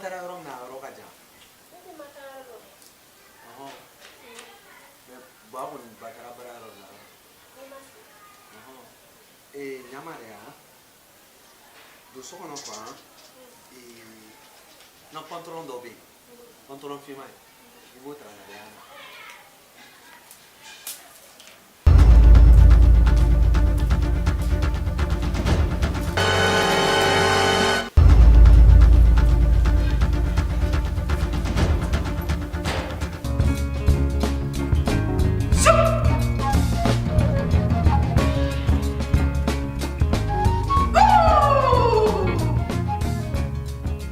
taara yɔrɔ min na, a yɔrɔ ka jan. Ne tɛ ma taa yɔrɔ dɔn. Ɔhɔn, mais Buwa kɔni ba taara baara yɔrɔ la. Ne ma se. Ɔhɔn, ee, ɲama de yan, don so kɔnɔ quoi. Ee, n ka pantalon dɔ bɛ yen, pantalon finman ye, i b'o ta ka na di yan ma.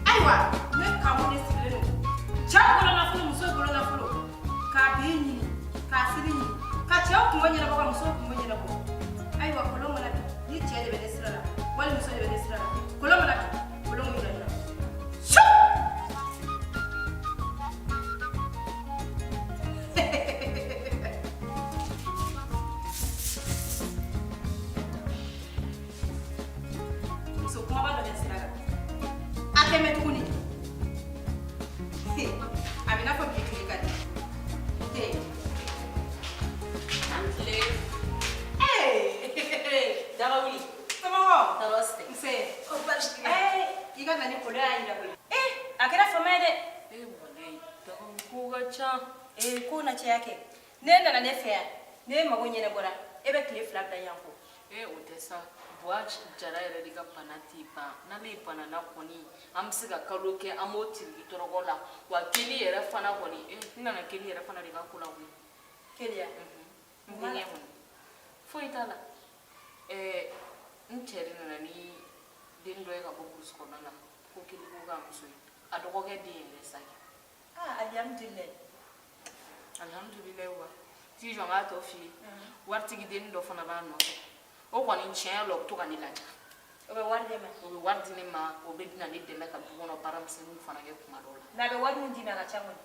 Ayiwa, ne kamu de sigilen don. Cɛ bolo nafolo, muso bolo nafolo, k'a bi ɲini, k'a sini ɲini, ka cɛw kungo ɲɛnabɔ, ka musow kungo ɲɛnabɔ. Ayiwa, kolon mana bin, ni cɛ de bɛ ne sira la wali muso de bɛ ne sira la, kolon mana bin, kolon bɛ yira ne la. Su! Muso kumaba dɔ bɛ sira la, a tɛ mɛn tuguni, a bɛ n'a fɔ bi tile ka di. Tile. Ee! Daga wuli. Somɔgɔw? Tɔɔrɔ si tɛ. Nse. O baasi tɛ. Ee, i ka na ni kolon y'a jira koyi. Ee, a kɛra fama ye dɛ. Ee walayi, daga ko ka ca. Ee, ko na caya kɛ. Ne nana ne fɛ yan, ne mago ɲɛnabɔra, e bɛ tile 2 bila yan ko. Ee, o tɛ sa. Buwa Jara yɛrɛ de ka bana tɛ ban. N'ale banana kɔni, an bɛ se ka kalo kɛ an b'o tiriki tɔrɔkɔ la. Wa keli yɛrɛ fana kɔni, ee, n nana keli yɛrɛ fana de ka ko la koyi. Keliya? N denkɛ kɔni. Foyi t'a la. Ɛɛ, n cɛ de nana ni den dɔ ye ka bɔ burusi kɔnɔna la ko keli ko k'a muso ye. A dɔgɔkɛ den yɛrɛ sa kɛ. Ah, alihamudulilayi. Alihamudulilayi wa. T'i jɔ n k'a tɔ f'i ye. Waritigi dennin dɔ fana b'a nɔfɛ. O kɔni tiɲɛ la, o bɛ to ka ne laja. O bɛ wari d'e ma? O bɛ wari di ne ma, o bɛ na ne dɛmɛ ka du kɔnɔ baara misɛnninw fana kɛ kuma dɔw la. Mais a bɛ wari min d'i ma, a ka ca kɔni.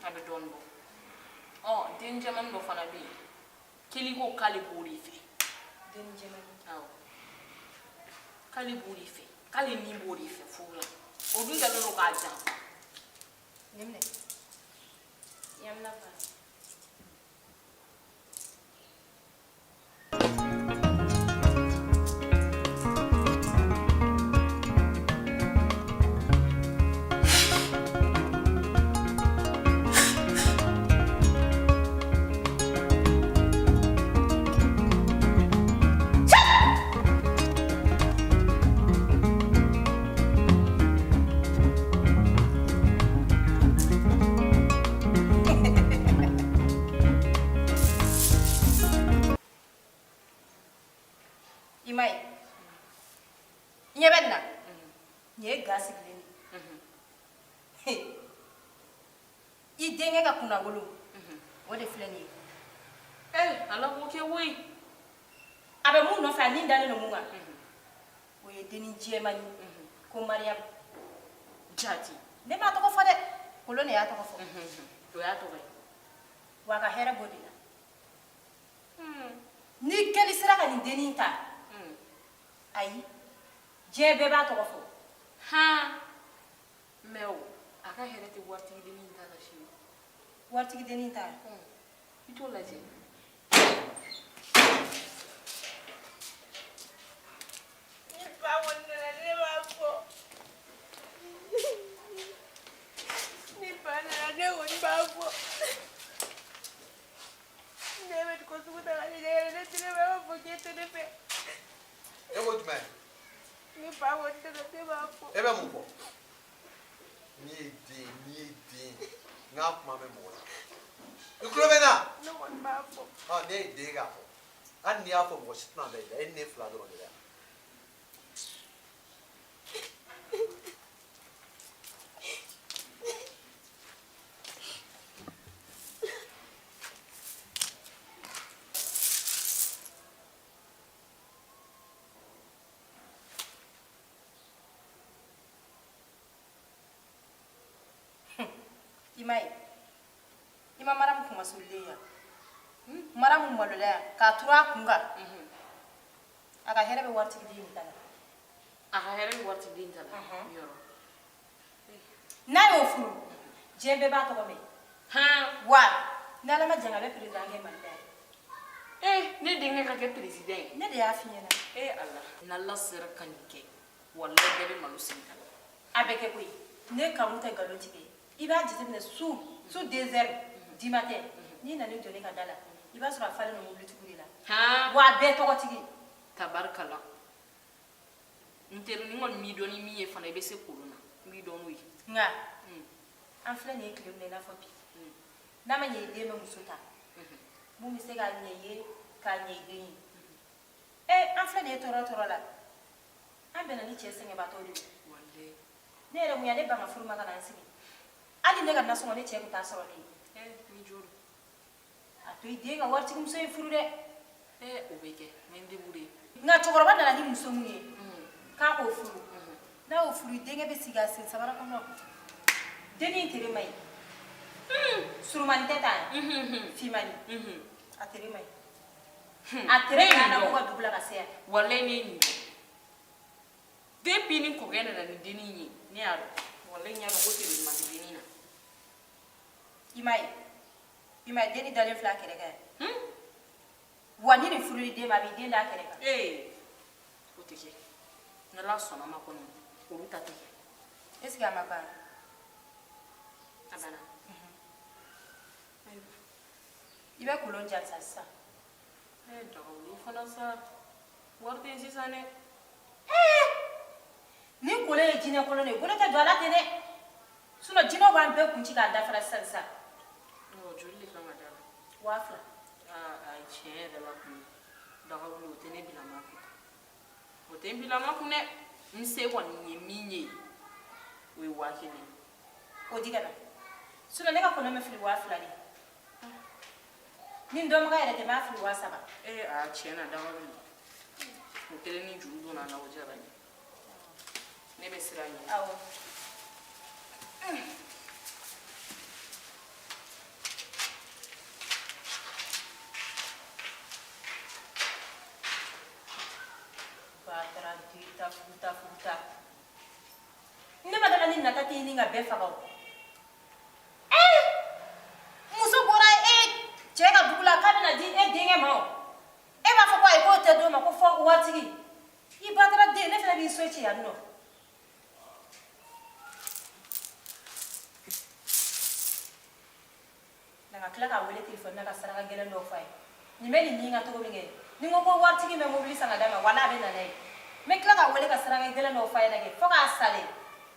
A bɛ dɔɔnin bɔ. Ɔ, den jɛmannin dɔ fana bɛ yen. Keli ko k'ale b'o de fɛ. Den jɛmannin? Awɔ. K'ale b'o de fɛ. K'ale ni b'o de fɛ furu la. O dun kɛlen don k'a janfa. Nin minɛ. Yamina fa. I ma ye, i ɲɛ bɛ nin na, nin ye ga sigilen de ye. I denkɛ ka kunnawolo, o de filɛ nin ye. Ee, Ala k'o kɛ koyi. A bɛ mun nɔfɛ, a ni dalen don mun kan, o ye dennin jɛmannin ko Mariyamu. Jati. Ne m'a tɔgɔ fɔ dɛ, kolon de y'a tɔgɔ fɔ. O y'a tɔgɔ ye. Wa a ka hɛrɛ b'o de la. Ni keli sera ka nin dennin ta, ayi, diɲɛ bɛɛ b'a tɔgɔ fɔ. Han, mais o a ka hɛrɛ tɛ waritigi dennin ta la sini. Waritigi dennin ta? I t'o lajɛ. Ni ba kɔni nana, ne b'a fɔ. Ni ba nana, ne kɔni b'a fɔ. Ne bɛ ko sugu ta ka ne yɛrɛ, ne tɛ ne fɛ, b'a fɔ k'e tɛ ne fɛ. E ko jumɛn? Ni ba kɔni nana, ne b'a fɔ. E bɛ mun fɔ? N'i ye den, n'i ye den, n k'a kuma mɛn mɔgɔ la. I tulo bɛ n na? Ne kɔni b'a fɔ. Ɔ, ne ye den k'a fɔ. Hali n'i y'a fɔ, mɔgɔ si tɛna da i la, e ni ne fila dɔrɔn de bɛ yan. I ma ye, i ma Maramu kunmasulilen yan, Maramu malola yan k'a turu a kun kan. A ka hɛrɛ bɛ waritigi den ta la. A ka hɛrɛ bɛ waritigi den ta la yɔrɔ. Diɲɛ bɛɛ b'a tɔgɔ mɛn. Han. Wa n'Ala ma jan a bɛ président kɛ Mali la yan. Eh, ne denkɛ ka kɛ président ye. Ne de y'a f'i ɲɛna. Eh Ala, n'Ala sera ka nin kɛ, walayi bɛɛ bɛ malo sigi la. A bɛ kɛ koyi. Ne Kamu tɛ nkalon tigɛ. I b'a jateminɛ su su 2 heures du matin n'i nana i jɔ ne ka da la, i b'a sɔrɔ a falen don mobilitigiw de la. Han. Wa a bɛɛ tɔgɔtigi. Tabarikala. N teri ni kɔni m'i dɔn ni min ye fana i bɛ se kolon na. N b'i dɔn n'o ye. Nka an filɛ nin ye tile min na i n'a fɔ bi. N'a ma ɲɛ i den bɛ muso ta. Mun bɛ se k'a ɲɛ i ye k'a ɲɛ i den ye. Ee an filɛ nin ye tɔɔrɔ tɔɔrɔ la. An bɛnna ni cɛ sɛgɛnbaatɔw de ye. Walayi. Ne yɛrɛ mun ya ne ban ka furu ma ka na n sigi. Hali ne ka nasɔngɔ ne cɛ tun t'a sɔrɔ ne ye. Eh, ni jo don. A to i den ka waritigimuso in furu dɛ. Eh, o bɛ kɛ. N bɛ n débrouiller. Nka cɛkɔrɔba nana ni muso mun ye k'a k'o furu. N'a y'o furu i denkɛ bɛ sigi a sen sabara kɔnɔ. Dennin in tere man ɲi. Surumani tɛ tan finmani. A tere man ɲi. A tere Ne ye y'a nin na dɔn. k'u ka dugu la ka se yan. Walayi ne ye nin dɔn. Depuis ni kɔkɛ nana ni dennin ye, ne y'a dɔn. Walayi n y'a dɔn ko tere ɲuman tɛ dennin na. I m'a ye. I m'a ye dennin dalen filɛ a kɛrɛ kan yan. Wa ni nin furuli den ma a b'i den d'a kɛrɛ kan. Ee, o tɛ kɛ. N'Ala sɔnna ma kɔni, olu ta tɛ kɛ. Est ce que a ma ban? A banna. I bɛ kolon ja sa sisan. Eh, dagawuli fana sa. Wari tɛ yen sisan dɛ. Ni kolon ye jinɛ kolon de ye, kolon tɛ don a la ten dɛ. Sinon jinɛw b'an bɛɛ kun ci k'a dafara sisan sisan. Ɔ, joli de kan ka d'a la? 2000. Aa, ayi, tiɲɛ yɛrɛ la kɔni, dagawuli o tɛ ne bila maa kun. O tɛ n bila maa kun dɛ. N se kɔni ye min ye, o ye 1000 ye. O di ka na. Sinon ne ka kolon bɛ fili 2000 de. Ni n dɔnbaga yɛrɛ tɛ n b'a fili 3000. Ee, aa, tiɲɛ na dagawuli. O kelen ni juru donna n na, o diyara n ye. Ne bɛ siran ɲɛ. Awɔ. Batara ta futa futa. Ne ma dala ni nata tɛ ɲini ka bɛɛ faga o. Ee! Muso bɔra e cɛ ka dugu la k'a bɛna di e denkɛ ma o. E b'a fɔ ko ayi k'o tɛ d'o ma ko fɔ waritigi. I batara den ne fana b'i so ci yan nɔ. Na ka tila k'a wele telefɔni na ka saraka gɛlɛn dɔw f'a ye. Nin bɛ nin ɲin ka cogo min kɛ. Ni n ko ko waritigi bɛ mobili san ka d'a ma wala a bɛ na n'a ye. N bɛ tila k'a wele ka saraka gɛlɛn dɔw f'a ɲɛna kɛ fo k'a sa de.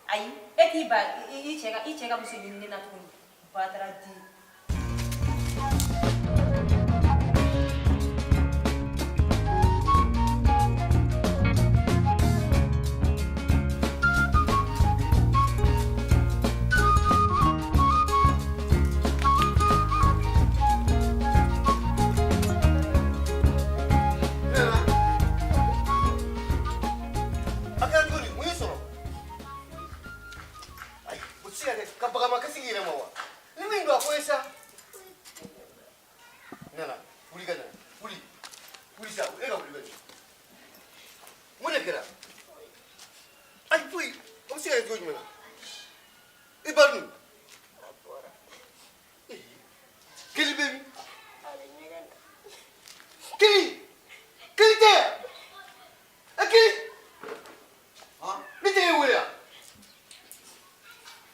Ayi e t'i ban i cɛ ka muso ɲini ne na tuguni. Batara den. Nana. A kɛra cogo di? Mun y'i sɔrɔ? Ayi, o tɛ se ka kɛ ka baga ma kasi k'i yɛrɛ ma wa? Ni min don a fɔ n ye sa. Nana, wuli ka na. Wuli. Wuli sa, e ka wuli ka na. Mun de kɛra? Ayi, foyi. O bɛ se ka kɛ cogo jumɛn na? I ba dun? Keli bɛ min? Keli! Keli tɛ yan! E Keli! Ne tɛ e wele yan?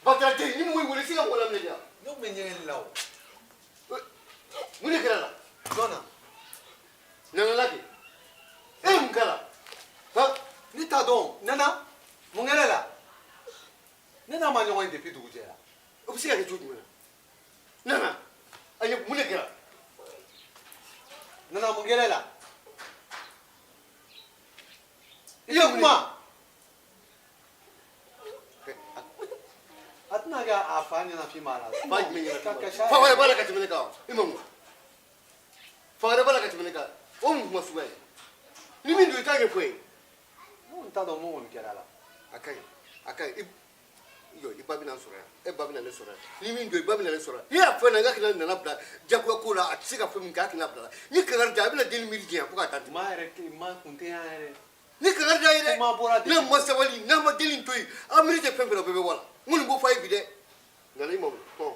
Batara den, ni mɔgɔ y'i wele i tɛ se ka mɔgɔ laminɛ de wa? Ne tun bɛ ɲɛgɛn la o. Mun de kɛra la? Jɔn na? Nana la kɛ. E ye mun k'a la? Han? Ne t'a dɔn. Nana, mun kɛra e la? Ne n'a ma ɲɔgɔn ye depuis dugu jɛra. O bɛ se ka kɛ cogo jumɛn na? Nana, ayi mun de kɛra? Nana, mun kɛra e la? I ye mun Kuma. A tɛna kɛ a fa ɲɛnafin b'a la. Fa jumɛn ɲɛna? Ka kasi Fa wɛrɛ b'a la ka tɛmɛ ne kan wa? I ma mun? Fa wɛrɛ b'a la ka tɛmɛ ne kan. O mun kuma suguya ye? Ni min don i t'a ɲɛfɔ ye. Ne kɔni t'a dɔn mun kɔni kɛra a la. A ka ɲi, a ka ɲi. I jɔ, i ba bɛna n sɔrɔ yan. E ba bɛna ne sɔrɔ yan. Ni min don i ba bɛna ne sɔrɔ yan. N'i y'a fɔ ɲɛna n ka kana nana bila jagoya ko la, a tɛ se ka fɛn min kɛ a kana bila la. Ni kangari da, a bɛna den miiri janya fo k'a dan tɛmɛ. Maa yɛrɛ ma kun tɛ yan yɛrɛ. Ni kangari da ye dɛ. Kuma bɔra N'a ma sabali, n'a ma den in to yen, a miiri tɛ fɛn fɛn na, o bɛɛ bɛ bɔ a la. N kɔni b'o fɔ a ye bi dɛ. Nana i ma mun? Hɔn.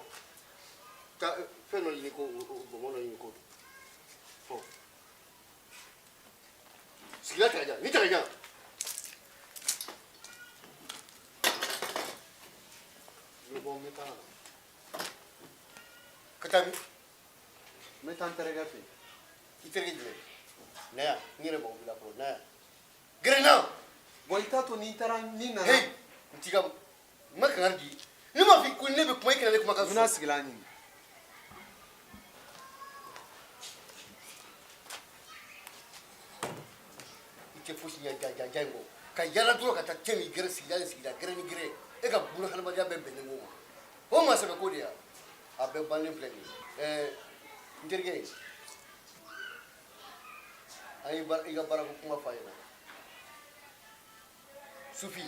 Bon, n bɛ taa. Ka taa min? N bɛ taa n terikɛ fɛ yen. I terikɛ jumɛn? Na yan, n yɛrɛ mago b'i la fɔlɔ, na yan. Gɛrɛ n na. Bon, i t'a to ni n taara ni n nana. Hey, n t'i ka n ma kangari di. Ne m'a fɔ ko ne bɛ kuma, i kana ne kumakan N bɛna sɔsɔ. sigilan ɲini. I tɛ fosi ɲɛ jajaja in kɔ. Ka yaala dɔrɔn ka taa cɛ min gɛrɛ sigida ni sigida, gɛrɛ ni gɛrɛ. E ka buna hadamadenya bɛɛ bɛnnen ko ma. O maa sɛbɛ ko de ya. A bɛɛ bannen filɛ nin ye. Ɛɛ, n terikɛ, an ye i ka baarako kuma f'a ɲɛna. Sufi,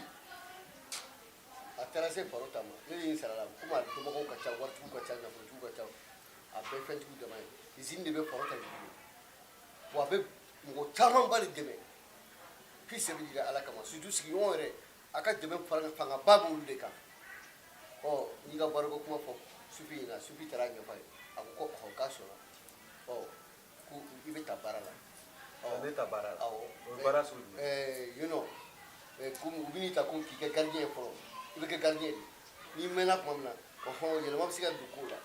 a taara se baro ta ma. Ne ye n sara la, komi a dɔnbagaw ka ca, waritigiw ka ca, nafolotigiw ka ca, a bɛɛ fɛntigiw dama ye. Izini de bɛ faro ta bolo. Wa a bɛ mɔgɔ camanba de dɛmɛ. F'i sɛbɛ jira Ala kama, surtout sigiɲɔgɔn yɛrɛ, a ka dɛmɛ fangaba b'olu de kan. Ɔ, n y'i ka baroko kuma fɔ Sufi ɲɛna, Sufi taara a ɲɛfɔ a ye. A ko ko ɔhɔ, k'a sɔnna. Ɔ, ko i bɛ ta baara la. Ɔ, ne ta baara la. Awɔ. O ye baara sugu jumɛn? Ɛɛ, yen nɔ, komi u bɛn'i ta ko k'i kɛ gardien ye fɔlɔ. I bɛ kɛ gardien de. N'i mɛnna tuma min na, ɔhɔn, yɛlɛma bɛ se ka don ko la.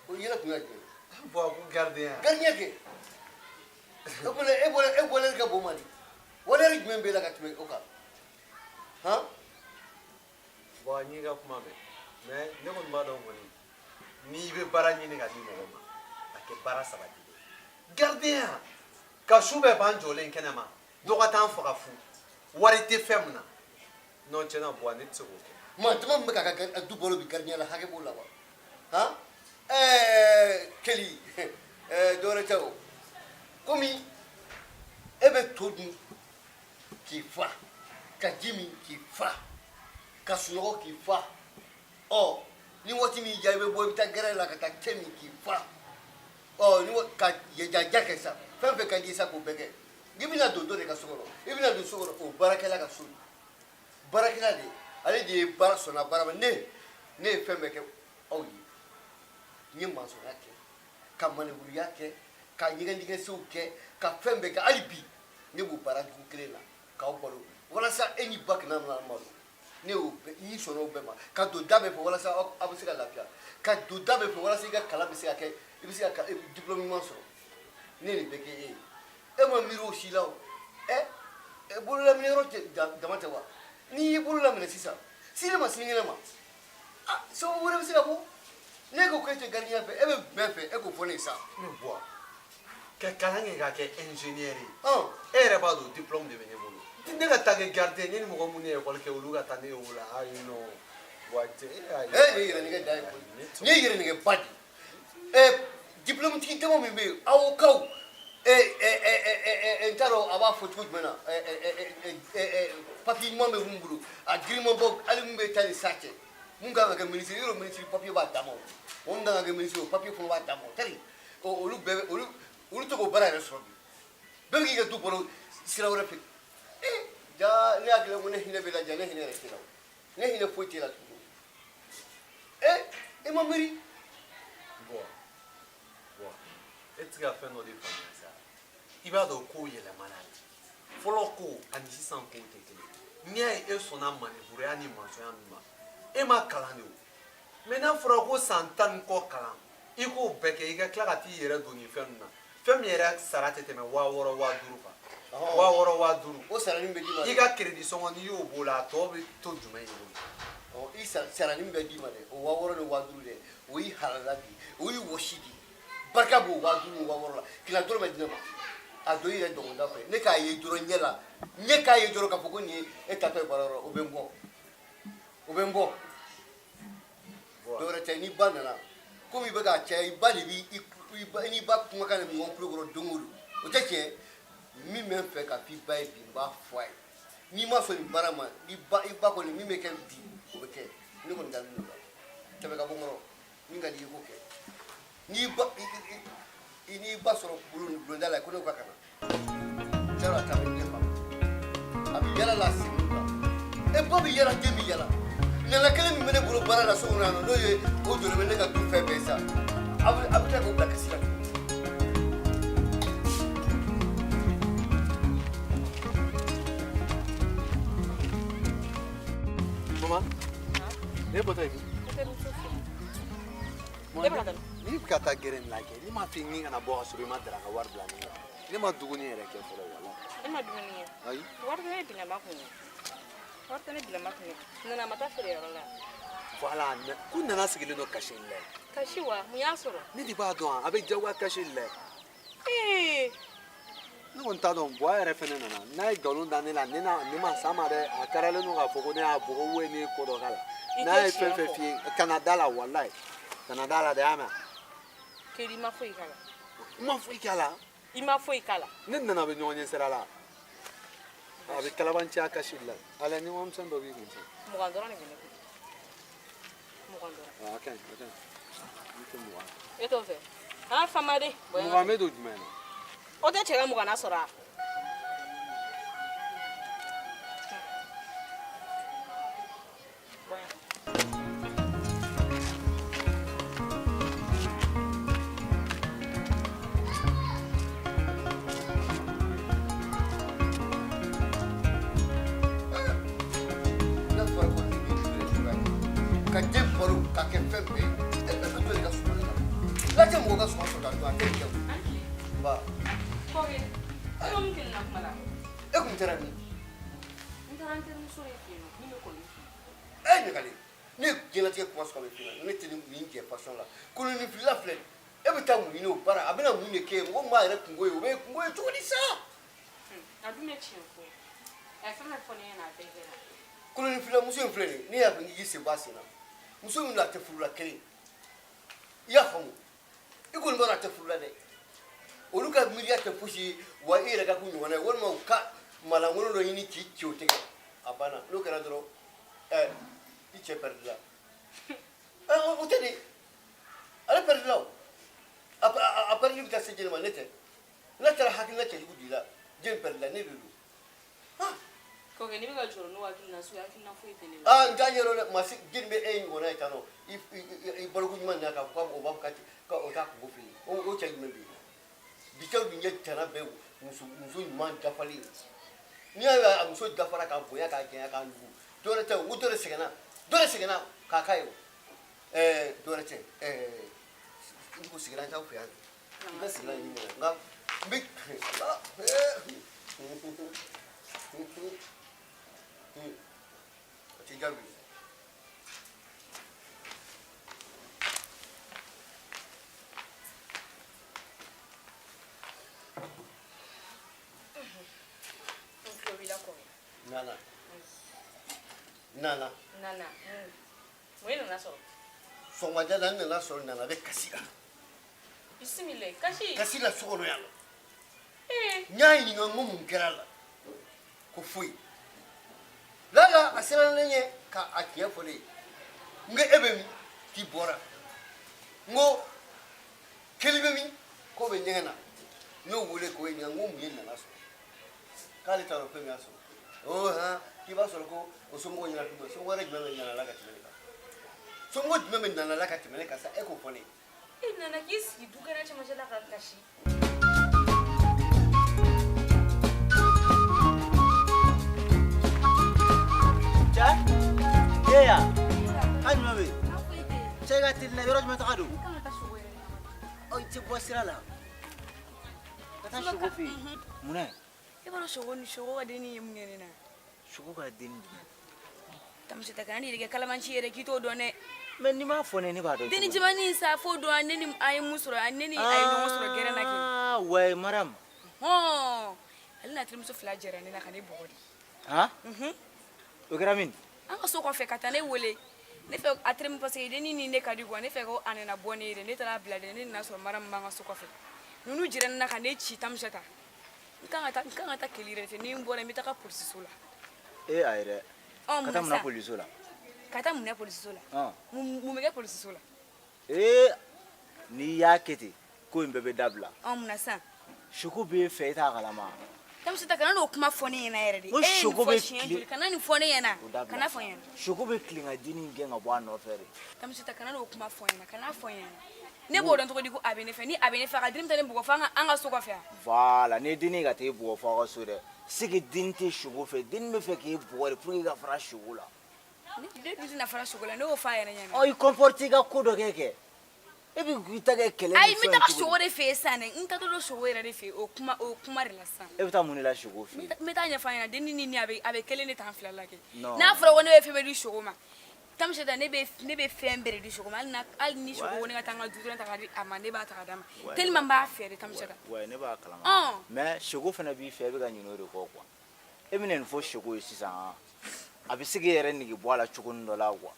O yɛlɛ kun ye jumɛn ye? Bon, ko gardien. Gardien kɛ. E bɔra, e bɔra, e bɔra ka bon ma di. Valeur jumɛn b'e la ka tɛmɛ o kan? Han? Bon, n y'i ka kuma mɛn. Mais ne kɔni b'a dɔn kɔni, n'i bɛ baara ɲini ka di mɔgɔ ma, a kɛ baara sabatilen. Gardien, ka su bɛɛ ban jɔlen kɛnɛ ma, dɔ ka taa n faga fu. Wari tɛ fɛn min na. Non, tiɲɛ na, Buwa, ne tɛ se k'o kɛ. Maa caman min bɛ k'a ka du balo bi gardien la, hakɛ b'o la wa? Han? Ɛɛ, Keli, ɛɛ, dɔwɛrɛ tɛ o. Komi e bɛ to dun k'i fa, ka ji min k'i fa, ka sunɔgɔ k'i fa. Ɔ, ni waati min diya i bɛ bɔ, i bɛ taa gɛrɛ la ka taa cɛ min k'i fa. Ɔ, ni ka jaja kɛ sa, fɛn fɛn ka di i ye sa k'o bɛɛ kɛ. I bɛna don dɔ de ka so kɔnɔ, i bɛna don so kɔnɔ o baarakɛla ka so. Baarakɛla de, ale de ye baara sɔnna baara ma. Ne ye fɛn bɛɛ kɛ aw ye. N ye mansɔnya kɛ, ka maneburiya kɛ, ka ɲɛgɛndigɛsew kɛ, ka fɛn bɛɛ kɛ. Hali bi ne b'o baara jugu kelen na k'aw balo walasa e ni ba kana na malo. Ne y'o bɛɛ, n sɔnna o bɛɛ ma, ka don da bɛɛ fɛ walasa aw bɛ se ka lafiya, ka don da bɛɛ fɛ walasa i ka kalan bɛ se ka kɛ, i bɛ se ka diplôme ɲuman sɔrɔ. Ne ye nin bɛɛ kɛ e ye. E ma miiri o si la o. Ɛ, bololaminɛ yɔrɔ tɛ dama tɛ wa? N'i y'i bolo laminɛ sisan, sini ma sinikɛnɛ ma, ah, sababu wɛrɛ bɛ se ka bɔ. Ne ko k'e tɛ gardien fɛ, e bɛ jumɛn fɛ? E k'o fɔ ne ye sa. Ne Buwa, ka kalan kɛ ka kɛ ingénieur ye. Ɔn. E yɛrɛ b'a dɔn diplôme de bɛ ne bolo. Ne ka taa kɛ gardien, ne ni mɔgɔ minnu ye école kɛ, olu ka taa ne ye o la. Ayi non. Buwa, cɛ, e ayi. E nin ye yɛrɛnɛgɛ dan ye koyi. Nin ye yɛrɛnɛgɛba de ye. Ɛ, diplôme tigi dama min bɛ yen, aw kaw, ɛ ɛ ɛ ɛ ɛ n t'a dɔn a b'a fɔ cogo jumɛn na. Ɛ ɛ ɛ ɛ ɛ papier ɲuman bɛ mun bolo, a girinmanbaw, hali mun bɛ taa ni sa cɛ. Mun kan ka kɛ ministre, yɔrɔ ministre papier b'a dama o. O mun kan ka kɛ ministre, o papier fana b'a dama o. Tari, olu bɛɛ bɛ, olu tɛ k'o baara yɛrɛ sɔrɔ bi. Bɛɛ bɛ k'i ka du balo sira wɛrɛ fɛ. Ee, jaa, ne hakili la ko ne hinɛ bɛ la, ja ne hinɛ yɛrɛ t'e la o. Ne hinɛ foyi t'e la tuguni. Ee, e ma miiri? Buwa, Buwa, e tɛ se ka fɛn dɔ de faamuya sa. I b'a dɔn kow yɛlɛmana de. Fɔlɔ ko ani sisan kow tɛ kelen ye. N'i y'a ye e sɔnna maneburuya ni mansɔnya ninnu ma, e ma kalan de o. Mais n'a fɔra ko san 10 ni kɔ kalan, i k'o bɛɛ kɛ, i ka tila ka t'i yɛrɛ don nin fɛn ninnu na. Fɛn min yɛrɛ sara tɛ tɛmɛ 6000 5000 kan. 6000 5000. O sarani bɛ d'i ma. I ka crédit sɔngɔ n'i y'o b'o la, a tɔ bɛ to jumɛn y'i bolo? Ɔ, i sarani bɛ d'i ma dɛ, o 6000 ni 5000 dɛ, o y'i halala de ye, o y'i wɔsi de ye. Barika b'o 5000 ni 6000 la, kila dɔrɔn bɛ di ne ma. A don i yɛrɛ dɔgɔda fɛ, ne k'a ye dɔrɔn ɲɛ la, ɲɛ k'a ye dɔrɔn k'a fɔ ko nin ye e tatɔ ye baarayɔrɔ, o bɛ n bɔ. O bɛ n bɔ. Dɔwɛrɛ tɛ, ni ba nana, komi i bɛ k'a caya, i ba de b'i, i ba, n'i ba kumakan de bɛ ɲɔgɔn tulo kɔrɔ don o don. O tɛ tiɲɛ ye. Min bɛ n fɛ ka f'i ba ye bi, n b'a fɔ a ye. N'i ma sɔn nin baara ma, i ba, i ba kɔni min bɛ kɛ bi, o bɛ kɛ. Ne kɔni dalen don o la. Tɛmɛ ka bɔ n kɔrɔ. Min ka di i ye, k'o kɛ. N'i ba, i, i, i, n'i ba sɔrɔ bulonda la, ko ne ko k'a ka na. Yarɔ a ta bɛ ne fa. A bɛ yala la a sen kan. E ba bɛ yala, den bɛ yala. Nana kelen min bɛ ne bolo baara la so kɔnɔ yan nɔ, n'o ye o jɔlen bɛ ne ka du fɛn bɛɛ sa. A bɛ tila k'o bila kasi la tuguni. Mama, ne bɔtɔ ye min? E bɛ ka taa min? Ne bɛ ka taa gɛrɛn lajɛ. Ne m'a f'i ye n kana bɔ ka sɔrɔ i ma daraka wari bila ne ɲɛ. Ne ma dumuni yɛrɛ kɛ fɔlɔ walahi. E ma dumuni kɛ? Ayi. Wari tɛ ne bilama kun ye. Wari tɛ ne bilama kun ye. Nana ma taa feereyɔrɔ la. Voilà, ko nana sigilen don kasi la. Kasi wa? Mun y'a sɔrɔ? Ne de b'a dɔn, a bɛ jagoya kasi la. Ee. Ne kɔni t'a dɔn, Buwa yɛrɛ fɛnɛ nana. N'a ye nkalon da ne la, ne n'a ne ma s'a ma dɛ. A karalen don k'a fɔ ko ne y'a bugɔ ou ne ye ko dɔ k'a la. N'a ye fɛn fɛn f'i ye, kana da la walahi. Kana da la dɛ, y'a mɛn? Keri, i ma foyi k'a la. I ma foyi k'a la. I ma foyi k'a la. Ne nana bɛ ɲɔgɔn ɲɛ sira la. A bɛ kalabanciya kasi la. Ala ni warimisɛn dɔ b'i kun sisan. 20 dɔrɔn de bɛ ne kun. 20 dɔrɔn. A ka ɲi, a ka ɲi. Ne tɛ 20. E t'o fɛ? Ah, fama de. 20 bɛ don jumɛn na? O tɛ cɛ ka 20 na sɔrɔ a? N'a fɔra ko den bɛ ka den baro ka kɛ fɛn bɛɛ ye, e bɛ jɔn de ka suman la? N'a tɛ mɔgɔ ka suman sɔrɔ ka dun, a tɛ nin kɛ o. Ba. Kɔkɛ, e ma mun kɛ nin na kuma la? E kun taara min? N taara n terimuso de fɛ yen nɔ, min bɛ kɔlɔn fɛ. E ɲagali, ne ye diɲɛlatigɛ kuma sɔrɔ f'i ɲɛna, ne tɛ nin jɛ façon la. Kolonifilila filɛ, e bɛ taa mun ɲini o baara? A bɛna mun de kɛ? Mɔgɔ min b'a yɛrɛ kungo ye, o bɛ kungo ye cogo di sa? A dun bɛ tiɲɛ fɔ. A ye fɛn fɛn fɔ ne ɲɛna, a bɛɛ kɛra. Kolonifilila muso in filɛ nin ye, ne y'a fɔ n k'i sen bɔ a sen na. Muso min don, a tɛ furu la kelen. I y'a faamu? I kɔni b'a dɔn a tɛ furu la dɛ. Olu ka miiriya tɛ fosi ye, wa i yɛrɛ ka k'u ɲɔgɔnna ye, walima u ka malankolon dɔ ɲini k'i ci o tɛgɛ. A banna. N'o kɛra dɔrɔn, i cɛ pɛrɛdila. O tɛ de. Ale pɛrɛdila o. A pɛrɛdili bɛ taa se jeli ma, ne tɛ. N'a taara hakilina cɛjugu di la, jeli pɛrɛdila, ne de don. Kɔkɛ, n'i bɛ ka jɔrɔ n'o hakilina sugu ye, hakilina foyi tɛ ne la. Aa, n t'a ɲɛdɔn dɛ. Maa si jeli bɛ e ɲɔgɔnna ye tan nɔ. I baloko ɲuman na k'a fɔ o b'a fɔ k'o t'a kungo f'i ye. O cɛ jumɛn bɛ yen? Bi cɛw dun ye tana bɛɛ muso ɲuman dafalen ye. N'i y'a ye a muso dafara k'a bonya k'a janya k'a nugu, dɔwɛrɛ tɛ o, n ko dɔ de sɛgɛnna, dɔ de sɛgɛnna k'a k'a ye o. Dɔwɛrɛ tɛ, n ko sigilan t'aw fɛ yan. N ka sigilan ɲini ka na, nka n bɛ a t'i jaabi. Nana. Nana. Nana. Mun ye Nana sɔrɔ? Sɔgɔmada la n nana sɔrɔ Nana bɛ kasi la. Bisimila, kasi. Kasi la so kɔnɔ yan nɔ. N y'a ɲininka n ko mun kɛra a la? Ko foyi. Lala a siranna ne ɲɛ ka a tiɲɛ fɔ ne ye. N ko e bɛ min? K'i bɔra. N ko kelen bɛ min? K'o bɛ ɲɛgɛn na. N y'o wele k'o ɲininka n ko mun ye Nana sɔrɔ? K'ale t'a dɔn fɛn min y'a sɔrɔ. Oh han, k'i b'a sɔrɔ ko o somɔgɔw ɲɛna tuguni. Somɔgɔ wɛrɛ jumɛn bɛ Nana la ka tɛmɛ ne kan? Somɔgɔ jumɛn bɛ Nana la ka tɛmɛ ne kan sa? E k'o fɔ ne ye. E nana k'i sigi dukɛnɛ cɛmancɛ la ka kasi. Cɛ, e ya, kan jumɛn bɛ yen? Cɛ, i ka teli na, yɔrɔ jumɛn taga don? Ɔ, i tɛ bɔ sira la. Ka taa sogo fɛ yen. Mun na? E b'a dɔn sogo ni sogo ka denni ye mun kɛ ne na? Sogo ka denni jumɛn? Tamuseta, kana n'i yɛrɛ kɛ kalabanci yɛrɛ k'i t'o dɔn dɛ. Mais n'i m'a fɔ ne ye, ne b'a dɔn. Denni cɛmannin sa fo dɔn ne ni a ye mun sɔrɔ, ne ni a ye ɲɔgɔn sɔrɔ gɛrɛn na kɛ. Ah, ouais, madame. Hɔn, ale n'a terimuso fila jɛra ne na ka ne bugɔ de. Han? O kɛra min? An ka so kɔfɛ ka taa ne wele. Ne fɛ a terimuso, parce que denni ni ne ka di quoi, ne fɛ ko a nana bɔ ne ye de, ne taara bila de, ne nana sɔrɔ madame b'an ka so kɔfɛ. Ninnu jɛra ne na ka ne ci Tamuseta. N kan ka taa, n kan ka taa Keli yɛrɛ fɛ, ni n bɔra n bɛ taga polisiso la. Ee, ayi dɛ. Ɔ, Ka taa mun na polisiso la? Ka taa mun na polisiso la? Ɔn. Mun bɛ kɛ polisiso la? Ee, n'i y'a kɛ ten, ko in bɛɛ bɛ dabila. Ɔ, mun na sisan? Sogo b'e fɛ, e t'a kalama. Tamuseta, kana n'o kuma fɔ ne ɲɛna yɛrɛ de. Ko E ye nin sogo fɔ bɛ siɲɛ tile- joli? Kana nin fɔ ne ɲɛna. O dabila. Kana fɔ n ɲɛna. Sogo bɛ tilen ka dennin gɛn ka bɔ a nɔfɛ de. Tamuseta, kana n'o kuma fɔ n ɲɛna. Kana fɔ n ɲɛna. Ne b'o dɔn cogo di ko a bɛ ne fɛ? Ni a bɛ ne fɛ, a ka dennin ta ne bugɔ fo an ka so kɔfɛ yan. Voilà, ni dennin ka t'e bugɔ fo aw ka so dɛ. C'est que dennin tɛ sogo fɛ, dennin bɛ fɛ k'e bugɔ de pour que ka fara sogo la. Ne dun tɛna fara sogo la, ne y'o f'a yɛrɛ ɲɛna. Ɔ, i comporte, i ka ko dɔ kɛ kɛ. E bɛ k'i ta kɛ kɛlɛ ni Ayi, n bɛ fɛn taga cogo di? sogo de fɛ yen sisan dɛ. N taatɔ don sogo yɛrɛ de fɛ yen, o kuma de la sisan. E bɛ taa mun de la sogo fɛ yen? N bɛ taa ɲɛfɔ a ɲɛna, denni ni ne, a bɛ kelen de ta an fila la kɛ. Non. N'a fɔra ko ne bɛ fɛn bɛɛ di sogo ma, Tamuseta, ne bɛ fɛn bɛɛ de di sogo ma, hali ni sogo ko ne ka taa n ka du ta ka di a ma, ne b'a ta ka d'a ma, tellement n b'a fɛ de, Tamuseta. Ouais, ne b'a kalama. Mais sogo fana b'i fɛ, e bɛ ka ɲinɛ o de kɔ quoi. E bɛna nin fɔ sogo ye sisan, a bɛ se k'e yɛrɛ nege bɔ a la cogo dɔ la quoi.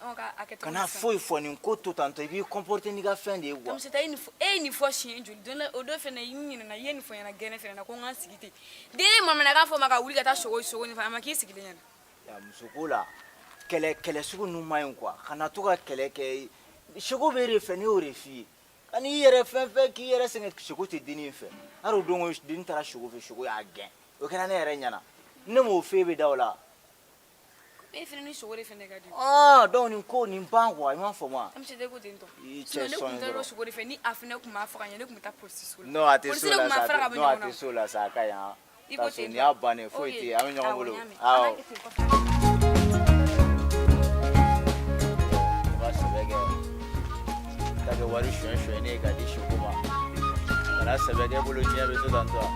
Ɔ, ka a kɛ cogo Kana di sisan? foyi fɔ, nin ko to tantɔ, i b'i comporter n'i ka fɛn de ye quoi. Tamuseta, e ye nin fɔ siɲɛ joli? Don dɔ, o don fɛnɛ, i ɲinɛna, i ye nin fɔ n ɲɛna gɛnɛ fɛnɛ na ko n ka n sigi ten. Den ye manamanakan fɔ n ma ka wuli ka taa sogo nin fɔ, a ma k'i sigilen ɲɛna. Ya, muso ko la, kɛlɛ kɛlɛ sugu ninnu man ɲi quoi. Kana to ka kɛlɛ kɛ. Sogo b'e de fɛ, ne y'o de f'i ye. Ka n'i yɛrɛ fɛn fɛn k'i yɛrɛ sɛgɛn, sogo tɛ dennin fɛ. Hali o don ko dennin taara sogo fɛ, sogo y'a gɛn, o kɛra ne yɛrɛ ɲɛna. Ne m'o f'e bɛ da o la. E fɛnɛ ni sogo de fɛnɛ ka di. Ah, donc nin ko nin ban quoi, i m'a faamu wa? Tamuseta, e ko ten tɔ. I cɛ Sinon ne sɔn kun taara dɔrɔn. sogo de fɛ, ni a fɛnɛ kun b'a fɔ ka ɲɛ, ne kun bɛ taa polisiso la. Non, a tɛ Polisi so de la kun b'a sa. fara ka bɔ Non, a ɲɔgɔn na. tɛ so la sa, a ka ɲi han. I ko Taa so, ten nin tɔ. y'a bannen, foyi Ok. tɛ yen, an bɛ ɲɔgɔn Awɔ, bolo. n y'a mɛn. Awɔ. An b'a kɛ ten kɔfɛ. Ne b'a sɛbɛ kɛ ta kɛ wari suɲɛ suɲɛni ye k'a di soko ma. Kana sɛbɛ kɛ, e bolo diɲɛ bɛ to tan tɔ wa?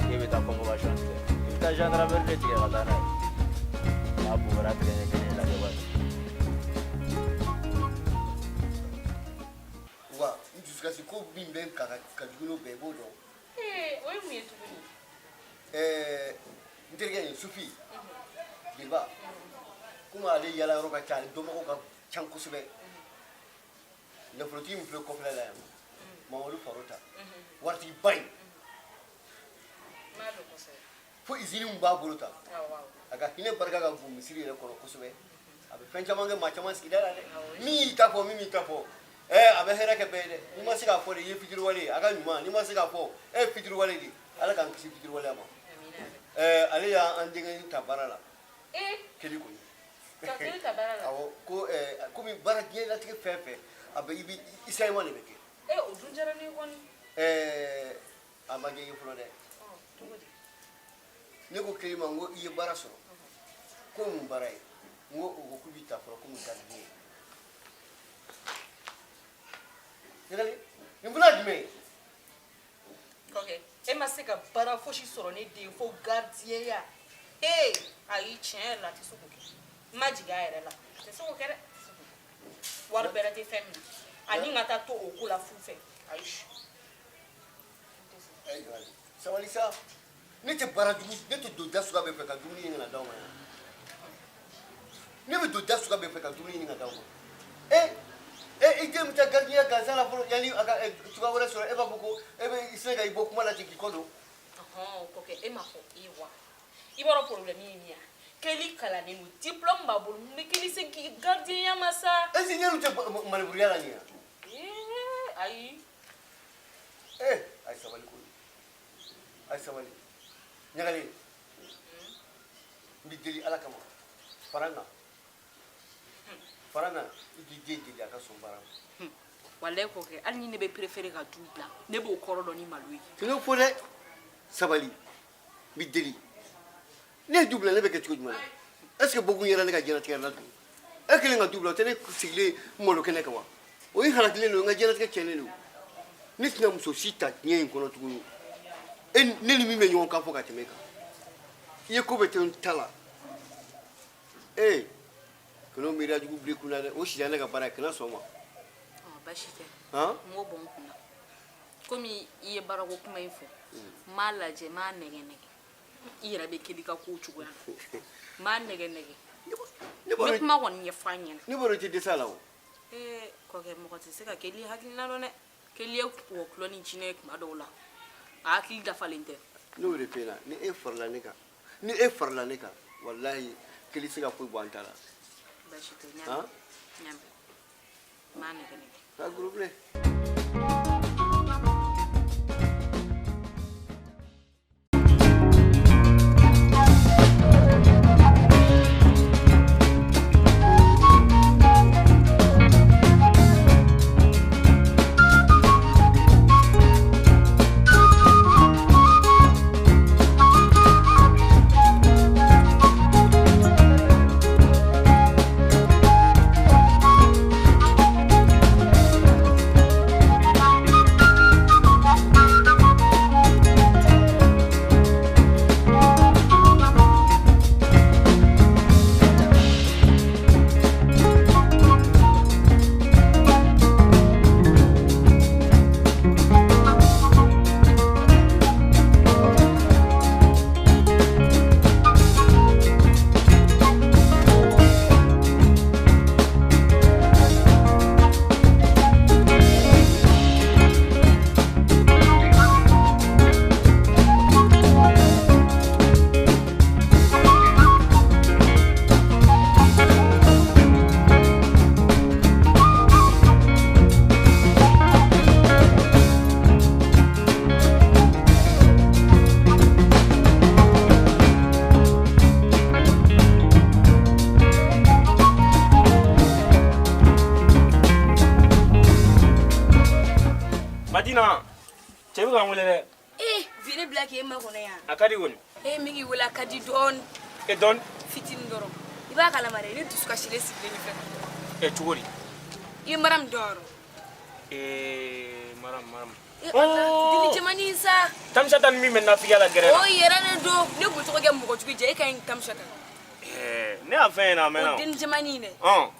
K'e bɛ taa convocation tigɛ, i bɛ taa gendarmerie de tigɛ ka taa n'a ye, n'a bugɔra tigɛ ɲɛ kelen lajɛ waati. Wa n dusukasi ko min bɛ n kan ka jugu n'o bɛɛ ye, i b'o dɔn. Ee, o ye mun ye tuguni? N terikɛ in Sufi jeliba, komi ale yala yɔrɔ ka ca, ale dɔnbagaw ka ca kosɛbɛ. Nafolotigi min filɛ kɔfɛla la yan, Mamadu Faro ta, waritigiba in. N b'a dɔn kosɛbɛ. Fo izini min b'a bolo ta. Awɔ, awɔ. A ka hinɛ barika ka bon misiri yɛrɛ kɔnɔ kosɛbɛ. A bɛ fɛn caman kɛ maa caman sigida la dɛ. Min y'i ta fɔ, min m'i ta fɔ, a bɛ hɛrɛ kɛ bɛɛ ye dɛ. N'i ma se k'a fɔ de, i ye fitiriwale ye. A ka ɲuman, n'i ma se k'a fɔ, e ye fitiriwale de. Ala k'an kisi fitiriwaleya ma. Ale y'an denkɛ ta baara la. Ee! Keli kɔni. Ka keli ta baara la? Awɔ, ko komi baara diɲɛlatigɛ fɛn fɛn, a bɛ i bɛ isayiman de bɛ kɛ. Ee, o dun diyara ne ye kɔni. A ma diya n ye fɔlɔ dɛ. Ɔ, cogo di? Ne ko keli ma, n ko i ye baara sɔrɔ, ko mun baara ye? N ko o ko k'u b'i ta fɔlɔ komi gardien ye. Ɲagali, nin fana ye jumɛn ye? Kɔkɛ, e ma se ka baara fosi sɔrɔ ne den fo gardien ya? Ee, ayi, tiɲɛ yɛrɛ la, a tɛ se k'o kɛ. N ma jigin a yɛrɛ la, a tɛ se k'o kɛ dɛ, a tɛ se k'o kɛ. Wari bɛrɛ tɛ fɛn min na, ani ka taa to o ko la fu fɛ, ayi. Ayi, ɲagali, sabali sa. Ne tɛ baara jugu, ne tɛ don da suguya bɛɛ fɛ ka dumuni ɲini ka na d'aw ma yan. Ne bɛ don da suguya bɛɛ fɛ ka dumuni ɲini ka d'aw ma. E i den bɛ taa gardien gansan la fɔlɔ, yanni a ka cogoya wɛrɛ sɔrɔ, e b'a fɔ ko e bɛ se ka i bɔ kuma la ten k'i kɔ don. Ɔhɔn, kɔkɛ, e m'a fɔ e wa? I b'a dɔn problème ye min ye? Keli kalannen don, diplôme b'a bolo, mun bɛ keli se gardien ya ma sa? Est ce que ɲɛnu tɛ maliburiya la nin ye? Ee, ayi. A ye sabali koyi, a ye sabali. Ɲagali, n b'i deli Ala kama, fara n kan, fara n kan, i k'i den deli a ka sɔn baara ma. Walayi kɔkɛ, hali ni ne bɛ préféré ka du bila, ne b'o kɔrɔ dɔn ni malo ye. Kan'o fɔ dɛ, sabali, n b'i deli. Ne ye du bila, ne bɛ kɛ cogo jumɛn na? Est ce que bɔkun yɛrɛ ne ka diɲɛlatigɛ la tuguni? E kelen ka du bila, o tɛ ne sigilen malo kɛnɛ kan wa? O ye halakilen don, n ka diɲɛlatigɛ tiɲɛnen don. Ne tɛna muso si ta diɲɛ in kɔnɔ tuguni e ne ni min bɛ ɲɔgɔn kan fɔ ka tɛmɛ e kan. I ye ko bɛɛ to n ta la. Ee, kan'o miiriya jugu bila i kun na dɛ, o sira ne ka baara ye, kana sɔn o ma. Ɔ, baasi tɛ. Han. N b'o bɔ n kun na, komi i ye baarako kuma in fɔ, n m'a lajɛ, n m'a nɛgɛ nɛgɛ. I yɛrɛ bɛ keli ka kow cogoya la, n b'a nɛgɛ nɛgɛ. Ne N b'a bɛ dɔn. kuma kɔni ɲɛfɔ a ɲɛna. Ne b'a dɔn i tɛ dɛsɛ a la o. Ee kɔkɛ, mɔgɔ tɛ se ka keli hakilina dɔn dɛ. Keli ye wɔkulɔ ni jinɛ ye kuma dɔw la, a hakili dafalen tɛ. Ne y'o de f'e ɲɛna, ni e farala ne kan, ni e farala ne kan, walahi keli tɛ se ka foyi bɔ an ta la. Baasi tɛ, n y'a Han. mɛn, n y'a mɛn, n b'a nɛgɛ nɛgɛ. Ka gros bilen. Madina, cɛ bɛ ka n wele dɛ. Ee, vieux ne bila k'e makɔnɔ yan. A ka di kɔni. E min k'i wele a ka di dɔɔni. E dɔɔni. Fitinin dɔrɔn. I b'a kalama dɛ, ne dusu kasilen sigilen nin fɛ. E cogo di? I ye Maramu dɔn yɔrɔ? Ee, Maramu, Maramu. E Ala, denni cɛmannin sa. Tamisata ni min bɛ nafigiya la gɛrɛ na. O yɛrɛ de don. Ne kun tɔgɔ kɛ mɔgɔ jugu jɛ, e ka ɲi Tamisata. Ɛɛ, ne y'a fɛn ɲɛna a mɛnna. O denni cɛmannin in dɛ. Ɔn.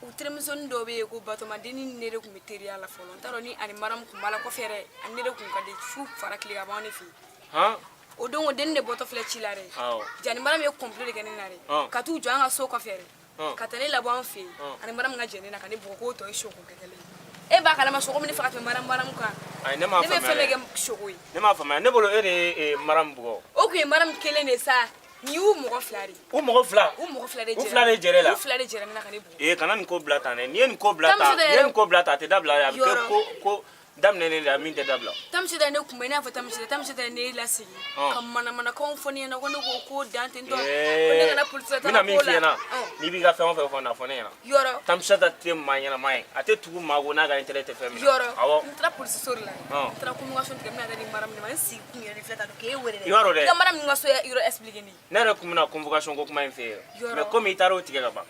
U terimusonin dɔ bɛ yen ko Batoma denni ni ne de tun bɛ teriya la fɔlɔ n t'a dɔn ni ani Maramu tun b'a la kɔfɛ dɛ ani ne de tun ka di su fara tile kan a b'anw de fɛ yen. Han. O don o denni de bɔtɔ filɛ ci la dɛ. Awɔ. Ja ni Maramu ye complot de kɛ ne na dɛ. Ka t'u jɔ an ka so kɔfɛ dɛ. Ka taa ne labɔ an fɛ yen ani Maramu ka jɛ ne na ka ne bugɔ k'o tɔ ye soko kɛ kɛlɛ ye. E b'a kalama sogo min ne faga tɛmɛ Maramu kan. Ayi ne m'a Ne bɛ faamuya fɛn bɛɛ dɛ. kɛ sogo ye. Ne m'a faamuya ne bolo e de ye Maramu bugɔ. O tun ye Maramu kelen de sa. Nin y'u mɔgɔ fila de ye. U mɔgɔ fila? U mɔgɔ fila de U fila de jɛra e la? U fila de jɛra ne na ka ne bugɔ. Ee kana nin ko bila tan dɛ. N'i ye nin ko bila tan, Tamisata n'i ye nin ko bila tan a tɛ dabila dɛ. A bɛ kɛ Yɔrɔ. ko ko daminɛnen de ye min tɛ dabila. Tamisata ye ne kunbɛn i n'a fɔ Tamisata Tamisata ye ne lasigi. Ka manamanakanw fɔ ne ɲɛna ko ne ko ko dan ten tɔ. Ko ne kana polisi la N bɛna taga min ko f'i la. ɲɛna n'i b'i ka fɛn o fɛn fɔ na fɔ ne ɲɛna. Yɔrɔ. Tamisata tɛ maa ɲɛnama ye. A tɛ tugu maa kɔ n'a ka intérêt tɛ fɛn min na. Yɔrɔ. Awɔ. N taara polisiso de la. N taara convocation tigɛ n bɛna taa di Maramu de ma. N sigi kun yɛrɛ de filɛ tan k'e wele dɛ. I b'a dɔn dɛ. I ka Maramu ka so yɔrɔ expliquer ne ye. Ne yɛrɛ tun bɛna convocation ko kuma in f'e ye. Yɔrɔ. Mais komi i taara o tigɛ ka ban.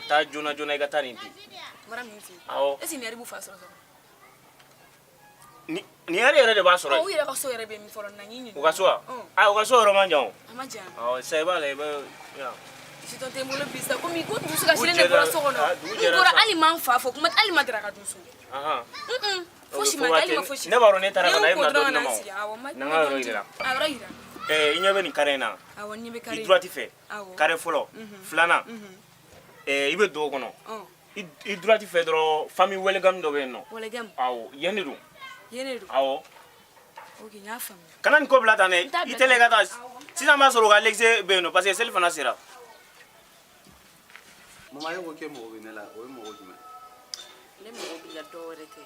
Taa joona joona i ka taa nin di. Maramu fɛ yen. Awɔ. Est ce que nin yɛrɛ b'u fa sɔrɔ sɔrɔ? Nin yɛrɛ yɛrɛ de b'a sɔrɔ Ɔ, u yen. yɛrɛ ka so yɛrɛ bɛ min fɔlɔ na n y'i ɲininka. U ka so wa? Aa u ka so yɔrɔ man jan o. A ma jan. Awɔ sisan i b'a lajɛ i bɛ yan. Sitɔn tɛ n bolo bi sa komi ko dusu kasilen de bɔra so kɔnɔ. Dugu N jɛra bɔra sa. hali ma n fa fo kuma hali ma daraka dun so. Ahan. Fosi ma kɛ hali ma fosi. Ne b'a dɔn ne taara ka na e Ne bɛna y'u ko dɔɔnin dɔrɔn ka na ma n o. sigi. Awɔ, n ma Na n ka yɔrɔ yira. A yɔrɔ yira. Ɛɛ i ɲɛ bɛ nin carré in na. Awɔ, n ɲɛ bɛ carré I in. droite fɛ. Awɔ. Carré fɔlɔ. Filanan. Ɛɛ i bɛ don o kɔnɔ. I droite fɛ dɔrɔn famille Wɛlɛgamu dɔ bɛ yen nɔ. Wɛlɛgamu. Awɔ yen de don. Yen de don. Awɔ. Ok, n y'a faamuya. Kana nin ko bila tan dɛ. N t'a I bila teliya i ka tan. taa. Sisan b'a sɔrɔ u ka lexé bɛ yen nɔ parce que seli fana sera. Mama e ko k'e mago bɛ ne la, o ye mago jumɛn? Ne mago b'i la dɔ wɛrɛ tɛ.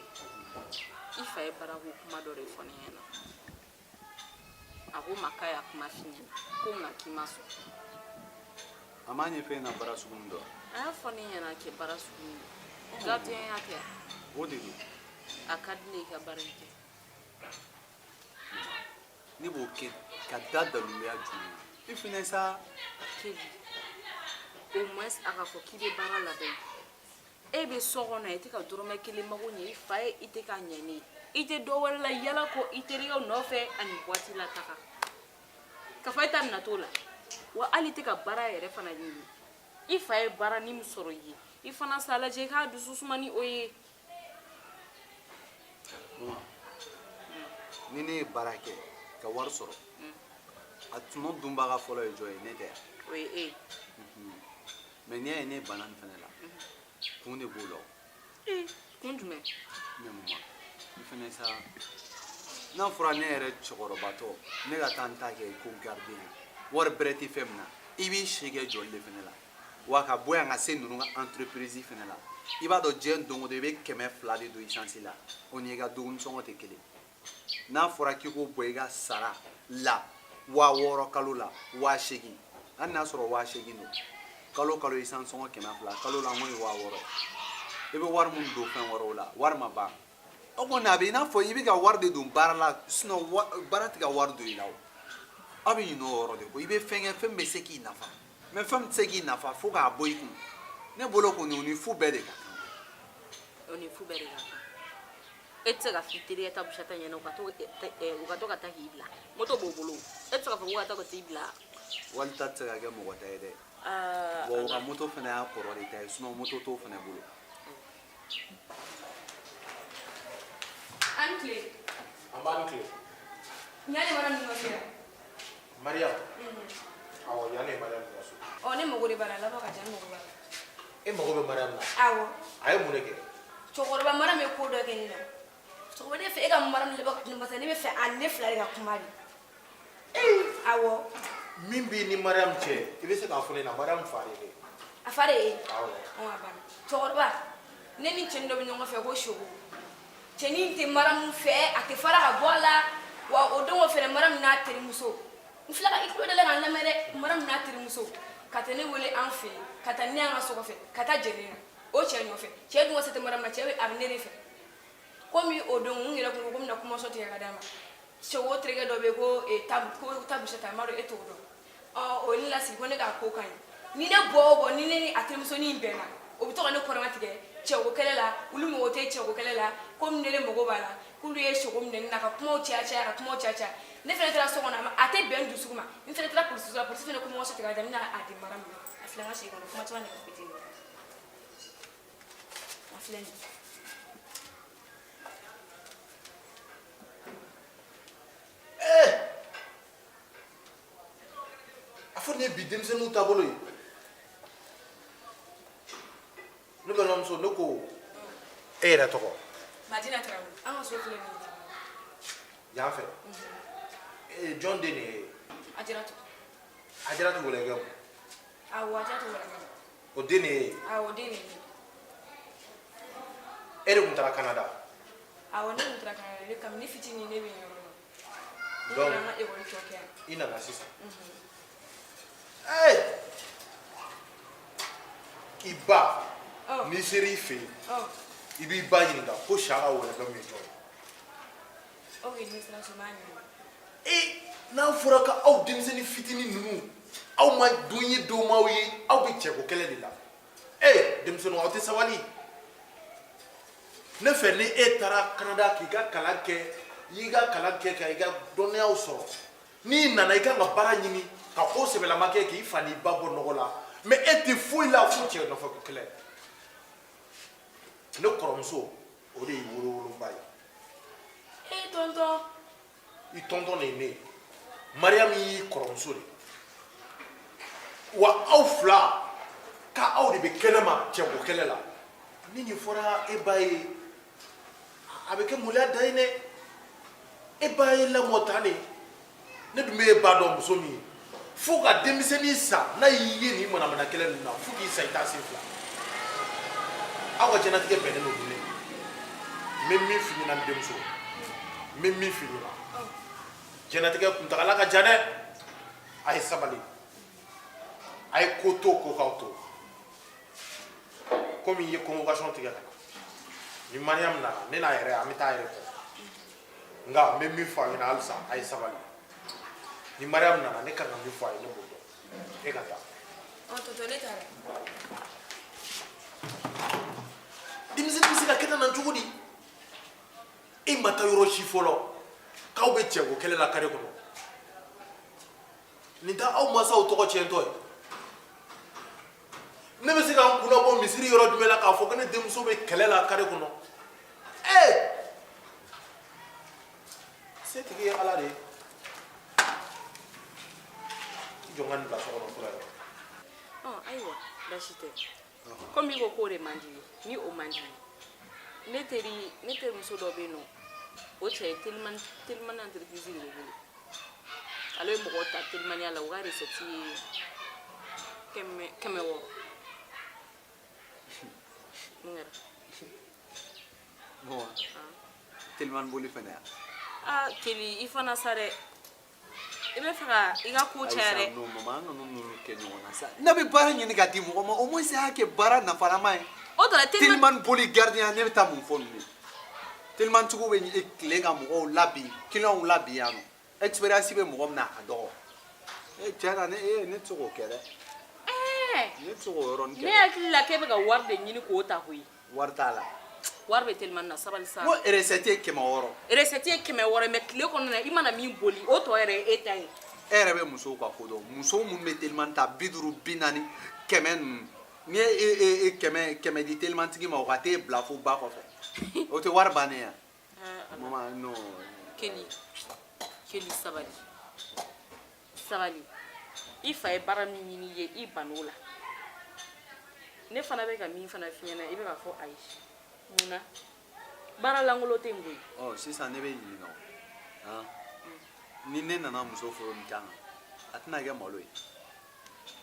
I fa ye baarako kuma dɔ de fɔ ne ɲɛna. A ko n ma k'a y'a kuma f'i ɲɛna ko nka k'i ma sɔn. A m'a ɲɛfɔ e ɲɛna baara sugu min don wa? A y'a fɔ ne ɲɛna kɛ baara sugu min don. Gardien ya tɛ wa? O de don. A ka di ne ye i ka baara in kɛ. Ne b'o kɛ ka da daluya jumɛn kan? I fɛnɛ sa. Keli, au moins a ka fɔ k'i bɛ baara labɛn. E bɛ so kɔnɔ i tɛ ka dɔrɔmɛ kelen mago ɲɛ i fa ye i tɛ ka ɲɛ ne ye. I tɛ dɔ wɛrɛ la yala kɔ i terikɛw nɔfɛ ani boîte la taga. Ka fɔ e ta bɛna t'o la. Wa hali i tɛ ka baara yɛrɛ fana ɲini. I fa ye baara ni min sɔrɔ i ye. I fana sa lajɛ i k'a dusu suma ni o ye. Mama, ni ne ye baara kɛ ka wari sɔrɔ, a tɔnɔ dunbaga fɔlɔ ye jɔn ye? Ne tɛ yan? O ye e ye. Mais n'i y'a ye ne banna nin fɛnɛ la, kun de b'o la o. Ee, kun jumɛn? Mais mama, i fɛnɛ sa, n'a fɔra ne yɛrɛ cɛkɔrɔbatɔ, ne ka taa n ta kɛ ko gardien, wari bɛrɛ tɛ fɛn min na, i b'i si kɛ jɔli de fɛnɛ la. Wa ka bɔ yan ka se ninnu ka entreprise fɛnɛ la, i b'a dɔn diɲɛ don o don i bɛ 200 de don essence la, o n'i ka dumuni sɔngɔ tɛ kelen. N'a fɔra k'i k'o bɔ i ka sara la 6000 kalo la, 8000, hali n'a sɔrɔ 8000 don, kalo kalo essence sɔngɔ 200, kalo la n ko ye 6000 ye. I bɛ wari min don fɛn wɛrɛw la, wari ma ban. O kɔni a bɛ i n'a fɔ i bɛ ka wari de don baara la, sinon baara tɛ ka wari don i la o. Aw bɛ ɲinɛ o yɔrɔ de kɔ. I bɛ fɛn kɛ fɛn bɛ se k'i nafa, mais fɛn min tɛ se k'i nafa fo k'a bɔ i kun. Ne bolo kɔni o ni fu bɛɛ de ka kan. O ni fu bɛɛ de ka kan. E tɛ se ka f'i terikɛ ta Busata ɲɛna u ka to u ka to ka taa k'i bila. Moto b'o bolo. E tɛ se ka fɔ k'u ka taa ka t'i bila. Wali ta tɛ se ka kɛ mɔgɔ ta ye dɛ. Wa u ka moto fana y'a kɔrɔ de ta ye, sinon moto t'o fana bolo. An tile. An b'an tile. Ɲa de mara ninnu ka so yan. Mariam. Awɔ, yan de ye Mariam ka so. Ɔ, ne mago de b'a la, laban ka jan, ne mago b'a la. E mago bɛ Mariam na? Awɔ. A ye mun de kɛ? Cɛkɔrɔba Mariam ye ko dɔ kɛ ne la. Cɛkɔrɔba ne fɛ e ka Mariam laban ka parce que ne bɛ fɛ a ne fila de ka kuma de. Awɔ. Min b'i ni Mariam cɛ, i bɛ se k'a fɔ ne ɲɛna, Mariam fa de ye ne ye. A fa de ye e? Awɔ. Ɔ, a banna. Cɛkɔrɔba, ne ni cɛnin dɔ bɛ ɲɔgɔn fɛ ko Sogo. Cɛnin tɛ Mariam fɛ, a tɛ fara ka bɔ a la. Wa o don o fɛnɛ Mariam n'a terimuso. N filɛ ka i tulo dayɛlɛ ka n lamɛn dɛ. Mariam n'a terimuso ka taa ne wele an fɛ yen, ka taa ne y'an ka so kɔfɛ, ka taa jɛn ne na. O cɛ nɔfɛ. Cɛ dun ka se tɛ Mariam na, cɛ bɛ a bɛ ne de fɛ. Komi o don n yɛrɛ kun ko ko n bɛna kumaso tigɛ ka d'a ma. Sogo terikɛ dɔ bɛ yen ko ko Tabusa ta, n b'a dɔn e t'o dɔn. Ɔ o ye ne lasigi ko ne k'a ko ka ɲi. Ni ne bɔ o bɔ, ni ne ni a terimusonin in bɛnna, o bɛ to ka ne kɔrɔma tigɛ cɛko kɛlɛ la. Olu mago tɛ cɛko kɛlɛ la, komi ne de mago b'a la. K'olu ye sogo minɛ ne na ka kumaw caya caya, ka kumaw caya caya. Ne fana taara so kɔnɔ, a tɛ bɛn n dusukun ma. N fana taara polisiso la, polisi fana kumaso tigɛ ka di n bɛna a di mara ma. A filɛ n ka sigi kɔnɔ, kuma caman de ka fiti. A filɛ nin ye. A fɔ nin ye bi denmisɛnninw taabolo ye. Ne balimamuso, ne ko e yɛrɛ tɔgɔ? Madina Tarawele. An ka so filɛ nin ye. Yan fɛ? Ee, jɔn den de ye? Ajaratu. Ajaratu Wɛlɛkɛ? Awɔ, Ajaratu Wɛlɛkɛ. O den de ye? Awɔ, o den de ye. E de tun taara Canada? Awɔ, ne tun taara Canada de. Kabini fitinin ne bɛ yen yɔrɔ la. Ne Donc taara n ka ekɔli tɔ kɛ yan. I nana sisan. Ee, i ba, n'i sera i fɛ yen, i b'i ba ɲininka ko Siyaka Wɛlɛkɛ min ye jɔn ye. Ok, ne sera so, n b'a ɲininka. Ee, n'a fɔra ko aw denmisɛnnin fitinin ninnu, aw ma don ye don m'aw ye, aw bɛ cɛko kɛlɛ de la. Ee, denmisɛnninw, aw tɛ sabali. Ne fɛ, ni e taara Canada k'i ka kalan kɛ, i y'i ka kalan kɛ ka i ka dɔnniyaw sɔrɔ, n'i nana, i kan ka baara ɲini ka ko sɛbɛlama kɛ k'i fa n'i ba bɔ nɔgɔ la. Mais e tɛ foyi la fo cɛ nɔfɛ kɛlɛ. Ne kɔrɔmuso, o de y'i wolowoloba ye. E tonton. I tonton de ye ne ye. Mariyamu y'i kɔrɔmuso de ye. Wa aw fila ka aw de bɛ kɛnɛ ma cɛko kɛlɛ la. Ni nin fɔra e ba ye, a bɛ kɛ maloya dan ye dɛ. E ba ye lamɔ tan de. Ne dun bɛ e ba dɔn muso min ye, fo ka denmisɛnnin sa, n'a y'i ye nin manamana kɛlɛ ninnu na, fo k'i sa, i t'a sen fila. Aw ka diɲɛnatigɛ bɛnnen don ne. N bɛ min f'i ɲɛna, n denmuso, n bɛ min f'i ɲɛna, diɲɛnatigɛ kuntagala ka jan dɛ. A ye sabali, a ye ko to ko k'aw to. Komi i ye convocation tigɛ ka na, ni Mariam nana, ne n'a yɛrɛ, an bɛ taa yɛrɛ kɔ. Nka n bɛ min fɔ a ɲɛna halisa, a ye sabali. Ni Mariam nana, ne kan ka min fɔ a ye, ne b'o dɔn. E ka taa. Ɔ tonton, ne taara. Denmisɛnnin bɛ se ka kɛ tan na cogo di? E ma taa yɔrɔ si fɔlɔ, k'aw bɛ cɛko kɛlɛ la kare kɔnɔ. Nin tɛ aw mansaw tɔgɔ tiɲɛtɔ ye? Ne bɛ se ka n kunna bɔ misiri yɔrɔ jumɛn la k'a fɔ ko ne denmuso bɛ kɛlɛ la kare kɔnɔ? Ee, setigi ye Ala de ye. I jɔ n ka nin bila so kɔnɔ fɔlɔ yɛrɛ. Ɔ ayiwa, baasi tɛ. Komi i ko k'o de man di ye, ni o man di ye, ne teri, ne terimuso dɔ bɛ yen nɔ, o cɛ ye telimani, telimani entreprise de b'o bolo. Ale bɛ mɔgɔw ta telimaniya la, u ka recette ye 600. Mun kɛra? Bon, telimani boli fɛnɛ yan. Aa Keli, i fana sa dɛ. I bɛ fɛ ka i ka ko caya dɛ. Ayisa, non maman, an kana ninnu kɛ ɲɔgɔn na sa. N'a bɛ baara ɲini ka di mɔgɔ ma, au moins y'a kɛ baara nafalama ye. O tɔ la telimani boli gardien, ne bɛ taa mun fɔ ninnu ye? Telimantigiw bɛ tile ka mɔgɔw labin, clients labin yan nɔ. Expérience bɛ mɔgɔ min na, a ka dɔgɔ. E tiɲɛ na, ne tɛ se k'o kɛ dɛ. Ne tɛ se k'o yɔrɔnin kɛ. Ne hakili la k'e bɛ ka wari de ɲini k'o ta koyi. Wari t'a la. Wari bɛ telimani na, sabali sa. N ko recette ye 600. Recette ye 600, mais tile kɔnɔna na, i mana min boli, o tɔ yɛrɛ ye e ta ye. E yɛrɛ bɛ musow ka ko dɔn. Muso minnu bɛ telimani ta 50, 40, 100 ninnu. N'i ye e 100 di telimantigi ma, o ka t'e bila fo ba kɔfɛ. O tɛ wari bannen ye wa? Maman, non. Keli, Keli, sabali. Sabali. I fa ye baara min ɲini i ye, i ban'o la. Ne fana bɛ ka min fana f'i ɲɛna, i bɛ k'a fɔ ayi. Mun na? Baara lankolon tɛ yen koyi. Ɔ sisan ne bɛ ɲininka o. Han? Ni ne nana muso furu nin kan, a tɛna kɛ malo ye.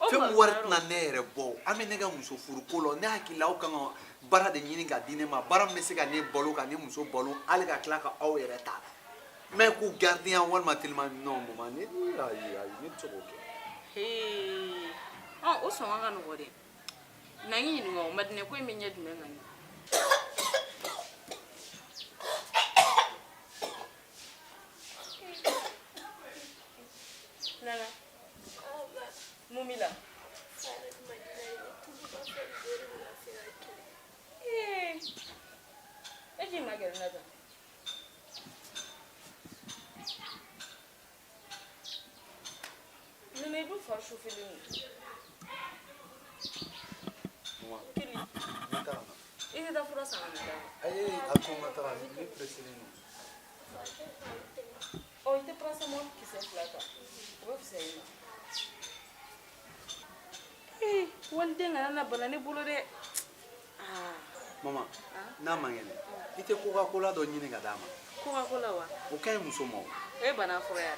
Fɛn min wari tɛna ne yɛrɛ bɔ, an bɛ ne ka muso furu ko la. Ne hakili la, aw kan ka baara de ɲini ka di ne ma, baara min bɛ se ka ne balo, ka ne muso balo, hali ka tila ka aw yɛrɛ ta. Mais ko gardien walima telimani, non maman, ne ayi ayi, ne tɛ se k'o kɛ. Hee, ɔ o sɔngɔ ka nɔgɔ dɛ. Na n ɲininka o, Madinɛ ko in bɛ ɲɛ jumɛn kan? tɛ taa fura san ka na d'a ma. Ayi, a to n ka taga, ne pressé don. Ɔ, i tɛ paracetamol kisɛ 2 ta, o bɛ fisaya i ma. Ee, waliden kana na bana ne bolo dɛ. Aa. Mama, n'a man kɛnɛ, i tɛ Coca-Cola dɔ ɲini ka d'a ma. Coca-Cola wa? O ka ɲi muso ma o. O ye bana fura ye.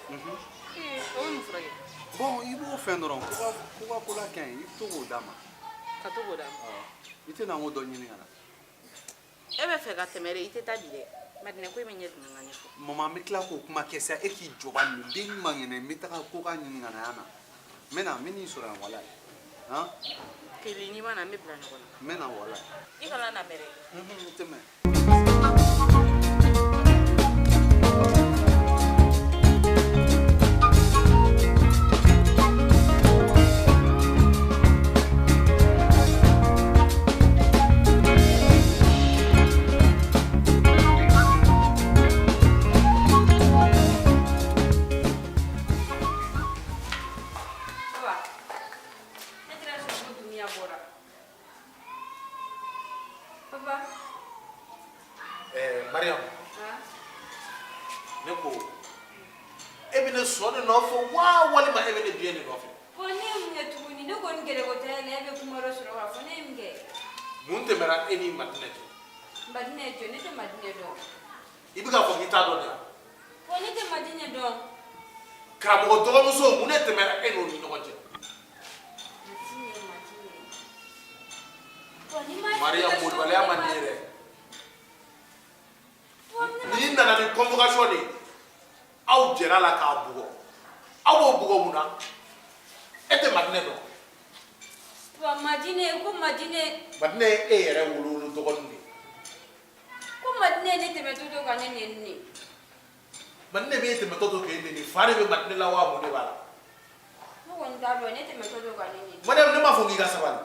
Ee, o bɛ mun furakɛ? Bon, i b'o fɛn dɔrɔn, Coca-Cola ka ɲi, i bɛ to k'o d'a ma. Ka to k'o d'a ma. I tɛ na n k'o dɔ ɲini ka na. E bɛ fɛ ka tɛmɛ dɛ, i tɛ taa bi dɛ. Madinɛ ko in bɛ ɲɛ jumɛn ka ɲɛfɔ? Mama, an bɛ tila k'o kuma kɛ sa, e k'i jɔ ba nin den man kɛnɛ, n bɛ taga Coca ɲini ka na yan na. N bɛ na, n bɛ n'i sɔrɔ yan walayi. Han? Kelen, n'i ma na, an bɛ bila ɲɔgɔn na. N bɛ na walayi. I kana na mɛn dɛ. N tɛ mɛn. Papa, ne taara sɔrɔ ko dunuya bɔra. Papa. Ɛɛ Mariam. Han? Ne ko e bɛ ne sɔn de nɔfɛ wa walima e bɛ ne biɲɛ de nɔfɛ? Bon, ne ye mun kɛ tuguni? Ne kɔni gɛrɛko tɛ ne la, e bɛ kuma dɔ sɔrɔ k'a fɔ ne ye mun kɛ? Mun tɛmɛna e ni Madinɛ cɛ? Madinɛ ye jɔn? Ne tɛ Madinɛ dɔn. I bɛ k'a fɔ k'i t'a dɔn de wa? Bon, ne tɛ Madinɛ dɔn. Karamɔgɔ dɔgɔmuso, mun de tɛmɛna e n'o ni ɲɔgɔn cɛ? Madinɛ, Madinɛ. Bon, ni ma Mariam, explication molobaliya man di ye dɛ. Bon, ne ma N'i nana ni convocation de ye, aw jɛra la k'a bugɔ. Aw b'o bugɔ mun na? E tɛ Madinɛ dɔn. Bon, Madinɛ, ko Madinɛ. Madinɛ ye e yɛrɛ wolo dɔgɔnin de ye. Ko Madinɛ ye ne tɛmɛtɔ to ka ne nɛni ne. Madinɛ bɛ e tɛmɛtɔ to k'e nɛni, fa de bɛ Madinɛ la wa mun de b'a la? Ne kɔni t'a dɔn, ne tɛmɛtɔ to ka ne nɛni. Mariam, ne m'a fɔ k'i ka sabali.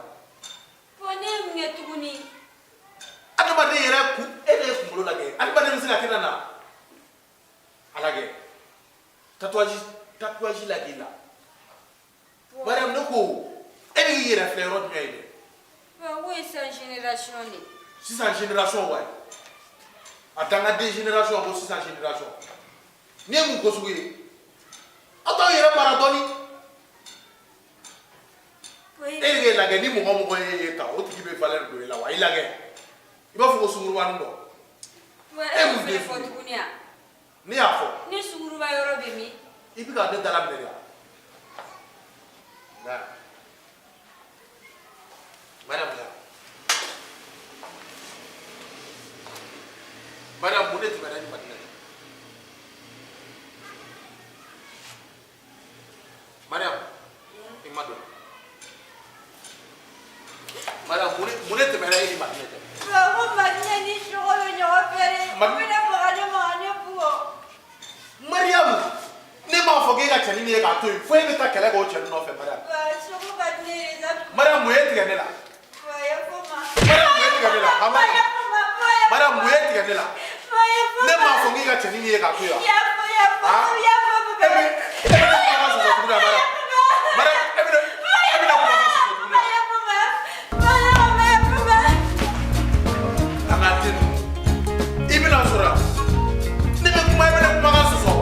Bon, ne ye mun kɛ tuguni? Adamaden yɛrɛ kun, e de ye kunkolo lajɛ, adamaden bɛ se ka kɛ na na. A lajɛ. Tatouage, tatouage lajɛ i la. Mariam, ne ko e bɛ k'i yɛrɛ filɛ yɔrɔ jumɛn ye dɛ? Bon, ko ye sisan génération de. Sisan génération wa ye. A dangaden génération ko sisan génération. Nin ye mun ko sugu ye? Aw t'aw yɛrɛ mara dɔɔni. E de k'e lajɛ, ni mɔgɔ mɔgɔ ye e ta, o tigi bɛ valeur don e la wa? I lajɛ. I b'a fɔ ko sungurubanin dɔ. Bon, E e mun mun den fɛnɛ fɔ sugu ye? tuguni a? Ne y'a fɔ. Ne sunguruba yɔrɔ bɛ min? I bɛ ka ne dala minɛ de wa? Na. Mariam, na. Mariam, mun de tɛmɛna ni Madinɛ cɛ? Mariam, i ma don. Mariam, mun de tɛmɛna e ni Madinɛ cɛ? Bon, ko Madinɛ ni Sogo bɛ ɲɔgɔn fɛ de. U bɛna faga ne ma ka ne bugɔ. Mariam, ne m'a fɔ k'e ka cɛnin ye k'a to yen, fo e bɛ taa kɛlɛ kɛ o cɛnin nɔfɛ, Mariam. Bon, Sogo ka di ne ye sa. Mariam, mun ye tigɛ ne la? Bon, yafa ma. Mariam, mun ye tigɛ ne la? Ha, Mariam. Yafa ma, yafa Mariam, mun ye tigɛ ne la? ma, yafa Ne ma. m'a fɔ k'i ka cɛnin ye k'a to yen wa? Yafa, yafa, Ah? yafa, E bɛ e bɛ na kumakan sɔsɔ tuguni wa, Mariam? Mariam, e bɛ na kumakan sɔsɔ tuguni wa? Yafa ma, yafa ma, yafa ma. An ka den ninnu, i bɛna sɔrɔ yan. Ne bɛ kuma, e bɛ ne kumakan sɔsɔ.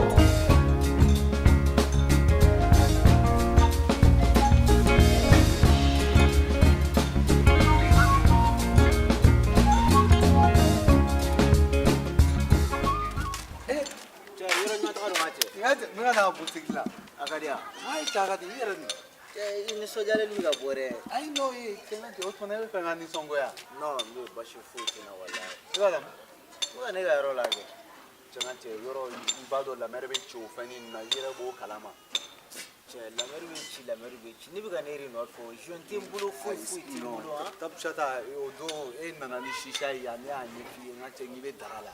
Cɛ, yɔrɔ ɲuman taga don n ka cɛ. N ka taa boutique la. A ka di yan. Ayi, cɛ, a ka di i yɛrɛ dun. Cɛ, i nisɔndiyalen bɛ ka bɔ dɛ. Ayi, n'o ye cɛ, n ka cɛ, o tuma e bɛ fɛ ka nisɔngoya. Non, n bɛ basi foyi tɛ n na walayi. I b'a dɔn. N bɛ ka ne ka yɔrɔ lajɛ. Cɛ, n ka cɛ, yɔrɔ i b'a dɔn lamɛri bɛ ci o fɛn nin na, i yɛrɛ b'o kalama. Cɛ, lamɛri bɛ ci, lamɛri bɛ ci. Ne bɛ ka ne yɛrɛ nɔfɛ o jeune tɛ n bolo, foyi foyi tɛ n bolo han. Tabuchata, o don e nana ni sisa ye yan, ne y'a ɲɛf'i ye, n ka cɛ, k'i bɛ dara la.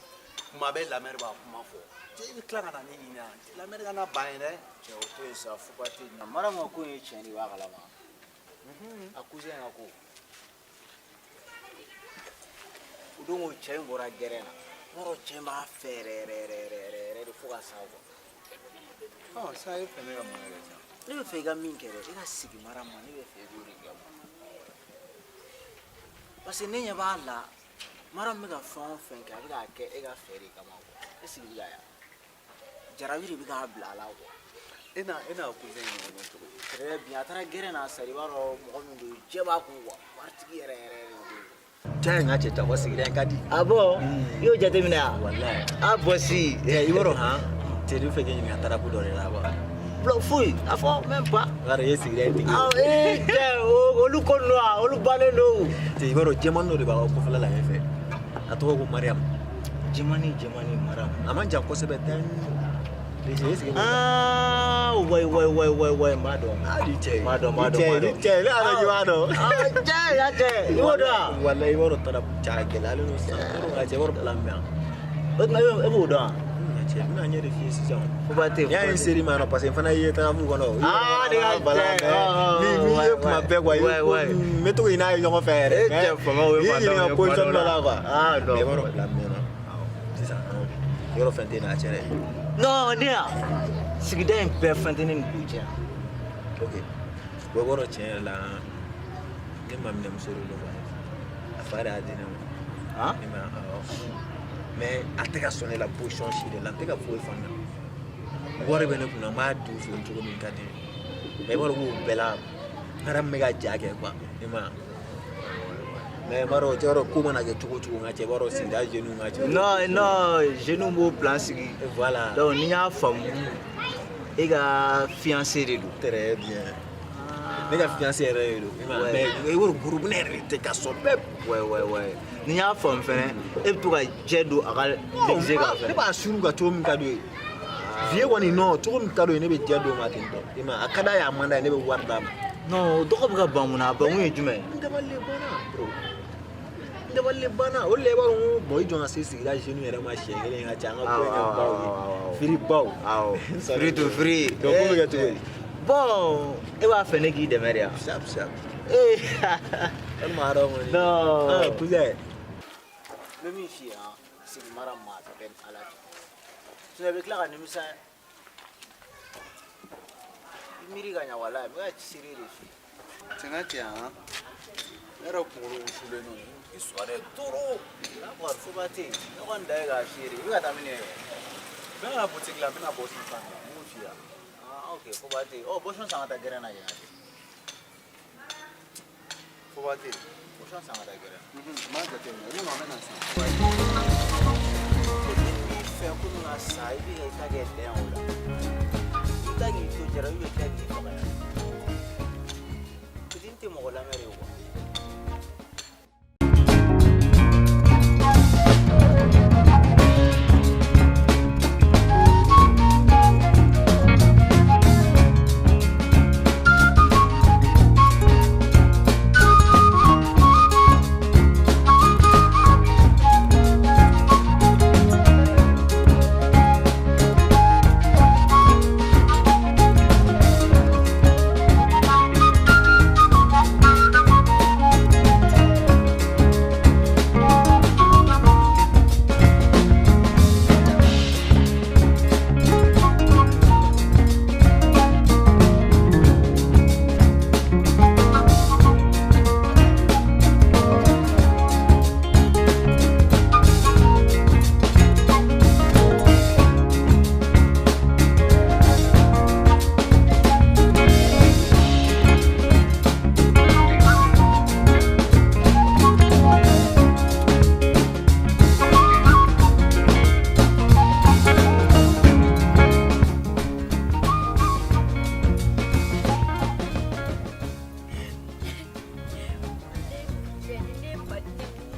Kuma bɛɛ lamɛri b'a kuma fɔ. Cɛ, i bɛ tila ka na ne ɲini yan. Cɛ, lamɛri kana ban ye dɛ. Cɛ, o to yen sa, fuba tɛ yen. Mariam ka ko in ye tiɲɛ de ye, i b'a kalama. A cousin ka ko. O don ko cɛ in bɔra gɛrɛn na. N b'a dɔn cɛ in b'a fɛ yɛrɛ yɛrɛ yɛrɛ yɛrɛ yɛrɛ yɛrɛ de fo ka sa quoi. Ɔ, sisan e fɛ ne ka mun de kɛ sisan? Ne bɛ fɛ i ka min kɛ dɛ, e ka segin Mariam ma, ne bɛ fɛ i k'o de kɛ quoi. Parce que ne ɲɛ b'a la, Mariam bɛ ka fɛn o fɛn kɛ, a bɛ k'a kɛ e ka fɛ de kama quoi. Est ce que i bɛ k'a ye? Jarabi de bɛ k'a bila a la quoi. E n'a cousin ɲɔgɔn dɔn cogo di? Très bien, a taara gɛrɛn na sa, i b'a dɔn mɔgɔ min don, jɛ b'a kun quoi, waritigi yɛrɛ yɛrɛ yɛrɛ de don. Cɛ in ka cɛ ta ko sigida in ka di. Ah bon? I y'o jateminɛ wa? Walayi. Ah bosi. I b'a dɔn han, cɛ de fɛ k'i ɲininka tarapu dɔ de la quoi. Bulon foyi, a fɔ même pas. I b'a dɔn i ye sigida in tigi ye. Ah ee cɛ, olu ko ninnu wa, olu bannen don. Cɛ i b'a dɔn jɛman dɔ de b'a ka kɔfɛla la yen fɛ. A tɔgɔ ko Mariam. Jɛmani jɛmani Mariam. A man jan kosɛbɛ tan. Ah wayi wayi wayi wayi wayi, n b'a dɔn. Ah ni cɛ. N b'a dɔn, n b'a dɔn, n b'a dɔn. Ni cɛ, ne y'a dɔn k'i b'a dɔn. Ah cɛ, ya cɛ, i b'o dɔn wa? Walayi i b'a dɔn tarapu cɛ a gɛlɛyalen don sisan. I b'a dɔn cɛ i b'a dɔn plan bɛ yan. O tuma e b'o dɔn wa? Cɛ n bɛna ɲɛ de f'i ye sisan. Foba tɛ yen. N'i y'a ye n ser'i ma yan nɔ parce que n fana y'i ye tarapu kɔnɔ. Ah ne ka cɛ. Ni n'i ye kuma bɛɛ quoi. N bɛ to k'i n'a ye ɲɔgɔn fɛ yɛrɛ. E cɛ famaw ye N'i fantanw ye ɲininka position dɔ la quoi. Ah non. Mais i b'a dɔn plan bɛ yan nɔ. Sisan yɔrɔ fɛn tɛ n'a cɛ dɛ. Non ne ya sigida in bɛɛ fɛn tɛ ne ni dugu cɛ. Ok. Bon i b'a dɔn tiɲɛ yɛrɛ la ne maminɛmuso de don quoi. A fa de y'a di ne ma. Han? Ne ma awɔ. Mais a tɛ ka sɔn ne la position si de la, n tɛ ka foyi faamuya. Wari bɛ ne kunna, n b'a di u fɛ yen cogo min ka di n ye. Mais i b'a dɔn k'o bɛɛ la Mariam bɛ ka ja kɛ quoi. I ma ye wa? Mais i b'a dɔn cɛ b'a dɔn ko mana kɛ cogo o cogo n ka cɛ i b'a dɔn sigida jeunes ka cɛ. Non non, jeunes b'o plan sigi. Voilà. Donc ni n y'a faamu, e ka fiancé de don. Très bien. Ne ka fiancé yɛrɛ de don. I ma ye wa? Ouais. Mais i b'a dɔn groupe ne yɛrɛ de tɛ ka sɔn bɛɛ. Ouais ouais ouais. Ni n y'a faamu fɛnɛ, e bɛ to ka jɛ don a ka déguisé kan Ne fɛnɛ. b'a suru ka cogo min ka d'o ye. Vieux kɔni non, cogo min ka d'o ye ne bɛ jɛ d'o ma ten tɔ. I ma ye a ka d'a ye a man d'a ye ne bɛ wari d'a ma. Non, o tɔgɔ bɛ ka ban mun na? A bankun ye jumɛn ye? N dabali banna bro. N dabali banna o de la i b'a dɔn ko bon i jɔ ka se sigida jeunes yɛrɛ ma siɲɛ kelen ka ca an ka ko in kɛ baw ye. Firi baw. Awɔ. Free to free. Donc ko bɛ kɛ cogo di? Bon, e b'a fɛ ne k'i dɛmɛ de wa? Sap sap. Ee. Walima a dɔn kɔni. Non. Ah cousin. N bɛ min f'i ye han, segin Mariam ma a bɛɛ ni Ala cɛ. Sinon i bɛ tila ka nimisa. I miiri ka ɲɛ walayi, n bɛ ka seere de f'i ye. Cɛ n ka cɛ han, ne yɛrɛ kunkolo wusulen don. Histoire ye trop. D'accord, foba tɛ yen. Ne kɔni dan ye k'a f'i ye de. I bɛ ka taa min yɛrɛ? N bɛ ka na boutique la, n bɛna bɔ sisan. N b'o f'i ye. Ah ok, foba tɛ yen. Ɔ boisson san ka taa gɛrɛn na yen. Foba tɛ yen. Boisson san ka taa gɛrɛn na. N b'a jateminɛ, ne ma n bɛ na sisan. N'i fɛ ko min ka sa, i bɛ ka i ta kɛ dɛn o la. I ta k'i to jarabi bɛ tila k'i faga yan. Fitini tɛ mɔgɔ lamɛn de quoi.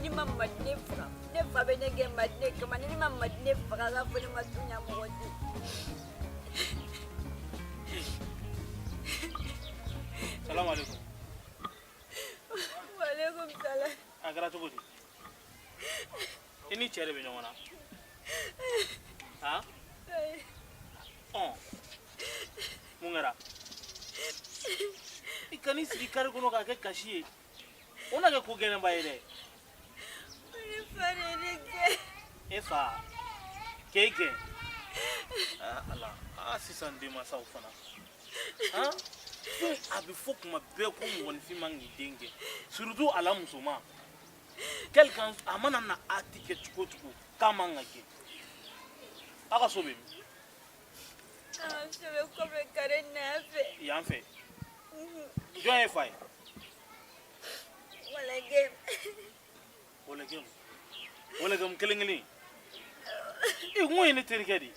Ni ma Madinɛ faga, ne fa bɛ ne gɛn Madinɛ kama. Ni ne ma Madinɛ faga, k'a fɔ ne ma tun ɲa mɔgɔ di. Salamu alaikum. Waaleykum salam. A kɛra cogo di? I ni cɛ de bɛ ɲɔgɔn na? Han? Ɔn. Mun kɛra? I kan'i sigi kari kɔnɔ k'a kɛ kasi ye. O na kɛ ko gɛlɛnba ye dɛ. Ne fa de ye ne gɛn. E fa k'e gɛn? Aa Ala, aa sisan denmansaw fana. Han? Fo a bɛ fɔ kuma bɛɛ ko mɔgɔninfin man k'i den gɛn. Surtout a la musoman. Quelqu'un a mana na acte kɛ cogo o cogo k'a man ka kɛ. Aw ka so bɛ min? An ka so bɛ kɔfɛ kare na yan fɛ. Yan fɛ. Jɔn ye fa ye? Wɔlɛgɛm. Wɔlɛgɛm. Wɔlɛgɛm kelen kelen. E n ko ye ne terikɛ de ye.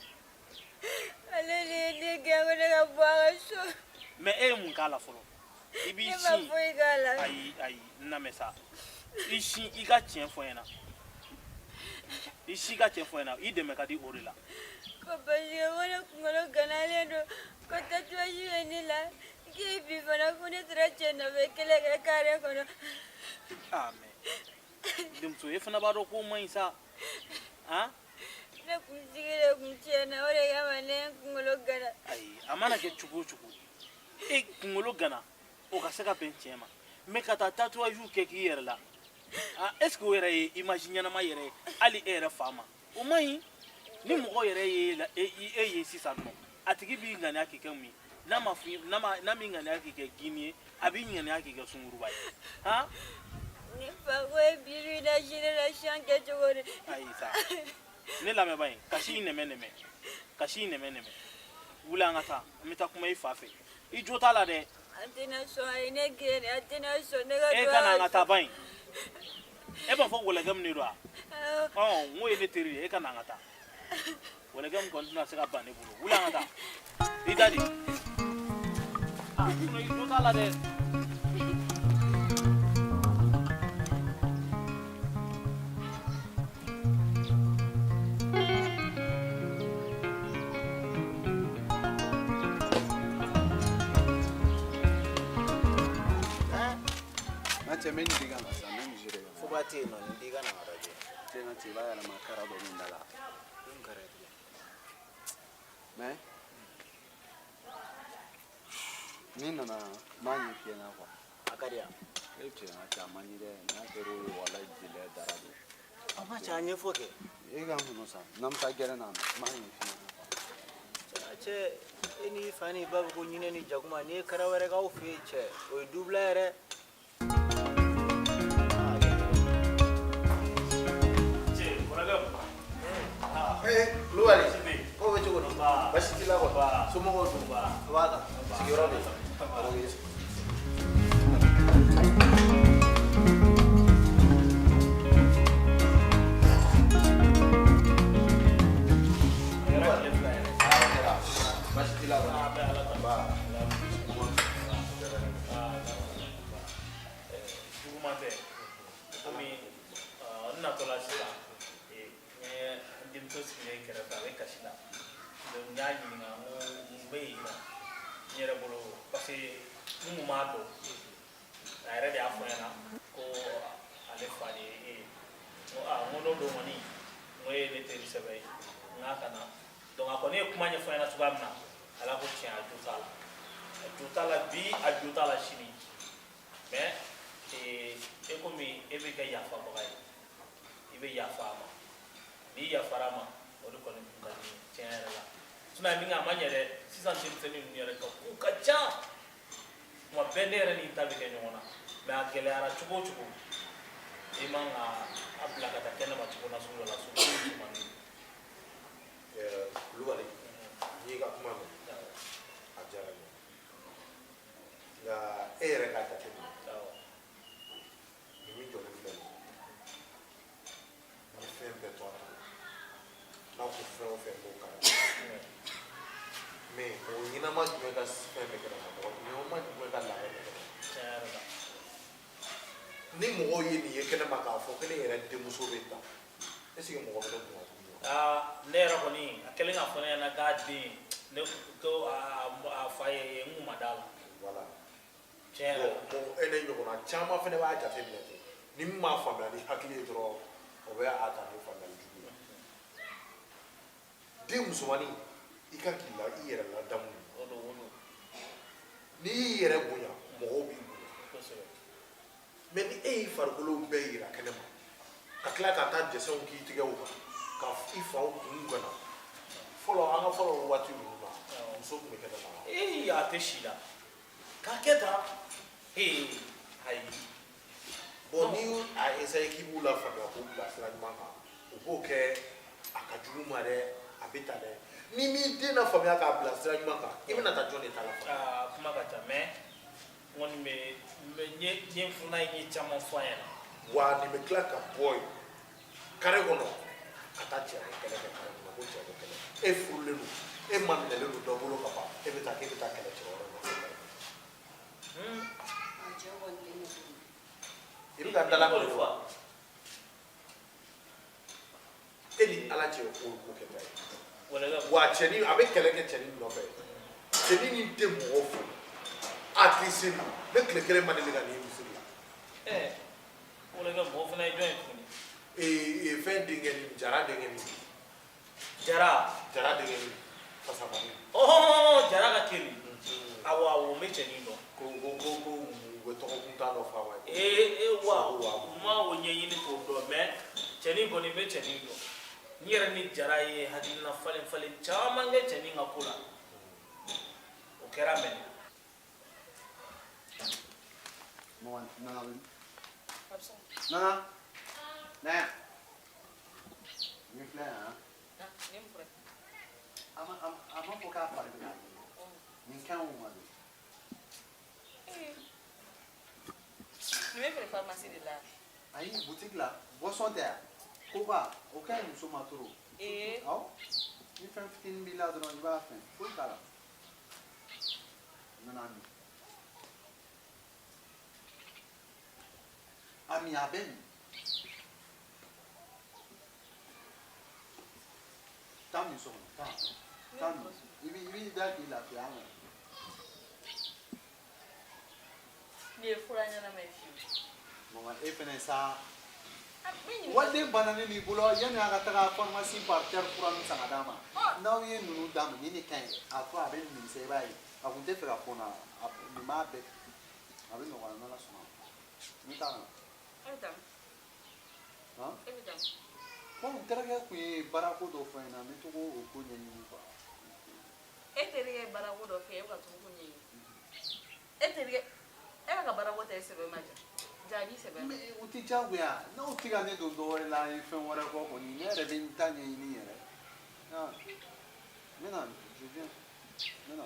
Ale de ye ne gɛn ko ne ka bɔ a ka so. Mais e ye mun k'a la fɔlɔ? I b'i Ne ma sin. foyi k'a la. Ayi ayi n lamɛn sa. I sin i ka tiɲɛ fɔ n ɲɛna. I si ka tiɲɛ fɔ n ɲɛna i dɛmɛ ka di o de la. Ko parce que ko ne kunkolo ganalen don ko tatouage bɛ ne la k'e bi fana ko ne taara cɛ nɔfɛ kɛlɛ kɛ carré kɔnɔ. Ah mais denmuso e fana b'a dɔn k'o man ɲi sa. Han? Ne kunsigi de kun tiɲɛna o de kama ne ye n kunkolo gana. Ayi a mana kɛ cogo o cogo e kunkolo gana o ka se ka bɛn tiɲɛ ma mais ka taa tatouage kɛ k'i yɛrɛ la ah est ce que o yɛrɛ ye image ɲɛnama yɛrɛ ye hali e yɛrɛ fa ma o man ɲi ni mɔgɔ yɛrɛ ye la e e ye sisan nɔ a tigi b'i ŋaniya k'i kɛ mun ye n'a ma f'i n'a ma n'a m'i ŋaniya k'i kɛ gini ye a b'i ŋaniya k'i kɛ sunguruba ye han. Ne fa ko ye bi bi in na génération kɛcogo de. Ayi sa ne lamɛnba in kasi nɛmɛ nɛmɛ kasi nɛmɛ nɛmɛ wuli an ka taa an bɛ taa kuma i fa fɛ i jo t'a la dɛ. A tɛna sɔn a ye ne gɛn a tɛna sɔn ne ka e don ka na a an ka ka taa so. ba in e b'a fɔ wɛlɛkɛ min de don wa Awɔ. ɔ n ko ye ne teri ye e ka na an ka taa wɛlɛkɛ min kɔni tɛna se ka ban ne bolo wuli an ka taa i da di ah sinon i jo t'a la dɛ. N ka cɛ n bɛ nin di ka na sisan n bɛ misi de ka na. Foba tɛ yen nɔ nin di ka na ka taa jɛ. Cɛ n ka cɛ i b'a yɛlɛma kara dɔ min da la. Mun kara ye tugun? Mais n'i nana n b'a ɲɛf'i ɲɛna quoi. A ka di yan. E cɛ n ka cɛ a man di dɛ n'a kɛra o ye walayi jeliya dara don. A ma cɛ a ɲɛfɔ kɛ. E ka mun san n'an bɛ taa gɛrɛn na n b'a ɲɛf'i ɲɛna quoi. Cɛ e n'i fa n'i ba bɛ ko ɲinɛ ni jakuma n'i ye kara wɛrɛ k'aw fɛ yen cɛ o ye dubila yɛrɛ. Cɛ wɛlɛkɛ Ee Kulubali ko bɛ cogo di baasi t'i la kɔni somɔgɔw dun a b'a kan sigiyɔrɔ bɛ yen. Baasi t'i la kɔni nba. Juguman tɛ komi n natɔla sisan n ye n denmuso sigilen kɛrɛfɛ a bɛ kasi la donc n y'a ɲininka n ko mun bɛ yen nɔ n yɛrɛ bolo parce que n kun m'a dɔn a yɛrɛ de y'a fɔ n ɲɛna ko ale fa de ye e ye n ko aa n ko n'o don kɔni n ko e ye ne teri sɛbɛ ye n k'a ka na donc a kɔni ye kuma ɲɛfɔ n ɲɛna cogoya min na ala ko tiɲɛ a jo t'a la a jo t'a la bi a jo t'a la sini mais e komi e bɛ kɛ yafabaga ye i bɛ yafa a ma n'i yafara a ma o de kɔni kun ka di n ye tiɲɛ yɛrɛ la sinon min a ma ɲɛ dɛ sisan denmisɛnnin ninnu yɛrɛ ka ko ka ca tuma bɛɛ ne yɛrɛ ni n ta bɛ kɛ ɲɔgɔn na mais a gɛlɛyara cogo o cogo i man ka a bila ka taa kɛnɛma cogo na sugu dɔ la surtout musomannin. Kulubali n'i y'i ka kuma mɛn a diyara n ye nka e yɛrɛ k'a jateminɛ nin min jɔlen filɛ nin ye n ye fɛn bɛɛ to a ta la n'a ko fɛn o fɛn n b'o kala mais mɔgɔ ɲɛnama jumɛn ka fɛn bɛ kɛnɛma mɔgɔ ɲɛnama jumɛn ka laada bɛ kɛnɛma tiɲɛ yɛrɛ la ni mɔgɔw ye nin ye kɛnɛma k'a fɔ ko ne yɛrɛ denmuso bɛ tan est ce que mɔgɔ bɛ ne bonya tuguni wa. Aa ne yɛrɛ kɔni a kɛlen k'a fɔ ne ɲɛna k'a den ne ko a fa ye n kun ma d'a la. Voilà. Tiɲɛ yɛrɛ la. Bon mɔgɔ e ne ɲɔgɔnna caman fana b'a jateminɛ ten ni min m'a faamuya ni hakili ye dɔrɔn o bɛ a ta ni faamuyali jugu ye den musomannin i ka k'i la i yɛrɛ ladamu O don o don. n'i y'i yɛrɛ bonya mɔgɔw b'i bonya Kosɛbɛ. mais ni e y'i farikolo bɛɛ yira kɛnɛ ma ka tila ka taa dɛsɛw k'i tigɛw kan ka i faw kun gana fɔlɔ an ka fɔlɔ waati ninnu na muso tun bɛ kɛnɛ ma Ee a tɛ si la k'a kɛ tan ee ayi. Bon, n'i y'u a essayer k'i b'u lafaamuya k'u bila sira ɲuman kan, u b'o kɛ a ka jugu ma dɛ, a bɛ tan dɛ. N'i m'i den lafaamuya k'a bila sira ɲuman kan, i bɛna taa jɔn de ta lafaamuya? Aa, kuma ka ca, mais n kɔni bɛ n ye n funa ye, n ye caman fɔ a ɲɛna. Wa nin bɛ tila ka bɔ yen kare kɔnɔ ka taa cɛko kɛlɛ kɛ kare kɔnɔ, ko cɛko kɛlɛ. E furulen don, e maminɛlen don dɔ bolo ka ban, e bɛ taa k'e bɛ taa kɛlɛ cɛ wɛrɛ nɔfɛ. I bɛ ka n dala minɛ wa? E ni Ala cɛ, o ko kɛta ye. Wa cɛnin a bɛ kɛlɛ kɛ cɛnin nɔfɛ, cɛnin ni tɛ mɔgɔ fo, a tɛ seli, ne tile kelen ma deli ka nin ye misiri la. Ɛɛ, wala mɔgɔ fana ye jɔn ye tuguni? Ee, fɛn denkɛ nin, Jara denkɛ nin. Jara? Jara denkɛ nin, Fasamani. Ɔhɔn, Jara ka teli. Awɔ awɔ, n bɛ cɛnin dɔn. Ko u bɛ tɔgɔ kuntan dɔ fɔ a ma. Ee ee, wa u ma o ɲɛɲini k'o dɔn, mais cɛnin kɔni, n bɛ cɛnin dɔn. N yɛrɛ ni Jara ye hakilina falen falen caman kɛ cɛnin ka ko la. O kɛra mɛnɛ. Maman, nana wuli. Nana, na yan. Nin filɛ yan. A ma fɔ k'a fari bɛ k'a ɲimi. Nin ka ɲi o ma de. Nin bɛ feere pharmacie de la. Ayi, boutique la, boisson tɛ yan. Koba, o ka ɲi muso ma trop. Ee. Awɔ. Ni fɛn fitinin b'i la dɔrɔn, i b'a fɛn. Foyi t'a la. Nana min. A min, a bɛ min. Taa min so kɔnɔ, taa. Taa min. I b'i da k'i lafiya an kɔnɔ. Nin ye fura ɲɛnama ye fiyewu. Mama, e fɛnɛ sa. Waliden bananen b'i bolo, yanni a ka taga pharmacie par terre fura min san ka d'a ma. N'aw ye ninnu d'a ma, nin de ka ɲi. A fɔ a bɛ nimisɛ, i b'a ye. A kun tɛ fɛ ka fɔnɔ, nin b'a bɛɛ. A bɛ nɔgɔya n'Ala sɔnna. N bɛ taa ka na. E bɛ taa min? Han? E bɛ taa min? Bon, n terikɛ kun ye baarako dɔ fɔ n ɲɛna, n bɛ to k'o ko ɲɛɲini quoi. E terikɛ ye baarako dɔ fɛ, e bɛ ka to k'o ɲɛɲini. E terikɛ, e bɛ ka baarako ta e sɛbɛ ma ja. Jaabi sɛbɛ ma. Mais o tɛ diyagoya, n'aw tɛ ka ne don dɔ wɛrɛ la ye fɛn wɛrɛ kɔ kɔni, ne yɛrɛ bɛ n ta ɲɛɲini yɛrɛ. Ah, n bɛ na, je viens. N bɛ na.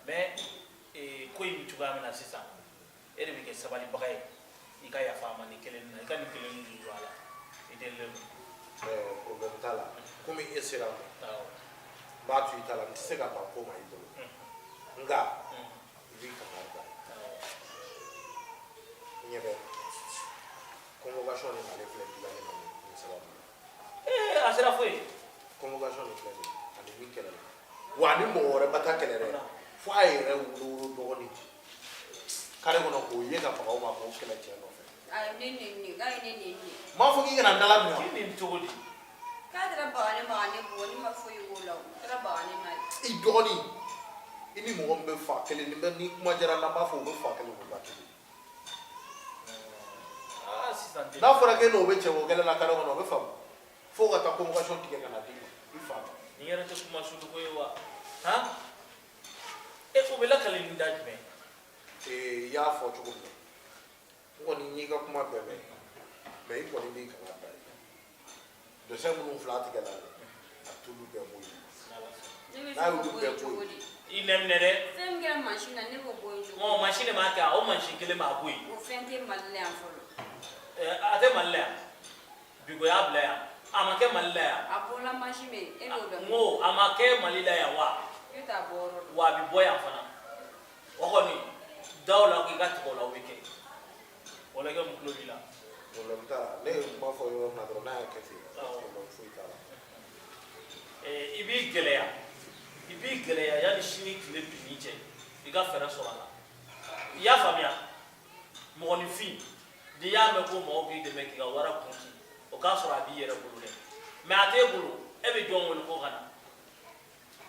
Mais ko in bɛ cogoya min na sisan, e de bɛ kɛ sabalibaga ye, i ka yafa a ma nin kelen na, i ka nin kelen ninnu don a la, i delilen don. Ɛɛ, problème t'a la, komi e sera n ma, n b'a to i ta la, n tɛ se ka ban ko ma i bolo, nka i b'i kangari da ye. N ɲɛ bɛ convocation de nalen filɛ dila ne ma nin sababu la. Ee, a sera foyi. Convocation de filɛ nin ye, ani min kɛlɛ la, wa ni mɔgɔ wɛrɛ ma taa kɛlɛ dɛ, fo a yɛrɛ wolo dɔgɔnin kare kɔnɔ k'o ye ka baga o ma k'o kɛlɛ cɛ nɔfɛ. A ye ne neni, k'a ye ne neni. N m'a fɔ k'i kana n dala minɛ wa? K'i neni cogo di? K'a taara baga ne ma ka ne bugɔ, ne ma foyi k'o la o. A taara baga ne ma de. I dɔgɔnin, i ni mɔgɔ min bɛ fa kelen, ni bɛ ni kuma diyara n na, n b'a fɔ u bɛ fa kelen, u bɛ ba kelen. Aa, sisan tɛ. N'a fɔra k'e n'o bɛ cɛko kɛlɛ la kare kɔnɔ, o bɛ faamu fo ka taa convocation tigɛ ka na d'i ma i fa ma. Nin yɛrɛ tɛ kuma suluko ye wa? Han, e, o bɛ lakale ni da jumɛn? Ee, i y'a fɔ cogo min na, n kɔni y'i ka kuma bɛɛ mɛn, mais i kɔni b'i kanga da ye dɛsɛ minnu fila tigɛ la dɛ, a t'olu bɛɛ bɔ yen. Ne bɛ N'a se y'olu k'o bɔ bɛɛ yen bɔ cogo yen. di? I nɛminɛ dɛ. Fɛn min kɛra mansin na, ne b'o bɔ yen cogo Ɔ, di? mansin de m'a kɛ, o mansin kelen b'a bɔ yen. O fɛn tɛ Mali la yan fɔlɔ. Ɛɛ, a tɛ Mali la yan, Bigo y'a bila yan, a ma kɛ Mali la yan. A bɔla mansin bɛ yen, e b'o dɔn. N ko a ma kɛ Mali la yan wa? E t'a bɔ yɔrɔ dɔn. Wa a bɛ bɔ yan fana. O kɔni daw la k'i ka tigɛ o la, o bɛ kɛ. O la i ka mun tulo b'i la. Problème t'a la, ne ye kuma fɔ yɔrɔ min na dɔrɔn, n'a y'a kɛ ten, problème foyi t'a la. Ɛɛ, i b'i gɛlɛya, i b'i gɛlɛya yanni sini tile binni cɛ, i ka fɛɛrɛ sɔrɔ a la. I y'a faamuya? Mɔgɔninfin, n'i y'a mɛn ko mɔgɔw k'i dɛmɛ k'i ka wara kun ci, o k'a sɔrɔ a b'i yɛrɛ bolo dɛ. Mais a t'e bolo, e bɛ jɔn wele ko ka na?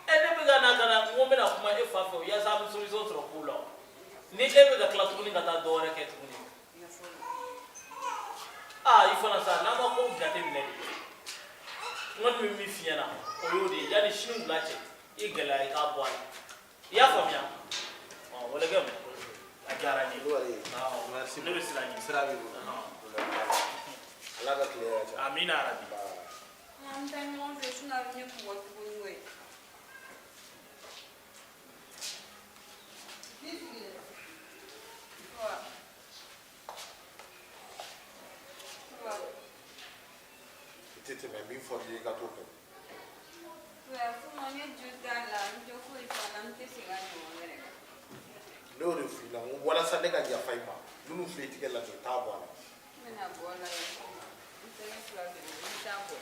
E, ne bɛ ka na ka na, n ko n bɛna kuma e fa fɛ yaasa an bɛ solution sɔrɔ kow la. Ni e bɛ ka tila tuguni ka taa dɔ wɛrɛ kɛ tuguni, aa, i fana sa, n'an ma kow jateminɛ de. N kɔni bɛ min f'i ɲɛna, o y'o de ye. Yanni sini wula cɛ, i gɛlɛya i k'a bɔ a la. I y'a faamuya? Ɔ, wɛlɛkɛ. diyara n ye. Kulubali. Awɔ. Merci. Ne bɛ sira ɲini. Sira b'i bolo. Ala ka tile hɛrɛ caya. Amina yarabi. An bɛ taa ɲɔgɔn fɛ sinon a bɛ ne bugɔ tuguni koyi. N'i sigilen. Wa. Wa. I tɛ tɛmɛ min fɔr'i ye i ka t'o kɛ. Wa kuma ne jo t'a la, n jo foyi t'a la, n tɛ segin a ɲɔgɔn wɛrɛ kan. Ne y'o de f'i la, n ko walasa ne ka yafa i ma, minnu filɛ i tigɛ la nin ye, taa bɔ a la. N bɛna bɔ a la yɛrɛ. N tɛgɛ fila de don, n t'a bɔ.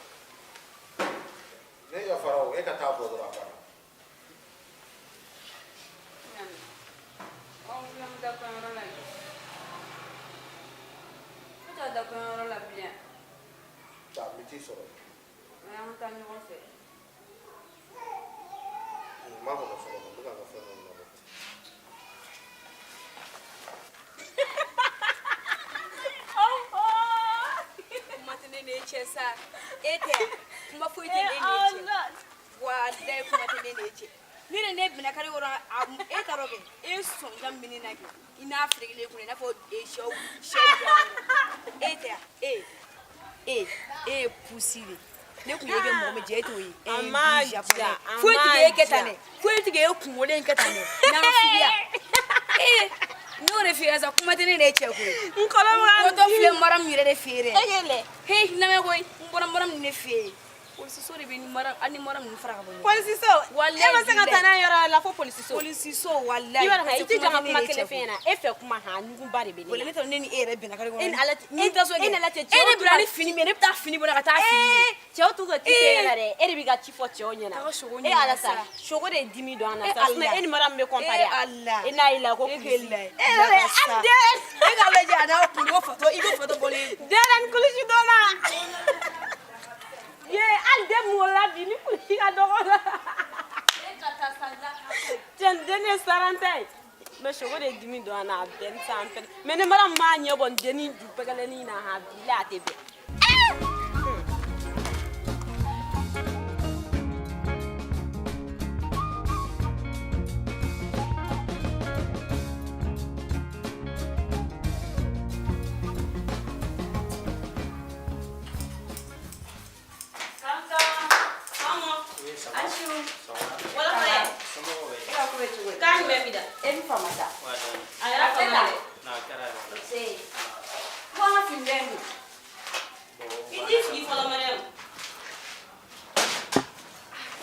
Ne yafara o, e ka taa bɔ dɔrɔn a banna. N nana. Ɔ, n filɛ n bɛ taa kɔɲɔyɔrɔ la yen. Ne t'a taa kɔɲɔyɔrɔ la bilen. Taa, n bɛ t'i sɔrɔ. Mais an ka taa ɲɔgɔn fɛ. N m'a kɔnɔ so kɔnɔ, n bɛ ka n ka fɛn dɔ labɔ. Kuma tɛ ne n'e cɛ sa. E tɛ kuma foyi tɛ ne n'e cɛ. Walayi kuma tɛ ne n'e cɛ. Ne ni ne binna kare kɔnɔ, e t'a dɔn kɛ, e sɔnja min na kɛ, i n'a ferekelen kunna i n'a fɔ sɛw sɛw jɔyɔrɔ. E tɛ e e e ye pusi de. Ne kun y'e kɛ mɔgɔ min jɛ e t'o ye. E A ye ma du japonais. ja, a Foyi ma tɛ k'e kɛ tan ja. dɛ. Foyi tɛ k'e kunkolo in kɛ tan dɛ. N'an ee n y'o de f'i ye sa, kuma tɛ ne n'e cɛ koyi. N kɔrɔ bɛ ka N bɔtɔ filɛ mara min yɛrɛ de fɛ yen dɛ. E k'e lɛ. He lamɛn koyi, n bɔra mara min de fɛ yen. Polisiso de bɛ ni mara ani mara ninnu fara ka bɔ ɲɔgɔn. Polisiso. Walayi E ma se ka taa n'a ye yɔrɔ la fo polisiso. Polisiso walayi. I b'a dɔn i tɛ jɔ ka kuma ne n'e kelen cɛ f'e ɲɛna. E fɛ kuma han ɲugunba de bɛ ne Wala la. ne t'a dɔn ne ni e yɛrɛ bɛnna kare kɔnɔ. E ni Ala cɛ- N'i ta so kɛ. e ni Ala cɛ, E cɛw de t'u bila ka- ni fini min ye, ne bɛ taa fini bɔ ka taa fini. Ee, cɛw t'u ka ci f'e ɲɛna dɛ. E de b'i ka ci fɔ cɛw ɲɛna. Taga sogo E ɲini Ala sa, sa. sogo de ye dimi don an na E sa. Ala. Sinon e ni mara min bɛ comparer E Ala. E n'a y'i la ko E kulisi. k'e lajɛ. E yɛrɛ, hali den. E k'a lajɛ a n'a kun, i ko fatɔ, i ko fatɔ bɔlen. Den kulisi donna. Ye hali den mun wolola bi ni kulisi ka dɔgɔ la. Cɛ nin den ye saranta ye. Mais sogo de ye dimi don an na a bɛɛ ni san fɛnɛ. Mais ni mara min m'a ɲɛ bɔ nin dennin ju pɛgɛlɛnin na han bi la a tɛ bɛn. Wala fɛ. E ka ko bɛ cogo di? K'a jumɛn b'i da? E ni fama sa. A yɛrɛ fama dɛ. Nse. Ko an ka fini bɛ min? I t'i sigi fɔlɔ Mariam.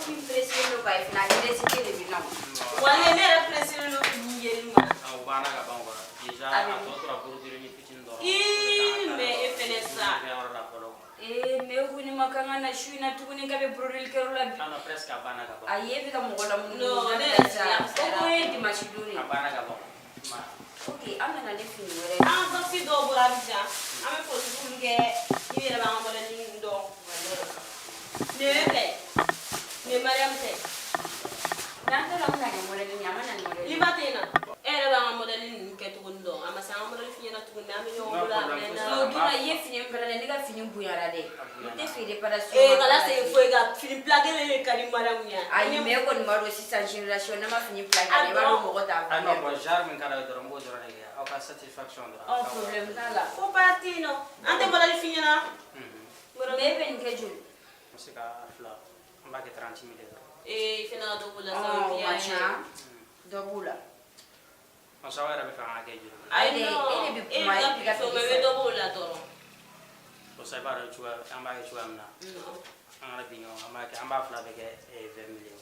Komi n pressé don ba ye fana, a nécessité de bɛ na o. Walayi ne yɛrɛ pressé don fini yeli ma. O banna ka ban quoi. Déjà A a bɛ tɔ tora broderi ni fitinin dɔrɔn. Ii mais e fɛnɛ sa. Yɔrɔ la fɔlɔ. Ee mais e ko ne ma k'an ka na su in na tuguni k'a bɛ broderi kɛyɔrɔ la bi. Ah non, presque a banna ka ban. Ayi e bɛ ka mɔgɔ lamunumunu. Non, ne yɛrɛ sa. sigi O ko ye dimanche don de A ye. banna ka ban. Ok, an nana ni fini wɛrɛ ye. An ka sɔsi dɔw bɔra Abidjan. An bɛ polisiw kɛ i yɛrɛ b'an ka modèle ninnu dɔn. Nin ye ne tɛ. Nin ye Mariam tɛ. N'an taara an bɛna kɛ modèle ye, a ma na ni modèle ye. Liba tɛ yen na. E yɛrɛ b'an ka modèle ninnu kɛcogo dɔn. A ma se an ka modèle f'i ɲɛna tuguni mais an bɛ ɲɔgɔn bolo a mɛnna. O dun na i ye fini min kala dɛ, ne ka fini bonyara dɛ. N tɛ fɛ réparation. Ee kana segin foyi kan fini plaqué de ka di Mariam ye. Ayi mais e kɔni b'a dɔn sisan génération n'a ma fini plaqué i b'a dɔn mɔgɔ t'a Ah non, bon, genre min ka d'a ye dɔrɔn n b'o dɔrɔn de kɛ. Aw ka satisfaction dɔrɔn. Ɔ problème t'a la. Ko baara tɛ yen nɔ. An tɛ modèle f'i ɲɛna. Mais e bɛ nin kɛ joli? N bɛ se ka fila. An b'a kɛ 30 000 ye dɔrɔn. Ee i fɛnɛ ka dɔ b'o la sa Ɔ o o ye man diya ca. ye. Dɔ b'o la. Masa aw yɛrɛ bɛ fɛ an ka kɛ joli? Ayi E de non bɛ e kuma, bɛ e ka b'i ka prix fɔ prix mais i bɛ fɔ. dɔ b'o la dɔrɔn. Bon, sa i b'a dɔn cogoya an b'a kɛ cogoya min na. An kana bin ɲɔgɔn kan. An b'a kɛ an b'a fila bɛɛ kɛ 20 000 ye.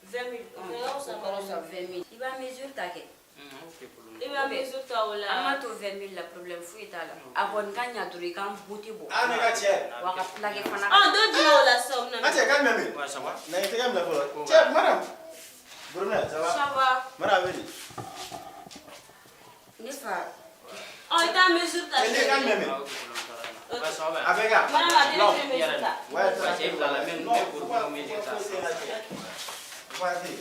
20 000. O fɛnɛ ka fisa O kɔrɔ sa 20 000. I b'a mesure ta kɛ. Ok, problème. I b'a mesure ta o la. An b'a to 20 000 la problème foyi t'a la. A kɔni ka ɲa dɔrɔn i k'an beauté bɔ. Ah, ne ka cɛ. Wa ka plaqué fana. Ah dɔ jumɛn o la sisan o bɛna. An cɛ k'a jumɛn bɛ yen? Ouais, ça va. Na i tɛgɛ minɛ fɔlɔ. Cɛ Mariam. Brunel, ça va? Ça va. Mariam bɛ di? Ne fa. Ɔ i t'a mesure ta. Cɛ ne k'a jumɛn bɛ yen? Ah, ok, problème t'a la. Ouais, ça va. A bɛ ka. Mariam a tɛ ne Non. fɛnɛ mesure ta. Ouais, Ouais, cɛ bila la, n Non, bɛ faut broderi pas- mesure ta. faut pas foyi tɛ yen, cɛ. Faut arrêter.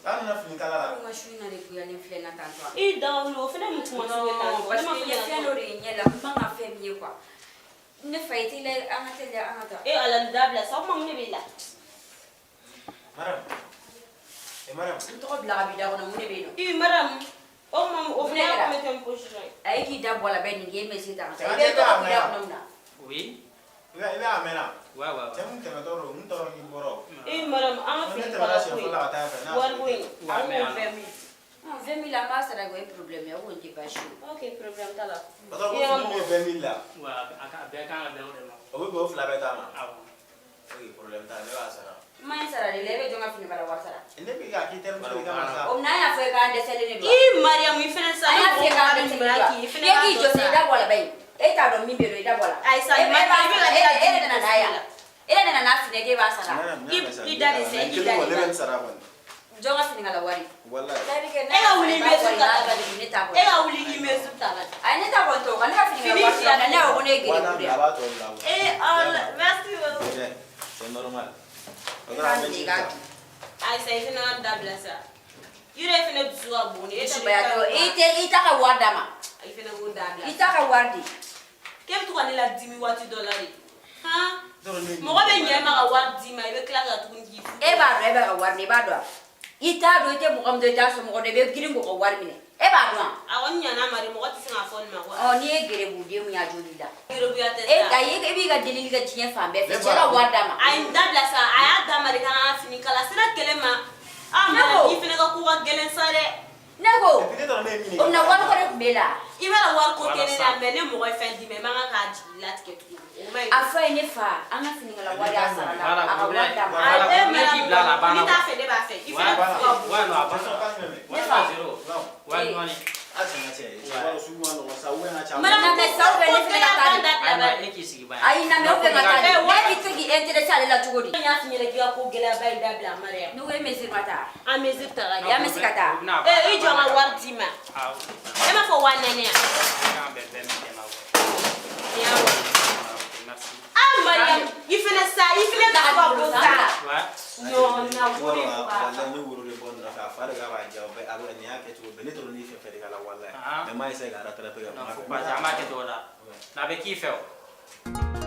An nana fini kala la. Ko n ka su in na de goyalen filɛ n na tantɔ. I da wuli o fɛnɛ mun kuma sugu ye tan Non, tɔ? parce Ne ma que f'i n ye ɲɛna fɛn tɔ. dɔ de ye n ɲɛ la n man ka fɛn min ye quoi. Ne fa i teliya an ka teliya an ka taa. E Ala nin dabila sa o kuma mun de b'e la? Mariam. N tɔgɔ bila ka b'i da kɔnɔ, mun de bɛ yen nɔ? I Mariam, o ma o Mun de fana kɛra? y'a mettre en position. A ye k'i da bɔ a la bɛɛ nin k'e mesi ta ka taa. Cɛ, I bɛ an tɛ tɔgɔ taa b'i da mɛn kɔnɔ mun na? Oui. I bɛ a mɛnna. Ouais, ouais, ouais. Cɛ mun tɛmɛtɔ don, n tɔɔrɔ k'i bɔrɔ. I Mariam, an ka Ne fini tɛmɛna kala siɲɛ ko ye. fɔlɔ la ka taa fɛ, n'a Wari ko in, Ouais, an mais k'o alors. 20 000. 20 000 an b'a sara o ye problème ye, o kɔni tɛ baasi ye. Ok, problème t'a la. Parce que ko fini ye 20 000 la. Ouais, a bɛɛ kan ka bɛn o de ma. O bɛ bɛn o fila bɛɛ ta ma. Awɔ. Ok, problème t'a la, ne b'a sara. N ma ye sara de la, e bɛ jɔn ka fini kala wari sara? Ne bɛ k'a k'i terimuso de kama sa. O mun na an y'a fɔ e k'an dɛsɛlen de don. I Mariam, i fana sa. An y'a f'i ye k'an Mɔgɔ dɛsɛlen b'a don. k'i, i fana E k'i b'a jɔ dɔn sa, i sa. da bɔ a la bayi. E t'a dɔn min bɛ yen nɔ, i da bɔ a la. Ayi sa, E b'a i bɛ ka sara, ne e ka de nana n'a ye yan. E de nana n'a fini ye k'e b'a sara. I da de sa, i k'i da Ne de bɛ sa. nin sara kɔni. Jɔn ka fini kala wari? Walayi. E ka wuli i mesure ta la. Ne t'a bɔ. E ka wuli i mesure ta la. Ayi, ne t'a bɔ n tɔgɔ kan, ne ka fini kala wari sara, ne y'a fɔ ko ne ye Wa gere naani de a b'a tɔ bila. Eh, Allah, merci beaucoup. Ok, c'est normal. O E kɛra b'a an bɛ minɛ i ci k'a ta. dun. Ayi sa, i fana ka dabila sa. Yɔrɔ e fana dusu ka bon. E Dusubayatɔ, i tɛ i t'a ka wari d'a ma. I fana k'o dabila. I t'a ka wari di. K'e bɛ to ka ne ladimi waati dɔ la de. Han? Mɔgɔ bɛ ɲɛ e ma ka wari d'i ma, i bɛ tila ka tuguni k'i fu. E b'a dɔn e b'a ka wari minɛ, i b'a dɔn wa? I t'a dɔn, i tɛ mɔgɔ min dɔn, i t'a somɔgɔ dɔn, i bɛ girin k'o ka wari minɛ. E b'a dɔn wa? A kɔni ɲan'a ma de, mɔgɔ tɛ se k'a fɔ nin ma quoi. Ɔ, n'i ye gerebuden mun ye, a jo b'i la. Gerebuya tɛ E sa. ayi, e b'i ka delili kɛ diɲɛ fan bɛɛ fɛ, cɛ ka wari d'a ma. A ye n dabila sa, a y'a d'a ma de k'an ka fini kala. Sera kɛlɛ ma. Ah, Ne Mariam, ko. i fana ka ko ka gɛlɛn sa dɛ. Ne ko. Ne t'a dɔn ne ye min ye. O na wari ko de tun b'e la. I b'a dɔn wari ko tɛ ne la, Voilà, mais ne mɔgɔ ye fɛn d'i ma, i man kan k'a jigi latigɛ tuguni. O ma ɲi. A fɔ a ye ne fa, an ka fini kala wari a sara la, Voilà, a ka wari d'a ma. Voilà, Ah, e ne k'i bila a la, a banna Mariam, n'i t'a fɛ, ne b'a fɛ. I fana dusu ka bon. Ouais, non, a banna. Ne fa. Zéro. Ouais, nɔɔni. A cɛ n ka cɛ, i b'a dɔn sugu ma nɔgɔn sa, ou bien n ka ca. Na mɛ sa, ou bien ne fana ka taa de. Ayiwa, e k'i sigi ba ye. Ayi, na mɛ ou bien ka taa de. Ne bɛ se k'i intéressé ale la cogo di? N y'a f'i ɲɛna k'i ka ko gɛlɛyaba in dabila, Mariam. Ne ko e mesure ma taa. An mesure ta ka di. An bɛ se ka taa. Eh, i jɔ n ka wari d'i ma. Awɔ. E m'a fɔ 4000 yan. K'an bɛn 20 000 de ma quoi. Nin y'a wari. Ok, merci. Ah, Mariam, i fana sa, i fana dusu ka bon sa. Ouais. Non, na wo de b'a. Walayi, ne woro de bɔ nin nɔfɛ, a fa de k'a b'a diya, o bɛɛ a bɛ nin y'a kɛcogo bɛɛ. Ne t'a dɔn ne ye fɛn fɛn de k'a la, walayi. Ah. Mais n m'a essayer k'a rattraper ka Non, kuma faut fɛ. pas, an b'a kɛ cogo la. Mais a bɛ k'i fɛ o.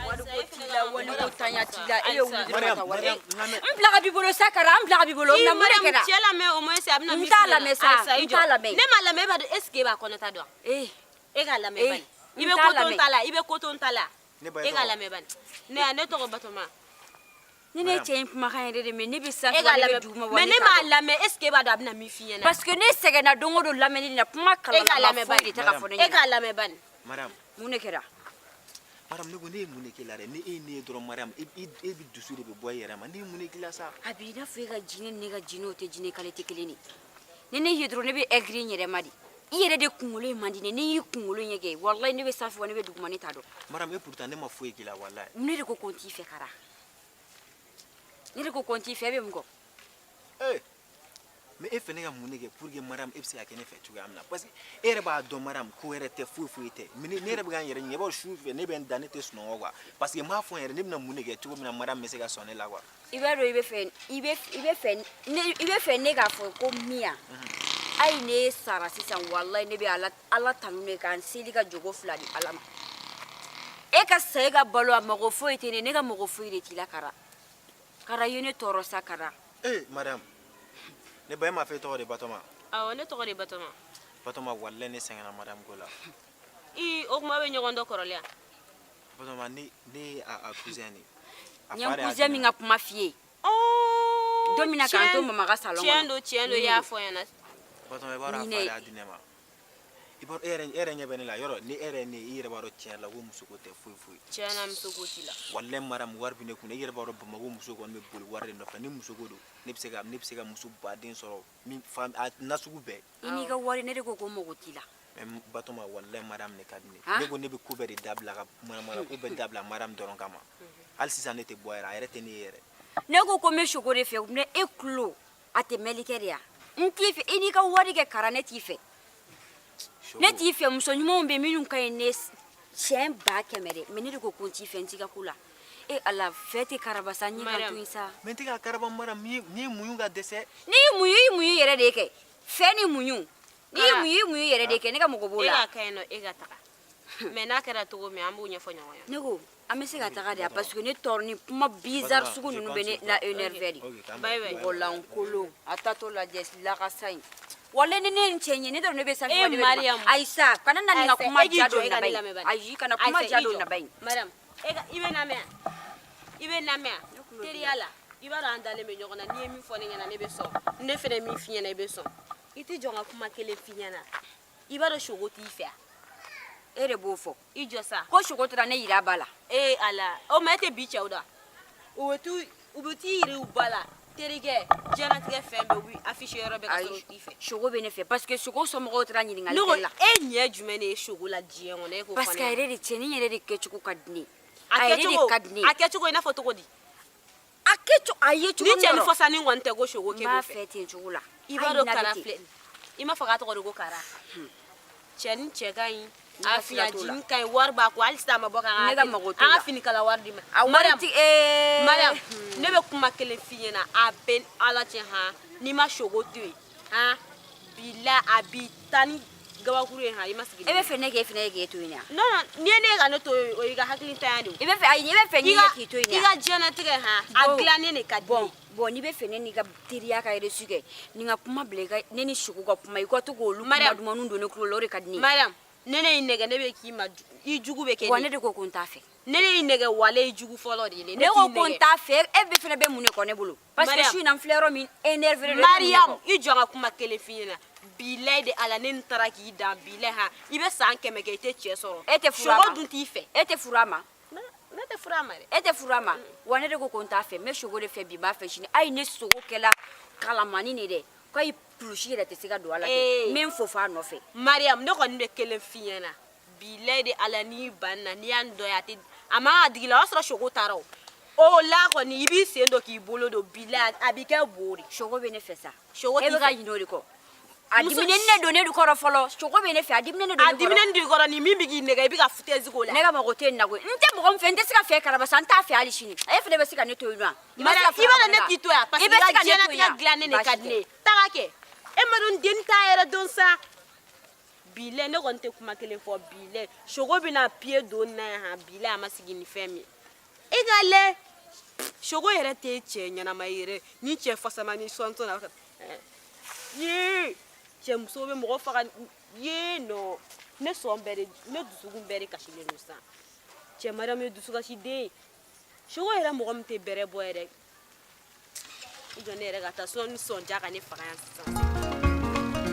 Wari ko t'i la, wali ko tanya t'i la, e ye wuli dɔrɔn ka taa wari. Mariam, N bila ka b'i bolo sa Kara, n bila ka b'i bolo, na mun de kɛra? Cɛ lamɛn au moins a bɛna N min t'a f'i ɲɛna. lamɛn sa, Ayisa, i n jɔ. t'a lamɛn. Ne m'a lamɛn, e b'a dɔn est ce que e b'a kɔnɔta dɔn? Eh. E k'a lamɛn Eh, bani. I n bɛ t'a ko to lamɛn. n ta la, i bɛ ko to n ta la. Ne ba ye E k'a tɔgɔ? lamɛn bani. Ne tɔgɔ Batoma. Ni ne cɛ in kumakan yɛrɛ de mɛn, ne bɛ sanfɛ E wa k'a ne bɛ lamɛn. duguma wa Mais ne ne t'a m'a dɔn. lamɛn, est ce que e b'a dɔn a bɛna min f'i ɲɛna? Parce que ne sɛgɛnna don o don lamɛnni na, kuma E k'a kalanna lamɛn foyi bani. de tɛ ka fɔ ne E ɲɛna. k'a lamɛn bani. Mariam. Mun de kɛra? Mariam, ne ko ne ye mun de k'i la dɛ? Ni e ye ne ye dɔrɔn, Mariam, e bɛ dusu de bɛ bɔ i yɛrɛ ma. Ne ye mun de k'i la sa? A b'i n'a fɔ e ka jinɛ ni ne ka jinɛ o tɛ jinɛ qualité kelen de. Ni ne ye dɔrɔn ne bɛ aigri n yɛrɛ ma de. I yɛrɛ de kunkolo in man di ne, n'i y'i kunkolo ɲɛ kɛ, walayi ne bɛ sanfɛ wa ne bɛ duguma ne t'a dɔn. Mariam, e pourtant ne ma foyi k'i la, walayi. Ne de ko ko n t'i fɛ Kara. Ne de ko ko n t'i fɛ, e bɛ mun kɔ? Eh, mais e fɛnɛ ka mun de kɛ pour que Mariam e bɛ se ka kɛ ne fɛ cogoya min na? Parce que e yɛrɛ b'a dɔn Mariam, ko wɛrɛ tɛ, foyi foyi tɛ. Mais ne yɛrɛ bɛ ka n yɛrɛ ɲininka, i b'a dɔn su fɛ ne bɛ n da, ne tɛ sunɔgɔ quoi. Parce que n b'a fɔ n yɛrɛ, ne bɛna mun de kɛ cogo min na Mariam bɛ se ka sɔn ne la quoi. I b'a dɔn i bɛ fɛ i bɛ i bɛ fɛ ne i bɛ fɛ ne k'a fɔ ko min ya. Ayi ne sara sisan, walayi ne bɛ Ala Ala tanu ne ka n seli ka jogo fila di Ala ma. E ka sa e ka balo a mago foyi tɛ ne, ne ka mago foyi de t'i la Kara. Kara i ye ne tɔɔrɔ sa Kara. Eh Mariam, ne ba, e m'a fɔ e tɔgɔ de Batoma? Awɔ, ne tɔgɔ de Batoma. Batoma, walayi ne sɛgɛnna Mariam ko la. I, o kuma bɛ ɲɔgɔn dɔn kɔrɔlen yan. Batoma, ne ye a cousin de ye. A N ye fa n de y'a cousin di ne min ma. ka kuma f'i ye. Don min na k'an to mama ka salon kɔnɔ. Tiɲɛ don, i y'a fɔ n ɲɛna. Batoma, i b'a dɔn a Ni fa ne- de y'a di ne ma. I b'a dɔn e yɛrɛ ɲɛ bɛ ne la yɔrɔ ni e yɛrɛ ye ne ye, i yɛrɛ b'a dɔn tiɲɛ yɛrɛ la ko muso ko tɛ foyi foyi. Tiɲɛ na muso ko t'i la. Walayi Mariam, wari bɛ ne kun, e yɛrɛ b'a dɔn Bamakɔ muso kɔni bɛ boli wari de nɔfɛ. Ni muso ko don, ne bɛ se ka muso baden sɔrɔ min fa a nasugu bɛɛ. I n'i ka wari ne de ko ko mago t'i la. Mais Batoma, walayi Mariam ne ka di ne ye. Han? Ne ko ne bɛ ko bɛɛ de dabila ka manamana ko bɛɛ dabila Mariam dɔrɔn kama. Hali sisan ne tɛ bɔ yɛrɛ, a yɛrɛ tɛ ne ye yɛrɛ. Ne ko ko n bɛ sogo de fɛ, ne e tulo a tɛ mɛnli kɛ de ya. N t'i fɛ, i n'i ka wari kɛ Kara, ne t'i fɛ. Ne t'i fɛ, muso ɲumanw bɛ minnu ka ɲi ne siɲɛ 100 000 dɛ, mais ne de ko ko n t'i fɛ, n t'i ka ko la. E Ala, fɛ tɛ karaba sa, n ye ka to yen sa. Mais n tɛ ka karaba Mariam, n'i ye muɲu ka dɛsɛ. N'i y'i muɲu, i y'i muɲu yɛrɛ de kɛ. Fɛ ni muɲu. N'i y'i muɲu, i y'i muɲu yɛrɛ de kɛ. Ne ka mɔgɔ b'o la. E ka kɛ yen nɔ, e ka taga. Mais n'a kɛra cogo min, an b'o ɲɛfɔ ɲɔgɔn ye. Ne ko an bɛ se ka taga de ya, parce que ne tɔɔrɔ ni kuma bizarre sugu ninnu bɛ ne la énervé de. Bye bye. Mɔgɔ lankolon, a taatɔ lajɛ lakasa in. Walayi ni ne ye n cɛ ɲɛ, ne t'a dɔn ne bɛ sanfɛ E wa ne bɛ duguma. Mariam. Ayi sa, kana na nin ka Ayisa, kuma e k'i ja jɔ, don e ka na ne ba ye. lamɛn bani. Ayi, kana kuma Ayisa, ja i don jɔ. na ba ye. Mariam, e ka i bɛ na mɛn wa? I bɛ na mɛn wa? Teriya la, i b'a dɔn an dalen bɛ ɲɔgɔn na, n'i ye min fɔ ne ɲɛna ne bɛ sɔn, ne fɛnɛ min f'i ɲɛna i bɛ sɔn. I tɛ jɔ n ka kuma kelen f'i ɲɛna. I b'a dɔn sogo t'i fɛ wa? E de b'o fɔ. I jɔ sa. Ko sogo taara ne yira a ba la. Ee Ala, o ma e tɛ bi cɛw da. U bɛ t'u u bɛ t'i yira u ba la. Terikɛ, diɲɛlatigɛ fɛn bɛɛ u b'i afficher yɔrɔ bɛɛ ka sɔrɔ u t'i fɛ. Sogo bɛ ne fɛ parce que sogo somɔgɔw taara ɲininkali Ne ko kɛ la. e ɲɛ jumɛn de ye sogo la diɲɛ kɔnɔ e k'o fɔ ne Parce que a ɲɛna. yɛrɛ de cɛnin yɛrɛ de kɛcogo ka di ne ye. A A yɛrɛ de kɛcogo ka di ne ye. a kɛcogo i n'a fɔ cogo di? A kɛcogo a ye cogo Ni min cɛ ni dɔrɔn. fasani kɔni tɛ ko sogo N k'e b'a b'o fɛ. fɛ ten cogo la. I b'a Hali dɔn n'a bɛ Kara ten. filɛ i m'a fɔ k'a tɔgɔ de ko Kara. Cɛ ni cɛ ka ɲi. Ne ka A sira t'o la. fiɲɛjini ka ɲi, wari b'a kun, hali sisan a ma bɔ k'an Ne ka mago t'o an ka la. fini kala wari di ma. A wari Mariam, ti ee. Mariam, ne bɛ kuma kelen f'i ɲɛna, a bɛ ni Ala cɛ han, n'i ma sogo to yen, han, bila a b'i taa ni gabakuru ye han, i ma sigi. E bɛ fɛ ne k'e fana ye k'e to yen wa? Non non, n'i ye ne ye ka ne to yen, o y'i ka hakilitanya de ye. I bɛ fɛ ayi, i bɛ fɛ n'i ye k'i to yen I ka diɲɛnatigɛ han, a dilannen de ka di ne ye. Bon, n'i bɛ fɛ ne n'i ka teriya ka réussir kɛ, ni n ka kuma bila i ka ne ni sogo ka kuma, i ka to k'olu kuma Mariam. dumanw don ne tulo la, o de ka di ne ye. Mariam, ne ne y'i nɛgɛ, ne bɛ k'i ma i jugu bɛ kɛ Wa ne de ko ko n t'a fɛ. Ne ne y'i nɛgɛ, wale i jugu fɔlɔ de ye ne. Ne ko ko n t'a fɛ, e bɛ fana bɛ mun de kɔ ne bolo? Parce que Mariam. su in na n filɛ yɔrɔ min, énervé don, e bɛ mun de Mariam, kɔ? i jɔ n ka kuma kelen f'i ɲɛna. Bilayi de Ala, ne taara k'i dan bilayi han, i bɛ san 100 kɛ i tɛ cɛ sɔrɔ. E tɛ furu a ma. Sogo dun t'i fɛ. E tɛ furu a ma. Ne tɛ furu a ma dɛ. E tɛ furu a ma. Wa ne de ko ko n t'a fɛ, n bɛ sogo de fɛ bi, n b'a fɛ sini. Ayi, ne sogo kɛla kalamani de dɛ. K'ayi kulusi yɛrɛ tɛ se ka don a la kɛ. Ee. N bɛ n fofo a nɔfɛ. Mariam, ne kɔni bɛ kelen f'i ɲɛna. Bilayi de Ala, n'i banna, n'i y'a dɔn ye, a tɛ a man ka digi la, o y'a sɔrɔ sogo taara o. O la kɔni i b'i sen don k'i bolo don bilayi a b'i kɛ bo de. Sogo bɛ ne fɛ sa. Sogo E t'i bɛ ka fɛ. ɲinɛ o de kɔ. A Muso- diminen ne don ne de kɔrɔ fɔlɔ. Sogo bɛ ne fɛ, a diminen ne don A ne kɔrɔ. diminen don i kɔrɔ ni min bɛ k'i nɛgɛ i bɛ ka foutaise k'o la. Ne ka mago tɛ nin na koyi. N tɛ mɔgɔ min fɛ, n tɛ se ka fɛ karaba sa, n t'a fɛ hali sini. E fana bɛ se ka ne to yen nɔ wa? I bɛ se Mariam, ka i fara b'a dɔn ne ne kan? t'i to yan parce I que bɛ i ka se ka ne to diɲɛlatigɛ yan? dilannen de ka Baasi di tɛ. ne ye. Taga kɛ. E ma dɔn den t'a yɛrɛ dɔn sa. Bilayi ne kɔni tɛ kuma kelen fɔ bilayi. Sogo bɛna pied don n na yan han bilayi a ma sigi ni fɛn min ye. E ka lɛ. Sogo yɛrɛ tɛ cɛ ɲɛnama ye yɛrɛ. Ni cɛ fasama ni sɔnsɔn na. Yee! Cɛ muso bɛ mɔgɔ faga yee non. Ne sɔn bɛɛ de ne dusukun bɛɛ de kasilen don sisan. Cɛ Mariam ye dusukasiden ye. Sogo yɛrɛ mɔgɔ min tɛ bɛrɛ bɔ yɛrɛ. I jɔ ne yɛrɛ ka taa sinon ni sɔnja ka ne faga yan sisan.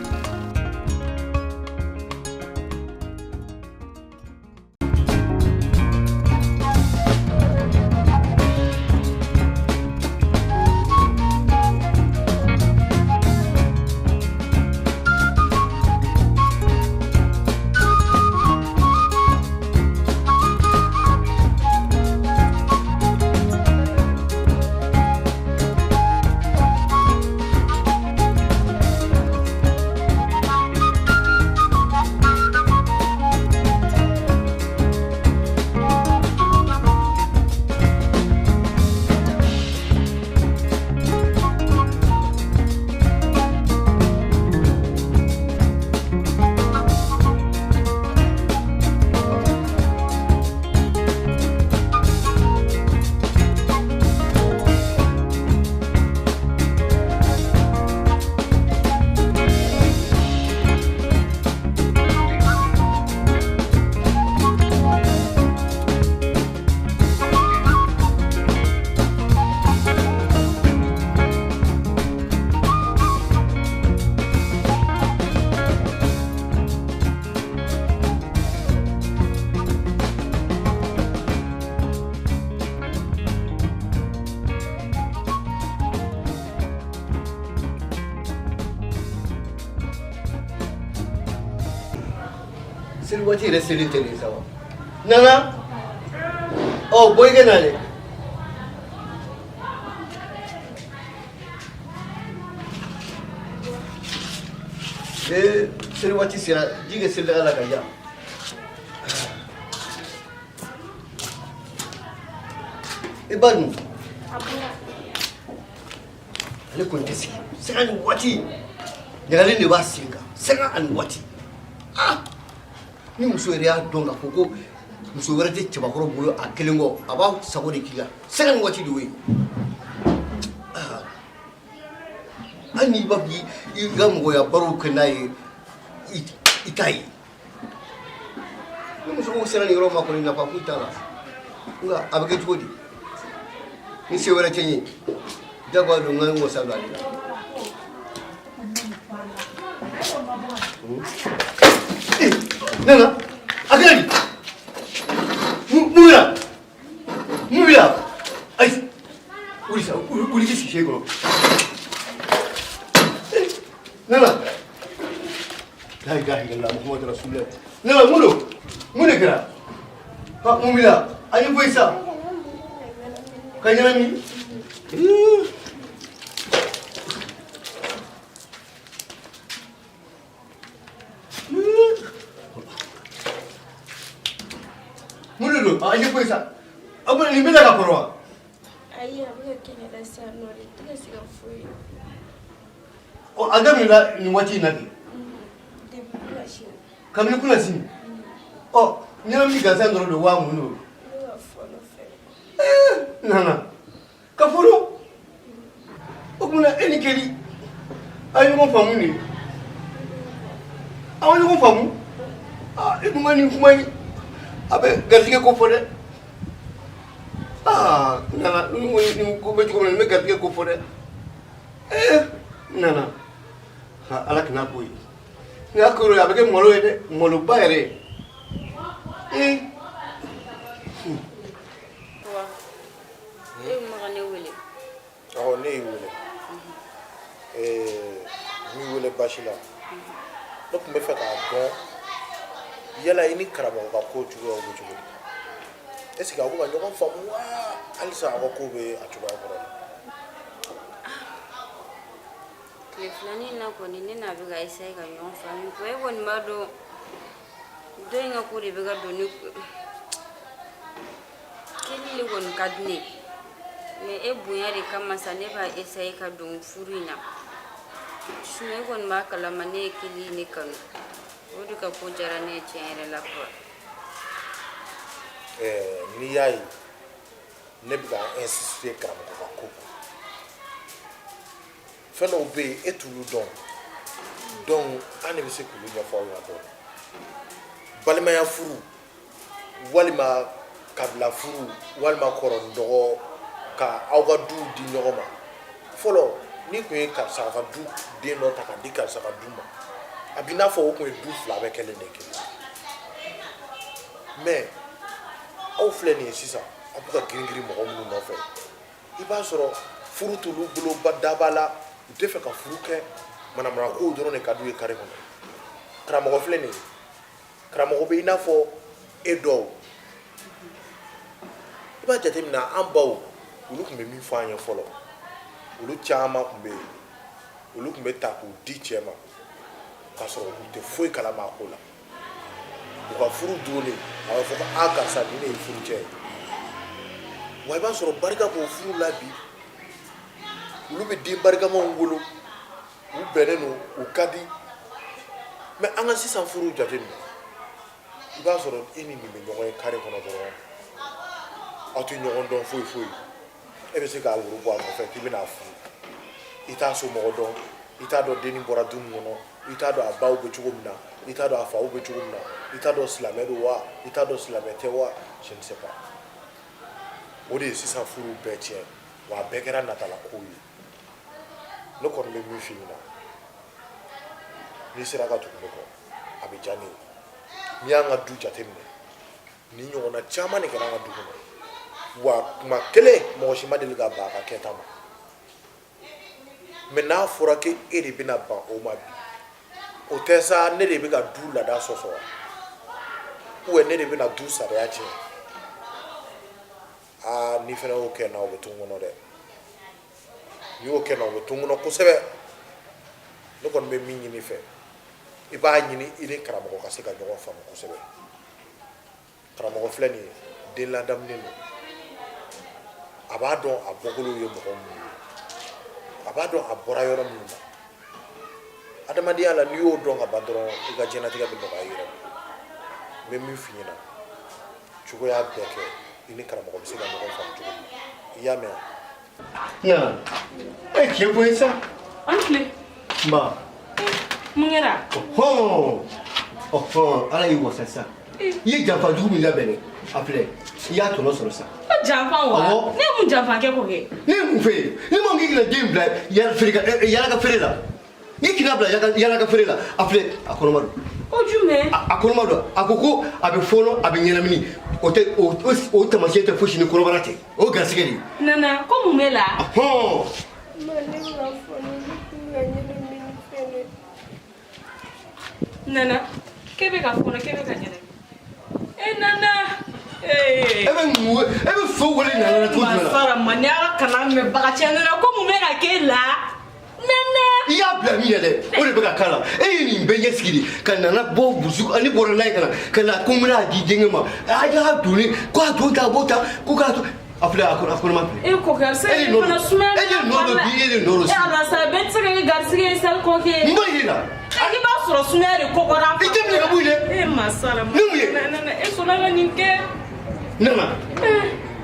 Seli waati yɛrɛ selen tɛ nin sa wa? Nana, ɔ bɔ i ka na dɛ. Ee, seli waati sera, ji kɛ selidaga la ka ja. I ba dun? A bɔra. Ale kɔni tɛ sigi sanga ni waati ɲagalen de b'a sen kan sanga ani waati. Ah, ni muso yɛrɛ y'a dɔn k'a fɔ ko muso wɛrɛ tɛ cɛbakɔrɔ bolo a kelen kɔ, a b'a sago de k'i la sanga ni waati de y'o ye. Ah, hali n'i b'a fɔ i ka mɔgɔya barow kɛ n'a ye, i t'a ye. Ni muso ko sera nin yɔrɔ ma kɔni, nafa foyi t'a la. Nka a bɛ kɛ cogo di ni se wɛrɛ tɛ n ye? Jagoya don, n ka n wasa don ale la. Nana, a kɛra di? Mun kɛra? Mun b'i la? Ayi, wuli sa, wuli k'i sigi chaise kɔnɔ. Nana, la ilaha illallah Muhammadu rasulullah. Nana, mun don? Mun de kɛra? Ha, mun b'i la? A ɲɛfɔ i sa. Ka ɲɛnamini? Mun de don? A ɲɛfɔ i sa. A bolo nin bɛ ka kɔrɔ wa? Ayi, a bɛ ka kɛ ne la sisan nɔ de, n tɛ ka se ka foyi. Ɔ, a daminɛna nin waati in na de? Depuis kunasini. Kabini kunasini? Ɔ, ɲɛnamini gansan dɔrɔn don wa mun don? Ne ka fɔɔnɔ fɛnɛ. Nana, ka fɔɔnɔ? O tuma e ni Keli, a ye ɲɔgɔn faamu de? Aw ye ɲɔgɔn faamu? Aa, e dun ka nin kuma in, a bɛ garijɛgɛ ko fɔ dɛ. Aa, Nana, nin ko bɛ cogo min na, nin bɛ garijɛgɛ ko fɔ dɛ. Ee, Nana, Ala kana k'o ye. N'a kɛra o ye, a bɛ kɛ malo ye dɛ, maloba yɛrɛ ye. Ee. Wa e ma ka ne wele? Awɔ, ne y'i wele. N m'i wele baasi la. Ne tun bɛ fɛ k'a dɔn yala i ni karamɔgɔ ka ko cogoyaw bɛ cogo di? Est ce que aw bɛ ka ɲɔgɔn faamu wa, halisa aw ka ko bɛ a cogoya kɔrɔ la? Tile filanin in na kɔni, ne n'a bɛ ka essayer ka ɲɔgɔn faamu. E kɔni b'a dɔn, dɔ in ka ko de bɛ ka don ne kun. Keli de kɔni ka di ne ye, mais e bonya de kama sa, ne b'a essayer ka don furu in na. Sinon e kɔni b'a kalama, ne ye Keli ne kanu, o de ka ko diyara ne ye tiɲɛ yɛrɛ la quoi. Ɛɛ, n'i y'a ye ne bɛ ka insister karamɔgɔ ka ko kan, fɛn dɔw bɛ yen, e t'olu dɔn, donc an de bɛ se k'olu ɲɛfɔ aw ɲɛna dɔɔnin. Balimaya furu walima kabila furu walima kɔrɔ ni dɔgɔ ka aw ka duw di ɲɔgɔn ma, fɔlɔ n'i tun ye karisa ka du den dɔ ta ka di karisa ka du ma, a b'i n'a fɔ o tun ye du fila bɛɛ kɛlen de kelen. Mais aw filɛ nin ye sisan, aw bɛ ka girin girin mɔgɔ minnu nɔfɛ, i b'a sɔrɔ furu t'olu bolo ba daba la, u tɛ fɛ ka furu kɛ, manamana kow dɔrɔn de ka d'u ye kare kɔnɔ. Karamɔgɔ filɛ nin ye, karamɔgɔ bɛ i n'a fɔ e dɔw. I b'a jateminɛ, an baw, olu tun bɛ min fɔ an ye fɔlɔ, olu caman tun bɛ yen, olu tun bɛ ta k'u di cɛ ma k'a sɔrɔ u tɛ foyi kalama a ko la. U ka furu donnen, a bɛ fɔ ko aa, karisa, nin de ye furu cɛ ye. Wa i b'a sɔrɔ barika b'o furu la bi, olu bɛ den barikamaw wolo, u bɛnnen don, u ka di. Mais an ka sisan furu jateminɛ, i b'a sɔrɔ e ni nin bɛ ɲɔgɔn ye kare kɔnɔ dɔrɔn, aw tɛ ɲɔgɔn dɔn foyi foyi, e bɛ se k'a woro bɔ a nɔfɛ k'i bɛna a furu. I t'a somɔgɔ dɔn, i t'a dɔn dennin bɔra du min kɔnɔ, i t'a dɔn a baw bɛ cogo min na, i t'a dɔn a faw bɛ cogo min na, i t'a dɔn silamɛ don wa, i t'a dɔn silamɛ tɛ wa, je ne sais pas. O de ye sisan furu bɛɛ tiɲɛ, wa a bɛɛ kɛra natala kow ye. Ne kɔni bɛ min f'i ɲɛna, n'i sera ka tugu ne kɔ, a bɛ diya ne ye. N'i y'an ka du jateminɛ, nin ɲɔgɔnna caman de kɛra an ka du kɔnɔ, wa kuma kelen mɔgɔ si ma deli ka ban a ka kɛta ma. Mais n'a fɔra ko e de bɛna ban o ma bi, o tɛ sa, ne de bɛ ka du laada sɔsɔ wa, ou bien ne de bɛna du sariya tiɲɛ? Aa, n'i fana y'o kɛ n na, o bɛ to n kɔnɔ dɛ. N'i y'o kɛ n na, o bɛ to n kɔnɔ kosɛbɛ. Ne kɔni bɛ min ɲini i fɛ, i b'a ɲini i ni karamɔgɔ ka se ka ɲɔgɔn faamu kosɛbɛ. Karamɔgɔ filɛ nin ye, den ladamunen don. A b'a dɔn a bɔkolow ye mɔgɔ minnu ye, a b'a dɔn a bɔra yɔrɔ minnu na. Adamadenya la, n'i y'o dɔn ka ban dɔrɔn, i ka diɲɛlatigɛ bɛ nɔgɔya i yɛrɛ bolo. N bɛ min f'i ɲɛna, cogoya bɛɛ kɛ i ni karamɔgɔ bɛ se ka ɲɔgɔn faamu cogo min na. I y'a mɛn wa? Nana, e tiɲɛ fɔ n ye sa. An tile. Nba. Mun kɛra? Ɔhɔn, ɔhɔn, Ala y'i wasa sisan. I ye janfa jugu min labɛn dɛ, a filɛ, i y'a tɔnɔ sɔrɔ sisan. Ko janfa wa? Awɔ. Ne ye mun janfa kɛ k'o kɛ? Ne ye mun f'e ye? Ne ma k'i kana den bila yala feere ka yala ka feere la. N'i k'i bila yala ka feere la, a filɛ, a kɔnɔma don. Ko jumɛn? A kɔnɔma don. A ko ko a bɛ fɔɔnɔ, a bɛ ɲɛnamini. O tɛ o taamasiyɛn tɛ fosi ni kɔnɔbara tɛ. O ye garisɛgɛ de ye. Nana, ko mun b'e la? Ɔhɔn. Ma, ne bɛ ka fɔɔnɔ, ne tun bɛ ka ɲɛnamini fɛnɛ. Nana, k'e bɛ ka fɔɔnɔ, k'e bɛ ka ɲɛnamini. E Nana! Ee. E bɛ mun, e bɛ so wele Nana la cogo jumɛn na? Masara ma, ni Ala kana mɛn baga cɛ Nana, ko mun bɛ ka k'e la? Nana! I y'a bila min na dɛ, o de bɛ ka k'a la. E ye nin bɛɛ ɲɛsigi de ka Nana bɔ burusi ani bɔra n'a ye ka na ko n bɛna di denkɛ ma. A y'a don ne ko a don ta, a b'o ta ko k'a to. A filɛ, a kɔnɔma filɛ. E kɔkɛ, a bɛ se ka E de kɛ nɔ fana don. sumaya E de nɔ don bi, e de nɔ don E sini. Ala sa, bɛɛ tɛ se ka kɛ garisɛgɛ ye sali kɔkɛ. N b'a yir'i la. I b'a sɔrɔ sumaya de kɔkɔra. I tɛ minɛ ka bɔ yen dɛ. E masara ma. Ne mun ye? Nana, e sɔnna ka nin kɛ. Nana,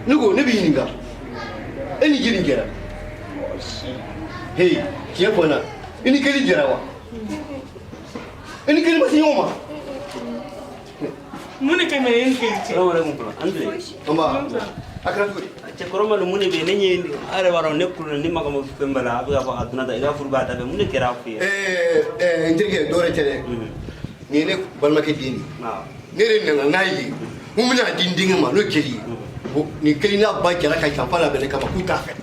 ne ko ne b'i ɲininka. E ni jeli jɛra? Hey, tiɲɛ fɔ n na. I ni kelen jɛra wa? I ni kelen ma se ɲɔgɔn ma? Mun de kɛ mɛ e ni kelen cɛ? Salamaleykum kɔrɔ, an tile. Nba, a kɛra cogo di? Cɛ kɔrɔma don, mun de bɛ yen? Ne ɲɛ a yɛrɛ b'a dɔn ne kulo ne ma ka ma fɛn bɛɛ la, a bɛ k'a fɔ a donna tan, i ka furu b'a da fɛ, mun de kɛra f'i ye? Ɛɛ, n terikɛ, dɔwɛrɛ tɛ dɛ. Nin ye ne balimakɛ den de ye. Ne de nana n'a ye. N bɛna di n denkɛ ma, n'o ye Keli ye. Bon, nin Keli n'a ba jɛra ka janfa labɛn ne kama k'u t'a fɛ.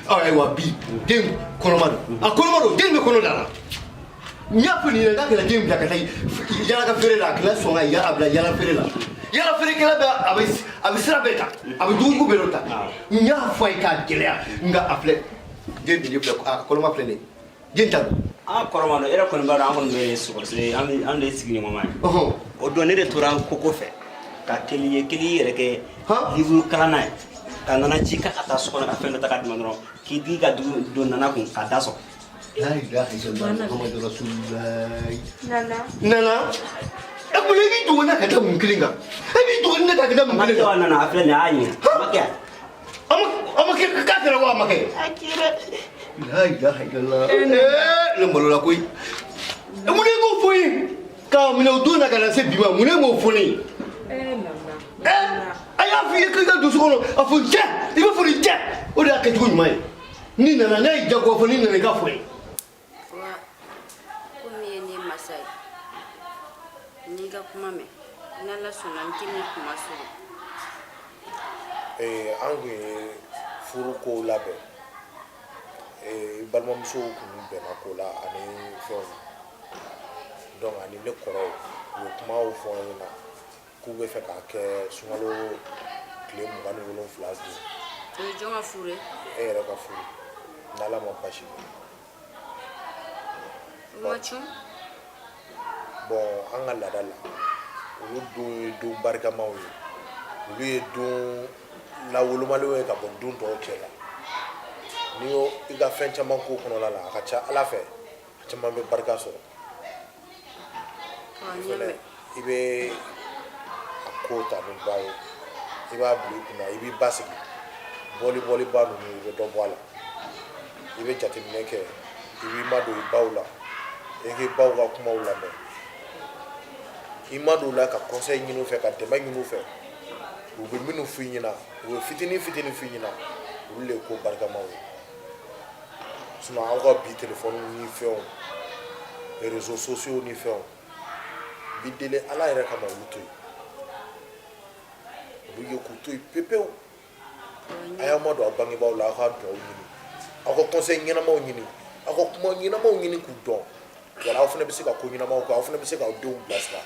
Ɔ ayiwa, bi den kɔnɔma don. A kɔnɔma don, den bɛ kɔnɔ da la. N y'a fɔ nin ɲɛna k'a kana den bila ka taa yala ka feere la, a kana sɔn ka a bila yala feere la. Yala feerekɛla bɛ a bɛ sira bɛɛ ta, a bɛ dugujugu bɛɛ ta. N y'a fɔ a ye k'a gɛlɛya, nka a filɛ, den de filɛ, a kɔnɔma filɛ nin ye. Den ta don. An kɔrɔma don, e yɛrɛ kɔni b'a dɔn an kɔni bɛ sɔgɔsɛ, an de ye sigiɲɔgɔnma ye. O don ne de tora koko fɛ ka Keli ye, Keli yɛrɛ kɛ livre kalanna ye, ka Nana ci k'a ka taa so kɔnɔ ka fɛn dɔ ta ka d'i ma dɔrɔn, k'i digi ka don Nana kun k'a da sɔgɔ. La ilaha illallah Muhammadu Rasulullah. Nana. Nana. E mun e b'i dogo ne ka da mun kelen kan? E b'i dogo ne ka da mun kelen kan? Nana, a filɛ nin ye, a y'a ɲininka. A ma kɛ. A ma kɛ, k'a kɛra wa a ma kɛ? A kɛra. La ilaha illallah. Ne malola koyi. E mun e m'o fɔ n ye? K'a minɛ o don na ka na se bi ma, mun e m'o fɔ ne ye? Nana. A y'a f'i ye k'i ka don so kɔnɔ, a fɔ n cɛ, i bɛ fɔ ni cɛ. O de y'a kɛcogo ɲuman ye. N'i nana, n'a y'i jagoya fɔ n'i nana i k'a fɔ n ye. Wa komi ye ne masa ye, n'i ka kuma mɛn, n'Ala sɔnna n tɛ nin kuma sɔrɔ. An kun ye furu kow labɛn. I balimamusow kun bɛnna ko la ani fɛnw. Donc ani ne kɔrɔw, u ye kumaw fɔ n ɲɛna k'u bɛ fɛ k'a kɛ sunkalo tile 27 don. O ye jɔn ka furu ye? E yɛrɛ ka furu, n'Ala ma basi kɛ. O ma cun? Bon, an ka laada la, olu don ye don barikamaw ye, olu ye don lawolomalenw ye ka bɔ don tɔw cɛ la. N'i y'o i ka fɛn caman ko kɔnɔna la, a ka ca Ala fɛ, a caman bɛ barika sɔrɔ. Fɛnɛ i bɛ a ko ta ni ba ye, i b'a bila i kunna, i b'i basigi. Bɔli bɔliba ninnu, i bɛ dɔ bɔ a la. I bɛ jateminɛ kɛ, i b'i madon i baw la, i k'i baw ka kumaw lamɛn, i madon u la ka conseil ɲini u fɛ, ka dɛmɛ ɲini u fɛ. U bɛ minnu f'i ɲɛna, u bɛ fitinin fitinin f'i ɲɛna, olu de ye ko barikamaw ye. Sinon aw ka bi téléphone ni fɛnw, réseaux sociaux ni fɛnw, bi deli Ala yɛrɛ kama, olu to yen, olu ye k'u to yen pepewu. A y'aw madon aw bangebaaw la, aw ka dugawu ɲini, aw ka conseil ɲɛnamaw ɲini, aw ka kuma ɲɛnamaw ɲini k'u dɔn. Yala aw fana bɛ se ka ko ɲɛnamaw kɛ, aw fana bɛ se k'aw denw bilasira.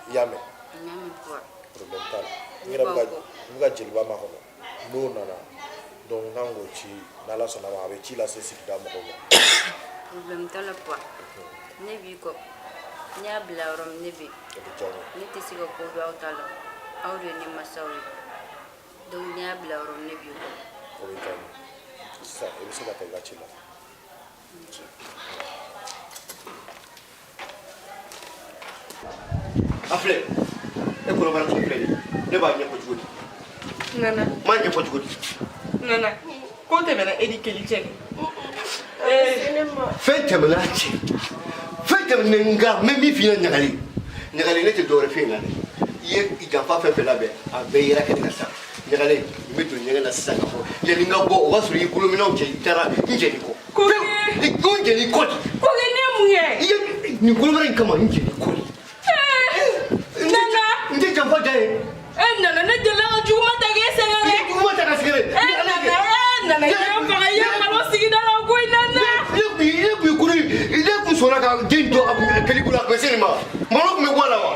I y'a mɛn? N y'a mɛn papa. Problème t'a la. N yɛrɛ bɛ ka n bɛ ka jeliba makɔnɔ, n'o nana donc n kan k'o ci, n'Ala sɔnna ma, a bɛ ci lase sigida mɔgɔw ma. Problème t'a la papa. Ne b'i kɔ. N y'a bila yɔrɔ min, ne bɛ yen. O bɛ diya n ye. Ne tɛ se ka ko don aw ta la. Aw de ye ne masaw ye. Donc n'i y'a bila yɔrɔ min, ne b'i kɔ. O bɛ diya n ye. Sisan i bɛ se ka taa i ka ci la. A filɛ, e kɔnɔbara tigi filɛ nin ye, ne b'a ɲɛfɔ cogo di? Nana. N b'a ɲɛfɔ cogo di? Nana, ko tɛmɛna e ni Keli cɛ. Fɛn tɛmɛna a cɛ, fɛn tɛmɛna, nka n bɛ min f'i ɲɛna, ɲagali ɲagali, ne tɛ dɔwɛrɛ f'e ɲɛna dɛ. I ye janfa fɛn fɛn labɛn, a bɛɛ yera kɛnɛ kan sisan. Ɲagalen, n bɛ don ɲɛgɛn na sisan ka fɔ yanni n ka bɔ, o b'a sɔrɔ i bolominɛnw cɛ, i taara n jɛn'i kɔ. Pewu, ko n jɛn'i kɔ de. Ko kɛ ne mun kɛ? I ye nin kɔnɔbara in kama, n jɛn'i kɔ de. Nana. N tɛ janfa diya ye. E nana, ne delila ka juguman ta k'e sɛgɛrɛ. I ye juguman ta ka sɛgɛrɛ. E nana, e nana, i ye n faga, i ye n malo sigida la koyi nana. Ne kun ye kuru ye, ne kun sɔnna ka den to a keli bolo, a kun bɛ se nin ma, malo kun bɛ bɔ a la wa?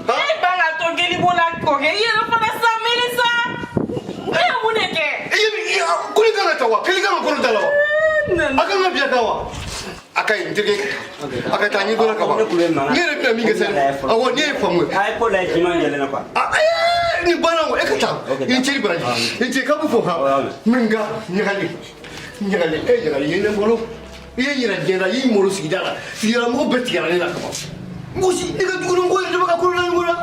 E ban ka to keli bolo la kɔkɛ, i yɛrɛ fana sa miiri sa. Ne ye mun de kɛ? Kuli kan ka ta wa? Keli kan ka kɔnɔ ta la wa? A kan ka bila kan wa? A ka ɲi n terikɛ, a ka taa, n'i bɔra ka ban, ne yɛrɛ bɛna min kɛ sisan, awɔ, ne ye faamu ye. A ye ko lajɛ, jiman jɛlen na quoi. Nin banna o, e ka taa, i ni ce, i baraji, i ni ce, k'a b'u fo han. Mɛ nka ɲagali ɲagali, e ɲagali, i ye ne malo, i ye n yira diɲɛ na, i y'i malo sigida la, sigidala mɔgɔ bɛɛ tigɛra ne la ka ban. Mɔgɔ si ne ka jugu ni mɔgɔ yɛrɛ de bɛ ka kolo da ɲɔgɔn na.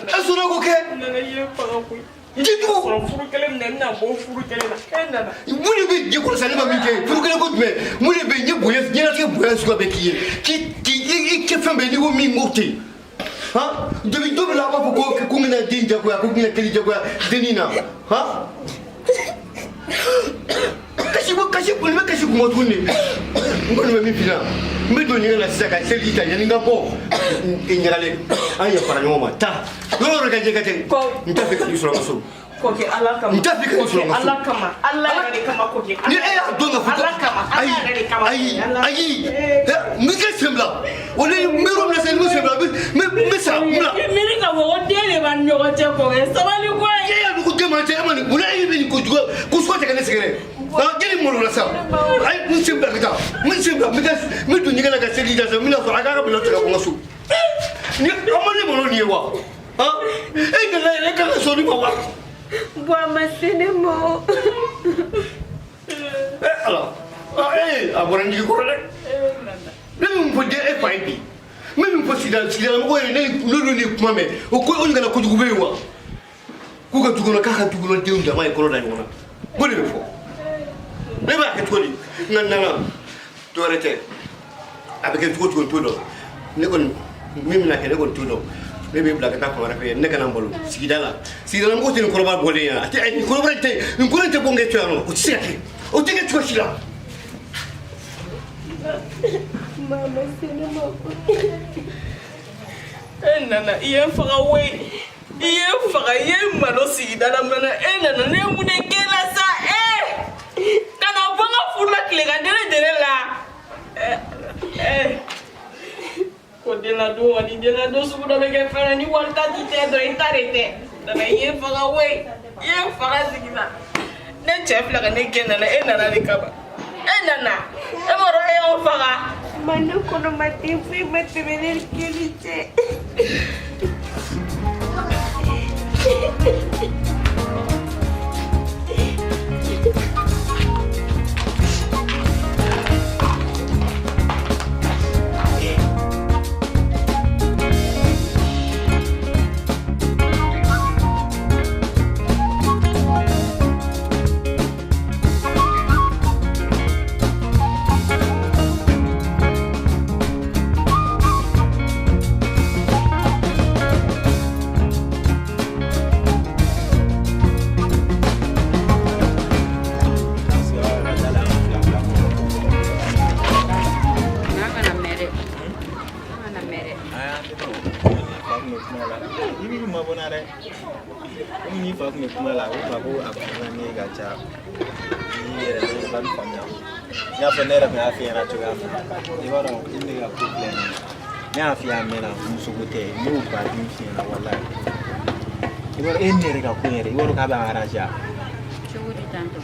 E sɔnna k'o kɛ. Nana, i ye n faga koyi. Jijugu. Sɔrɔ furu kelen min na, n bɛna bɔ furu kelen na. E nana. Mun de bɛ diɲɛ kɔnɔ sa ne ma min kɛ? Furu kelen ko jumɛn? Mun de bɛ yen? N ye bonya, diɲɛlatigɛ bonya suguya bɛɛ k'i ye, k'i i kɛ fɛn bɛɛ, n'i ko min k'o tɛ yen. Han, depuis don min na a b'a fɔ ko n bɛna den jagoya, ko n bɛna kelen jagoya dennin na, han. Kasi ko kasi kɔni bɛ kasi kun bɔ tuguni de. N kɔni bɛ min f'i ɲɛna, n bɛ don ɲɛgɛn na sisan ka seliji ta yanni n ka bɔ. Ɲagalen, an yafara ɲɔgɔn ma. Taa yɔrɔ o yɔrɔ ka jɛ ka tɛ. N t'a fɛ ka n'i sɔrɔ n ka so. Kɔkɛ, Ala kama. N t'a fɛ ka n'i sɔrɔ n ka so. Ala kama, Ala yɛrɛ de kama kɔkɛ. Ni e y'a dɔn ka fɔ ko Ala kama, Ala ayi yɛrɛ de kama. Ayi ayi, n bɛ kɛ sen bila o ni n bɛ yɔrɔ min na sisan, ni n bɛ sen bila, n bɛ sa n bila. I miiri k'a fɔ ko den de b'an ni ɲɔgɔn cɛ kɔkɛ, sabali koyi. E y'a dɔn ko den b'an cɛ, e ma nin munna e bɛ nin kojugu ko sugu tɛ ka ne sɛgɛrɛ? Ah, jeli malo la sa, ayi, n sen bila ka taa, n bɛ sen bila, n bɛ taa, n bɛ don ɲɛgɛn na ka seliji ta sisan, n bɛna sɔrɔ a k'a ka minɛn cɛ ka bɔ n ka so. Ni aw ma ne malo nin ye wa? Ah, e nana yɛrɛ, e kan ka sɔn nin ma wa? Bon, a ma se ne ma o. E ala, ah, ee, a bɔra n jigi kɔrɔ dɛ. Ne bɛ mun fɔ den e fa ye bi? N bɛ min fɔ sigidalamɔgɔw yɛrɛ, ne n'olu ni kuma mɛn, o ko o ɲɔgɔnna kojugu bɛ yen wa? K'u ka du kɔnɔ, k'a ka du kɔnɔ denw dama ye kɔnɔ da ɲɔgɔn na. Ko de bɛ fɔ. Ne b'a kɛ cogo di? Nka nana, dɔwɛrɛ tɛ. A bɛ kɛ cogo o cogo, n t'o dɔn. Ne kɔni min bɛna kɛ, ne kɔni t'o dɔn. Ne bɛ bila ka taa fan wɛrɛ fɛ, ne kana n balo sigida la. Sigidala mɔgɔw tɛ nin kɔnɔbara bɔlen ye, a tɛ nin kɔnɔbara in tɛ nin kɔnɔ in tɛ bɔ n kɛ to yan nɔ, o tɛ se ka kɛ, o tɛ kɛ cogo si la. Mama se ne ma E nana, i ye n faga koyi. I ye n faga, i ye n malo sigida la mana. E nana, ne ye mun de k'e la sa? E ka na bɔ n ka furu la tilegan dere dere la. Ko denladon kɔni, denladon sugu dɔ bɛ kɛ fɛn na, ni wari ta t'i tɛ dɔrɔn, i ta de tɛ. Nana, i ye n faga koyi, i ye n faga sigi la. Ne cɛ filɛ ka ne gɛn, nana, e nana de kama. E nana, e m'a dɔn e y'anw faga. Ma ne kɔnɔ ma den foyi ma tɛmɛ ne ni Keli cɛ. N'a kana mɛn dɛ, n'a kana mɛn dɛ. I b'i mabɔ n na dɛ. Komi n'i fa tun bɛ kuma la, a ko ma ko a kuma ne ka ca. N'i yɛrɛ ne ba bɛ faamuya. I n'a fɔ ne yɛrɛ tun y'a f'i ɲɛna cogoya min na. I b'a dɔn i ni ne ka ko filɛ nin ye. Ne y'a f'i ye a mɛnna, musoko tɛ. Ne y'o baden f'i ɲɛna walayi. I b'a dɔn e ni ne yɛrɛ ka ko in yɛrɛ, i b'a dɔn k'a bɛ an arranger. Cogo di tantɔ?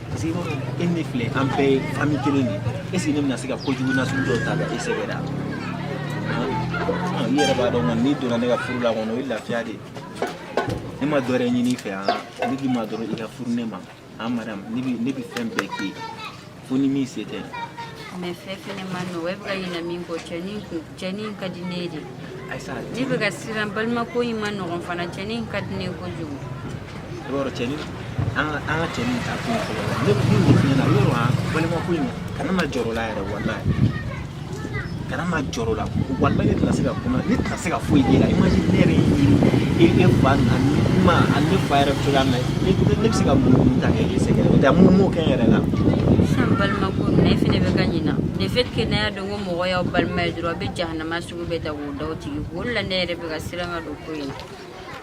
Parce que i b'a dɔn e ni ne filɛ, an bɛɛ ye famille kelen de ye. Est ce que ne bɛna se ka kojugu nasugu dɔw ta ka e sɛgɛrɛ wa? I yɛrɛ b'a dɔn kɔni, n'i donna ne ka furu la kɔni, o ye lafiya de ye. Ne ma dɔ wɛrɛ ɲini i fɛ yan, ne k'i ma dɔrɔn i ka furu ne ma. An madame, ne bɛ fɛn bɛɛ k'i ye fo ni min se tɛ. Mais fɛn fɛnɛ ma nɔgɔ, e bɛ ka ɲinɛ min kɔ, cɛnin ka di ne ye de. Ayisa. Ne bɛ ka siran, balimako in ma nɔgɔn fana, cɛnin ka di ne ye kojugu. I b'a dɔn cɛnin, an ka cɛnin ta to yen fɔlɔ la. Ne b'o f'i ɲɛna yɔrɔ, an balimako in, kana na jɔrɔ o la yɛrɛ, walayi. Kana na jɔrɔ o la, walayi. Ne tɛna se ka kuma, ne tɛna se ka foyi k'e la. Imagine ne yɛrɛ y'i ɲini e fa ani ma ani ne fa yɛrɛ bɛ cogoya min na, ne bɛ se ka mun ta kɛ e sɛgɛrɛ? O tɛ mun m'o kɛ n yɛrɛ la. Sisan balimako ninnu, e fɛnɛ bɛ ka ɲina. De fait que n'a y'a dɔn ko mɔgɔ y'aw balima ye dɔrɔn, a bɛ jahanama sugu bɛɛ ta k'o da o tigi kun. O de la ne yɛrɛ bɛ ka siran ka don ko in na.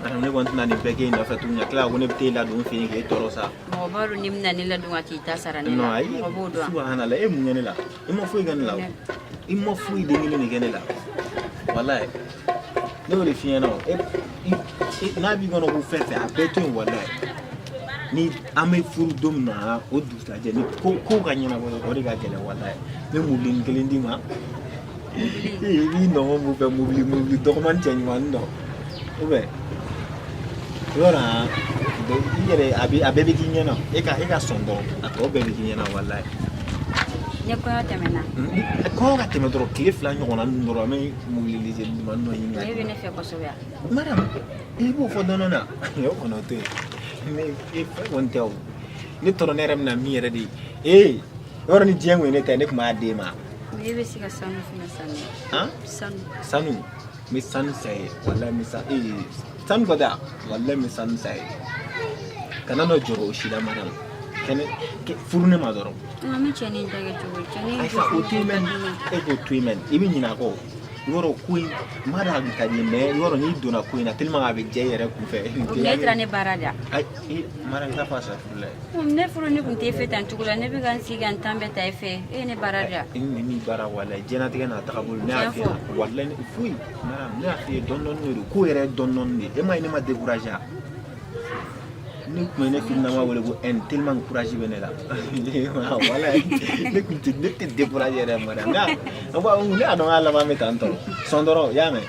Madame, ne kɔni tɛna nin bɛɛ k'e nɔfɛ tuguni ka tila ko ne bɛ t'e ladon n fɛ yen k'e tɔɔrɔ sa. Mɔgɔ b'a dɔn n'i bɛna ne ladon ka t'i ta sara ne Non, la. ayi. Mɔgɔ b'o dɔn. Subhanallah, e mun kɛ ne la? I ma foyi kɛ ne la o. I ma foyi den kelen de kɛ ne la. Walayi. Ne y'o de f'i ɲɛna o. E n'a b'i kɔnɔ ko fɛn fɛn, a bɛɛ to yen, walayi. Ni an bɛ furu don min na, o dugusajɛ ni ko kow ka ɲɛnabɔ, o de ka gɛlɛn, walayi. N bɛ mobilinin kelen d'i ma. I b'i nɔgɔn b'u fɛ, mobili dɔgɔmani cɛ ɲumannin dɔ. Ou bien yɔrɔ i yɛrɛ a bɛɛ bɛ k'i ɲɛna, e ka sɔn dɔrɔn, a tɔ bɛɛ bɛ k'i ɲɛna, walayi. Ne kɔɲɔ tɛmɛna. Kɔɲɔ ka tɛmɛ dɔrɔn, tile 2 ɲɔgɔnna ninnu dɔrɔn, an bɛ mobili léger dumannin dɔ ɲini ka E d'i bɛ ma. ne fɛ kosɛbɛ. Madame, i b'o fɔ dɔɔnin na, o kɔni o to yen. Ne e fɛn kɔni tɛ o. Ne tɔrɔ ne yɛrɛ bɛna min yɛrɛ de ye. Ee, yɔrɔ ni diɲɛ kun ye ne ta ye, ne tun b'a d'e ma. Mais e bɛ se ka sanu fana san ne. Han? Sanu. Sanu, n bɛ sanu san ye, walayi n bɛ sanu ee sanu kɔ tɛ wa? Walayi n bɛ sanu san ye. Kana nɔ jɔrɔ o si la, madame. Kɛnɛ furu ne ma dɔrɔn. An bɛ cɛnin ta kɛ cogo di? Cɛnin Ayisa, o to yen mɛn, e k'o to yen mɛn, i bɛ ɲinɛ a kɔ. Yɔrɔ ko in n b'a dɔn a kun ka di n ye, mais yɔrɔ n'i donna ko in na tellement a bɛ diya i yɛrɛ kun fɛ. O tuma e taara ne baara de ya? Ayi, e madame, i t'a fɔ asafurulayi. Ne furu ne kun t'e fɛ tan cogo la, ne bɛ ka n sigi ka n tan bɛɛ ta e fɛ, e ye ne baara de ya? I ni ni baara, walayi, diɲɛlatigɛ n'a tagabolo. Ne y'a f'i ɲɛna, walayi, foyi madame, ne y'a f'i ye dɔɔni dɔɔni de don, ko yɛrɛ ye dɔɔni dɔɔni de ye. E m'a ye ne ma découragé wa? Ne tun bɛ ne fitinama wele ko N tellement courage bɛ ne la, walayi. Ne tun tɛ, ne tɛ découragé yɛrɛ, madame. Ne y'a dɔn k'a laban bɛ tan tɔ, sɔn dɔrɔn, i y'a mɛn.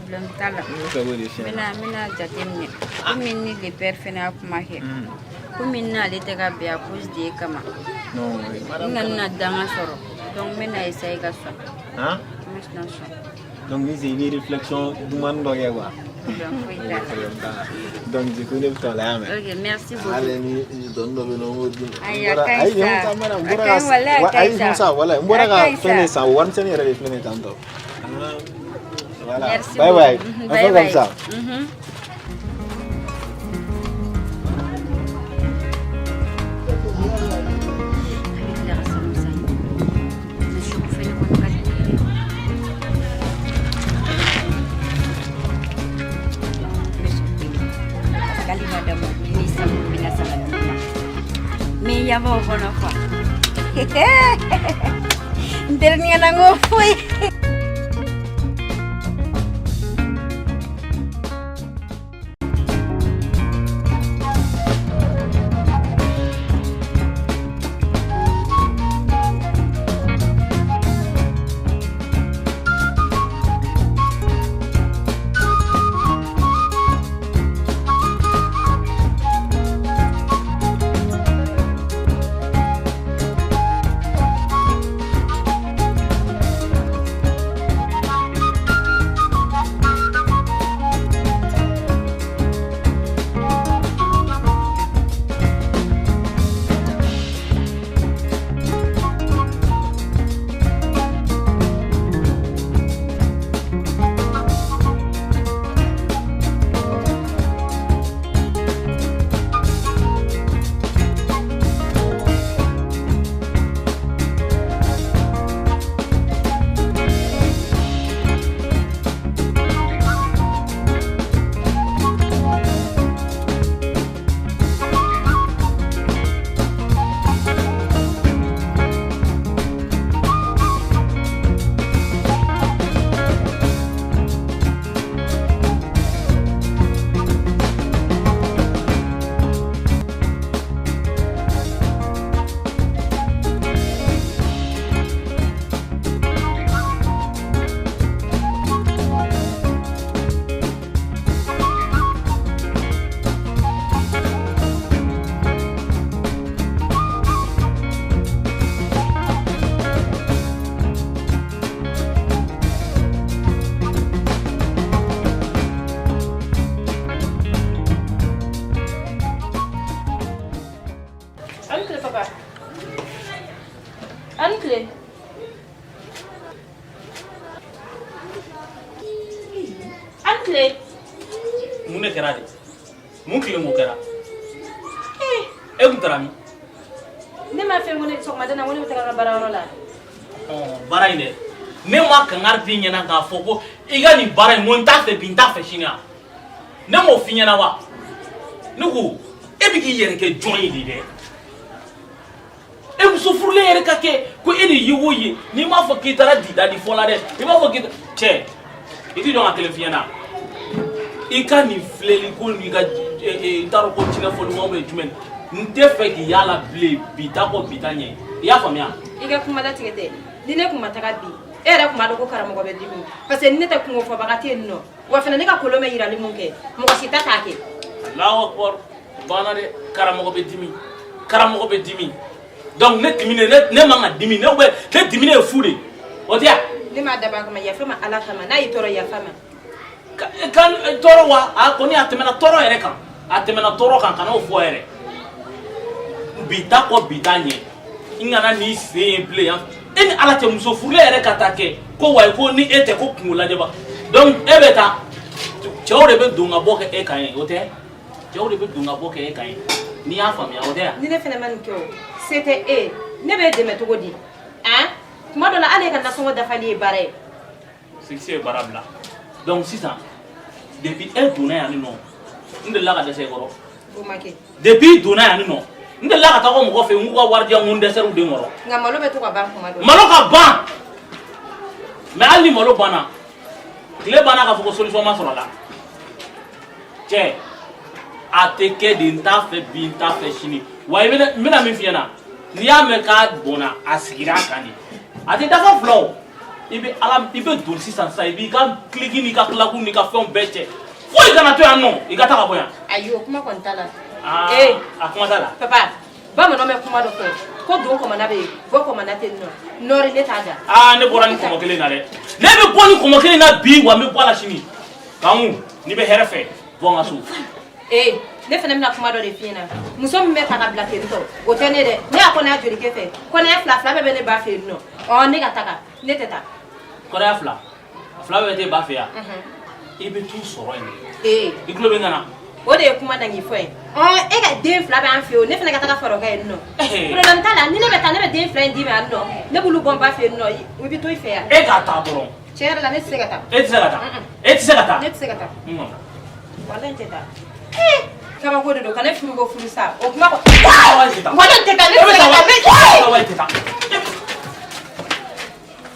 Problème t'a la. N bɛ fɛ k'o de f'i N ɲɛna. bɛna jateminɛ komi ni le père fɛnɛ y'a kuma kɛ, komi n'ale tɛ ka bɛn à cause de e kama. Non, N kana na danga sɔrɔ, donc n bɛna essayer ka sɔn. Han? N bɛna sɔn. Donc ni i bɛ réflexion dumani dɔ kɛ quoi. Problème foyi t'a la. Problème t'a la. Donc du coup ne bɛ taa o la, y'a mɛn. Ok, merci beaucoup. Hali ni dɔnni dɔ bɛ yen nɔ, n b'o d'i ma. Ayi, a ka ɲi Ayi, sa. n A bɔra ka ɲi, walayi, a ka ayi ɲi sa. Musa, walayi, n bɔra A ka ka ɲi fɛn de sa. san, o warimisɛnnin yɛrɛ de filɛ nin ye tan tɔ. Voilà. Merci Bye bye. beaucoup. On Bye fait comme bye. ça. A bɛ tila ka sanu san. Mais sugu fɛnɛ kɔni ka di ne ye dɛ. N bɛ sɔn k'i ma. Parce que hali b'a dabɔ ni sanu bɛna san ka d'i ma. N bɛ yafa o kɔnɔ quoi. N terinin kana n ko foyi. A ni tile. A ni tile. Mun de kɛra de? Mun tilen ko kɛra? E kun taara min? Ne m'a fɛ ko ne sɔgɔmada na ko ne bɛ taga n ka baarayɔrɔ la. Baara in dɛ, ne ma kangari d'i ɲɛna k'a fɔ ko i ka nin baara in, ko n t'a fɛ bi, n t'a fɛ sini wa? Ne m'o f'i ɲɛna wa? Ne ko e bɛ k'i yɛrɛ kɛ jɔn ye de dɛ. E muso furulen yɛrɛ ka kɛ ko e de ye o ye, n'i m'a fɔ k'i taara dida di fɔ la dɛ, i b'a fɔ k'i cɛ i t'i dɔn ka kelen f'i ɲɛna, i ka nin filɛli ko n'i ka n t'a dɔn ko jinɛ fɔlimaw bɛ jumɛn, n tɛ fɛ k'i y'a la bilen, bi ta kɔ bi ta ɲɛ, i y'a faamuya? I ka kuma latigɛ tɛ. Ni ne kun ma taga bi, e yɛrɛ kun b'a dɔn ko karamɔgɔ bɛ dimi, parce que ni ne tɛ kungo fɔbaga tɛ yen nɔ, wa fana ne ka kolon bɛ yirali mun kɛ, mɔgɔ si ta t'a kɛ. Alahu akbar, banna dɛ. Karamɔgɔ bɛ dimi, karamɔgɔ bɛ dimi, donc ne diminen, ne man ka dimi, ne bɛ ne diminen ye fu de, o tɛ yan. Ne m'a dabɔ a kama, yafa ma Ala kama, n'a y'i tɔɔrɔ yafa ma. Kan tɔɔrɔ wa, a kɔni a tɛmɛna tɔɔrɔ yɛrɛ kan, a tɛmɛna tɔɔrɔ kan, kana o fɔ yɛrɛ. Bi ta kɔ bi ta ɲɛ, n kana n'i sen ye bilen yan. E ni Ala cɛ, muso furulen yɛrɛ ka taa kɛ ko wayi, ko ni e tɛ ko kungo lajɛba, donc e bɛ taa, cɛw de bɛ don ka bɔ kɛ e kan ye, o tɛ? Cɛw de bɛ don ka bɔ kɛ e kan ye, n'i y'a faamuya, o tɛ yan? Ni ne fana ma nin kɛ, o se tɛ e ye, ne b'e dɛmɛ cogo di? Han, tuma dɔ la hali e ka nasɔngɔ dafali ye baara ye. Sikisi ye baara bila. Donc sisan, depuis e donna yan nɔ, n delila ka dɛsɛ i kɔrɔ? O ma kɛ. Depuis i donna yan nɔ, n delila ka taa ko mɔgɔ fɛ yen, n k'u ka wari di yan, n ko n dɛsɛr'u den kɔrɔ? Nka malo bɛ to ka ban kuma dɔ. Malo ka ban, mais hali ni malo banna, tile banna k'a fɔ ko solution ma sɔrɔ a la, cɛ, a tɛ kɛ de. N t'a fɛ bi, n t'a fɛ sini. Wa i bɛna, n bɛna min f'i ɲɛna, n'i y'a mɛn k'a bɔnna, a sigira a kan de, a tɛ dafa fila o. I bɛ ala, i bɛ don sisan sisan, i b'i ka kiliki n'i ka kilaku n'i ka fɛnw bɛɛ cɛ, foyi kana to yan nɔ, i ka taa ka bɔ yan. Ayi, o kuma kɔni t'a la. Aa, ee a kuma t'a la. Papa, bamananw bɛ kuma dɔ fɔ ko don kɔmana bɛ yen, bɔ kɔmana tɛ yen nɔ, nɔɔri ne t'a da. Aa, ne bɔra ni kɔmɔ kelen na dɛ, ne bɛ bɔ ni kɔmɔ kelen na bi, wa n bɛ bɔ a la sini. Kanku, n'i bɛ hɛrɛ fɛ, bɔ n ka so. Ee, ne fana bɛna kuma dɔ de f'i ɲɛna. Muso min bɛ ta ka bila ten tɔ, o tɛ ne dɛ. Ne y'a kɔnɔya joli kɛ fɛ? Kɔnɔya fila fila bɛɛ bɛ ne ba fɛ yen nɔ. Ɔ, ne ka taga, ne tɛ taa. Kɔnɔya fila fila bɛɛ tɛ ba fɛ yan, i bɛ t'u sɔrɔ yen. Ee, i tulo bɛ n kan na. O de ye kuma na k'i fɔ ye. Ɔ, e ka den fila bɛ an fɛ yen, ne fana ka taga fara o kan yen nɔ, problème t'a la. Ni ne bɛ taa, ne bɛ den fila in d'i ma yan nɔ, ne b'olu bɔ n ba fɛ yen nɔ, i bɛ to i fɛ yan. E k'a taa dɔrɔn. Tiɲɛ yɛrɛ la, ne tɛ se ka taa. E tɛ se ka taa? E tɛ se ka taa? Ne tɛ se ka taa. Walayi n tɛ taa. Ee, kabako de don, ka ne furu ko furu sa, o kuma ko. Walayi n tɛ taa, ne tɛ se ka taa. Ne tɛ taa.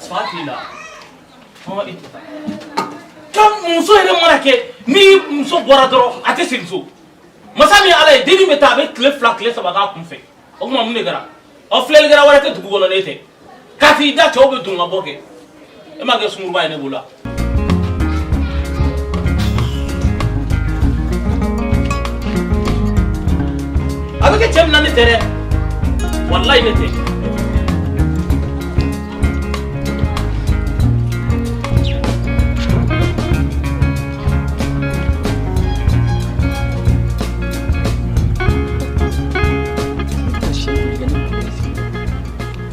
Fa t'i la. Ɔ, i tɛ taa. Ka muso yɛrɛ mana kɛ, ni muso bɔra dɔrɔn, a tɛ segin so. Masa min Ala ye, dennin bɛ taa, a bɛ tile 2 tile 3 k'a kun fɛ. O tuma mun de kɛra? Ɔ, filɛlikɛla wɛrɛ tɛ dugu kɔnɔ n'e tɛ. Ka t'i da, cɛw bɛ don ka bɔ kɛ. E ma kɛ sunkuruba ye ne bolo wa? A bɛ kɛ cɛ min na, ne tɛ dɛ, walayi ne tɛ.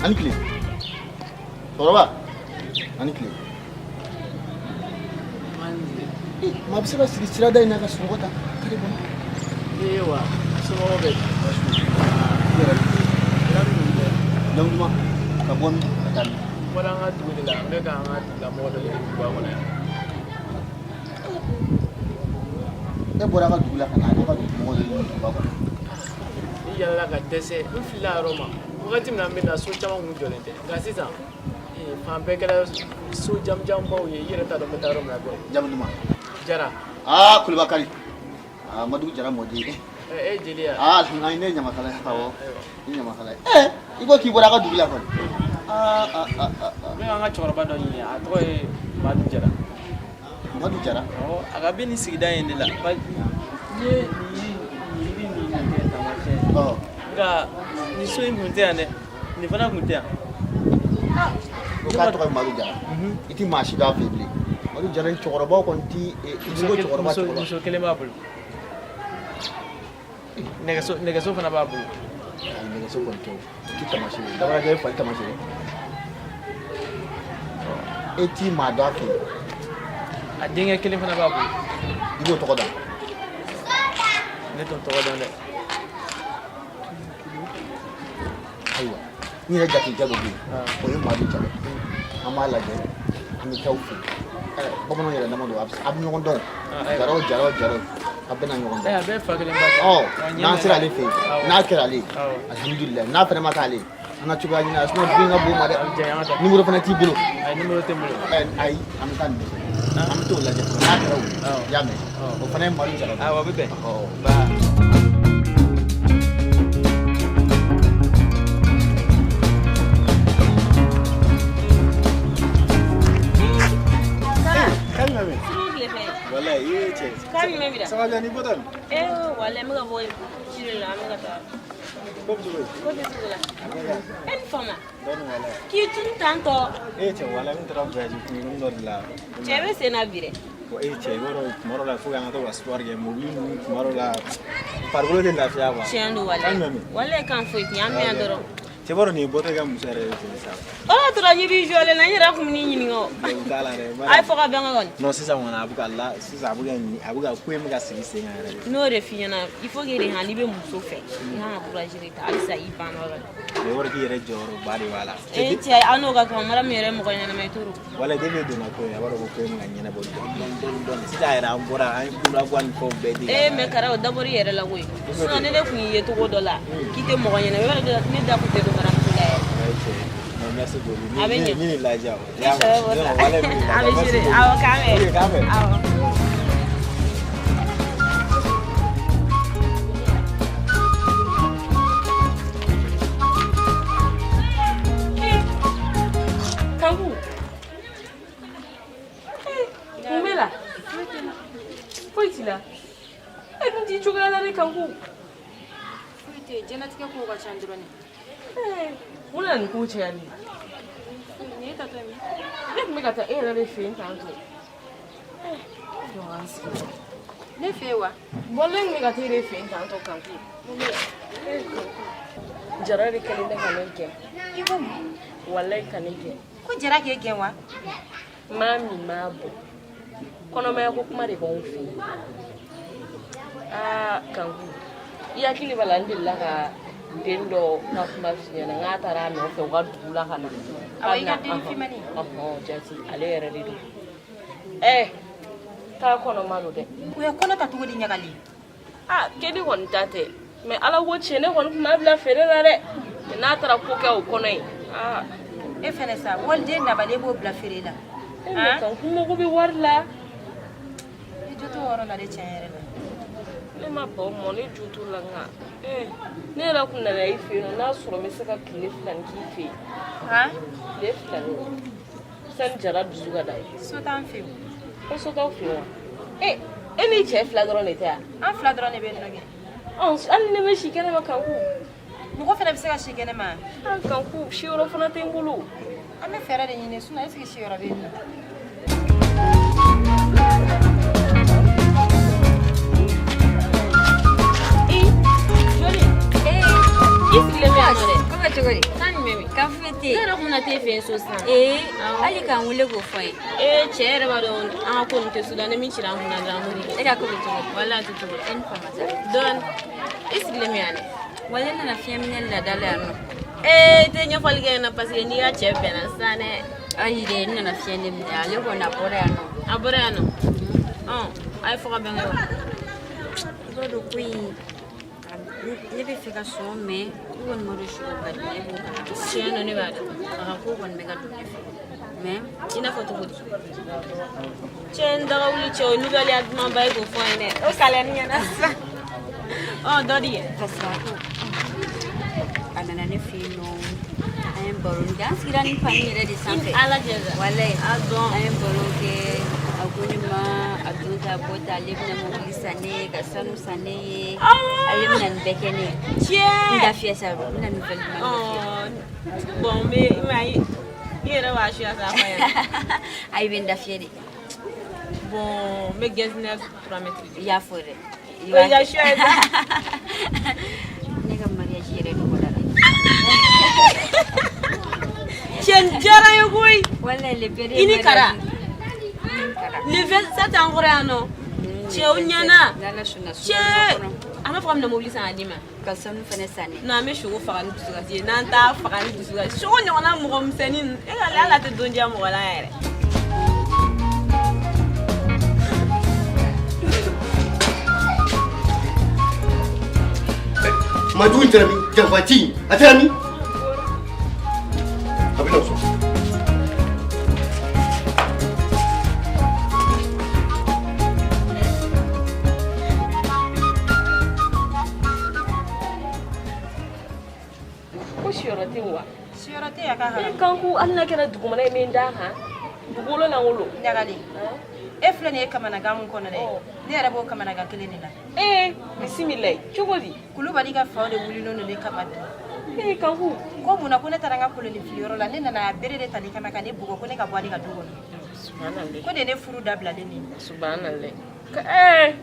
Ani tile cɛkɔrɔba, ani tile. Maa bɛ se ka sigi sirada in na ka sunɔgɔ ta kare kɔnɔ? Ee wa, somɔgɔw bɛ di? Jamu duman? Ka bɔ min, ka taa min? N bɔra an ka dugu de la, n bɛ ka an ka dugulamɔgɔ dɔ ɲini duguba kɔnɔ yan. E bɔra a ka dugu la ka na a ka dugumɔgɔ dɔ ɲini duguba kɔnɔ? N yaalala ka dɛsɛ, n filila yɔrɔ ma. Wagati min na n bɛ na, so caman kun jɔlen tɛ, nka sisan fan bɛɛ kɛra so jamujanbaw ye, i yɛrɛ t'a dɔn n bɛ taa yɔrɔ min na bilen. Jamu duman? Jara. Aa, Kulubakari. Aa, Madugu Jara mɔden. E ye jeli ye? Aa, alhamdulilayi, ne ye ɲamakala ye. Awɔ, ne ye ɲamakala ye. Ee, i ko k'i bɔra a ka dugu la kɔni. Aa aa aa. N bɛ an ka cɛkɔrɔba dɔ ɲini, a tɔgɔ ye Madu Jara. Madu Jara? Awɔ, a ka bɛ nin sigida in de la. N ye nin yiri nin kɛ taamasiyɛn ye. Nka nin so in kun tɛ yan dɛ, nin fana kun tɛ yan. Ko k'a tɔgɔ ye Madu Jara? I ti maa si dɔn a fɛ yen bilen. Madu Jara ni cɛkɔrɔbaw kɔni ti n'i ko cɛkɔrɔba cɛkɔrɔba. Muso kelen b'a bolo. Nɛgɛso fana b'a bolo. Ayi, nɛgɛso. Muso kɔni tɛ o, o ti taamasiyɛn ye. Dabarajɛ ye fali taamasiyɛn ye. E t'i maa dɔn a fɛ yen. A denkɛ kelen fana b'a bolo. I b'o tɔgɔ dɔn? Ne t'o tɔgɔ dɔn dɛ. Ayiwa, n yɛrɛ jatigikɛ dɔ bɛ yen, o ye Madu Jalo. An b'a lajɛ, an bɛ taa u fɛ yen. Bamananw yɛrɛ dama don, a bɛ ɲɔgɔn dɔn. Jaraw, Jaraw, Jaraw, a bɛna ɲɔgɔn dɔn. A bɛɛ fa kelen ba kelen. Ɔ, n'an sera ale fɛ yen, n'a kɛra ale ye, alihamudulilayi. N'a fana ma k'ale ye, an ka cogoya ɲini a sinon den ka bon ma dɛ. Numéro fana t'i bolo? Ayi, numéro tɛ n bolo. Ayi, an bɛ taa nin de fɛ. An bɛ t'o lajɛ fɔlɔ, n'a kɛra o ye, i y'a mɛn? O fana ye Madu Jalo. Awɔ, a bɛ bɛn. Walayi, i ye cɛ. Kan jumɛn b'i la? Ça va bien, ni bɔtɔ min? Eh, walayi, n bɛ ka bɔ ci de la, an bɛ ka taa. Ko bɛ cogo di? Ko bɛ cogo la. E ni fama. Dɔɔni walayi. K'i tunu tantɔ. E cɛ, walayi, n taara voyage kunkurunin dɔ de la. Cɛ bɛ sen na bi dɛ. Bon, e cɛ, i b'a dɔn tuma dɔ la fo k'an ka to ka sport kɛ, mobili ninnu tuma dɔ la farikolo tɛ lafiya quoi. Tiɲɛ don walayi. Kan jumɛn bɛ? Walayi kan foyi tɛ yen, an bɛ yan dɔrɔn. Cɛ b'a dɔn nin ye bɔtɔ i ka muso yɛrɛ de fɛ sa. O de tora ɲɛ b'i jɔlen na, n yɛrɛ kun bɛ n'i ɲininka o. O t'a la dɛ. A ye fɔ ka bɛn kɔni. Non, sisan kɔni a bɛ ka la, sisan a bɛ ka nin, a bɛ ka ko in bɛ ka sigi sen kan yɛrɛ de. N'o de f'i ɲɛna, il faut que de han n'i bɛ muso fɛ, i kan ka courage de ta halisa i banna yɔrɔ la. Mais o yɔrɔ k'i yɛrɛ jɔyɔrɔba de b'a la. E cɛ, aw n'o ka kan, mara min yɛrɛ ye mɔgɔ ɲɛnama ye, t'o dɔn. Walayi, depuis e donna ko in, a b'a dɔn ko ko in bɛ ka ɲɛnabɔ dɔɔni dɔɔni dɔɔni. Sisan yɛrɛ an bɔra, an ye kulakuwa ni fɛnw bɛɛ di. Ee, mais Kara, o dabɔra i yɛrɛ la koyi. Sinon ni ne kun y'i ye cogo dɔ la k'i tɛ mɔgɔ ɲɛnama, i b'a dɔn ne da kun tɛ don maramuso la yɛrɛ. Ouais, cɛ. Non, merci beaucoup. A bɛ ɲɛ. Ni nin ladiya o. Ni sɛbɛ bɔ sa. A bɛ gérer. Awɔ, k'an bɛn. Ok, k'an bɛn. Awɔ. Kanku. Mun b'e la? Foyi t'i la. E dun t'i cogoya la dɛ, Kanku. Foyi tɛ yen, diɲɛlatigɛ kow ka ca dɔrɔn de. Mun nana nin kow cayali ye? Nin ye tatɔ ye min? Ne tun bɛ ka taa e yɛrɛ de fɛ yen tantɔ. Jɔ an sigi. Ne fɛ yen wa? Walayi, n tun bɛ ka taa e de fɛ yen tantɔ, Kanku. Mun bɛ yen? Jara de kɛlen bɛ ka ne gɛn. I ko mun? Walayi, ka ne gɛn. Ko Jara k'e gɛn wa? N m'a min, n m'a bɔn. Kɔnɔmaya ko kuma de b'anw fɛ yen. Aa, Kanku, i hakili b'a la n delila ka den dɔ ka kuma f'i ɲɛna, n k'a taara a nɔfɛ u ka dugu la ka na. Awɔ, i ka den finmani. Ɔhɔn, jati, ale yɛrɛ de don. Ɛ, k'a kɔnɔma don dɛ. O ye kɔnɔ ta cogo di ɲagali? Aa, Kedi kɔni ta tɛ. Mais Ala ko tiɲɛ, ne kɔni tun b'a bila feere la dɛ. Mais n'a taara ko kɛ o kɔnɔ ye. Aa. E fɛnɛ sa, waliden nabali e b'o bila feere la. E mais Kanku mago bɛ wari la. I jo t'o yɔrɔ la dɛ, tiɲɛ yɛrɛ la. Ne ma ban o ma, ne jo t'o la nka ne yɛrɛ kun nana i fɛ yen nɔ, n'a sɔrɔ n bɛ se ka tile 2 nin k'i fɛ yen. Han? Tile 2 nin. Sani Jara dusu ka da. So t'an fɛ yen. Ko so t'aw fɛ yen wa? E, e n'i cɛ 2 dɔrɔn de tɛ yan? An 2 dɔrɔn de bɛ yen nɔ kɛ. Ɔ, hali ne bɛ si kɛnɛ ma, Kanku. Mɔgɔ fana bɛ se ka si kɛnɛ ma? An Kanku, siyɔrɔ fana tɛ n bolo. An bɛ fɛɛrɛ de ɲini, sinon est ce que siyɔrɔ bɛ yen nɔ? Joli. I sigilen bɛ yan nɔ dɛ. Ko bɛ cogo di? Kan jumɛn bɛ? Kan foyi tɛ yen. Ne yɛrɛ kun bɛna t'e fɛ yen so sisan. Ee, hali k'an wele k'o fɔ n ye. Ee, cɛ yɛrɛ b'a dɔn an ka ko ninnu tɛ suda, ni min cira an kunna dɔrɔn an b'o de kɛ. E ka ko bɛ cogo di? Walayi, a tɛ cogo la. E ni fama sa. Dɔɔni. I sigilen bɛ yan dɛ. Walayi, n nana fiɲɛ minɛ laada la yan nɔ. Ee, i tɛ ɲɛfɔli kɛ ɲɛna parce que n'i ka cɛ bɛnna sisan dɛ. Ayi dɛ, n nana fiɲɛ de minɛ, ale kɔni a bɔra yan nɔ. A bɔra yan nɔ. Ɔn, a ye fɔ ka bɛn kɛ wa? I b'a dɔn ko in, ne bɛ fɛ ka sɔn, mais i kɔni b'a dɔn sogo ka di ne b'o kalama. Tiɲɛ don, ne b'a dɔn. A ka ko kɔni bɛ ka don ne fɛ. Mais i n'a fɔ cogo di? Cɛ, n daga wuli cɛ, o ye nouvelle ya dumanba ye k'o fɔ n ye dɛ. O kalɛni ɲɛna sisan. Ɔ, dɔ di? Parce que a ko a nana ne fɛ yen nɔ, an ye baro kɛ, an sigira ni pani yɛrɛ de sanfɛ. Ala cɛ sa. Walayi. A dɔn. An ye baro kɛ, a ko ne ma a don ta bɔ ta, ale bɛna mobili san ne ye, ka sanu san ne ye, ale bɛna nin bɛɛ kɛ ne ye. Tiɲɛ. N da fiyɛ sa, n bɛna nouvelle duman dɔ f'i ye. Bon, n bɛ i ma ye, i yɛrɛ b'a suya sa fɔ ɲɛna. Ayi, i bɛ n da fiyɛ de. Bon, n bɛ getzner 3 mètres. I y'a fɔ dɛ. O y'i ka suya ye sa. Ne ka mariage yɛrɛ nɔgɔyara. ye koyi. Walayi le bɛɛ de I ni Kara. Le 27 an kɔrɔ yan nɔ. Cɛw ɲɛna. N'Ala sɔnna. Cɛ a m'a fɔ k'a bɛna mobili san ka d'i ma. Ka sanu fɛnɛ san ne. Non, an bɛ sogo faga ni dusukasi ye, n'an t'a faga ni dusukasi. Sogo ɲɔgɔnna mɔgɔ misɛnnin ninnu, e ka hali a tɛ don diya mɔgɔ la yɛrɛ. Majugu in taara min? Janfanci in, a taara min? A bɛna sɔrɔ. Ko siyɔrɔ tɛ yen wa? Siyɔrɔ tɛ yen, a ka haramu. E kanku, hali n'a kɛra dugumana ye, n bɛ n d'a kan. Dugukolo lankolon. Ɲagali, e filɛ nin ye kamanagan mun kɔnɔ dɛ, ne yɛrɛ b'o kamanagan kelen de la. Ee, bisimilayi, cogo di? Kulubali ka faw de wulilen don ne kama bi. Ee kanku. Ko mun na ko ne taara n ka koloni filiyɔrɔ la, ne nana a bere de ta ne kama ka ne bugɔ ko ne ka bɔ ale ka du kɔnɔ. Subhanallah. Ko de ye ne furu dabilalen ye. Subhanallah. Ee.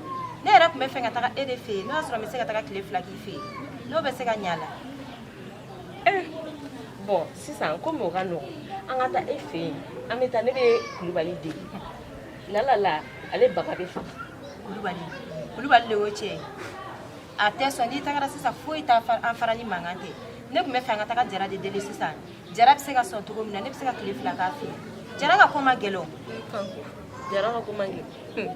Ne yɛrɛ tun bɛ fɛ ka taga e de fɛ yen, n'o y'a sɔrɔ n bɛ se ka taga tile 2 k'i fɛ yen, n'o bɛ se ka ɲɛ a la. Bon, sisan komi o ka nɔgɔn, an ka taa e fɛ yen, an bɛ taa, ne bɛ Kulubali deli. Lala la, ale baga bɛ faga. Kulubali, Kulubali de y'o cɛ ye. A tɛ sɔn n'i tagara sisan, foyi t'a an fara ni mankan tɛ. Ne tun bɛ fɛ an ka taga Jara de deli sisan. Jara bɛ se ka sɔn cogo min na, ne bɛ se ka tile 2 k'a fɛ yen. Jara ka ko man gɛlɛn o. Jara ka ko man gɛlɛn.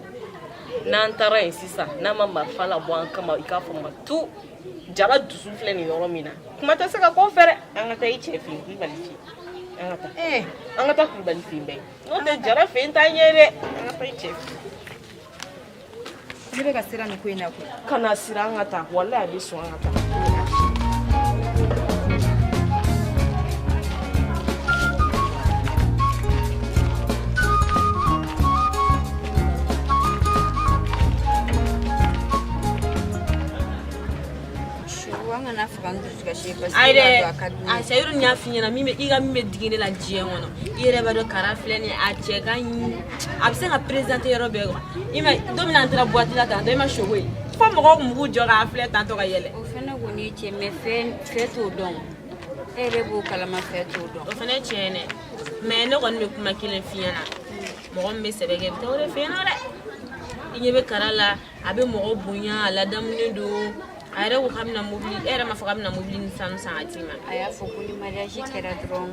N'an taara yen sisan, n'a ma marifa labɔ an kama, i k'a fɔ ma tu. Jara dusu filɛ nin yɔrɔ min na, kuma tɛ se ka k'o fɛ dɛ. An ka taa i cɛ fɛ yen, Kulubali fɛ yen. An ka taa. An ka taa Kulubali fɛ yen bɛɛ. N'o tɛ Jara fɛ yen t'an ɲɛ dɛ. An ka taa i cɛ fɛ yen. Ne bɛ ka siran nin ko in na koyi. Kana siran, an ka taa. Walayi a bɛ sɔn, an ka taa. Sogo, an kana faga ni dusukasi ye parce que Ayi i b'a dɛ, dɔn a ka di ne a ye. Seyidu y'a f'i ɲɛna min bɛ i ka min bɛ digi ne la diɲɛ kɔnɔ, i yɛrɛ b'a dɔn Kara filɛ nin ye, a cɛ ka ɲi, a bɛ se ka présenter yɔrɔ bɛɛ quoi. I ma ye, don min na an taara boîte la tantɔ, e ma sogo ye, fo mɔgɔw kun b'u jɔ k'a filɛ tantɔ ka yɛlɛ. O fɛnɛ kɔni ye tiɲɛ, mais fɛ t'o dɔn. E yɛrɛ b'o kalama, fɛ t'o dɔn. O fɛnɛ ye tiɲɛ ye dɛ, mais ne kɔni bɛ kuma kelen f'i ɲɛna, mɔgɔ min bɛ sɛbɛ kɛ, i bɛ taa o de fɛ yen nɔ dɛ. I ɲɛ bɛ Kara la, a bɛ mɔgɔ bonya, a ladamunen don. A yɛrɛ ko k'a bɛna mobili, e yɛrɛ m'a fɔ k'a bɛna mobili ni sanu san ka d'i ma? A y'a fɔ ko ni mariage kɛra dɔrɔn,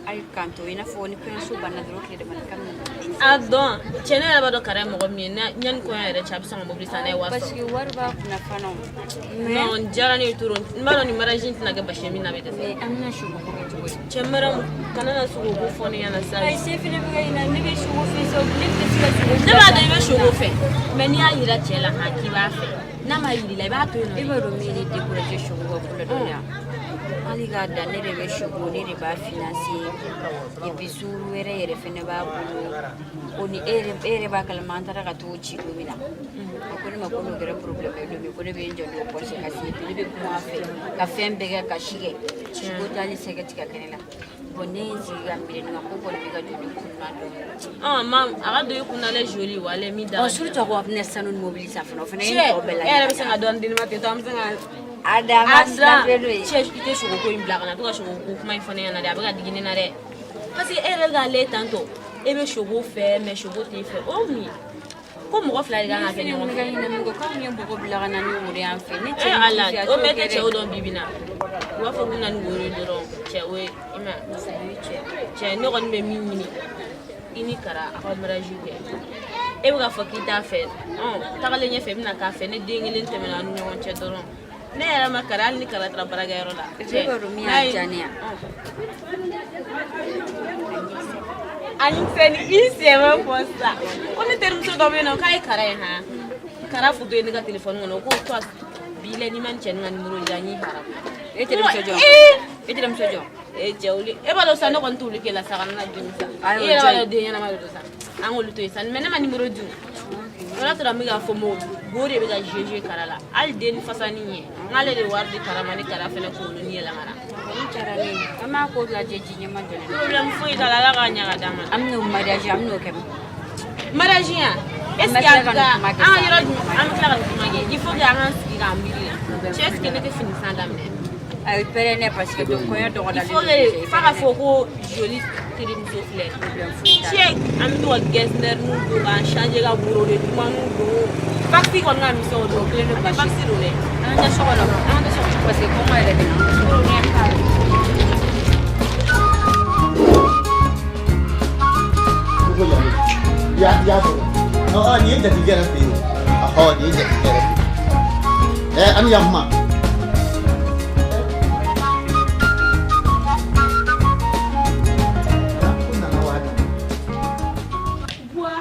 hali k'an to i n'a fɔ ni kɔɲɔso banna dɔrɔn, tile damadɔ k'a bɛna mobili san. A dɔn, cɛ, ne yɛrɛ b'a dɔn Kara ye mɔgɔ min ye, yanni kɔɲɔ yɛrɛ cɛ, a bɛ sɔn ka mobili san n'a ye wari sɔrɔ. Parce que wari b'a kunna fana o. Non, diyara ne ye trop. N b'a dɔn nin mariage in tɛna kɛ basi ye min na bɛ dɛsɛ. Mais an bɛna sogo ko kɛ cogo di? Cɛ Mariam, kana na sogo ko fɔ ne ɲɛna sa. Ayi, se fɛnɛ bɛ ka ɲina, ne bɛ sogo fɛ sa, ne tɛ se ka sogo. Ne b'a dɔn i bɛ sogo fɛ, mais n'i y'a yira cɛ la han k'i b'a fɛ, n'a ma yir'i la, i b'a to yen nɔ. E b'a dɔn min ye ne découragé sogo ka ko la dɔɔni wa? Hali k'a dan, ne de bɛ sogo, ne de b'a financer, et puis suuru wɛrɛ yɛrɛ fɛnɛ b'a bolo. O ni e yɛrɛ, e yɛrɛ b'a kalama, an taara ka t'o ci don min na, a ko ne ma ko n'o kɛra problème ye don min, ko ne bɛ n jɔ n'o conséquence ye. Ne bɛ kuma a fɛ ka fɛn bɛɛ kɛ ka si kɛ, sogo t'ale sɛgɛ tigɛ kɛnɛ la. Bon, ne ye n sigi ka miiri nin kan, ko kɔni bɛ ka don ne kun na dɔɔni. Ma a ka don i kun na lɛ, joli wale min da. Ɔ, surtout a ko a bɛna sanu ni mobili san fana, o fana ye n Cɛ, tɔ bɛɛ la. e yɛrɛ bɛ se ka dɔɔni di ne ma ten tɔ, an bɛ se ka. A da, an ka sira fɛ n'o ye. Cɛ, i tɛ sogo ko in bila ka na to ka sogo ko kuma in fɔ ne ɲɛna dɛ, a bɛ ka digi ne na dɛ. Parce que e yɛrɛ bɛ k'ale tantɔ, e bɛ sogo fɛ, mais sogo t'e fɛ, o ye mun ye? Ko mɔgɔ fila de kan ka kɛ ɲɔgɔn fɛ. K'anw ye mɔgɔ bila ka na ni woro y'an fɛ. Ne cɛ E ni Ala, fɛ, a o t'o mɛ kɛ tɛ dɛ. cɛw dɔn bi bi in na. U b'a fɔ k'u na ni woro ye dɔrɔn, cɛ o ye i ma cɛ, ne kɔni bɛ min ɲini i ni Kara, a ka mariage kɛ. E bɛ k'a fɔ k'i t'a fɛ, tagalen ɲɛfɛ i bɛna k'a fɛ. Ne den kelen tɛmɛna an ni ɲɔgɔn cɛ dɔrɔn, ne yɛrɛ ma Kara, hali ni Kara taara baarakɛyɔrɔ la. E b'a dɔn min y'a diya ne ye? Ani sɛni i sɛbɛ fɔ sisan ko ne terimuso dɔ bɛ yen nɔ, k'a ye Kara ye han, Kara foto ye ne ka telefɔni kɔnɔ, ko toi bi la n'i ma nin cɛnin ka numéro di, an y'i haramu. E terimuso jɔn? E terimuso jɔn? E cɛ, olu e b'a dɔn sa, ne kɔni t'olu kɛ la sa, kana na dimi sa. Ayi, o E yɛrɛ b'a jɔn? dɔn den ɲɛnama de don sa, an k'olu to yen sa, mais ne ma numéro di o. O y'a sɔrɔ an bɛ k'a fɔ mɔgɔ go de bɛ ka jouer Kara la, hali den ni fasani ɲɛ, n k'ale de wari di Kara ma, ni Kara fɛnɛ k'olu ni yɛlɛmana. Kɔni diyara ne ye. An b'a ko lajɛ ji ɲɛma jɔlen. Problème foyi t'a la, Ala k'a ɲɛ ka d'an ma. An bɛn'o mariage, an bɛn'o kɛ. Mariage yan, est ce An bɛ que a tila ka ka nin kuma an kɛ ka sa. yɔrɔ jumɛn an bɛ tila ka nin kuma kɛ? Il faut que an k'an sigi k'an miiri la. Cɛ, est ce que ne tɛ fini san daminɛ? A ye pɛrɛn parce que kɔɲɔ Il dɔgɔdalen faut que f'a ka fɔ ko joli terimuso filɛ. Cɛ, an bɛ to ka gɛsinɛrininw don k'an changer ka borode dumanniw don. Taxi kɔni ka misɛn o don. Kelen An tɛ taxi don dɛ. An ka so kɔnɔ, an ka so kɔnɔ parce que kɔngɔ yɛrɛ bɛ na. Ko yalo. Ya ya fɔ. Ɔ nin ye jatigɛ yɛrɛ fɛ yen. Ɔhɔ, nin ye jatigɛ yɛrɛ fɛ yen. Ɛ an ni yakuma. Buwa.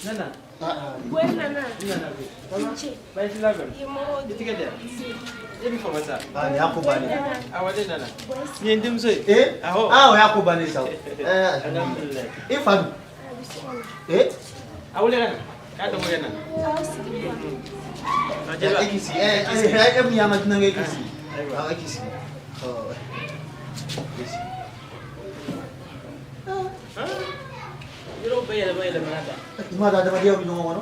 Nana. Buwa nana. Nana ko. Baasi la kɔni. I tɛgɛ di yan. E bɛ fama sa. Ah, nin y'a ko bannen. Awɔ, ne nana. Nin ye n denmuso ye. Eh? Awɔ. Ah, o y'a ko bannen sa. Eh, Alhamdulilayi. I fa dun? Eh? A wele ka na. K'a dɔgɔkɛ nana. E k'i sigi. Eh, eh, e min y'an ka dunankɛ, e k'i sigi. Ayiwa. E k'i sigi. Ɔ. E k'i sigi. Yɔrɔ bɛɛ yɛlɛma yɛlɛmana tan. I m'a dɔn adamadenya bɛ ɲɔgɔn kɔnɔ?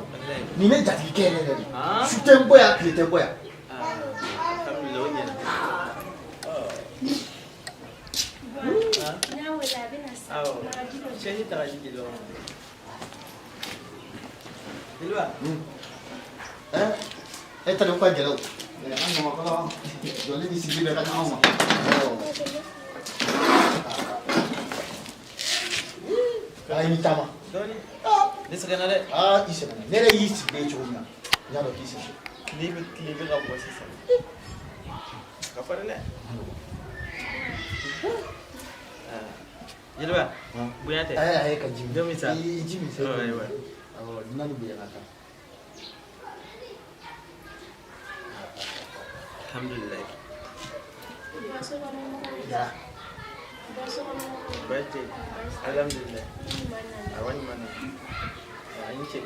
Nin ne jatigikɛ yɛrɛ yɛrɛ de. Su tɛ n bɔ yan, tile tɛ n bɔ yan. Alhamdulilayi, o ɲɛna. N y'a wele, a bɛ na sisan. Awɔ. Sɛji ta ka di jeliba ma. Jeliba. Eh, e ta de ko ka gɛlɛn o. An ɲamakala jɔlen ni sigili bɛɛ ka ɲɔgɔn ma. Ala i ni taama. Dɔɔni. Ne sɛgɛnna dɛ. Aa, i sɛgɛnna. Ne yɛrɛ y'i sigilen cogo min na, n y'a dɔn k'i sɛgɛn. Tile bɛ ka bɔ sisan. Ka farin dɛ. Jeliba, bonya tɛ. Ayi, ayi, ka ji min. Jɔn min sa. I ji min sa. Ayiwa. Awɔ, dunan ni bonya ka kan. Alhamdulilayi. Baasi tɛ yen. Alhamdulilayi. Awɔ, ɲuman na. A ni ce.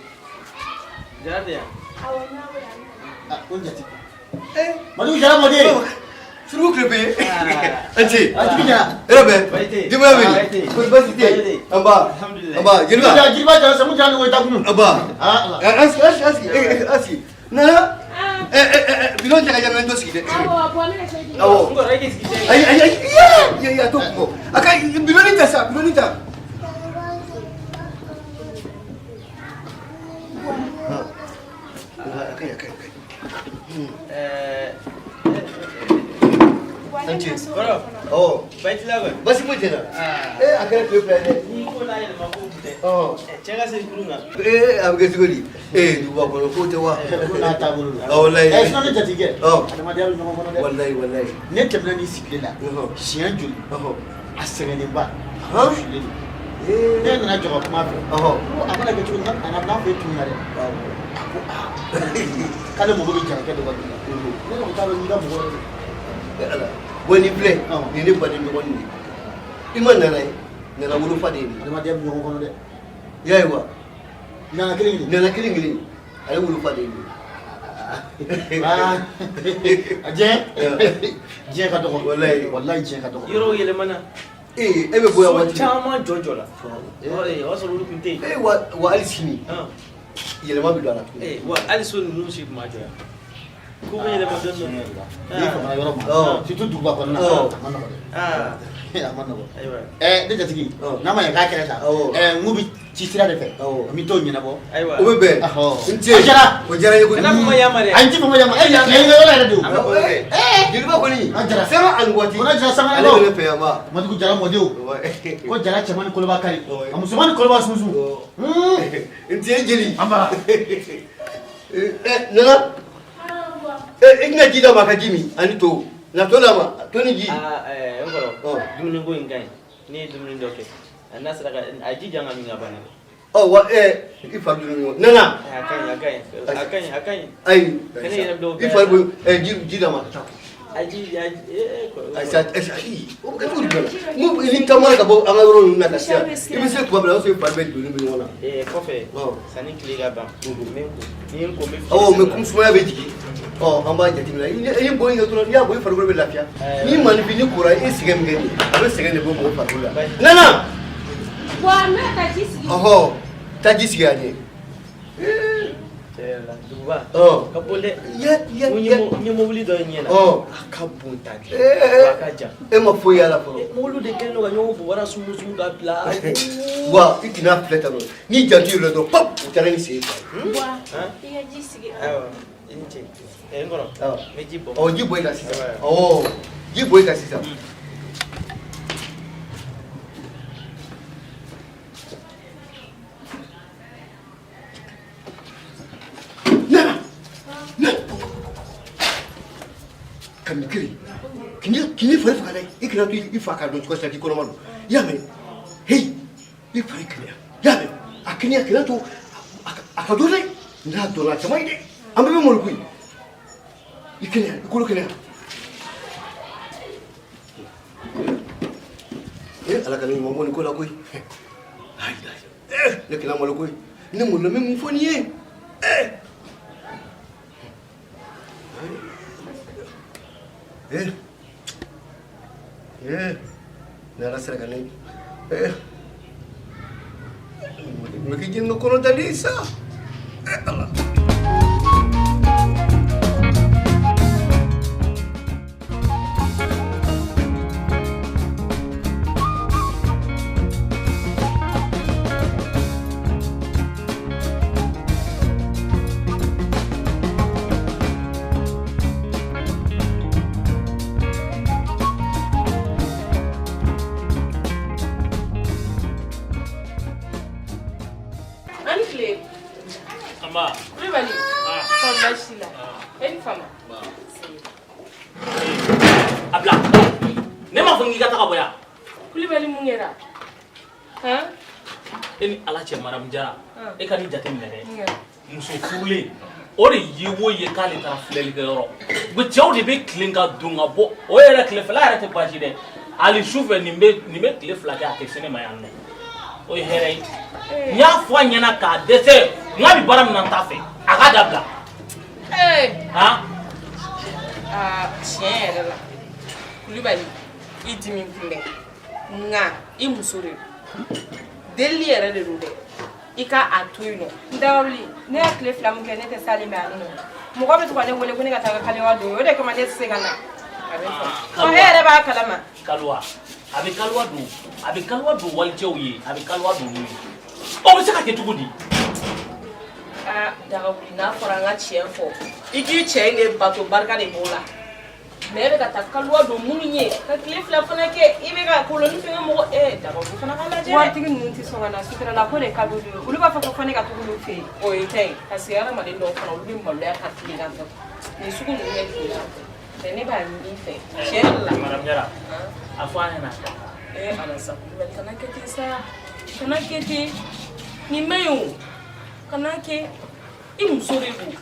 Jara tɛ yan? Ah, ko n jate. Eh, Maliku Jara mɔden. Suruku tile bɛ an ce. A jigi jara. Hɛrɛ bɛ. Denbaya bɛ di? Kɔni baasi tɛ yen? An ba. An ba. Jeliba. Jeliba Jara Samu Jara ni o ta kun. An ba. An sigi, an sigi, an sigi, an sigi. Nana. Bidon cɛ ka jan dɔ sigi dɛ. Awɔ. Ayi ayi ayi. Iya iya, to ko. A ka bidon ta sa, bidon ta. A ka ɲi, a ka ɲi, a ka ɲi. An ce. Kɔrɔ. Awɔ. Baasi t'i la kɔni? Baasi foyi tɛ n na. Ee, a kɛra tile fila ye dɛ. Ni ko n'a yɛlɛma ko tun tɛ. Cɛ ka se kurun kan. Ee, a bɛ kɛ cogo di? Ee, duguba kɔnɔ ko tɛ wa? Ko n'a taabolo don. Awɔ, walayi. Eh, sinon ne jatigikɛ. Adamadenya bɛ ɲɔgɔn kɔnɔ dɛ. Walayi, walayi. Ne tɛmɛna ni sigilen la. Siɲɛ joli? A sɛgɛnnenba. A sulen don. Ne nana jɔ ka kuma fɛ. Ko a mana kɛ cogo min, a na n'a fɔ e tununna dɛ. A ko aa. K'ale mago bɛ jarakɛ dɔ ka du la. Ne ko t'a dɔn n'i ka mɔgɔ yɛrɛ don. Ala. Bon, nin filɛ, nin ne baden dɔgɔnin de ye. I ma nana ye, nana wolofa de ye nin ye. Adamadenya bɛ ɲɔgɔn kɔnɔ dɛ. I y'a ye wa? Nana kelen kelen. Nana kelen kelen. Ale wolofa de ye nin ye. Aa, a diɲɛ diɲɛ ka dɔgɔ. Walayi. Walayi, diɲɛ ka dɔgɔ. Yɔrɔw yɛlɛmana. Ee, e bɛ bɔ yan waati. So caman jɔ jɔ la. O y'a sɔrɔ olu tun tɛ yen. Ee, wa hali sini. Yɛlɛma bɛ don a la tuguni. Ee, wa hali so ninnu si tun ma jɔ yan. Ko bɛ yɛlɛma dɔɔni dɔɔni. N'i famana yɔrɔ ma, surtout duguba kɔnɔna, a ma nɔgɔ dɛ. A ma nɔgɔ. Ne jatigi, n'a ma ɲɛ k'a kɛra tan, n k'u bɛ ci sira de fɛ, an bɛ t'o ɲɛnabɔ. Ayiwa. O bɛ bɛn. N ce. A diyara. O diyara n ye kojugu. Kana fama yan ma dɛ. A n ti fama yan ma. E yan ka yɔrɔ yɛrɛ de o. Jeliba kɔni. A jara. Sanga ani waati. O na jara sanga Ale bɛ ne fɛ yan ba. Maliku Jara mɔdenw. Ko jara cɛman ni koloba kari. A musoman ni koloba sunsun. N ce jeli. An bara. Nana. I tɛna ji d'a ma a ka ji min ani to. Na to d'a ma, to ni ji. Aa, n kɔrɔ, dumuni ko in ka ɲi. Ne ye dumuni dɔ kɛ. A n'a sera ka a ji jan ka min ka ban dɛ. Ɔ wa i fari donna ɲɔgɔn. Nana. A ka ɲi, a ka ɲi, a ka ɲi, a ka ɲi. Ayi. Kɛnɛ yɛrɛ dɔw I fari bɔ ji d'a ma a ka taa. A ji, a ji, kɔrɔ. Ayi sa, ayi, o bɛ kɛ cogo di fana? N ko ni taamana ka bɔ an ka yɔrɔ ninnu na ka se yan, i bɛ se tuma bɛɛ la, o y'a sɔrɔ i fari bɛɛ donni bɛ ɲɔgɔn na. Kɔfɛ, sanni tile ka ban, n bɛ n ko, ni ye n ko n bɛ fiɲɛ Awɔ, sama. mais komi sumaya bɛ jigin, ɔ an b'a jateminɛ. I ni bɔ in kɛ dɔrɔn, n'i y'a bɔ i farikolo bɛ lafiya. N'i maaninfin n'i kora, i sɛgɛn min kɛ nin ye, a bɛ sɛgɛn de bɔ mɔgɔ farikolo la. Nana! Wa n bɛ ka ji sigi. Ɔhɔ, taa ji sigi a ɲɛ. Tiɲɛ yɛrɛ la, duguba. Ɔ. Ka bon dɛ. Ya, N ya. ye mobili dɔ ye ɲɛ na. Ɔ. A ka bon tan. Ee, Wa a ka jan. E ma foyi y'a la fɔlɔ. N Mobili de kɛlen don ka ɲɔgɔn bobara sumusumu ka bila. Wa i kana filɛ tan nɔ, n'i janto i yɛrɛ la dɔrɔn, pap, u taara ni sen ye. Buwa, i ka ji sigi. Ayiwa, i ni ce. N kɔrɔ, n bɛ ji bɔ. Ɔ, ji bɔ i kan sisan. Awɔ, ji bɔ i kan sisan. Nana na kabini kelen k'i fari faga dɛ. I kana to i fa k'a dɔn cogo si la k'i kɔnɔma don. I y'a mɛn? Heyi, i fari kɛnɛya, i y'a mɛn? A kɛnɛya, kana to a ka dɔn dɛ. N'a dɔnna, a cɛ man ɲi dɛ. An bɛɛ bɛ malo koyi. I kɛnɛya, i kolo kɛnɛya. Ee, Ala ka ne ɲuman bɔ nin ko la koyi. Ayi, ne kana malo koyi. Ne malola, n bɛ mun fɔ nin ye? Ee ee, ni Ala sera ka ne ee n bɛ kɛ jɛnɛ kɔnɔ dalen sa. Ee Ala. Ani tile. Anba. Kulibali. Kɔri baasi t'i la? E ni fama. A bila. Ne m'a fɔ k'i ka taga bɔ yan. Kulibali, mun kɛra? Han? E ni Ala cɛ, Madamu Jara, e ka nin jate minɛ dɛ. Mun kɛra? Muso furulen, o de ye o ye k'ale taara filɛlikɛyɔrɔ. U cɛw de bɛ tilen ka don ka bɔ. O yɛrɛ tilefɛla yɛrɛ tɛ baasi dɛ. Hali sufɛ nin bɛ tile 2 kɛ, a tɛ se ne ma yan nɔ. O ye hɛrɛ ye. N y'a fɔ a ɲɛna k'a dɛsɛ. N k'a bɛ baara min na, n t'a fɛ. A k'a dabila. Ee! Han? Aa, tiɲɛ yɛrɛ la, Kulibali, i dimi kun bɛ, nka i muso de don. Delili yɛrɛ de don dɛ, i ka a to yen nɔ. N dawuli, ne y'a tile 2 min kɛ, ne tɛ s'ale ma yan nɔ. Mɔgɔ bɛ to ka ne wele ko ne ka taa ka kaliwa don, o de kama ne tɛ se ka na. A bɛ faamu. Ɔ, e yɛrɛ b'a kalama. Kaliwa, a bɛ kaliwa don, a bɛ kaliwa don walicɛw ye, a bɛ kaliwa don olu ye. O bɛ se ka kɛ cogo di? Aa, Dagawuli, n'a fɔra an ka tiɲɛ fɔ, i k'i cɛ in de bato, barika de b'o la. Mais e bɛ ka taa kaliwa don minnu ye ka tile 2 fana kɛ, i bɛ ka koloni fɛngɛ mɔgɔ. Ee, Dagawuli fana ka lajɛ dɛ. Waritigi ninnu tɛ sɔn ka na sutura la, ko de ka d'olu ye. Olu b'a fɔ ko fo ne ka tugu olu fɛ yen. O ye ta ye, parce que hadamaden dɔw fana, olu bɛ maloya ka tilegan fɛ nin sugu ninnu kɛ tilegan fɛ. Mais ne b'a ɲini i fɛ, tiɲɛ yɛrɛ la. Madame Jara, a fɔ an ɲɛna. Ee Ala sa, Kulibali, kana kɛ ten sa, kana kɛ ten. Nin man ɲi o, kana kɛ. I muso de don.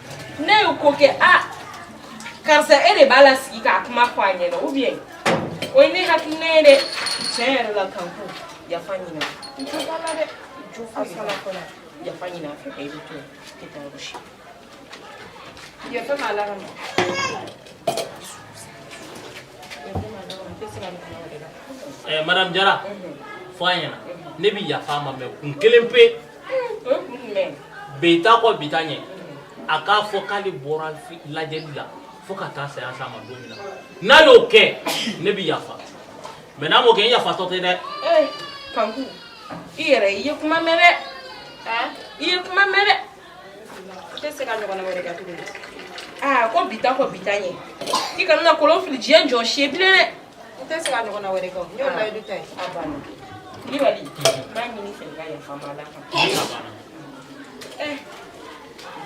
Ne ye ko kɛ, a karisa, e de b'a lasigi k'a kuma fɔ a ɲɛna, ou bien o ye ne hakilina ye dɛ. Tiɲɛ yɛrɛ la, Kanku, yafa ɲini. N jo t'a la dɛ, jo foyi t'a la. Yafa ɲini a fɛ, i bɛ to yen, i tɛ taa yɔrɔ si. Yafa ma Ala kama. Yafa ma Ala kama, n tɛ se ka nin kuma wɛrɛ la. Madame Jara, fɔ a ɲɛna. Ne bɛ yafa a ma, mais kun kelen pe. O ye kun jumɛn ye? Bi ta kɔ, bi ta ɲɛ. A k'a fɔ k'ale bɔra lajɛli la fo ka taa saya s'a ma don min na. N'a y'o kɛ, ne bɛ yafa. Mais n'a m'o kɛ, n yafatɔ tɛ dɛ. Ee, Kanku, i yɛrɛ, i ye kuma mɛn dɛ. I ye kuma mɛn dɛ. N tɛ se ka ɲɔgɔnna wɛrɛ kɛ tuguni. Aa, ko bi ta kɔ, bi ta ɲɛ. I kana na kolon fili diɲɛ jɔn si ye bilen dɛ. N tɛ se ka ɲɔgɔnna wɛrɛ kɛ, n y'o layidu ta ye. A banna. Kulibali, n b'a ɲini i fɛ, i ka yafa n ma Ala kama. Eh,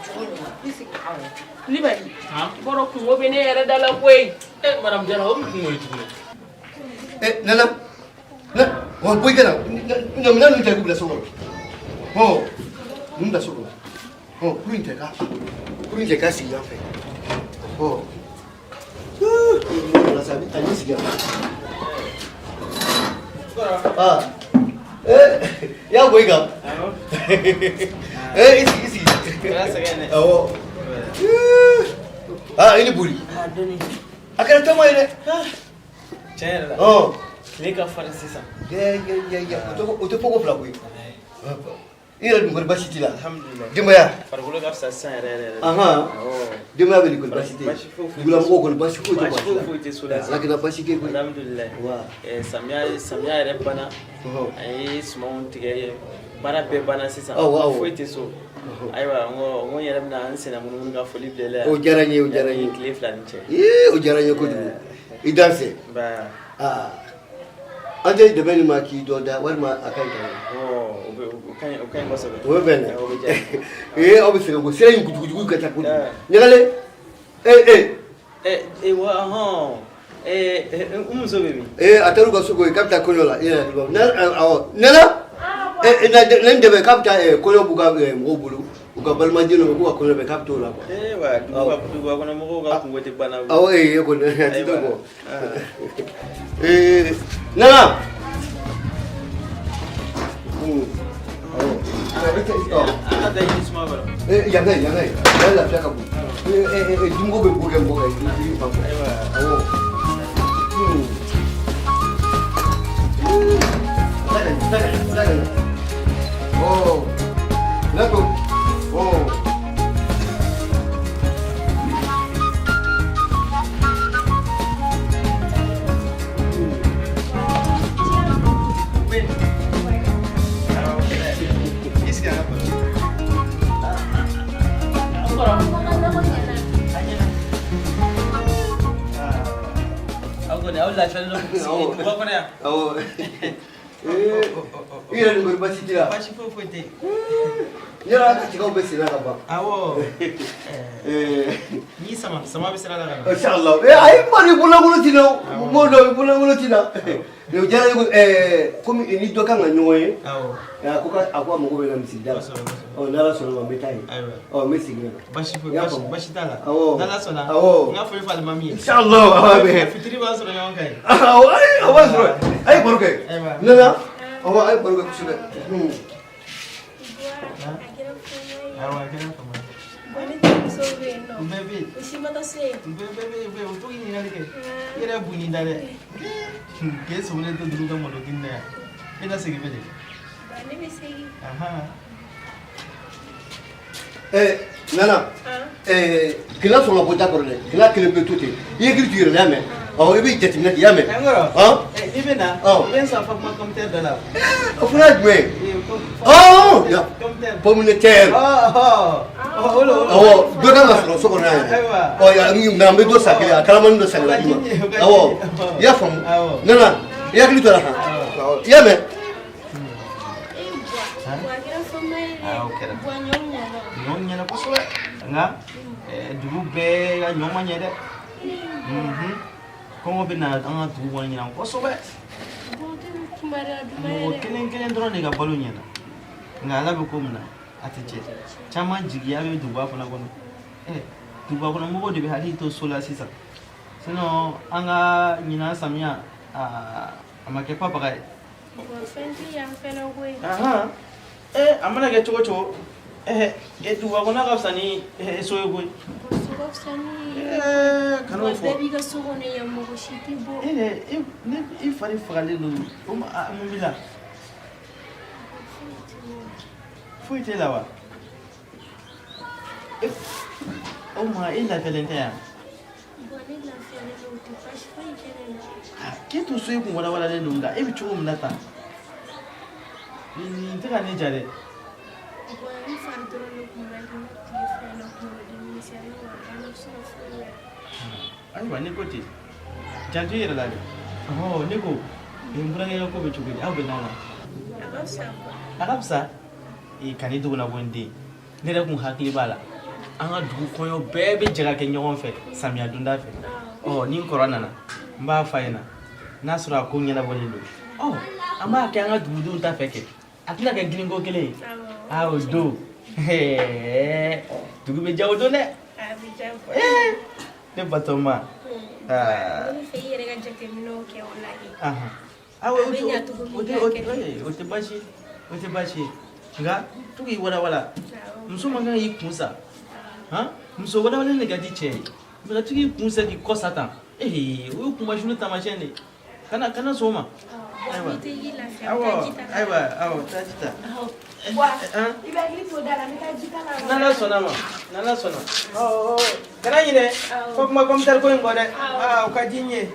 cogo ɲuman. I sigi. Awɔ. Kulibali, i b'a dɔn kungo bɛ ne yɛrɛ da la koyi. Eh, Madame Jara, o mun kungo ye tuguni? Eh, Nana, na, wa bɔ i ka na, na minɛn ninnu ta i k'u bila so kɔnɔ. Hɔn, ninnu bila so kɔnɔ. Hɔn, kulu in ta i k'a sigi yan fɛ. Hɔn. A b'i sigi yan. Ah, eh, i y'a bɔ i kan. Eh, i sigi, i sigi. Kɛra sɛgɛn dɛ. Awɔ. Ah, i ni boli. A dɔɔni. A kɛra taama ye dɛ. Tiɲɛ yɛrɛ la. Ɔn. Tile ka farin sisan. Ya ya ya ya, o tɛ fɔ ko fila koyi. I yɛrɛ dun, kɔni baasi t'i la? Alhamdulilayi. Denbaya? Farikolo ka fisa sisan yɛrɛ yɛrɛ yɛrɛ. Ahan. Awɔ. Denbaya bɛ di, kɔni baasi tɛ yen? Baasi foyi foyi tɛ Dugulamɔgɔw kɔni baasi foyi tɛ Baasi baasi foyi la? foyi tɛ so la. Ala kana baasi kɛ koyi. Alhamdulilayi. Wa. Samiya yɛrɛ banna. A ye sumanw tigɛ, baara bɛɛ banna sisan. Awɔ, awɔ. Foyi tɛ so. Ayiwa, n ko n yɛrɛ bɛna n senna munumunu ka foli bila i la yan. O diyara n ye, o diyara n ye. Yanni tile fila nin cɛ. Ee, o diyara n ye kojugu. I danse. Nba. Aa, an tɛ dɛmɛ nin ma k'i dɔ da walima a ka ɲi ka ɲɛ. O bɛ o ka ɲi kosɛbɛ. O bɛ bɛn dɛ. O bɛ diya. Ee, aw bɛ sɛgɛn ko sira in kujukujuku ka ca kojugu. Ɲagalen, ee ee. Ee wa hɔn ee, n muso bɛ min? Ee, a taar'u ka so koyi, k'a bɛ taa kɔɲɔ la. E yɛrɛ hakili b'a la. Awɔ, Nana. Ee, na n dɛmɛ k'a bɛ taa kɔɲɔ b'u ka mɔgɔw bolo, u ka balimaden dɔ bɛ k'u ka kɔɲɔ bɛ, k'a bɛ t'o la quoi. Ee wa, duguba kɔnɔ mɔgɔw ka kunko tɛ banna. Awɔ, ee, e kɔni a ti dɔ bɔ. Ee, Nana. An ka da yiri suma kɔrɔ. Ee, yan ka ɲi, yan ka ɲi, yan lafiya ka bon. Ee ee, dimɔgɔ bɛ bo kɛ mɔgɔ kan yiri fan fɛ. Awɔ. Oh, Nato. Oh. Aw kɔni, aw lafiyalen don duguba kɔnɔ yan. Awɔ. Ee, i yɛrɛ dun, kɔni baasi t'i la? Baasi foyi foyi tɛ yen. Yala a ka tigaw bɛ senna ka ban? Awɔ. Ee. N'i sama sama bɛ sira la ka na. Inshallah. Ee, ayi, n b'a dɔn i bololankolon t'i la o. N b'o dɔn i bololankolon t'i la. O diyara n ye kojugu. Ɛɛ, komi i ni dɔ kan ka ɲɔgɔn ye. Awɔ. A ko a mago bɛ n na misiri da la. Ɔ, n'Ala sɔnna ma, n bɛ taa yen. Ayiwa. Ɔ, n bɛ segin ka na. Baasi foyi I y'a baasi faamu? baasi t'a la. Awɔ. N'Ala sɔnna. Awɔ. N ka foli fɔ alimami ye. Inshallah, awɔ, bɛ. Fitiri b'a sɔrɔ ɲɔgɔn kan yen. Awɔ, ayi, a b'a sɔrɔ. A ye baro kɛ. Ayiwa. Nana, awɔ, a ye baro kɛ kosɛbɛ. Awɔ, a kɛra fama ye. Bon, ne terimusow bɛ yen nɔ. U bɛɛ bɛ yen. U si ma taa so yen. U bɛɛ bɛ yen, u bɛɛ u to k'i ɲininkali kɛ. I yɛrɛ ye bu nin da dɛ. K'e sɔminen to dugu ka malo dun na yan. E na segin bilen. Ba, ne bɛ segin. Ahan. Ee, Nana. Ee, kila sɔn ka bɔ da kɔrɔ dɛ. Kila kelen bɛ to ten. I hakili to i yɛrɛ la, i y'a mɛn? Awɔ, i bɛ jateminɛ kɛ, i y'a mɛn? N kɔrɔ. Han? N'i bɛ na, i bɛ n san Fakuma communautaire da la. O fana ye jumɛn ye? Ɔɔ, ya. Pomme de terre. Awɔ, dɔ kan ka sɔrɔ so kɔnɔ yan yɛrɛ. Ɔ, ya, nka n bɛ dɔ san kelen, a kalamani dɔ san ka d'i ma. Awɔ, i y'a faamu? Nana, i hakili to a la han. Awɔ, i y'a mɛn? Ee, Buwa, Buwa, a kɛra fama ye dɛ. Aa, o kɛra. Buwa, ɲɔ ɲɛna. Ɲɔ ɲɛna kosɛbɛ. Nka dugu bɛɛ ka ɲɔ ma ɲɛ dɛ. Kɔngɔ bɛ na an ka dugu kɔnɔ ɲinan kosɛbɛ. Buwa, o tɛ kibaruya duman ye Mɔgɔ dɛ. kelen kelen dɔrɔn de ka balo ɲɛna. Nka Ala bɛ ko min na, a tɛ tiɲɛ. Caman jigiya bɛ duguba fana kɔnɔ. Duguba kɔnɔ mɔgɔw de bɛ hakili to so la sisan. Sinon an ka ɲinan samiya, aa, a ma kɛ papaga ye. Buwa, fɛn tɛ yan fɛnɛ koyi. Ahan. A mana kɛ cogo o cogo, duguba kɔnɔ ka fisa ni so ye koyi. Buwa, so ka fisa ni Kan'o Buwa, fɔ. bɛɛ b'i ka so kɔnɔ yan, mɔgɔ si tɛ bɔ. E yɛrɛ, e ne i fari fagalen don. O ma a, mun b'i la? Foyi t'e la wa? E, o ma e lafiyalen tɛ yan? Buwa, ne lafiyalen don, o tɛ baasi foyi kɛ ne la. K'e to so, e kun walawalalen don, nka e bɛ cogo min na tan, nin tɛ ka ne ja dɛ. Buwa, ne fari dɔrɔn de kun man di ne tile fila in na, kunkolodimi misɛnnin wa a banna, sinon foyi wɛrɛ. Ayiwa, ne ko ten, janto i yɛrɛ la dɛ. Ɔhɔ, ne ko n burankɛ ka ko bɛ cogo di? Aw bɛ n'a la? A ka fisa, Buwa. A ka fisa. Ee, ka ne dogo la ko n den, ne yɛrɛ kun hakili b'a la, an ka dugu kɔɲɔ bɛɛ bɛ jɛ ka kɛ ɲɔgɔn fɛ samiya donda fɛ. Ɔ, ni n kɔrɔ nana, n b'a f'a ɲɛna, n'a sɔrɔ a ko ɲɛnabɔlen don, ɔ, an b'a kɛ an ka dugudenw ta fɛ kɛ, a tɛna kɛ girinko kelen ye. Aa, o don, ɛɛ, dugu bɛ diya o don dɛ. A bɛ diya, Buwa. Ne batɔma. Aa. Ne bɛ fɛ i yɛrɛ ka jateminɛw kɛ o la kɛ. Ahan. Awɔ, A bɛ ɲa cogo min o tɛ na o kɛ. tɛ o tɛ baasi ye, o tɛ baasi ye, nka to k'i walawala. Muso man kan k'i kun sa han. Muso walawalen de ka di cɛ ye, mɛ ka to k'i kun sa, k'i kɔ sa tan, ee, o ye kunmasuli taamasiyɛn de ye. Kana sɔn o ma. Ayiwa. N'i tɛ i lafiya, Awɔ, taa ji ta. Ayiwa, awɔ, taa ji ta. Buwa, i bɛ hakili to da la, n bɛ taa ji ta la. N'Ala sɔnna ma, n'Ala sɔnna. Ɔ, kana ɲinɛ, fo kuma commissaire ko in kɔ dɛ. Aa, o ka di n ye.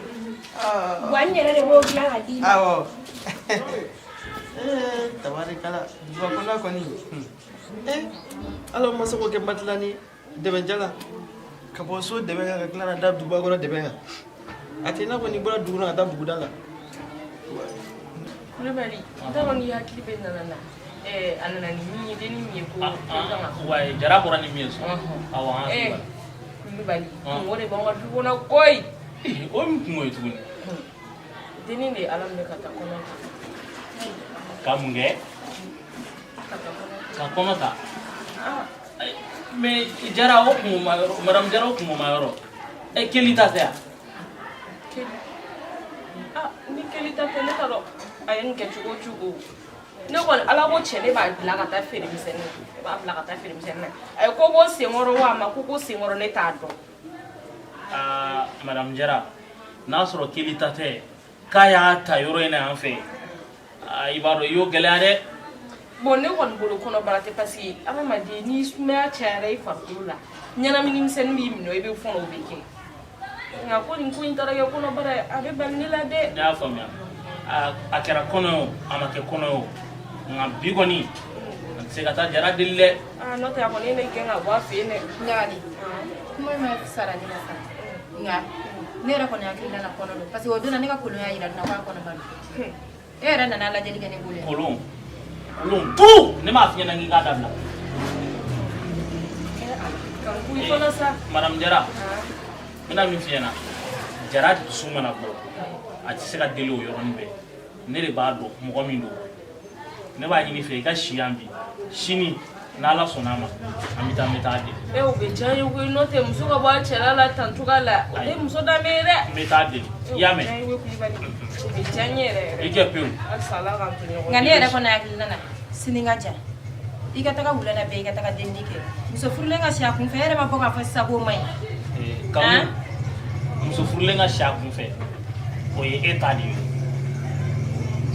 Buwa, n yɛrɛ de b'o dilan ka d'i ma. Awɔ. Ee, tabarikala, duguba kɔnɔna kɔni. Ee, ala ma se k'o kɛ matelas ni dɛbɛnja la ka bɔ so dɛbɛn kan ka tila ka da duguba kɔnɔ dɛbɛn kan. A tɛ i n'a fɔ n'i bɔra dugu kɔnɔ ka taa buguda la. Kulubali, n t'a dɔn n'i hakili bɛ nana na. Ɛɛ, a nana ni min ye, denni min ye ko ko kan ka. Wa Jara bɔra ni min ye so. Awɔ, an hakili b'a la. Kulubali, kungo de b'anw ka du kɔnɔ koyi. O ye mun kungo ye tuguni? Denni de ye Ala minɛ ka taa kɔnɔ ta. Ka mun kɛ? Ka taa kɔnɔ ta. Ka kɔnɔ ta. Mais Jara, o kungo ma yɔrɔ, madame Jara, o kungo ma yɔrɔ. Ɛ, Keli ta tɛ yan? Keli. Ah, ni Keli ta tɛ, ne t'a dɔn a ye nin kɛ cogo o cogo. Ne kɔni, Ala ko tiɲɛ, ne b'a bila ka taa feere misɛnnin na. Ne b'a bila ka taa feere misɛnnin na. A ye ko bɔ senkɔrɔ wa a ma ko ko senkɔrɔ, ne t'a dɔn. Aa, madame Jara, n'a sɔrɔ Keli ta tɛ, k'a y'a ta yɔrɔ in na yan fɛ. Aa, i b'a dɔn i y'o gɛlɛya dɛ. Bon, ne kɔni bolo kɔnɔbara tɛ, parce que adamaden, ni sumaya cayara i farikolo la, ɲɛnamini misɛnnin b'i minɛ, i bɛ fɔnɔ, o bɛ kɛ. Nka ko nin ko in taara kɛ kɔnɔbara ye, a bɛ bali ne la dɛ. Ne y'a faamuya. A kɛra kɔnɔ ye o, a ma kɛ kɔnɔ ye o, nka bi kɔni an tɛ se ka taa Jara deli dɛ. Aa, n'o tɛ a kɔni ye ne gɛn ka bɔ a fɛ yen dɛ. Ɲagali, kuma in ma sara ne la sa, nka ne yɛrɛ kɔni hakilina la kɔnɔ don, parce que o donna ne ka kolon y'a jira ne na k'a kɔnɔma don. E yɛrɛ nana lajɛli kɛ ne bolo yan. Kolon, kolon tu, ne m'a f'i ɲɛna k'i k'a dabila. Fɔlɔ sa. Madame Jara, n bɛna min f'i ɲɛna, Jara dusu mana bɔ, a tɛ se ka deli o yɔrɔnin bɛɛ. Ne de b'a dɔn mɔgɔ min don. Ne b'a ɲini i fɛ i ka si yan bi, sini n'Ala sɔnna a ma, an bɛ taa, n bɛ taa deli. E, o bɛ diya n ye koyi, n'o tɛ muso ka bɔ a cɛla la tan cogoya la, o tɛ muso danbe ye dɛ. N bɛ taa deli, i y'a mɛn? O bɛ diya n ye koyi, Kulibali, o bɛ diya n ye yɛrɛ yɛrɛ. I kɛ pewu. Halisa Ala k'an to ɲɔgɔn. Nka ne yɛrɛ kɔni hakilina na, sini ka jan, i ka taga wula la bɛɛ, i ka taga delili kɛ. Muso furulen ka si a kun fɛ, e yɛrɛ ma bɔ k'a fɔ sisan k'o man ɲi. Kamu, muso furulen ka si a kun fɛ, o ye e ta de ye.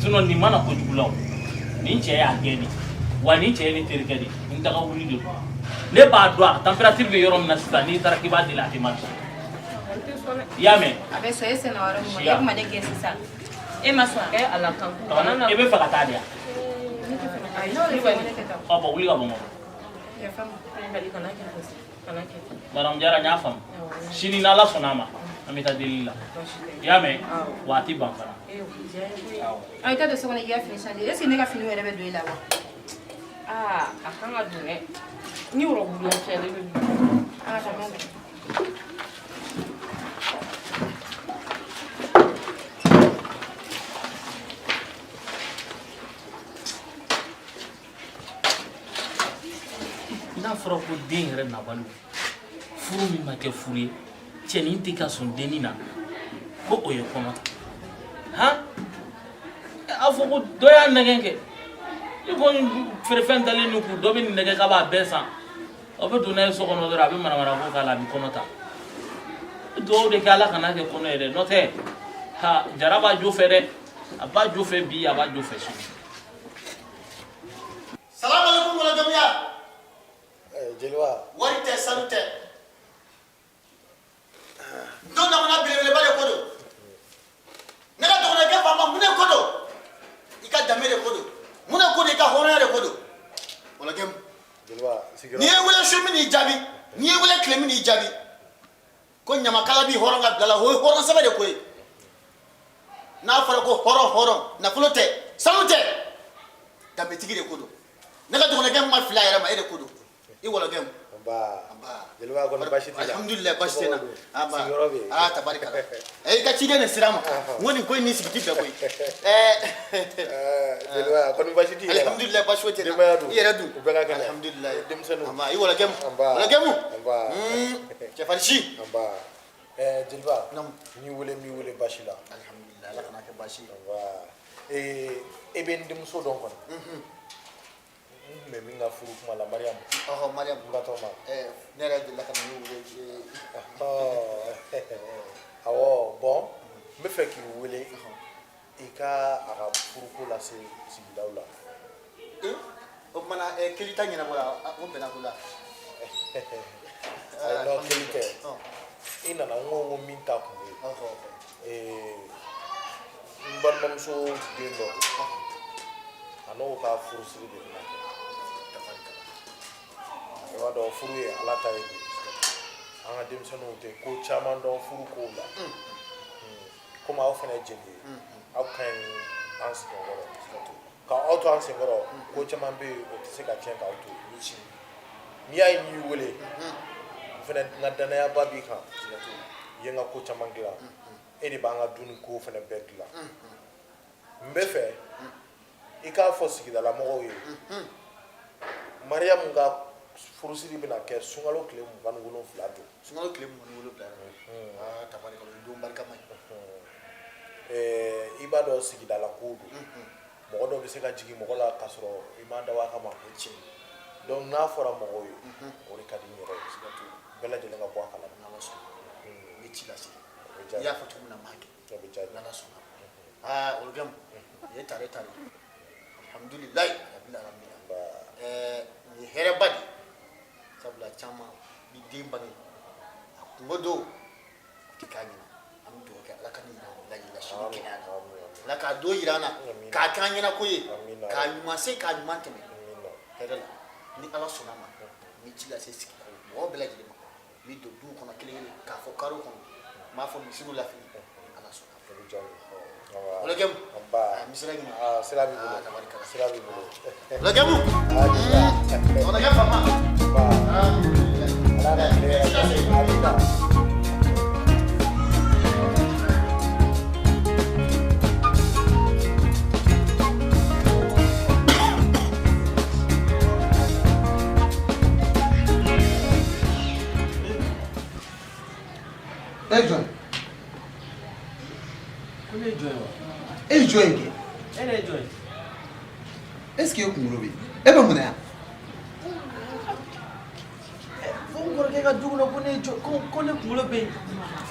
Sinon nin mana kojugu la o, nin cɛ y'a gɛn de, wa nin cɛ ye ne terikɛ de ye, n daga wuli de don. Ne b'a dɔn a température bɛ yɔrɔ min na sisan, n'i taara k'i b'a deli, a tɛ marcher. I y'a mɛn? A bɛ sɔn e senna yɔrɔ min ma, e kuma ne gɛn sisan, e ma sɔn. Ɛ Ala kan ko kana na. E bɛ fɛ ka taa de yan? Ne tɛ fɛ ka taa. N'o de fɔ, ne tɛ taa. Ɔ bɔn, wuli ka bɔ n kɔrɔ. Yafa n ma. Kulibali, kana kɛ ten, kana kɛ ten. Madame Jara, n y'a faamu. Sini n'Ala sɔnna a ma, an bɛ taa delili la. I y'a mɛn? Wa a tɛ ban fana. E, o bɛ diya n ye koyi. I t'a don so kɔnɔ i ka fini changer? Est ce que ne ka finiw yɛrɛ bɛ don e la wa? Aa, a kan ka don dɛ. Ni robe lafiyalen bɛ don. An ka taa ɲɔgɔn fɛ. N'a fɔra ko den yɛrɛ nabali, furu min ma kɛ furu ye, cɛnin tɛ ka sɔn dennin na, ko o ye kɔnɔ ta, han, a fɔ ko dɔ y'a nɛgɛn kɛ i ko feerefɛn dalen ni kun dɔ bɛ nin nɛgɛ k'a b'a bɛɛ san, o bɛ don n'a ye so kɔnɔ dɔrɔn, a bɛ manamanako k'a la, a bɛ kɔnɔ ta. Dugawu de kɛ Ala kana kɛ kɔnɔ ye dɛ, n'o tɛ ha, Jara b'a jo fɛ dɛ, a b'a jo fɛ bi, a b'a jo fɛ sini. Salamalekun wala. Jeliba. Wari tɛ, sanu tɛ, don nakɔna belebeleba de ko don. Ne ka dɔgɔnɔkɛ faama, mun de ko don? I ka danbe de ko don. Mun de ko don? I ka hɔrɔnya de ko don, wɔlɔkɛ. Jeliba, sigiyɔrɔ. N'i ye wele su min n'i jaabi, n'i ye wele tile min n'i jaabi, ko ɲamakala b'i hɔrɔn ka bila la, o ye hɔrɔn sɛbɛ de ko ye. N'a fɔra ko hɔrɔn, hɔrɔn, nafolo tɛ, sanu tɛ, danbetigi de ko don. Ne ka dɔgɔnɔkɛ ma fili a yɛrɛ ma, e de ko don, i wɔlɔkɛ. Nba. Jeliba, kɔni baasi t'i la? Alhamdulilayi, baasi tɛ n na. Aba. Sigiyɔrɔ bɛ yen. Aa, tabarikala, ɛ, i ka ciden de sera a ma. N ko nin ko in ni sigi ti bɛn koyi. Ɛɛ. Jeliba, kɔni baasi t'i yɛrɛ la? Alhamdulilayi, baasi foyi tɛ n na. Denbaya dun? I yɛrɛ dun? U bɛɛ ka kɛnɛ? Alhamdulilayi. Denmisɛnninw? Nba, i wɔlɔkɛ mu. Nba. Wɔlɔkɛ mu. Nba. Cɛfarinsi. Nba. Jeliba, n y'i wele, n m'i wele baasi la. Alhamdulilayi, Ala kana kɛ baasi ye. Nba. E bɛ n denmuso dɔn kɔni? N tun bɛ min ka furu kuma la, Mariyamu. Ɔhɔ, Mariyamu. N batɔma. Ɛɛ, ne yɛrɛ delila ka na n'u wele. Awɔ, bɔn, n bɛ fɛ k'i wele. I ka a ka furuko lase sigidaw la. O tuma na Keli ta ɲɛnabɔra, o bɛnna ko la. Ayi, non, Keli tɛ. I nana n ko min ta kun bɛ yen, n balimamuso den dɔ don, a n'o ka furusiri de bɛna kɛ. I b'a dɔn, furu ye Ala ta ye bi. An ka denmisɛnninw tɛ ko caman dɔn furu kow la. Komi aw fana ye jeli ye, aw ka ɲi an senkɔrɔ. Ka aw to an senkɔrɔ, ko caman bɛ yen, o tɛ se ka tiɲɛ k'aw to yen. N'i y'a ye n y'i wele, n fana n ka danayaba b'i kan. I ye n ka ko caman dilan, e de b'an ka du ni ko fana bɛɛ dilan. N bɛ fɛ i k'a fɔ sigidala mɔgɔw ye, Mariyamu ka furusiri bɛna kɛ sunkalo tile 27 don. Sunkalo tile 27. Aa, tabarikala, o ye don barikama ye. I b'a dɔn, sigidala ko don, mɔgɔ dɔ bɛ se ka jigin mɔgɔ la k'a sɔrɔ i m'a dabɔ a kama. O tiɲɛ. Donc n'a fɔra mɔgɔw ye, o de ka di n yɛrɛ ye, bɛɛ lajɛlen ka bɔ a kalama. N'Ala sɔnna, n bɛ ci lase. O bɛ diya. I y'a fɔ cogo min na, n b'a kɛ. O bɛ diya. N'Ala sɔnna. Aa, Ologamu, nin ye tare tare, alhamdulilayi rabil alamina. Nin ye hɛrɛba de ye, sabula caman bi den bange, a kungo don, o tɛ k'a ɲɛna. An bɛ dugawu kɛ, Ala ka nin yira an bɛɛ lajɛlen la sini kɛnɛya la. Ala k'a don yira an na, k'a kɛ an ɲɛna ko ye, k'a ɲuman se, k'a ɲuman tɛmɛ hɛrɛ la. Ni Ala sɔnna ma, n bɛ ci lase sigida mɔgɔw bɛɛ lajɛlen ma. N bɛ don duw kɔnɔ kelen kelen, k'a fɔ karo kɔnɔ, n b'a fɔ misiriw la fili. Ala sɔnna. Ologamu, n bɛ sira ɲini. Sira b'i bolo. Tabarikala. Sira b'i bolo. Ologamu, Ologamu faama. Ala ka tile hɛrɛ kɛ. Amina. E ye jɔn ye? Ko ne ye jɔn ye wa? E ye jɔn ye kɛ? E yɛrɛ ye jɔn ye? Est ce que e kunkolo bɛ yen? E bɛ mun na yan? Fo n kɔrɔkɛ ka du kɔnɔ, ko ne ye jɔn, ko ne kunkolo bɛ yen.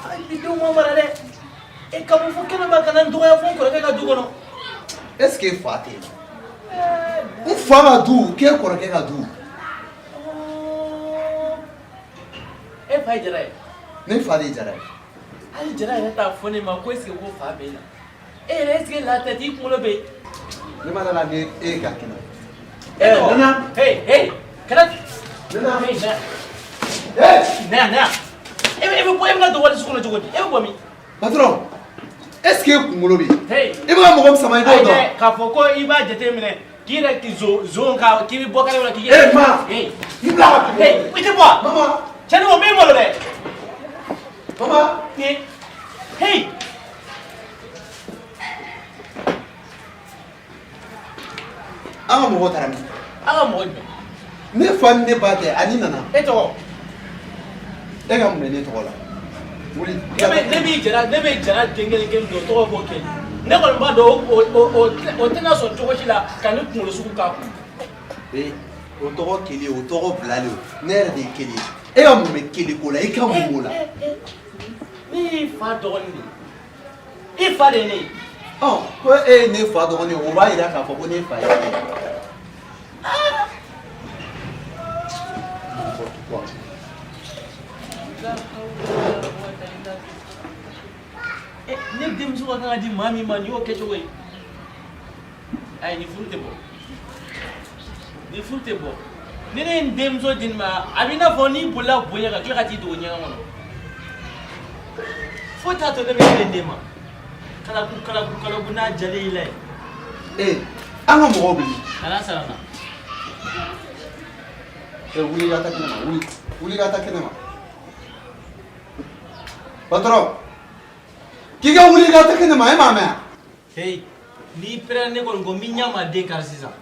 Ayi, bi denw ma mara dɛ. E ka bɔ fo kɛnɛma ka na n dɔgɔya fo n kɔrɔkɛ ka du kɔnɔ. Est ce que e fa tɛ yen? N fa ka du, k'e kɔrɔkɛ ka du. E fa ye Jara ye? Ne fa de ye Jara ye. Hali Jara yɛrɛ t'a fɔ ne ma ko est ce que ko fa bɛ e la. E yɛrɛ, est ce que la tête, i kunkolo bɛ yen? Ne ma dala ni e ka kɛnɛ. E tɔgɔ? Nana. Hey, hey, kana. Nana. Hey, na. Hey. Na yan, na yan. E bɛ bɔ, e bɛ ka don wali so kɔnɔ cogo di? E bɛ bɔ min? Patron, est ce que e kunkolo bɛ yen? Hey. E bɛ ka mɔgɔ min sama, i b'o dɔn. Ayi dɛ, k'a fɔ ko i b'a jateminɛ k'i yɛrɛ k'i zon ka k'i bɛ bɔ kɛnɛ ma k'i yɛrɛ. Eh ma. Hey. I bila ka tugu. Hey, i tɛ bɔ. Mama. Cɛni o min malo dɛ. Mama. Hey. Hey. An ka mɔgɔw taara min? An ka mɔgɔ jumɛn? Ne fa ni ne ba tɛ ani nana. E tɔgɔ? E ka mun bɛ ne tɔgɔ la? Wuli. Ne b'i Jara, ne bɛ Jara den kelen kelen dɔn, o tɔgɔ ko Keli. Ne kɔni b'a dɔn, o tɛna sɔn cogo si la ka ne kunkolo sugu k'a kun. Ee, o tɔgɔ Keli, o tɔgɔ bilalen o. Ne yɛrɛ de ye Keli ye. E ka mun bɛ Keli ko la? I ka mun b'o la? Ne y'i fa dɔgɔnin de ye. I fa de ye ne ye. Ɔ, ko e ye ne fa dɔgɔnin ye, o b'a yira k'a fɔ ko ne fa ye ne ye. N'importe quoi. Ne denmuso ka kan ka di maa min ma, nin y'o kɛcogo ye. Ayi, nin furu tɛ bɔ, nin furu tɛ bɔ. Ni ne ye n denmuso di nin ma, a b'i n'a fɔ n'i bolila bonya ka tila ka t'i dogo ɲɛgɛn kɔnɔ. Foyi t'a to ne bɛ den d'e ma. Kalaku kalaku kalaku n'a jalen y'i la ye. Ee, an ka mɔgɔw bɛ min? Kana sara n na. E, wuli i ka taa kɛnɛma, wuli, wuli i ka taa kɛnɛma. Patron, k'i ka wuli i ka taa kɛnɛma, e m'a mɛn wa? Hey, n'i pɛrɛnna ne kɔni kɔ, n b'i ɲɛ maa den kari sisan.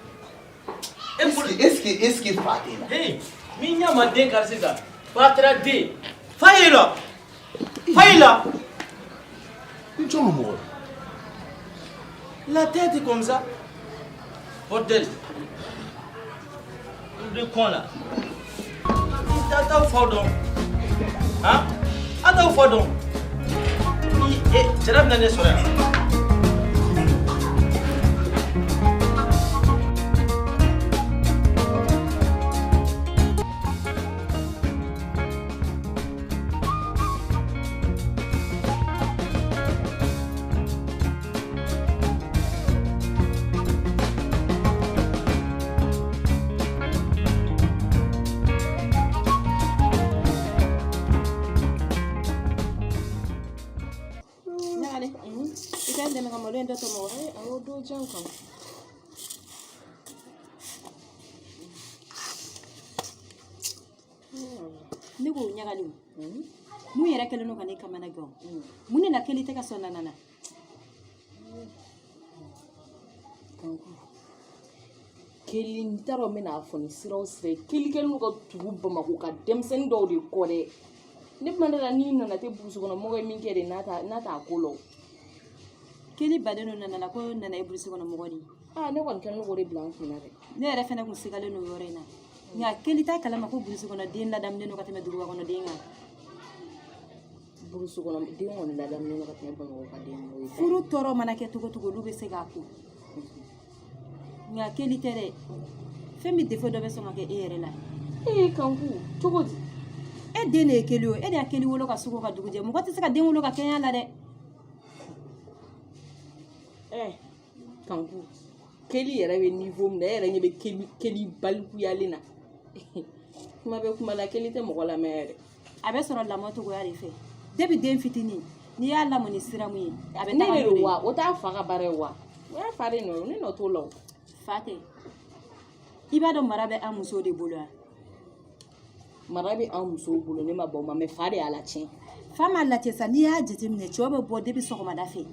Est ce que fa t'e la? Hey, n b'i ɲɛ maa den kari sisan. Fa taara den. Fa y'i la. Fa y'i la. N jɔn ka mɔgɔ ye? La tête est comme ça. Bordel. De con là. I t'aw faw dɔn. Han? A t'aw fa dɔn. Ni e Jara bɛna ne sɔrɔ yan. baro in tɛ tɔmɔ wa? Awɔ, don jan kan. Ne ko ɲagali, mun yɛrɛ kɛlen don ka ne kamana gan? Mun de la Keli tɛ ka sɔn Nana na? Kanku, Keli, n t'a dɔn n bɛna a fɔ ni sira o sira ye. Keli kɛlen don ka tugu Bamakɔ ka denmisɛnnin dɔw de kɔ dɛ. Ne kuma da la, n'i nana tɛ burusi kɔnɔ mɔgɔ ye min kɛ de, n'a t'a ko la o. Keli bannen don Nana la ko Nana ye burusi kɔnɔ mɔgɔ de ye. Aa, ne kɔni kɛlen don k'o de bila n kun na dɛ. Ne yɛrɛ fɛnɛ kun sigalen don o yɔrɔ in na, nka Keli t'a kalama ko burusi kɔnɔ den ladamunen don ka tɛmɛ duguba kɔnɔ den kan. Burusi kɔnɔ den kɔni ladamunen don ka tɛmɛ Bamakɔ ka den kan, o ye tiɲɛ. Furu tɔɔrɔ mana kɛ cogo cogo, olu bɛ se k'a ko, nka Keli tɛ dɛ. Fɛn min défaut dɔ bɛ sɔn ka kɛ e yɛrɛ la. Ee Kanku, cogo di? E den de ye Keli o, e de y'a Keli wolo ka sugo ka dugu jɛ. Mɔgɔ tɛ se ka den wolo ka kɛɲɛ la dɛ. Ɛ Kanku, Keli yɛrɛ bɛ niveau min na, e yɛrɛ ɲɛ bɛ Keli balikuyalen na. Kuma bɛ kuma la, Keli tɛ mɔgɔ lamɛn yɛrɛ. A bɛ sɔrɔ lamɔ cogoya de fɛ. Depuis den fitinin, n'i y'a lamɔ ni sira mun ye, a bɛ Ne taga de n'o don de ye. wa? O t'a fa ka baara ye wa? O y'a fa de nɔ ye, ne nɔ t'o la o. Fa tɛ. I b'a dɔn mara bɛ an musow de bolo yan. Mara bɛ an musow bolo, ne ma bɔ ma, mais fa de y'a latiɲɛ. Fa m'a latiɲɛ sa, n'i y'a jateminɛ, cɛw bɛ bɔ depuis sɔgɔmada fɛ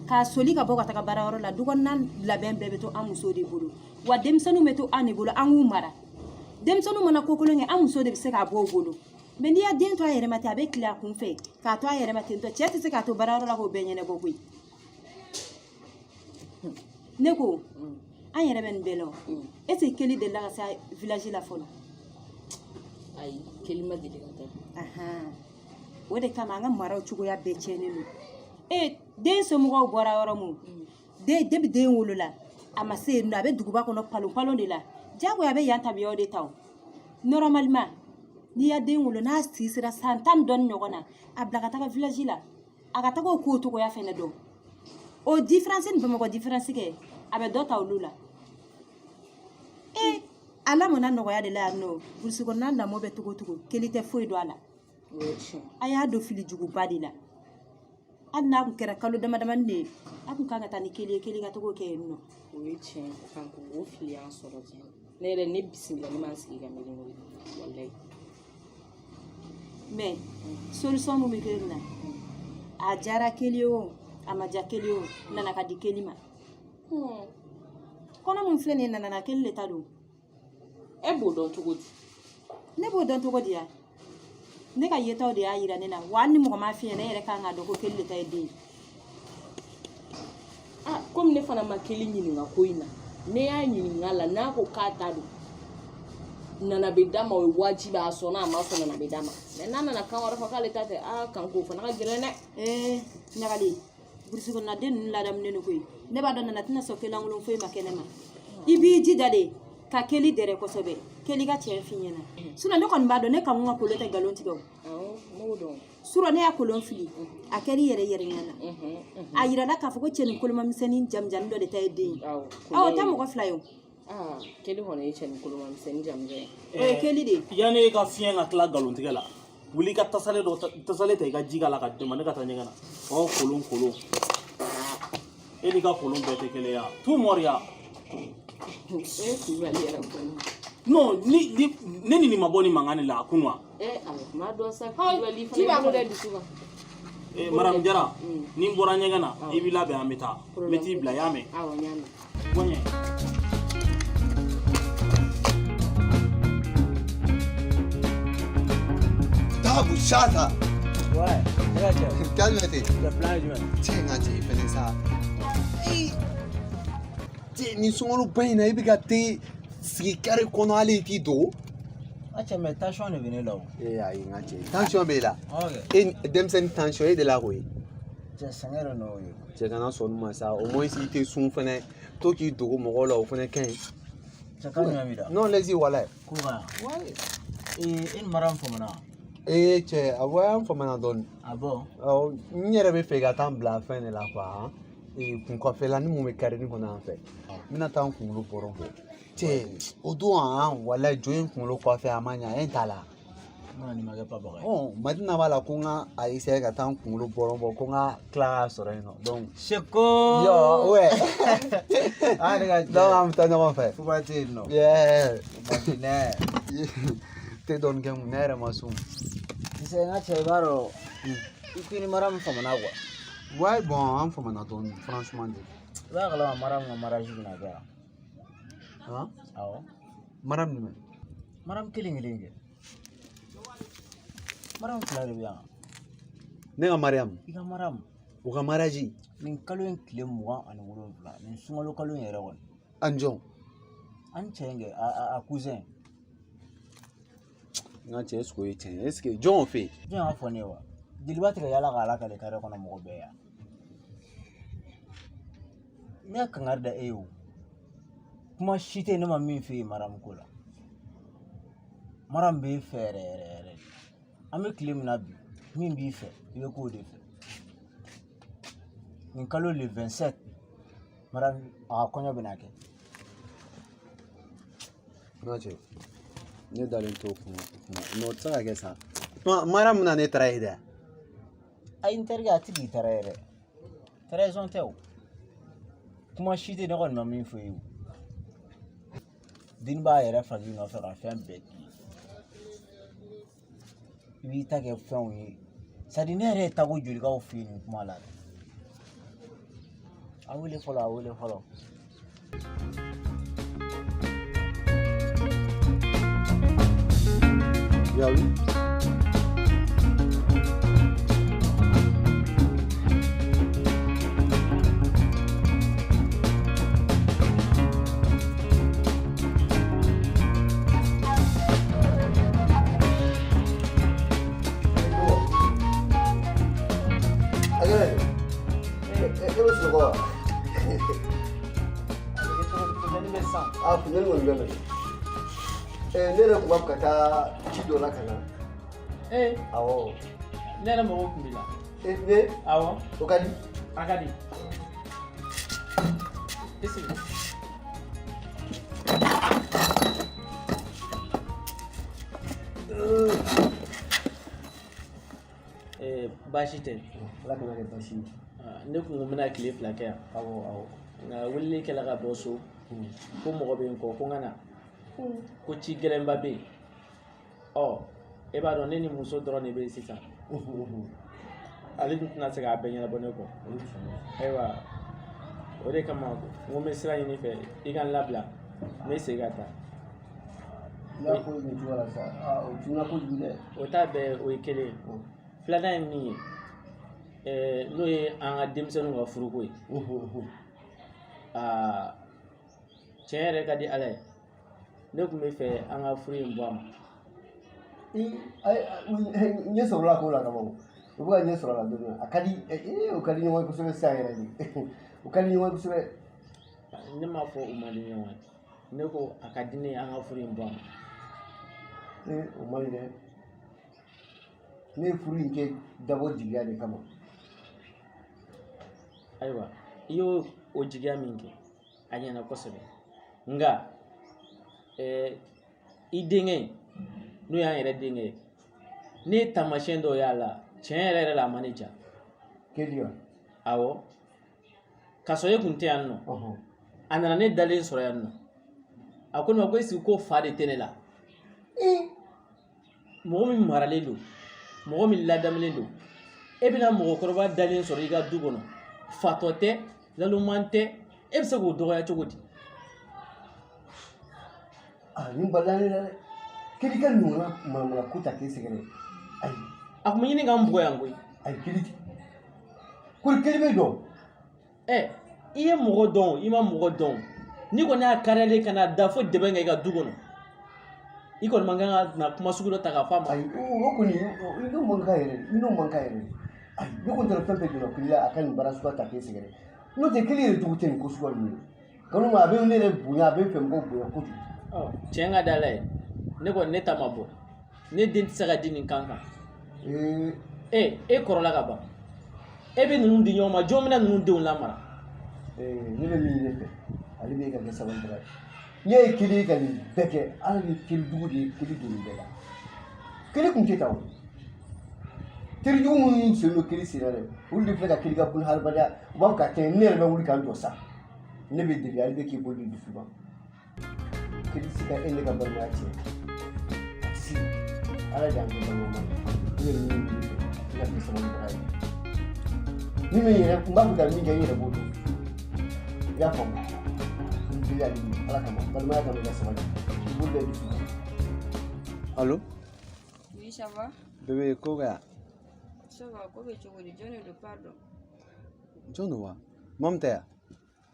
k'a soli ka bɔ ka taga baarayɔrɔ la, dukɔnɔna labɛn bɛɛ bɛ to an musow de bolo, wa denmisɛnninw bɛ to an de bolo, an k'u mara. Denmisɛnninw mana ko kolon kɛ, an muso de bɛ se k'a bɔ u bolo. Mais n'i y'a den to a yɛrɛ ma ten, a bɛ tile a kun fɛ k'a to a yɛrɛ ma ten tɔ, cɛ tɛ se k'a to baarayɔrɔ la k'o bɛɛ ɲɛnabɔ koyi. Ne ko an yɛrɛ bɛ nin bɛɛ la o, est ce que Keli delila ka se village la fɔlɔ? Ayi, Keli ma deli ka taa. O de kama an ka maraw cogoya bɛɛ tiɲɛnen don. E den somɔgɔw bɔra yɔrɔ mun, den depuis den wolola a ma se yen nɔ, a bɛ duguba kɔnɔ palon palon de la, diyagoya a bɛ yan tabiyaw de ta o. Normalement n'i ya den wolo, n'a si sera san 10 dɔɔni ɲɔgɔn na, a bila ka taga village la, a ka taga o kow cogoya fɛnɛ dɔn. O différence ni Bamakɔ différence kɛ, a bɛ dɔ ta olu la. E a lamɔna nɔgɔya de la yan nɔ, burusi kɔnɔna lamɔ bɛ cogo cogo, Keli tɛ foyi dɔn a la. A y'a don fili juguba de la. Hali n'a kun kɛra kalo dama damani de ye, a kun kan ka taa ni Keli ye, Keli ka togo kɛ yen nɔ. O ye tiɲɛ ye Kanku, o fili y'an sɔrɔ tiɲɛ. Ne yɛrɛ ne bisimila, ne m'an sigi ka miiri n'o ye walayi. Mais solution mun bɛ kɛ nin na, a diyara Keli ye o, a ma diya Keli ye o, Nana ka di Keli ma. Kɔnɔ mun filɛ nin ye, Nana na Keli de ta don. E b'o dɔn cogo di? Ne b'o dɔn cogo di ya? Ne ka yetaw de y'a yira ne na, wa hali ni mɔgɔ m'a f'i ɲɛna, e yɛrɛ kan k'a dɔn ko Keli de ta ye den ye. Ah, komi ne fana ma Keli ɲininka ko in na, ne y'a ɲininka la, n'a ko k'a ta don, Nana bɛ d'a ma, o ye wajibi, a sɔnna a ma sɔn, Nana bɛ d'a ma. Mais n'a nana kan wɛrɛ fɔ k'ale ta tɛ, aa Kanku, o fana ka gɛlɛn dɛ. Ee ɲagali, burusi kɔnɔna den ninnu ladamunen don koyi. Ne b'a dɔn Nana tɛna sɔn kelankolon foyi ma kɛnɛ ma. I b'i jija de ka Keli dɛrɛ kosɛbɛ, Keli ka tiɲɛ f'i ɲɛna. Sinon ne kɔni b'a dɔn ne Kanku ka kolon tɛ nkalon tigɛ o. Awɔ, ne b'o dɔn. Surɔ ne y'a kolon fili, a kɛra i yɛrɛ yɛrɛ ɲɛna. A yirala k'a fɔ ko cɛnin koloma misɛnnin jamujanin dɔ de ta ye den ye. Awɔ, o tɛ mɔgɔ fila ye o. Aa, Keli kɔni ye cɛnin koloma misɛnnin jamujan ye. O ye Keli de ye. Yanni e ka fiɲɛ ka tila nkalontigɛ la, wuli i ka tasale dɔ tasale ta, i ka ji k'a la ka di ne ma, ne ka taa ɲɛgɛn na. Ɔ kolon kolon, e n'i ka kolon bɛɛ tɛ kelen ye wa? Tu mɔriya. E Kulubali yɛrɛ kɔni. Non, ni ne ni nin ma bɔ nin mankan de la a kun wa? E ala, kuma dɔn sa, Kulubali fana b'a bolo dɛ dusu kan. Eh, Madame Jara, ni n bɔra ɲɛgɛn na, i b'i labɛn, an bɛ taa. N bɛ t'i bila, i y'a mɛn? Awɔ, n y'a mɛn. Bɔɲɛ. Tabu Shata. Ouais, ne ka cɛ. Kan jumɛn ten? Cɛ plan ye jumɛn? Cɛ n ka cɛ i fɛnɛ sa. Cɛ nin sunkaloba in na i bɛ ka te sigi kare kɔnɔ hali i t'i dogo. A cɛ mais tension de bɛ ne la o. Ee ayi n ka cɛ tension b'e la. Ok. E denmisɛnnin tension e de la koyi. Cɛ sɛgɛn de n'o ye. Cɛ kana sɔn nin ma sa, au moins i tɛ sun fɛnɛ to k'i dogo mɔgɔw la, o fɛnɛ ka ɲi. Cɛ kan jumɛn b'i da? Non laisse walayi. Ko ka yan. Ee e ni mara min famana. Ee cɛ awɔ an famana dɔɔni. Ah bon? Awɔ n yɛrɛ bɛ fɛ ka taa n bila fɛn de la quoi. Ee kun kɔfɛla ni mun bɛ kare nin kɔnɔ yan fɛ. N bɛna taa n kunkolo bɔrɔ bɔ. Cɛ o don an walayi jo in kunkolo kɔfɛ a ma ɲa e t'a la. Nin ma kɛ papaga ye. Ɔ Madina b'a la ko n ka a essayer ka taa n kunkolo bɔlɔn bɔ ko n ka tila k'a sɔrɔ yen nɔ donc. Seko. Yo ouais. Ah ne ka cɛ. Donc an bɛ taa ɲɔgɔn fɛ. Fuba tɛ yen nɔ. Yeah. Madinɛ. Te dɔɔni kɛ n kun ne yɛrɛ ma sun. Sisan n ka cɛ i b'a dɔn i ko i ni Mariam famana quoi. Ouais bon an famana dɔɔni franchement de. I b'a kalama Mariam ka mariage bɛna kɛ yan. Han? Awɔ. Mariam jumɛn? Mariam kelen kelen kɛ. Mariam fila de bɛ yan. Ne ka Mariam. I ka Mariam. O ka mariage. Nin kalo in tile 27 nin sunkalo kalo in yɛrɛ kɔni. An jɔn? An cɛ in kɛ a cousin. N ka cɛ est ce que o ye tiɲɛ ye est ce que jɔn y'o f'e ye? Jɔn y'a fɔ ne ye wa? Jeliba tɛ ka yala k'a lakale kare kɔnɔ mɔgɔ bɛɛ yan. Ne ka kangari da e ye o. Kuma si tɛ yen ne ma min f'e ye Mariam ko la. Mariam b'e fɛ yɛrɛ yɛrɛ yɛrɛ de. An bɛ tile min na bi min b'i fɛ i bɛ k'o de fɛ. Nin kalo le 27 Mariam a ka kɔɲɔ bɛna kɛ. N ka cɛ ne dalen t'o kuma mais o tɛ se ka kɛ sa. Mariam bɛna ne trahir dɛ. Ayi n terikɛ a ti k'i trahir dɛ. Trahison tɛ o. Kuma si tɛ ne kɔni ma min fɔ e ye o. Den b'a yɛrɛ faga i nɔfɛ ka fɛn bɛɛ k'i ye. I b'i ta kɛ fɛnw ye. C'est à dire ne yɛrɛ ye tago jolikaw fɛ yen nin kuma la. A wele fɔlɔ a wele fɔlɔ. Yawi. E bɛ sunɔgɔ wa? A funteni kɔni bɛ na. Ne yɛrɛ tun b'a fɛ ka taa ci dɔ la ka na. Ee. Awɔ. Ne yɛrɛ mago tun b'i la. Ne? Awɔ. O ka di? A ka di. I sigi. Baasi tɛ. Ala kana kɛ baasi ye. Ne kun ko n bɛna tile 2 kɛ yan. Awɔ awɔ. Nka weleli kɛla ka bɔ so. Ko mɔgɔ bɛ n kɔ ko n ka na. Ko ci gɛlɛnba bɛ yen. Ɔ e b'a dɔn ne ni muso dɔrɔn de bɛ yen sisan. Ale dun tɛna se k'a bɛɛ ɲɛnabɔ ne kɔ. Ayiwa o de kama n ko n bɛ sira ɲini i fɛ i ka n labila n bɛ segin ka taa. I y'a fɔ nin cogo la sa o tunna kojugu dɛ. O t'a bɛɛ o ye kelen ye. Filanan ye min ye n'o ye an ka denmisɛnninw ka furuko ye. Aa tiɲɛ yɛrɛ ka di Ala ye ne tun bɛ fɛ an ka furu in bɔ a ma. Ɲɛ sɔrɔla ko la ka ban o bɛ ka ɲɛ sɔrɔ a la dɔɔnin a ka di o ka di ɲɔgɔn ye kosɛbɛ sisan yɛrɛ de o ka di ɲɔgɔn ye kosɛbɛ. Ne m'a fɔ u man di ɲɔgɔn ye ne ko a ka di ne ye an ka furu in bɔ a ma. O man ɲi dɛ. Ne ye furu in kɛ dabɔ jigiya de kama. Ayiwa i y'o o jigiya min kɛ a ɲɛna kosɛbɛ nka i denkɛ n'o y'an yɛrɛ denkɛ ye ne ye taamasiyɛn dɔw y'a la tiɲɛ yɛrɛ yɛrɛ la a ma ne diya. Keli wa? Awɔ k'a sɔrɔ e kun tɛ yan nɔ a nana ne dalen sɔrɔ yan nɔ a ko ne ma ko est-ce que ko fa de tɛ ne la. Mɔgɔ min maralen don mɔgɔ min ladamulen don e bɛna mɔgɔkɔrɔba dalen sɔrɔ i ka du kɔnɔ fatɔ tɛ laloman tɛ e bɛ se k'o dɔgɔya cogo di. Nin balila ne la dɛ keli ka ɲɔgɔnna manamana ko ta k'e sɛgɛrɛ ayi. A kun bɛ ɲini ka n bugɔ yan koyi. Ayi keli ko keli bɛ dɔn. I ye mɔgɔ dɔn i ma mɔgɔ dɔn n'i kɔni y'a kariyalen ka na da fo dɛbɛn kɛ i ka du kɔnɔ i kɔni man kan ka na kuma sugu dɔ ta k'a fɔ a ma. Ayi o kɔni i n'o man kan yɛrɛ i n'o man kan yɛrɛ ayi ne kɔni taara fɛn fɛn donna keli la a ka nin baara suguya ta k'e sɛgɛrɛ n'o tɛ keli yɛrɛ jugu tɛ nin ko suguya ninnu ye kanu ma a bɛ ne yɛrɛ bonya a bɛ fɛ mɔgɔw bonya kojugu. Tiɲɛ ka di Ala ye ne kɔni ne ta ma bɔ ne den tɛ se ka di nin kan kan. E kɔrɔla ka ban e bɛ ninnu di ɲɔgɔn ma jɔn bɛna ninnu denw lamara. Ne bɛ min ɲini fɛ ale bɛ e ka kɛ sabalibaga ye. N'i ye kelen ka nin bɛɛ kɛ, Ala ni kelen dugu de ye kelen don nin bɛɛ la. Kelen kun tɛ taa o. Teri jugu minnu sen don Keli sen na dɛ, olu de filɛ ka Keli ka bolo hadamadenya, u b'a fɔ ka tiɲɛ. Ne yɛrɛ bɛ wuli k'an jɔ sa. Ne bɛ deli hali bɛ k'i bolo di dusu ma. Keli tɛ se ka e ne ka balimaya tiɲɛ. A tɛ se. Ala de y'an kɛ balima ye. Ne bɛ min ɲini i fɛ, i ka kɛ sabalibaga ye. Min bɛ n yɛrɛ, n b'a fɛ ka min kɛ, n yɛrɛ b'o dɔn. I y'a faamu? N deli hali bi, Ala kama, balimaya kama, i ka sabali. I bolo da i dusu kan. Allo? Oui, ça va? Bébé, ko ka? Ça va, ko bɛ cogo di? Jɔn de don, pardon? Jɔn don wa? Mamu tɛ yan?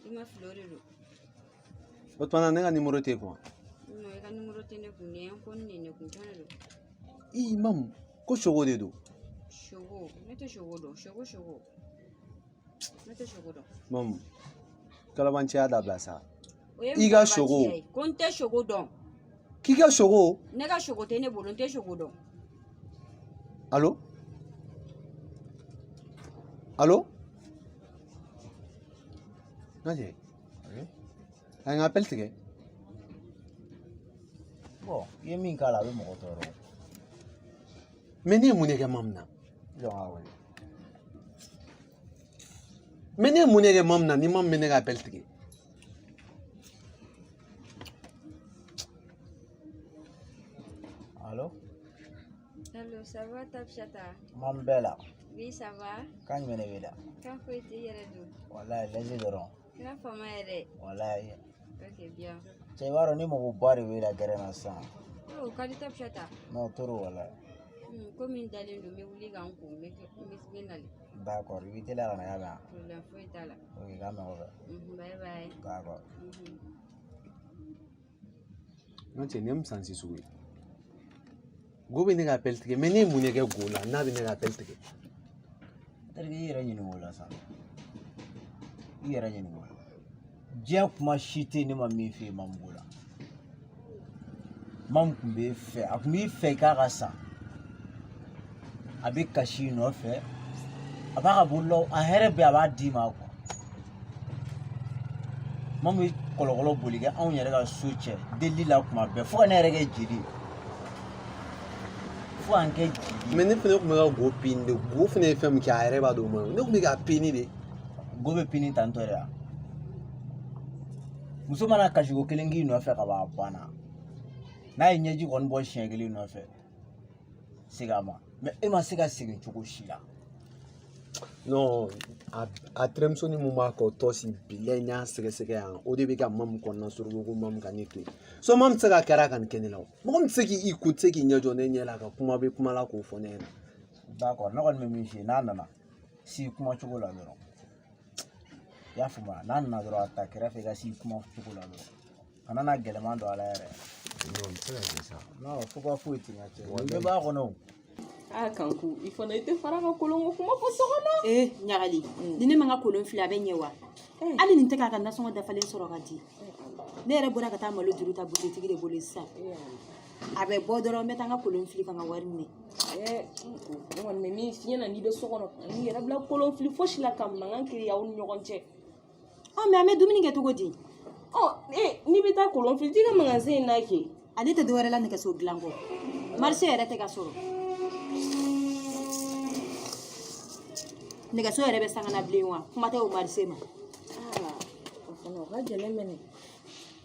I ma fili, o de don. O tuma na ne ka numéro t'e kun wa? Non, i ka numéro tɛ ne kun. Nin ye n ko nin ne kun. Jɔn de don? Ii Mamu, ko sogo de don. Sogo, ne tɛ sogo dɔn. Sogo, sogo. Ne tɛ sogo dɔn. Mamu, kalabanciya dabila sa. O ye I ka mɔgɔbaciya sogo. ye. Ko n tɛ sogo dɔn. K'i ka sogo? Ne ka sogo tɛ ne bolo, n tɛ sogo dɔn. Allo? Allo? Najɛ. A ye n ka appel tigɛ. Bon, i ye min k'a la, a bɛ mɔgɔ tɔɔrɔ. Mais ne ye mun de kɛ Mamu na? Jɔn k'a wele. Mais ne ye mun de kɛ Mamu na ni Mamu bɛ ne ka appel tigɛ? Allo? Allo, ça va Tapchata? Mamu bɛɛ la. Oui, ça va. Kan jumɛn de b'i la? Kan foyi tɛ, i yɛrɛ dun? Walayi, lɛsi dɔrɔn. Kɛra fama yɛrɛ. Walayi. Ok, bien. Cɛ, i b'a dɔn ne magoba de b'e la gɛrɛn na sisan. Oh, ka di Tapchata. Non, trop walayi. Komi n dalen don, n bɛ wuli ka n ko, n bɛ n bɛ nali. D'accord, i b'i teliya ka na, y'a mɛn wa? Problème foyi t'a la. Ok, k'an bɛn kɔfɛ. Bye bye. D'accord. N cɛ, nin ye mun sansi sugu ye? Go bɛ ne ka appel tigɛ, mais ne ye mun de kɛ go la n'a bɛ ne ka appel tigɛ? Terikɛ, i yɛrɛ ɲininka o la sa. I yɛrɛ ɲininka o la. Diɲɛ kuma si tɛ yen ne ma min f'i ye Mamu ko la. Mamu tun b'e fɛ, a tun b'i fɛ i k'a ka sa. A bɛ kasi i nɔfɛ, a b'a ka bolola, a hɛrɛ bɛɛ a b'a d'i ma quoi. Mamu ye kɔlɔkɔlɔ boli kɛ anw yɛrɛ ka so cɛ delili la kuma bɛɛ fo ka ne yɛrɛ kɛ jeli ye. Fo k'an kɛ jeli ye. Mais ne fana tun bɛ ka go pini de. Go fana ye fɛn min kɛ, a yɛrɛ b'a dɔn o ma ɲi. Ne tun bɛ k'a pini de. Go bɛ pini tantɔ de wa? Muso mana kasiko kelen k'i nɔfɛ ka ban, a banna. N'a ye ɲɛji kɔni bɔ siɲɛ kelen nɔfɛ, segin a ma. Mais e ma se ka segin cogo si la. Non, a terimusonin mun b'a kɔ tɔsi bilayi, n y'a sɛgɛsɛgɛ yan, o de bɛ ka Mamu kɔnɔna suruku ko Mamu ka ne to yen. So Mamu tɛ se ka kɛra ka nin kɛ ne la o. Mɔgɔ min tɛ se k'i kun, tɛ se k'i ɲɛ jɔ ne ɲɛ la ka kuma bɛ kuma la k'o fɔ ne ɲɛna. D'accord, ne kɔni bɛ min f'i ye, n'a nana s'i kuma cogo la dɔrɔn. I y'a faamu wa? N'a nana dɔrɔn, a ta kɛrɛfɛ, i ka s'i kuma cogo la dɔrɔn. Kana na gɛlɛman don a la yɛrɛ. Non, n tɛ se ka kɛ sa. Non, fo ka foyi t'i ka cɛ. Nin bɛɛ b'a kɔnɔ o. Aa Kanku, i fana i tɛ fara ka kolonko kuma fɔ so kɔnɔ. Ee ɲagali, ni ne ma n ka kolon fili, a bɛ ɲɛ wa? Hali nin tɛ k'a ka nasɔngɔ dafalen sɔrɔ ka di. Ne yɛrɛ bɔra ka taa malo juru ta butigitigi de bolo sisan. A bɛ bɔ dɔrɔn, n bɛ taa n ka kolon fili ka n ka wari minɛ. Ne kɔni bɛ min f'i ɲɛna, n'i bɛ so kɔnɔ, n'i yɛrɛ bila kolon fili fosi la ka mankan créer aw ni ɲɔgɔn cɛ. Ɔ mais an bɛ dumuni kɛ cogo di? Ɔ ee, n'i bɛ taa kolon fili, t'i ka magasin in na kɛ. Ale tɛ dɔwɛrɛ la nɛgɛso dilan kɔ. Marché yɛrɛ tɛ ka sɔrɔ. Nɛgɛso yɛrɛ bɛ sanga na bilen wa? Kuma tɛ o marché ma. O fana o ka gɛlɛn mɛnɛ.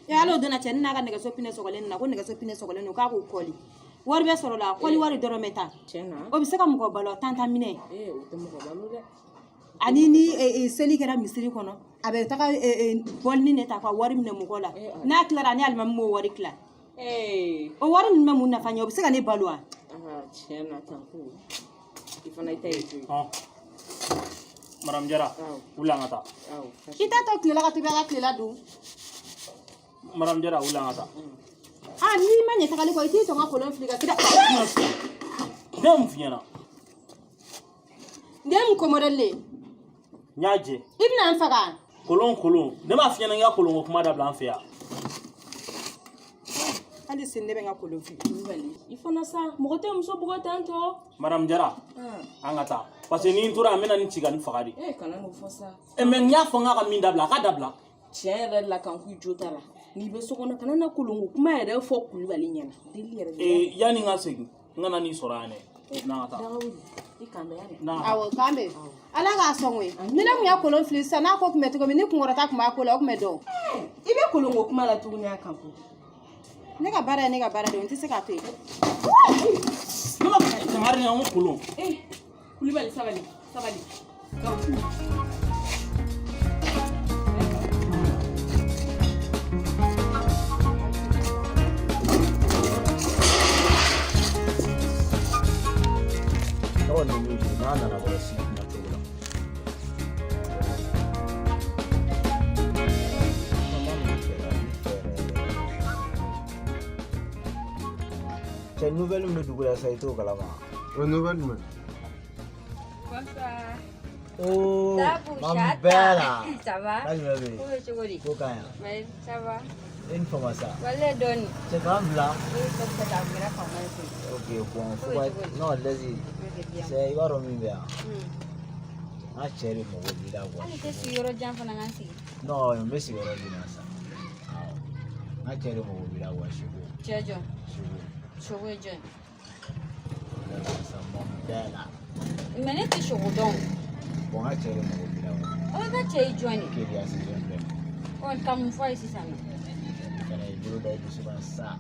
E hali o donna cɛnin n'a ka nɛgɛso pinɛ sɔgɔlen na, ko nɛgɛso pinɛ sɔgɔlen don, k'a k'o kɔli. Wari bɛ sɔrɔ la, kɔli wari dɔrɔn bɛ taa. Tiɲɛ na. O bɛ se ka mɔgɔ balo tan tan minɛ. Ee, o tɛ mɔgɔ balo dɛ. Ani ni seli kɛra misiri kɔnɔ, a bɛ taga bɔlini de ta ka wari minɛ mɔgɔ la. N'a tilara, ani alimami b'o wari tila. O wari ninnu bɛ mun nafa ɲɛ? O bɛ se ka ne balo wa? Tiɲɛ na Kanku, i fana i ta ye jo ye. Madame Jara, wuli an ka taa. I t'a to tilela ka tobi, a ka tilela dun. Madame Jara, wuli an ka taa. Ah, n'i ma ɲɛ tagali kɔ, i t'i sɔn ka kolon fili ka kira. Ne ye mun f'i ɲɛna? Nin ye mun ko modèle ye? N y'a jɛ. I bɛna n faga. Kolon kolon, ne m'a f'i ɲɛna n ka kolon ko kuma dabila an fɛ yan. Hali sini ne bɛ n ka kolon fili. I fana sa, mɔgɔ tɛ muso bugɔ tan tɔ. Madame Jara, an ka taa. Parce que ni n tora yan, n bɛna nin ci ka nin faga de. Eh, kana n'o fɔ sa. Eh, mais n y'a fɔ n k'a ka min dabila, a k'a dabila. Tiɲɛ yɛrɛ la Kanku, i jo t'a la. N'i bɛ so kɔnɔ, kana na kolonko kuma yɛrɛ fɔ Kulubali ɲɛna. Deli yɛrɛ de. Eh, yanni n ka segin, N kana n'i sɔrɔ yan dɛ. N'an ka taa. I kan bɛ yan dɛ. Awɔ, k'an bɛn. Ala k'a sɔn koyi. Ni ne tun ye kolon fili sisan, n'a ko tun bɛ cogo min, ni kunkɔrɔta tun b'a ko la, o tun bɛ dɔn. I bɛ kolonko kuma la tuguni a kan ko. Ne ka baara ye ne ka baara de ye, n tɛ se k'a to yen. Ne ma kangari ni an ko kolon. Eh, Kulibali, sabali, sabali. Aw ni min n'a nana dɔrɔn si kuma cogo la. Cɛ, nouvelle min bɛ dugu la sa, i t'o kalama. O nouvelle jumɛn? Bonsoir. Oh, Tabu, Mamu Chata. bɛɛ la. Ça va? Ka jumɛn bɛ yen? Ko bɛ cogo di? Ko ka ɲi. Mais ça va. E ni fama sa. Wale dɔɔni. Cɛ, k'an bila. Oui, comme ça, a kɛra faama ye koyi. Ok, bon, Ko fo bɛ ka cogo di? non, laisse. Ok, bien. Cɛ, i b'a dɔn min bɛ yan. N ka cɛ de mago b'i la quoi. Hali tɛ sigiyɔrɔ jan fana ka n sigi. Non, n bɛ sigiyɔrɔ di na sa. Awɔ. N ka cɛ de mago b'i la quoi, Seko. Cɛ jɔn? Seko. Sogo ye jɔn ye? Sa, Mamu bɛɛ la. Mais ne tɛ sogo dɔn. Bon, n ka cɛ de mago b'i la quoi. O i ka cɛ ye jɔn de? Keliya saison filɛ. Ɔ, ka mun fɔ a ye sisan nɔ? Fɛnɛ i bolo da i dusu kan sa.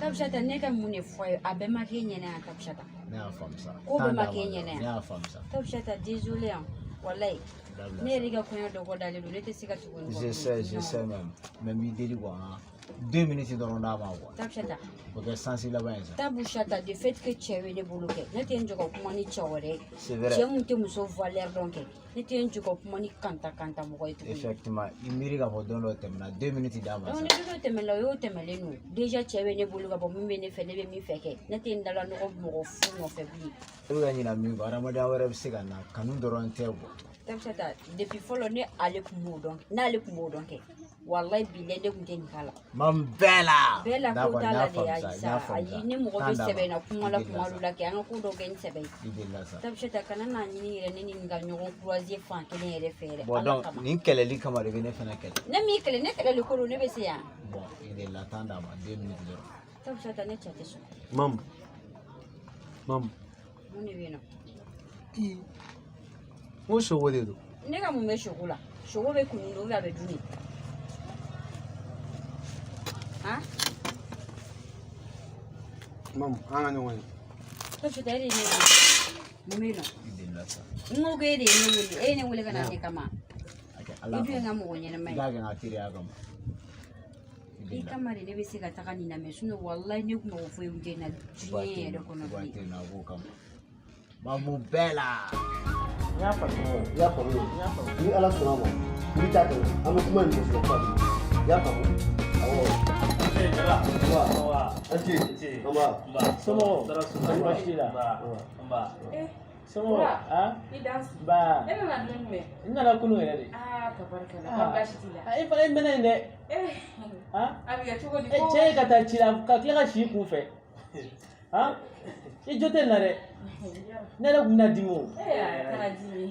Tabisata, ne ka mun de fɔ a ye? A bɛɛ ma k'e ɲɛna yan, Tabisata. Ne y'a faamu sa. Ko bɛɛ Temps ma d'a k'e ma ɲɛna dɔrɔn. yan. Ne y'a faamu sa. Tabisata, désolé yan. Walayi. Dabila Ne sa. yɛrɛ ka kɔɲɔ dɔgɔdalen don, ne tɛ se ka tugu nin kɔ Je bilen. sais, je Non. sais même. Mais n b'i deli quoi, hein. 2 minutes dɔrɔn d'a ma quoi. Tabisata. O kɛ chance laban ye sa. Tabu Chata, de fait que cɛ bɛ ne bolo kɛ, ne tɛ n jɔ ka kuma ni cɛ wɛrɛ ye. C'est vrai. Cɛ mun tɛ muso valeur dɔn kɛ, ne tɛ n jɔ ka kuma ni kanta kanta mɔgɔ ye tuguni. Effectivement, i miiri k'a fɔ don dɔ tɛmɛna, 2 minutes d'a ma Donc sa. ni don dɔ tɛmɛna, o y'o tɛmɛlen don. Déjà cɛ bɛ ne bolo ka bɔ, min bɛ ne fɛ, ne bɛ min fɛ kɛ, ne tɛ n dala nɔgɔ mɔgɔ fu nɔfɛ bilen. E bɛ ka ɲina min kɔ, adamadenya wɛrɛ bɛ se ka na, kanu dɔrɔn tɛ quoi. Tabu Chata, depuis fɔlɔ ne ale tun b'o dɔn, n'ale tun b'o dɔn kɛ, walayi bilayi ne tun tɛ nin k'a la. Mamu bɛɛ la. Bɛɛ la ko D'accord, t'a n la y'a de. faamu Ayi sa, n sa y'a faamu ayi sa. ni mɔgɔ Temps bɛ d'a ma. sɛbɛ na kuma la I delila kuma sa. dɔ la kɛ, an ka ko dɔ kɛ ni sɛbɛ ye. I delila sa. Tabu Chata, kana n'a ɲini yɛrɛ ne ni nin ka ɲɔgɔn croiser fan kelen yɛrɛ fɛ yɛrɛ. Bon Ala donc, kama. nin kɛlɛli kama de bɛ ne fɛnɛ kɛlɛ. Ne m'i kɛlɛ, ne kɛlɛli ko don, ne bɛ se yan. Bon, i delila, temps d'a ma, 2 minutes dɔrɔn. Tabu Chata, ne cɛ tɛ sɔn. Mamu. Mamu. Mun de bɛ yen nɔ? N ko sogo de don. Ne ka mun bɛ sogo la? Sogo bɛ kunun de ou bien a bɛ dun de? Han? Mamu, an ka ɲɔgɔn ye. Tabu Chata, e de ye ne wele. Mun bɛ yen nɔ? I delila sa. N ko k'e de ye ne wele, e ye ne wele ka na ne kama. A kɛ I Ala dun ye n kama. ka mɔgɔ ɲɛnama I ye. k'a kɛ n ka teriya kama. I I delila. kama de ne bɛ se ka taga nin na mɛ, sinon walayi ne kun mago foyi kun tɛ n na Ba diɲɛ tɛ yen yɛrɛ nɔ, kɔnɔ ba bilen. tɛ yen nɔ, a b'o kama. Mamu bɛɛ la. N y'a faamu. I y'a faamu? N y'a faamu. Ni Ala sɔnna a ma, i bɛ taa kɛ, an bɛ kuma in ɲɛfɔ kuma bi. I y'a faamu? Awɔ. Jara. Nba. A ce. Nba. Somɔgɔw? Kɔni baasi t'i la? Nba. Somɔgɔw? Ah? I danse. Ba. E nana don jumɛn? N nana kunun yɛrɛ de. Aa, tabarikala. Ah. Kɔri baasi t'i la? Ah, e fana e mɛnna yen dɛ. Eh, Ah? a bɛ kɛ cogo di? E cɛ ye ka taa ci la ka tila ka si i kun fɛ. Ah? I jo tɛ nin na dɛ. Ne yɛrɛ kun bɛna dimi o. Eh, kana dimi.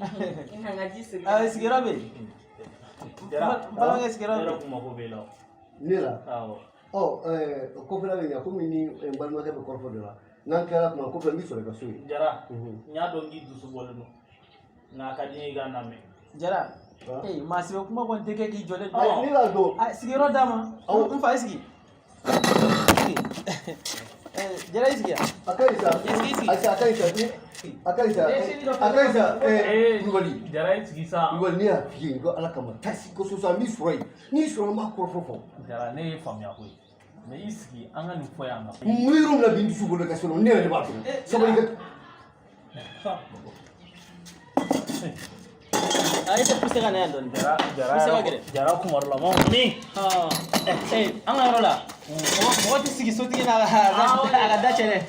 I na n ka ji soli. Ah, sigiyɔrɔ bɛ yen. Jara, N balimakɛ, sigiyɔrɔ bɛ ne yen. yɛrɛ kun mako b'e la. Ne la. Awɔ. Ɔ o kɔfɛla bɛ ɲa komi ni n balimakɛ bɛ kɔrɔfɔ dɔ la. N'an tilala kuma kɔfɛ, n b'i sɔrɔ i ka so yen. Jara, n y'a dɔn k'i dusu bɔlen don. Nka a ka di n ye i ka lamɛn. Jara, ee maa sɛbɛ kuma kɔni tɛ kɛ k'i jɔlen to. Ayi, ne b'a dɔn. A sigiyɔrɔ d'a ma. N fa, i sigi. Sigi. Jara, i sigi yan. A ka ɲi sa. I sigi, i sigi. Ayi, a ka ɲi sa. A ka ɲi sa. A ka ɲi sa. Kulubali. Jara, i sigi sa. Kulubali, ne y'a f'i ye ko Ala kama, taa si ko so sa, n b'i sɔrɔ yen. N'i sɔrɔ, n b'a kɔrɔfɔ fɔ. Jara, ne ye faamuya ko ye. Mais i sigi, an ka nin fɔ yan nɔ. N bɛ yɔrɔ min na bi, n dusu bolo ka so, ne yɛrɛ de b'a dɔn. Sabali ka. A e tɛ pousser ka na yan dɔɔni. Jara, Jara, Pousser ka gɛrɛ. Jara kumarulama ni. An ka yɔrɔ la, mɔgɔ tɛ sigi sotigi n'a ka a ka da cɛ dɛ.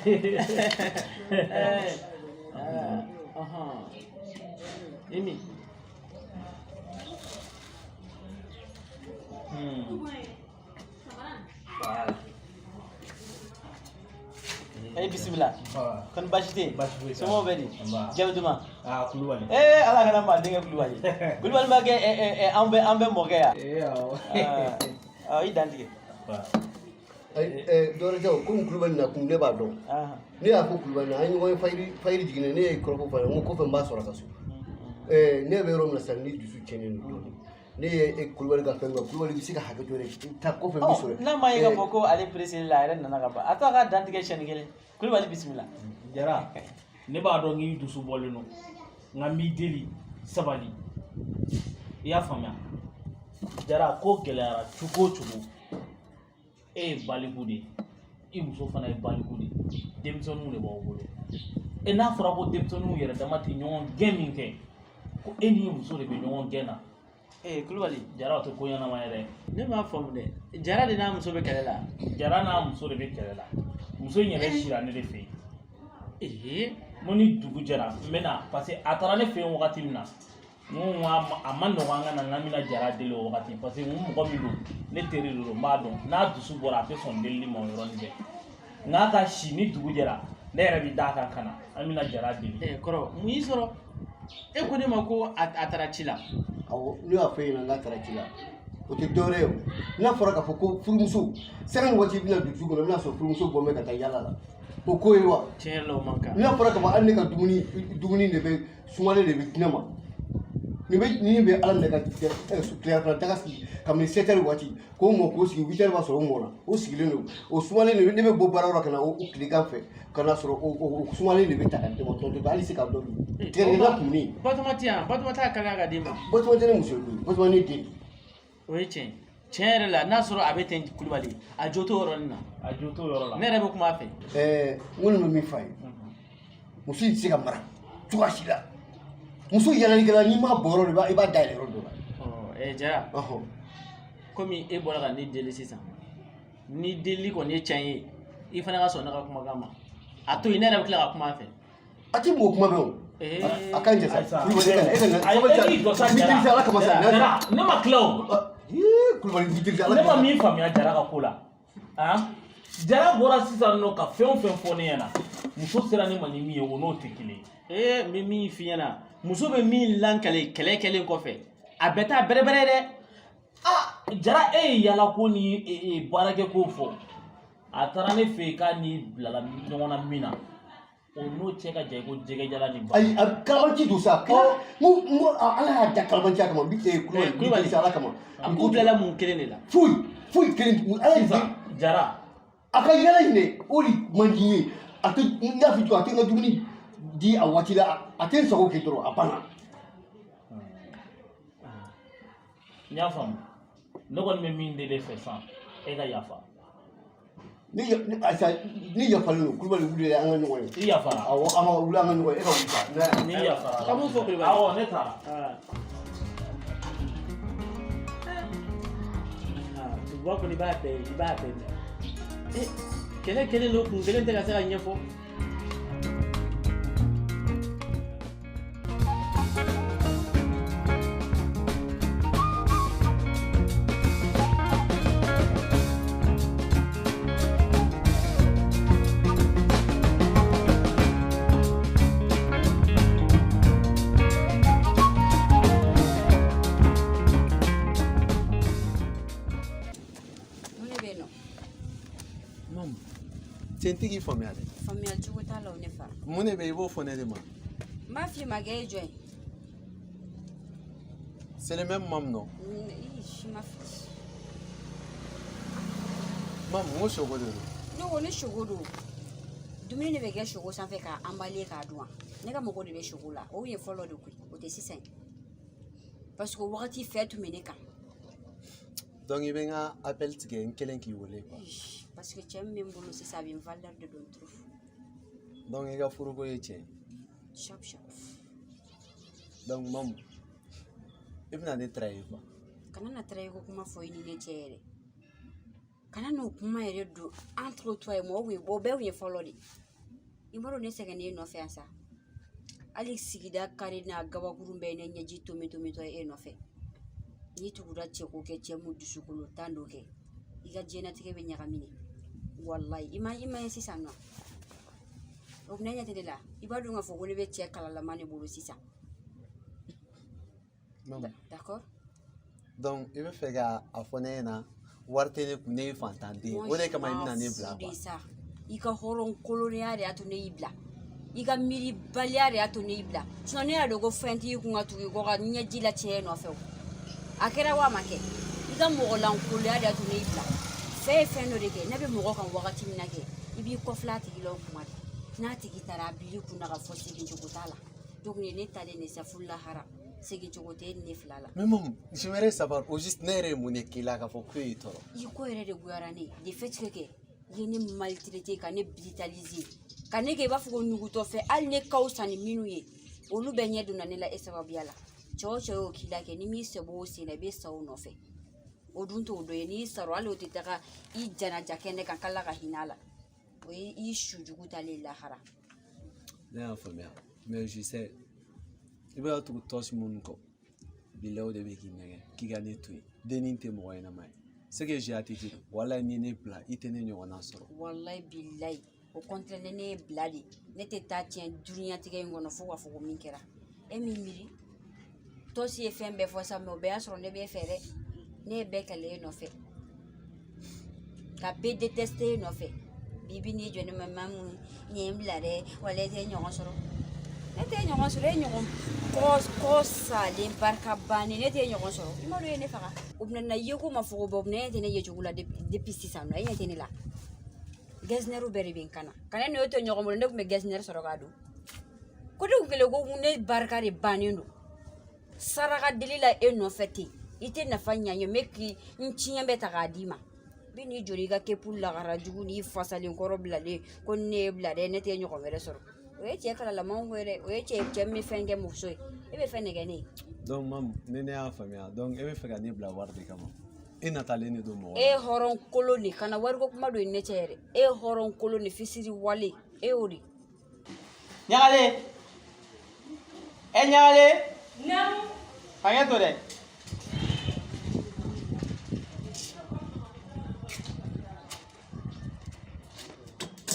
Emi. Ayi, bisimila. Kɔni baasi tɛ yen? Somɔgɔw bɛ di? Jamu duman? Aa, Kulubali. Ee, Ala kana maa denkɛ Kulubali. Kulubali b'a kɛ an bɛɛ mɔkɛ yan. Ee, awɔ. Aa, i dantigɛ. Ayi, dɔwɛrɛ tɛ o, komi Kulubali nakun ne b'a dɔn. Ne y'a fɔ Kulubali na, an ye ɲɔgɔn ye fayiri fayiri jiginna, ne ye kɔrɔfɔ f'a ɲɛna, n ko kɔfɛ n b'a sɔrɔ a ka so. Ne bɛ yɔrɔ min na sisan, ni dusu tiɲɛnen don dɔɔnin. Ne ye Kulubali ka fɛn kɛ, Kulubali bɛ se ka hakɛ to dɛ, taa kɔfɛ n bɛ sɔrɔ. N'a ma ye k'a fɔ ko ale pressé la, a yɛrɛ nana ka ban, a to a ka dantigɛ siɲɛni kelen. Kulubali, bisimila. Jara, ne b'a dɔn k'i dusu bɔlen don, nka n b'i deli, sabali. I y'a faamuya? Jara, ko gɛlɛyara cogo o cogo, e ye baliku de ye, i muso fana ye baliku de ye, denmisɛnninw de b'aw bolo. E n'a fɔra ko denmisɛnninw yɛrɛ dama tɛ ɲɔgɔn gɛn min kɛ, ko e n'i muso de bɛ ɲɔgɔn gɛn na. Ee Kulubali. Jara, o tɛ ko ɲɛnama ye dɛ. Ne m'a faamu dɛ. Jara de n'a muso bɛ kɛlɛ la. Jara n'a muso de bɛ kɛlɛ la. Muso in yɛrɛ sira ne de fɛ yen. Ee. N ko ni dugu jɛra n bɛ na, parce que a taara ne fɛ yen wagati min na, n ko a ma nɔgɔn an ka na n k'an bɛna Jara deli o wagati, parce que n ko mɔgɔ min don, ne teri de don, n b'a dɔn n'a dusu bɔra, a tɛ sɔn delili ma o yɔrɔnin bɛɛ. N'a ka si ni dugu jɛra, ne yɛrɛ bɛ d'a kan ka na, an bɛna Jara deli. Ee kɔrɔ, mun y'i sɔrɔ? E ko ne ma ko a taara ci la. Awɔ, ne y'a fɔ e ɲɛna k'a taara ci la, o tɛ dɔwɛrɛ ye o. N'a fɔra k'a fɔ ko furumuso sanga ni waati bɛna dugu kɔnɔ, i bɛna sɔrɔ furumuso bɔ bɛ ka taa yala la, o ko ye wa? Tiɲɛ yɛrɛ la, o man kan. N'a fɔra k'a fɔ hali ne ka dumuni de bɛ sumalen de bɛ di ne ma, nin bɛ nin bɛ Ala minɛ ka tileganfɛla daga sigi kabini 7 heures waati k'o mɔ k'o sigi, 8 heures b'a sɔrɔ o mɔna, o sigilen don, o sumalen de bɛ. Ne bɛ bɔ baarayɔrɔ ka na o tilegan fɛ ka na sɔrɔ o sumalen de bɛ ta ka di ne ma tɔntɔn, hali se k'a dɔ dun tigɛdɛgɛ kumuni. Batoma tɛ yan? Batoma t'a kalaya ka d'i ma? Batoma tɛ ne muso ye koyi, Batoma ne den. O ye tiɲɛ ye, tiɲɛ yɛrɛ la, n'a sɔrɔ a bɛ ten Kulubali, a jo t'o yɔrɔnin na. A jo t'o yɔrɔ la. Ne yɛrɛ bɛ kuma a fɛ. N kɔni bɛ min f'a ye, muso in tɛ se ka mara cogoya si la. Muso yalalikɛla, n'i m'a bɔ yɔrɔ dɔ la, i b'a dayɛlɛ yɔrɔ dɔ la. Jara, komi e bɔra ka ne deli sisan, ni delili kɔni ye tiɲɛ ye, i fana ka sɔn ne ka kumakan ma, a to yen, ne yɛrɛ bɛ tila ka kuma a fɛ. A ti mɔgɔ kuma mɛn o. A ka ɲi cɛ sa. Kulubali, e ka na, Ayi, e k'i jɔ sa, Jara. Ala kama sa. Jara, ne ma tila o. Kulubali, i deli Ala Ne kama. ma min faamuya Jara ka ko la, han, Jara bɔra sisan nɔ ka fɛn o fɛn fɔ ne ɲɛna, muso sera ne ma ni min ye, o n'o tɛ kelen ye. Ee, n bɛ min f'i ɲɛna, muso bɛ min lankale kɛlɛ kɛlen kɔfɛ, a bɛɛ t'a bɛrɛbɛrɛ dɛ. Ah, Jara, e ye yalako ni baarakɛko fɔ. A taara ne fɛ yen k'a ni bilala ɲɔgɔn na min na, o n'o cɛ ka jan i ko jɛgɛjala ni ba. Ayi, a kalabanci don sa. N ko Ala y'a da kalabanciya kama. N bɛ Kulubali, n b'i deli Ala kama. A ko bilala mun kelen de la? Foyi foyi kelen. Ala ye Jara. A ka yala in dɛ, o de man di n ye. A tɛ, n y'a f'i cogo, a tɛ n ka dumuni di a waati la, a tɛ n sago kɛ dɔrɔn, a banna. N y'a faamu. Ne kɔni bɛ min deli e fɛ sisan, e ka yafa. Ni ayisa, ni yafalen don, Kulubali, wuli an ka ɲɔgɔn ye. I yafara? Awɔ, an ka wuli an ka ɲɔgɔn ye, e ka wuli sa. N'i yafara. Ka mun fɔ Kulubali? Awɔ, ne taara. Duguba kɔni, i b'a bɛɛ ye, i b'a bɛɛ mɛn. Kɛlɛ kelen don, kun kelen tɛ ka se ka ɲɛfɔ. Mun de bɛ yen nɔ? Mamu, cɛ n tɛ k'i faamuya dɛ. Faamuya cogo t'a la o, ne fa. Mun de bɛ yen, i b'o fɔ ne de ma. N b'a f'i ma k'e ye jɔn ye? C'est le même Mamu, non? Ih, ma fili. Mamu, n ko sogo de don. Ne ko ni sogo don, dumuni de bɛ kɛ sogo sanfɛ k'a emballer k'a dun wa? Ne ka mɔgɔw de bɛ sogo la. O ye fɔlɔ de koyi, o tɛ sisan ye, parce que o wagati fɛ tun bɛ ne kan. Donc i bɛ n ka appel tigɛ n kelen k'i wele quoi. Parce que cɛ min bɛ n bolo sisan, a bɛ n valeur de dɔn trop. Donc i ka furuko ye tiɲɛ ye? Sharp sharp. Donc Mamu, i bɛna ne trahir quoi. Kana na trahir ko kuma fɔ i ni ne cɛ yɛrɛ. Kana n'o kuma yɛrɛ don entre toi et moi. O bɛɛ kun ye fɔlɔ de. I b'a dɔn ne sɛgɛnnen e nɔfɛ yan sa. Hali sigida kari n'a gabakuru bɛɛ ye ne ɲɛji tomi tomitɔ e nɔfɛ. N'i tugura cɛ ko kɛ, cɛ mun dusukolo tan dɔ kɛ, i ka diɲɛnatigɛ bɛ ɲagami de. Walayi, i ma ye sisan nɔ, o ne ɲɛ tɛ ne la. I b'a dɔn k'a fɔ ko ne bɛ cɛ kalalama de bolo sisan. Mamu. D'accord. Donc i bɛ fɛ ka a fɔ ne ɲɛna Wari tɛ ne kun, ne ye fantanden ye. O de kama i bɛna ne bila quoi. Sa i ka hɔrɔn kolonya de y'a to ne y'i bila, i ka miiribaliya de y'a to ne y'i bila. Sinon ne y'a dɔn ko fɛn t'i kun ka tugu i kɔ ka ɲɛji latiɲɛ e nɔfɛ. O a kɛra wa a ma kɛ, i ka mɔgɔlankolonya de y'a to ne y'i bila. Fɛn ye fɛn dɔ de kɛ ne bɛ mɔgɔ kan wagati min na kɛ, i b'i kɔfilɛ a tigi la o kuma de. N'a tigi taara, a bil'i kun na ka fɔ segin cogo t'a la. Donc nin ye ne talen de sa fo lahara, segin cogo tɛ e ni ne fila la. Mais maman, j'aimerais savoir au juste ne yɛrɛ ye mun de k'i la k'a fɔ k'o y'i tɔɔrɔ? I ko yɛrɛ de goyara ne ye, de fait que kɛ i ye ne maltraité, ka ne brutaliser, ka ne kɛ i b'a fɔ ko ɲugutɔ fɛ. Hali ne ka fisa ni minnu ye, olu bɛɛ ɲɛ donna ne la e sababuya la. Cɛ o cɛ y'o k'i la kɛ, n'i m'i sɛbɛ o sen na, i bɛ sa o nɔfɛ. O dun t'o dɔ ye. N'i sara, hali o tɛ taga i janaja kɛnɛ kan k'Ala ka hinɛ a la. O ye i su jugu talen lahara. Ne y'a faamuya, mais je sais, i bɛ ka tugu tɔsi minnu kɔ bilahi, o de bɛ k'i nɛgɛ k'i ka ne to yen. Dennin tɛ mɔgɔ ɲɛnama ye. Ce que j'ai à te dire, walahi, n'i ye ne bila, i tɛ ne ɲɔgɔnna sɔrɔ. Walayi bilayi, au contraire, ni ne ye bila de, ne tɛ taa tiɲɛ duniɲatigɛ in kɔnɔ fo k'a fɔ ko min kɛra e min miiri. Tɔsi ye fɛn bɛɛ fɔ sa, mais o bɛɛ y'a sɔrɔ ne b'e fɛ dɛ. Ne ye bɛɛ kɛlɛ e nɔfɛ, ka bɛɛ détester e nɔfɛ. Bibi n'i jɔ ne ma, mamu nin ye n bila dɛ, wala e tɛ ɲɔgɔn sɔrɔ, ne tɛ ɲɔgɔn sɔrɔ. E ɲɔgɔn kɔ salen barika bannen, ne tɛ ɲɔgɔn sɔrɔ. I ma dɔn e ye ne faga. O bɛna na ye ko ma fɔ ko bɔ, o bɛna e tɛ ne ye cogo la depuis sisan nɔ, e ɲɛ tɛ ne la. Gɛsinɛriw bɛɛ de bɛ n kan na ka ne n'o to ɲɔgɔn bolo. Ne tun bɛ gɛsinɛri sɔrɔ k'a don ko ne kun kɛlen ko ne barika de bannen don saraka deli la e nɔfɛ ten. I tɛ nafa ɲa n ye, n bɛ k'i n tiɲɛ bɛɛ ta k'a d'i ma. Bi n'i joli i ka kepu lagara jugu n'i fasalen kɔrɔ bilalen ko ne ye bila dɛ, ne tɛ ɲɔgɔn wɛrɛ sɔrɔ. O ye cɛ kalalamaw ko ye dɛ. O ye cɛ min bɛ fɛn kɛ muso ye, e bɛ fɛn de kɛ ne ye. Donc mamu, ni ne y'a faamuya, donc e bɛ fɛ ka ne bila wari de kama, e natalen de don mɔgɔ E ye hɔrɔn kolon de, kana wariko kuma don i ni ne cɛ yɛrɛ. E ye hɔrɔn kolon de, fisiri wale e y'o de. Ɲagalen, e ɲagalen. Naamu. Hakɛ to dɛ.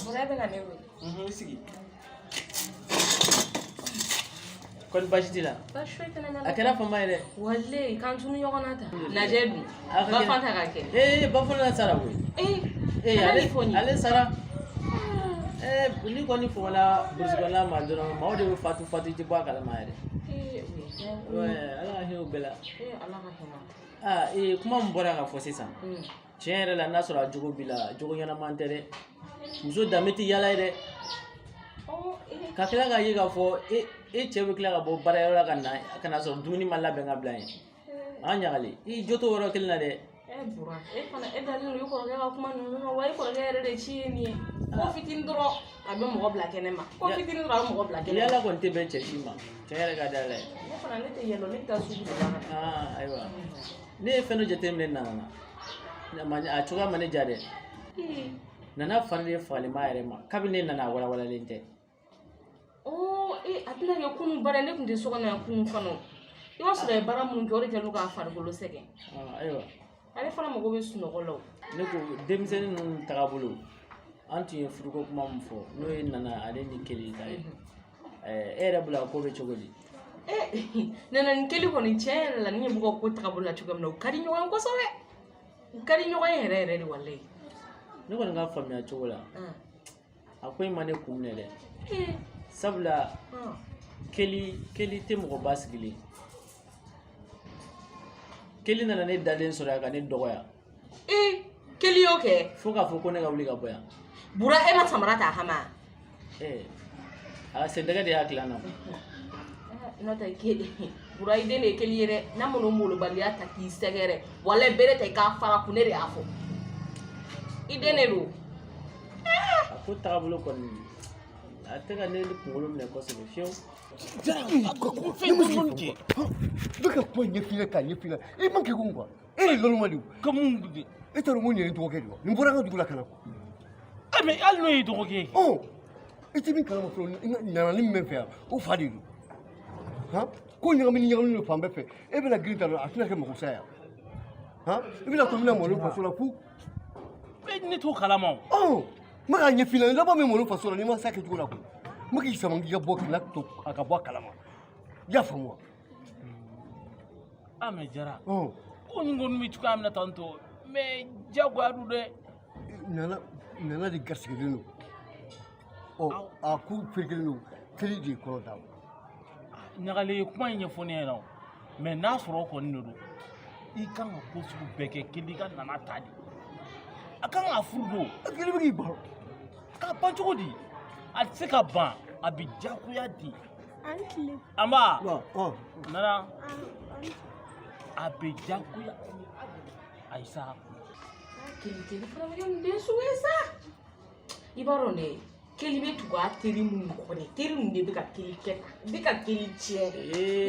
Bura bɛ ka ne wele. I sigi. Kɔni baasi t'i la? Baasi foyi tɛ ne na. A kɛra fama ye dɛ. Walayi, k'an tunu ɲɔgɔn na tan. Najɛ dun? Bafan ta ka kɛ. Ee, Bafan sara koyi. Ee, Ee, kana nin fɔ nin ye. Ale sara. Ee, ni kɔni famana burusi kɔnɔna ma dɔrɔn, maaw de bɛ fatu fatu, i tɛ bɔ a kalama yɛrɛ. Ee, o ye diyagoya ye. Ouais, Ala ka hinɛ u bɛɛ la. Ee, Ala ka hinɛ. Aa, ee, kuma min bɔra ka fɔ sisan. Tiɲɛ yɛrɛ la, n'a sɔrɔ a jogo b'i la, jogo ɲɛnama tɛ dɛ. Muso danbe tɛ yala ye dɛ. Ka tila k'a ye k'a fɔ e cɛ bɛ tila ka bɔ baarayɔrɔ la ka na, ka na sɔrɔ dumuni ma labɛn ka bila yen. An ɲagali, i jo t'o yɔrɔ kelen na dɛ. E Bura, e fana e dalen don i kɔrɔkɛ ka kuma ninnu na wa? I kɔrɔkɛ yɛrɛ de ci ye nin ye. Ko fitinin dɔrɔn a bɛ mɔgɔ bila kɛnɛ ma. Ko fitinin dɔrɔn a bɛ mɔgɔ bila kɛnɛ ma. Yala kɔni tɛ bɛn cɛ si ma. Tiɲɛ yɛrɛ ka di Ala ye. Ne fana ne tɛ yɛlɛ, ne bɛ taa sugu de la ka na. Aa, ayiwa. Ne ye fɛn dɔ jateminɛ Nana na. A cogoya ma ne diya dɛ. Nana fari de fagalen b'a yɛrɛ ma. Kabini ne nana, a walawalalen tɛ. Oh, ee, a tɛna kɛ kunun baara, ne tun tɛ so kɔnɔ yan kunun fana. I b'a sɔrɔ a ye baara mun kɛ, o de kɛlen k'a farikolo sɛgɛn. Ayiwa. Ale fana mago bɛ sunɔgɔ la o. Ne ko denmisɛnnin ninnu tagabolo, an tun ye furuko kuma min fɔ, n'o ye Nana ale ni Keli ta ye. E yɛrɛ bolo a ko bɛ cogo di? Ee, Nana ni Keli kɔni, tiɲɛ yɛrɛ la, ne ɲɛ b'u ka ko tagabolo la cogoya min na, u ka di ɲɔgɔn ye kosɛbɛ. U ka di ɲɔgɔn ye yɛrɛ yɛrɛ de, walayi. Ne kɔni ka faamuya cogo la, a ko in ma ne kun minɛ dɛ. Sabula Keli tɛ mɔgɔ ba sigilen. Keli nana ne dalen sɔrɔ yan ka ne dɔgɔya. Ee, Keli y'o kɛ? Fo k'a fɔ ko ne ka wuli ka bɔ yan. Bura, e ma samara ta a kama? Ee, a sendɛgɛ de y'a tila n na. N'o tɛ Keli, Bura, i den de ye Keli ye dɛ. N'a mana o molobaliya ta k'i sɛgɛrɛ, walayi, bere ta i k'a fara kun, ne de y'a fɔ. I den de don. A ko tagabolo kɔni, a tɛ ka ne kunkolo minɛ kosɛbɛ fiyewu. Fɛn min kɛ, n bɛ ka kuma ɲɛf'i ɲɛna k'a ɲɛf'i ɲɛna, i man kɛ kun quoi. E ye lɔnma de ye. Ka mun de? E t'a dɔn ko nin ye n dɔgɔkɛ de ye wa? Nin bɔra an ka dugu la ka na quoi. Eh, mais hali n'o y'i dɔgɔkɛ ye. Ɔ, i tɛ min kalama fɔlɔ, nana ni min bɛ n fɛ yan, o fa de don. Han, ko ɲagamini ɲagamini don fan bɛɛ fɛ. E bɛna girin ta dɔrɔn, a tɛna kɛ mɔgɔ sa ye. Han, i bɛna to n bɛna malo faso la fu. Ne t'o kalama o. Ɔ, n bɛ k'a ɲɛf'i ɲɛna, laban bɛ malo faso la n'i ma s'a kɛcogo la koyi. N bɛ k'i sama k'i ka bɔ k'i to a ka bɔ a kalama. I y'a faamu wa? Ah, mais Jara. Ɔ. Ko nin kɔni bɛ cogoya min na tantɔ, Mais diyagoya don dɛ. Nana de garisigɛlen don. Ɔ, a ko ferekelen don, Keli de ye kɔnɔ d'a ma. Ɲagalen ye kuma in ɲɛfɔ ne ɲɛna o, mais n'a sɔrɔ o kɔni de don, i kan ka ko sugu bɛɛ kɛ Keli ka Nana ta de. A kan ka furu don. Keli bɛ k'i ban. K'a ban cogo di? A tɛ se ka ban, a bɛ diyagoya di. An tile. An ba. Nana. A bɛ diyagoya. Ayi sa. Keli teri fana bɛ kɛ mun den sugu ye sa? I b'a dɔn dɛ, Keli bɛ tugu a teri minnu kɔ dɛ, teri ninnu de bɛ ka Keli kɛ tan, u bɛ ka Keli tiɲɛ.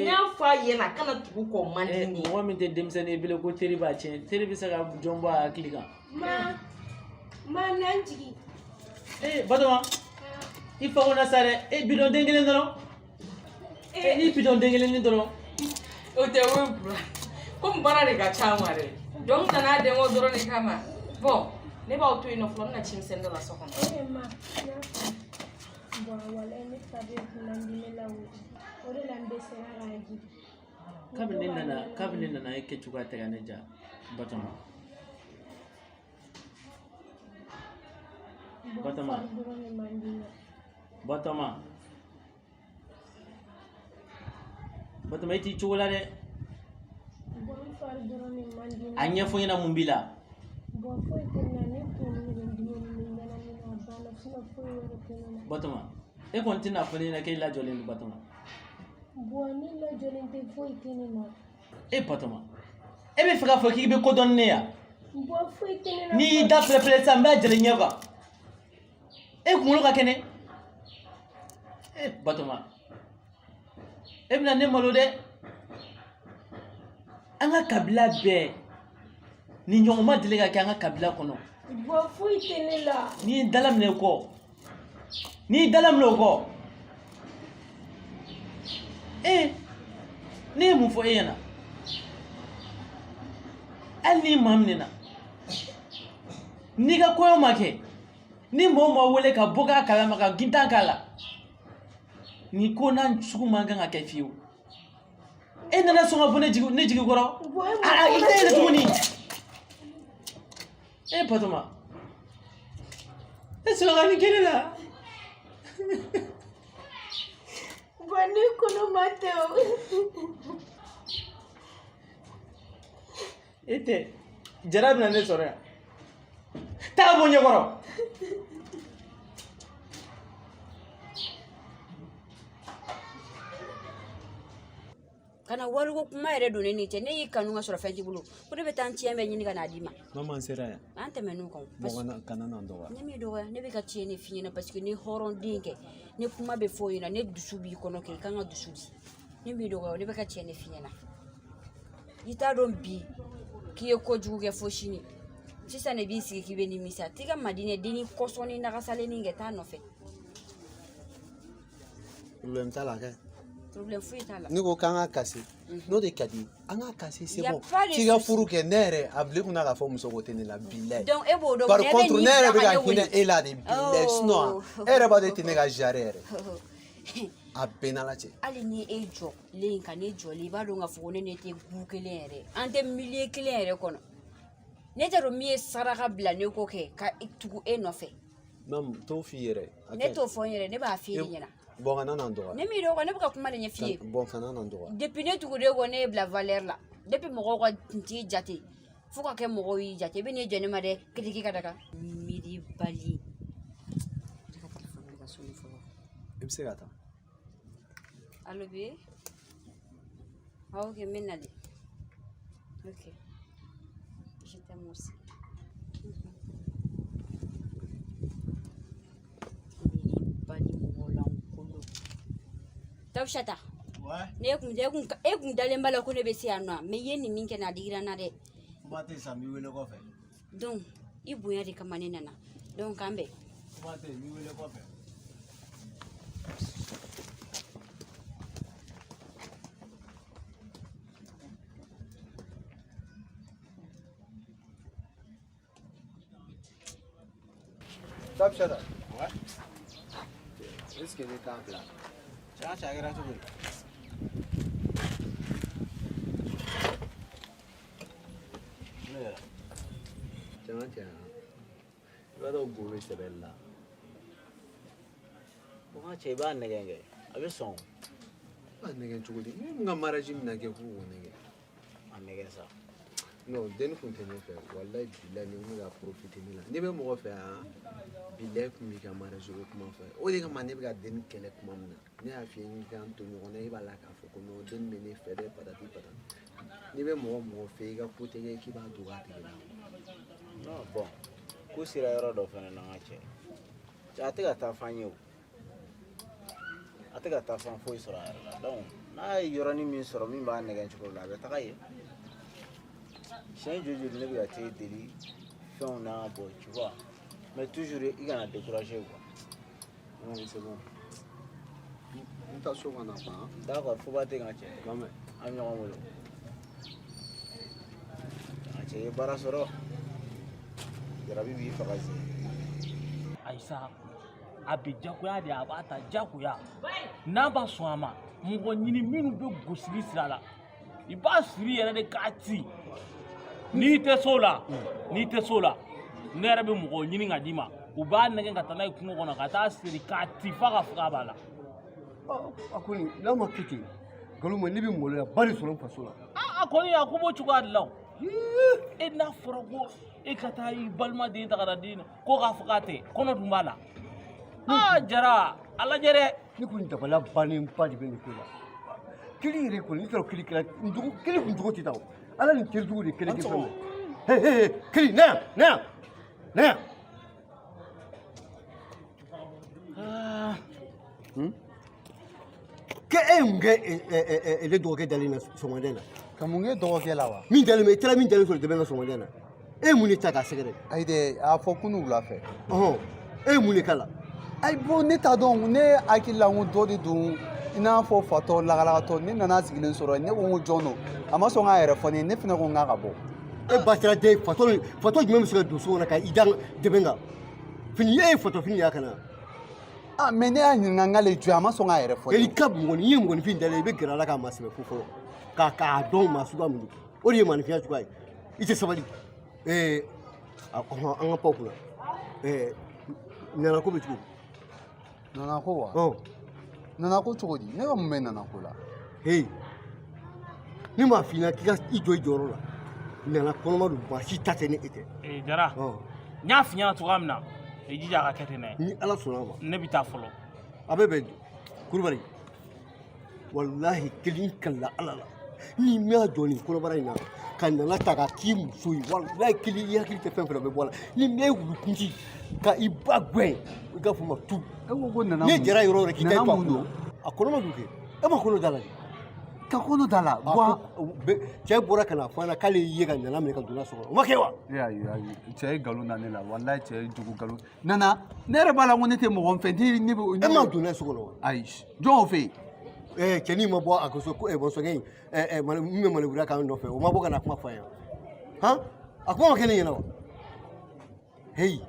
N y'a fɔ a ɲɛna a kana tugu kɔ man di ne ye. Mɔgɔ min tɛ denmisɛnnin ye bilen ko teri b'a tiɲɛ, teri bɛ se ka jɔn bɔ a hakili kan. Ma, ma n'an jigin. Ee Batoma, i fa ko na sa dɛ, e bidɔn den kelen dɔrɔn. E ni bidɔn den kelen ni dɔrɔn. O tɛ o ye bura. Komi baara de ka ca ma dɛ. Donc n nana dɛmɛ o dɔrɔn de kama. Bon, ne b'aw to yen nɔ fɔlɔ, n bɛna cimisɛnnin dɔ la so kɔnɔ. Eh ma, n y'a faamu. Bon, walayi ne fa bɛ kunna dimi la o. O de la n dɛsɛra k'a jigin. Kabini ne nana e kɛcogoya tɛ ka ne diya Batoma. Batoma. Batoma. Batoma, e t'i cogo la dɛ. A ɲɛfɔ n ɲɛna mun b'i la. Bon, foyi tɛ n na, ne kunkolo de bɛ n dimi ni ɲɛnamini, a banna, sinon foyi wɛrɛ tɛ ne na. Batoma, e kɔni tɛna fɔ ne ɲɛna k'e lajɔlen don Batoma. Bon, ne lajɔlen tɛ, foyi tɛ ne na. E Batoma, e bɛ fɛ k'a fɔ k'i bɛ ko dɔn ni ne ye wa? Bon, foyi tɛ ne na. N'i y'i da pɛrɛpɛrɛ sisan, n b'a jɛlen ɲɛ kan. E kunkolo ka kɛnɛ. E Batoma, e bɛna ne malo dɛ. An ka kabila bɛɛ ni ɲɔgɔn ma deli ka kɛ an ka kabila kɔnɔ. Bon, foyi tɛ ne la. N'i ye dala minɛ o kɔ, n'i ye dala minɛ o kɔ, ee ne ye mun fɔ e ɲɛna? Hali n'i maa minɛna, n'i ka kɔɲɔ ma kɛ, ni mɔgɔw ma wele ka bɔ k'a kalama ka gintan k'a la, nin ko n'a sugu man kan ka kɛ fiyewu. E nana sɔn ka bɔ ne jigi kɔrɔ. Aa, i tɛ yɛlɛ tuguni. E Batoma, e sɔrɔ ka nin kɛ ne la. Bon, ne kɔnɔ ma tɛ o. E tɛ Jara bɛna ne sɔrɔ yan. Taa bɔ ɲɛkɔrɔ. Kana wariko kuma yɛrɛ don ne ni cɛ. Ne y'i kanu ka sɔrɔ fɛn t'i bolo, ko ne bɛ taa n tiɲɛ bɛɛ ɲini ka n'a d'i ma. Mama, n sera yan. An tɛmɛn'o kan. Bon, kana na n dɔgɔya. Ne m'i dɔgɔya, ne bɛ ka tiɲɛ de f'i ɲɛna parce que ni hɔrɔnden kɛ, ni kuma bɛ fɔ o ɲɛna, ne dusu b'i kɔnɔ kɛ, i kan ka dusu di. Ne m'i dɔgɔya, ne bɛ ka tiɲɛ de f'i ɲɛna. I t'a dɔn bi k'i ye kojugu kɛ fo sini. Sisan de b'i sigi k'i bɛ nimisa. T'i ka Madinɛ denni kɔsɔnni nagasalenni kɛ, taa nɔfɛ. Problème t'a la kɛ. Problème foyi t'a la. Ne ko k'an ka kasi, n'o de ka di, an ka kasi, c'est Y a bon. pas de K'i ka souci. furu kɛ, ne yɛrɛ a bila i kunna k'a fɔ muso ko tɛ ne la, bilayi. Donc e b'o dɔn. Par mais e bɛ contre nin ne yɛrɛ bila bɛ ka ka ne hinɛ wele. e la de, bilayi. Sinon e yɛrɛ b'a dɔn e tɛ ne ka genre yɛrɛ. A bɛɛ n'Ala cɛ. Hali ni e jɔlen ka ne jɔlen, i b'a dɔn k'a fɔ ko ne ne tɛ gu kelen yɛrɛ, an tɛ milieu kelen yɛrɛ kɔnɔ. Ne t'a dɔn min ye saraka bila ne ko kɛ ka tugu e nɔfɛ. Mamu, t'o f'i yɛrɛ. Ne t'o fɔ n yɛrɛ, ne b'a f'i de ɲɛna. Bon, kana na n dɔgɔya. Ne m'i dɔgɔya, ne bɛ ka kuma de ɲɛf'i ye. Bon, kana na n dɔgɔya. Depuis ne tuguden kɔ, ne ye bila valeur la. Depuis mɔgɔw ka tun t'i jate, fo ka kɛ mɔgɔw y'i jate. I bɛ n'i jɔ ne ma dɛ, kiriki ka daga. Miiri bali. Ne ka téléphone bɛ ka sonner fɔlɔ. I bɛ se ka taa. Allo, bi? Ah, ok, n bɛ nalen. Ok. Je t'aime aussi. Miiri bali mɔgɔ lankolon. Tawusata. Ne kun e kun dalen b'a la ko ne bɛ se yan nɔ, mais i ye nin min kɛ n na, a digira n na dɛ. Kuma tɛ sa, n b'i wele kɔfɛ. Donc i bonya de kama ne nana. Donc k'an bɛn. Kuma tɛ, n b'i wele kɔfɛ. Tawusata. Est-ce que ne t'a bila? Cɛ, a kɛra cogo di? Ne yɛrɛ. Cɛ n ka cɛ i b'a dɔn go bɛ sɛbɛli la. O n ka cɛ, i b'a nɛgɛn kɛ, a bɛ sɔn. I b'a nɛgɛn cogo di? Ne ka mariage bɛna kɛ k'u k'o nɛgɛn. A nɛgɛn sa. Non, denni kun tɛ ne fɛ, walayi bilayi, ni kun bɛ ka profiter ne la. N'i bɛ mɔgɔ fɛ yan, bilayi, kun b'i ka mariage ko kuma fɔ. O de kama ne bɛ ka denni kɛlɛ tuma min na, ne y'a f'i ye n k'an to ɲɔgɔn na, e b'a la k'a fɔ ko non, denni bɛ ne fɛ dɛ, patati patata. N'i bɛ mɔgɔ mɔgɔ fɛ, i ka ko tɛ kɛ k'i b'a dogo a tigi la. Non, bon, ko sera yɔrɔ dɔ fana na, n ka cɛ. Cɛ, a tɛ ka taa fan ye o. A tɛ ka taa fan foyi sɔrɔ a yɛrɛ la. Donc n'a ye yɔrɔnin min sɔrɔ min b'a nɛgɛn cogo la, a bɛ taga yen. Siɲɛ joli joli ne bɛ ka t'e deli fɛnw na, bon, tu vois, mais toujours i kana décourager quoi. Non, c'est bon. N taa so ka na quoi. D'accord, foba tɛ n ka cɛ. Lamɛn. An bɛ ɲɔgɔn bolo. A cɛ, i ye baara sɔrɔ. Jarabi b'i faga zen. Ayisa, a bɛ jagoya de, a b'a ta jagoya. N'a ma sɔn a ma, mɔgɔ ɲini minnu bɛ gosili sira la, i b'a siri yɛrɛ de k'a ci. N'i tɛ s'o la, n'i tɛ s'o la, ne yɛrɛ bɛ mɔgɔ ɲini ka d'i ma, u b'a nɛgɛn ka taa n'a ye kungo kɔnɔ ka taa siri k'a ci f'a ka fɔ k'a b'a la. A kɔni n'a ma kɛ ten, nkalon ma, ne bɛ maloya ba de sɔrɔ n faso la. A kɔni, a ko b'o cogoya de la o. E, n'a fɔra ko e ka taa i balima den ta ka na den ko k'a fɔ k'a tɛ kɔnɔ dun b'a la, aa Jara, a lajɛ dɛ. Ne kɔni dabaliya bannen ba de bɛ nin ko la. Kili yɛrɛ kɔni, ne taara kili kɛra n jogo, kili kun jogo tɛ taa o. Ala ni terijugu de kɛlɛ kɛ fɛn ma. He he he, kili, na yan, na yan, na yan. K'e ye mun kɛ ne dɔgɔkɛ dalen na sɔgɔmada in na? Ka mun kɛ dɔgɔkɛ la wa? Min dalen bɛ, i taara min dalen sɔrɔ dɛbɛn na sɔgɔmada in na, e ye mun de ta k'a sɛgɛrɛ? Ayi dɛ, a fɔ kunu wula fɛ. Ɔhɔn, e ye mun de k'a la? Ayi, bon, ne t'a dɔn, ne hakili la ko dɔ de don, i n'a fɔ fatɔ lakalakatɔ. Ne nana sigilen sɔrɔ, ne ko n ko jɔn don, a ma sɔn k'a yɛrɛ fɔ ne ye, ne fana ko n k'a ka bɔ. E ba sera den fatɔ, fatɔ jumɛn bɛ se ka don so kɔnɔ ka i da dɛbɛn kan? Fini, e ye fatɔ fini y'a kana. Ah, mais ne y'a ɲininka n k'ale jɔn, a ma sɔn k'a yɛrɛ fɔ ne ye. I ka mɔgɔnin, i ye mɔgɔninfin dalen, i bɛ gɛrɛ a la k'a masɛbɛ fo fɔlɔ k'a dɔn maa suguya min don. O de ye maninfinya cogoya ye. I tɛ sabali. Ɔhɔn, an ka pan o kunna. Nana ko bɛ cogo di? Nana ko wa? Ɔn. Nana ko cogo di? Ne ka mun bɛ nana ko la? Heyi, ne m'a f'i ɲɛna k'i ka i jɔ i jɔyɔrɔ la. Nana kɔnɔma don, maa si ta tɛ ni e tɛ. Ee Jara, n y'a f'i ɲɛna cogoya min na, i jija a ka kɛ ten dɛ. Ni Ala sɔnna a ma. Ne bɛ taa fɔlɔ. A bɛ bɛn Kulubali, walahi kelen kalila Ala la, n'i m'a jɔ nin kɔnɔbara in na ka nana ta ka k'i muso ye, walahi kelen, i hakili tɛ fɛn fɛn la, o bɛ bɔ a la. Ni m'e wulukunti ka i ba gɛn, i k'a fɔ ma tu. E ko ko nana Ne jɛra yɔrɔ o yɔrɔ k'i ta i nana to a mun kunna. don? A kɔnɔma don kɛ, e ma kɔnɔ da la de. Ka kɔnɔ da la. Cɛ bɔra ka na fɔ an ɲɛna k'ale y'i ye ka nana minɛ ka don n'a so kɔnɔ, o ma kɛ wa? E ayi ayi, cɛ ye nkalon da ne la, walayi cɛ ye jugu nkalon. Nana, ne yɛrɛ b'a la ko ne tɛ mɔgɔ fɛ, ne bɛ. E ma don n'a ye so kɔnɔ wa? Ayi, jɔn y'o fɛ yen? Cɛnin ma bɔ a ka so ko bɔnsɔnkɛ in, min bɛ malikuya k'an nɔfɛ, o ma bɔ ka na kuma fɔ an ye han? A kuma ma kɛ ne ɲɛna wa? Heyi,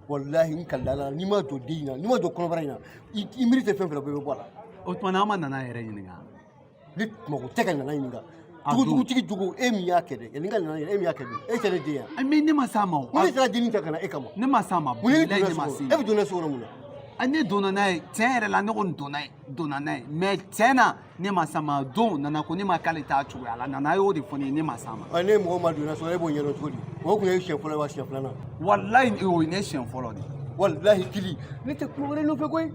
walahi n kalila la, n'i ma jɔ den in na, n'i ma jɔ kɔnɔbara in na, i miiri tɛ fɛn fɛn la, o bɛɛ bɛ bɔ a la. O tuma na an ma nana yɛrɛ ɲininka. Ne mago tɛ ka nana ɲininka. Jogojugutigi jogo, e min y'a kɛ dɛ, yanni n ka nana ɲininka, e min y'a kɛ dɛ, e tɛ ne den ye wa? Mais ne ma s'a ma o. Mun de taara dennin ta ka na e kama? Ne ma s'a ma. Mun de Bilayi, donna ne ma so se. kɔnɔ? E bɛ donna so kɔnɔ mun na? A, ne donna n'a ye, tiɲɛ yɛrɛ la, ne kɔni donna ye, donna n'a ye, mais tiɲɛ na, ne ma s'a ma. Don nana ko ne ma k'ale t'a cogoya la, nana y'o de fɔ ne ye, ne ma s'a ma. Ne mɔgɔ ma donna so kɔnɔ, e b'o ɲɛdɔn cogo di? O tun ye siɲɛ fɔlɔ ye wa siɲɛ filanan? Walayi, o ye ne siɲɛ fɔlɔ de ye. Walahi kili, ne tɛ kuma wɛrɛ nɔfɛ koyi.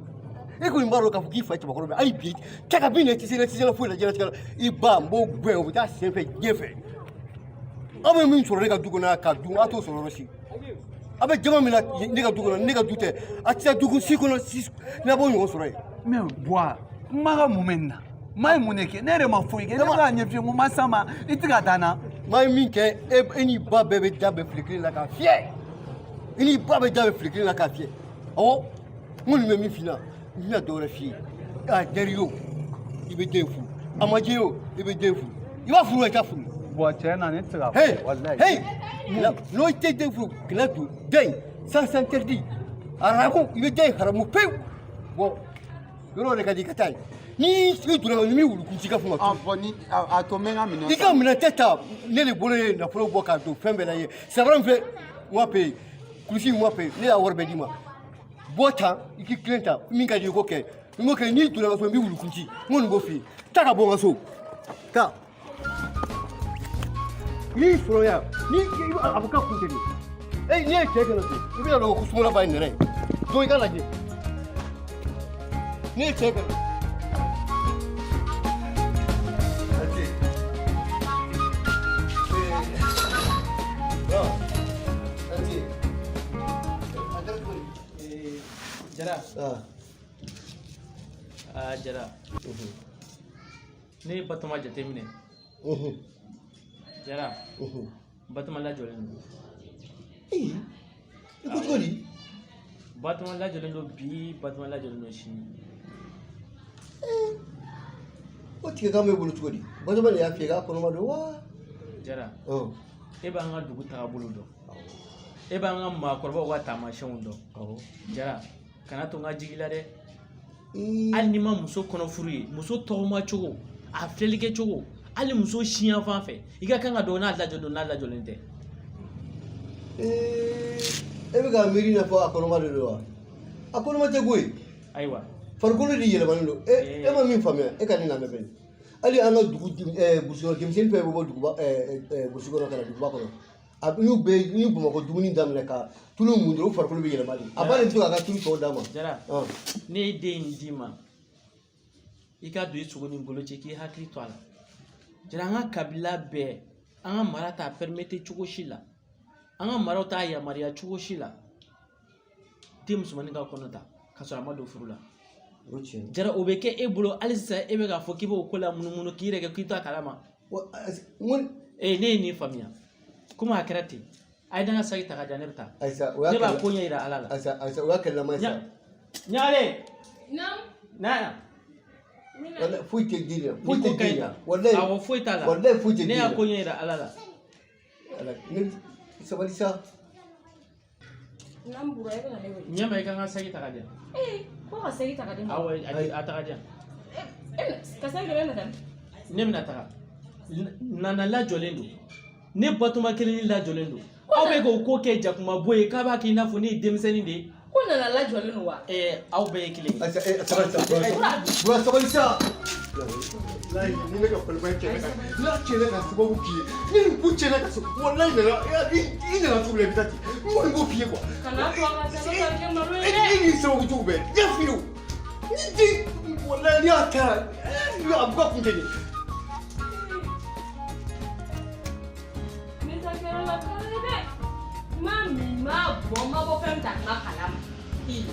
E kɔni b'a dɔn k'a fɔ k'i fa cɛbakɔrɔ bɛ hali bi cɛ ka bin na, i tɛ se i tɛ se foyi la diɲɛlatigɛ la. I ba, n b'o gɛn, o bɛ taa sen fɛ diɲɛ fɛ. Aw bɛ min sɔrɔ ne ka du kɔnɔ yan ka dun, aw t'o sɔrɔ yɔrɔ si. Aw bɛ jama min na ne ka du kɔnɔ, ne ka du tɛ, a tɛ se du si kɔnɔ si n'a b'o ɲɔgɔn sɔrɔ yen. Mais Buwa, kuma ka mun bɛ nin na? Maa ye mun de kɛ? Ne yɛrɛ ma foyi kɛ. Ne bɛ k'a ɲɛf'i ye ko n ma s'a ma, i tɛ ka da n na. Maa ye min kɛ, e n'i ba bɛɛ bɛ da bɛɛ fili kelen la k'a fiyɛ. I n'i ba bɛ da bɛɛ fili kelen la k'a fiyɛ. Awɔ, n kɔni bɛ min f'i ɲɛna, n tɛna dɔ wɛrɛ f'i ye. A diyar'i ye o, i bɛ den furu. A ma diya i ye o, i bɛ den furu. I b'a furu wa i t'a furu? Buwa, tiɲɛ na, ne tɛ se k'a Hey, fɔ. Walayi. hey, n'o tɛ den furu, kana don den sens interdit. Haramu, i bɛ den haramu pewu. Bon, yɔrɔ de ka di i ka taa yen. Ni i donna ni min wulukuntigi ka fɔ ma. Ah, bon, ni a to n bɛ n ka minɛn I ka minɛn tɛ ta, ne de bolo ye nafolo bɔ k'a don fɛn bɛɛ la ye. Sabara min filɛ, n m'a paye, kulusi n m'a paye, ne y'a wari bɛɛ d'i ma. Bɔ tan, i k'i kelen ta, min ka di i ye, i k'o kɛ. N k'o kɛ, n'i donna n ka so, n b'i wulukunci. N kɔni b'o f'i ye. Taa ka bɔ n ka so. Taa. N'i sɔrɔ yan, ni a bɛ kɛ kun tɛ de. E n'i ye cɛ kɛnɛ to, i bɛna dɔn ko sumala ba ye nɛrɛ ye. Don i ka lajɛ. N'i ye cɛ kɛnɛ. Jara. Aa Jara. Ne ye Batoma jateminɛ. Jara. Batoma lajɔlen don. I ko cogo di? Batoma lajɔlen don bi, Batoma lajɔlen don sini. O tigɛkan b'e bolo cogo di? Batoma de y'a f'i ye k'a kɔnɔma don wa? Jara. E b'an ka dugu taabolo dɔn. E b'an ka maakɔrɔbaw ka taamasiyɛnw dɔn. Jara, kana to n ka jigi la dɛ. Hali n'i ma muso kɔnɔ furu ye, muso tɔgɔma cogo, a filɛlikɛ cogo, hali muso siyanfan fɛ, i ka kan ka dɔn n'a lajɔlen don n'a lajɔlen tɛ. E bɛ ka miiri i n'a fɔ a kɔnɔma de don wa? A kɔnɔma tɛ koyi. Ayiwa. Farikolo de yɛlɛmalen don. E ma min faamuya, e ka ne lamɛn bɛn. Hali an ka dugu burusi kɔnɔ denmisɛnnin fɛn bɛ bɔ duguba burusi kɔnɔ ka na duguba kɔnɔ. A n'u bɛ ni Bamakɔ dumuni daminɛ ka tulu mun dɔrɔn, u farikolo bɛ yɛlɛma de. A ba de bɛ to k'a ka tulu tɔw d'a ma. Jara, ne ye den in d'i ma, i ka don i sogo ni golo cɛ, k'i hakili to a la. Jara, an ka kabila bɛɛ, an ka mara t'a permettre cogo si la, an ka maraw t'a yamaruya cogo si la, den musomannin ka kɔnɔ ta k'a sɔrɔ a ma don furu la. Jara, o bɛ kɛ e bolo hali sisan, e bɛ k'a fɔ k'i b'o ko la munumunu k'i yɛrɛ kɛ k'i t'a kalama. Ee, ne ye nin faamuya, komi a kɛra ten, a ye ne ka saki ta ka di yan, ne bɛ taa. Ayisa, o y'a Ne b'a ko ɲɛ yira Ala la. Ayisa, Ayisa, o y'a kɛlɛlama ye sa. Ɲagalen. Naamu. Na yan. Walayi foyi tɛ den na, foyi tɛ den na. Walayi. Awɔ, foyi t'a la. Walayi foyi tɛ den Ne na. y'a ko ɲɛ yira Ala la. Ala, ne sabali sa. N'an bɔra, e bɛna ne wele. Ɲɛma, i ka n ka saki ta ka di yan. Ee, ko ka saki ta ka di ma. Awɔ, a ta ka di yan. E ka saki de bɛ na taa. Ne bɛna taga. Nana lajɔlen don. Ne Batoma kelen ni lajɔlen don. Aw bɛ k'o ko kɛ jakumabo ye, k'a b'a kɛ i n'a fɔ ne ye denmisɛnnin de ye. Ko Nana lajɔlen don wa? Ɛɛ, aw bɛɛ ye kelen ye. Ayisa, sabali sa. Bura, sabali sa. Walayi, ni ne ka balimaya tiɲɛna ka n'a tiɲɛna ka sababu k'i ye, ni nin ko tiɲɛna ka sababu, walayi nana i nana cogo min na, i bɛ taa ten. N kɔni b'o f'i ye quoi. Kana to a ka taa, n'o tɛ a bɛ kɛ malo ye dɛ. E ni sababu cogo bɛɛ, n y'a f'i ye o. Ni den, walayi n'i y'a ta, a bɛ ka kun tɛ de. Ne ta kɛra la kalo ye dɛ. N ma min, n ma bɔ, n ma bɔ fɛn min ta, n ma kalama. Ii.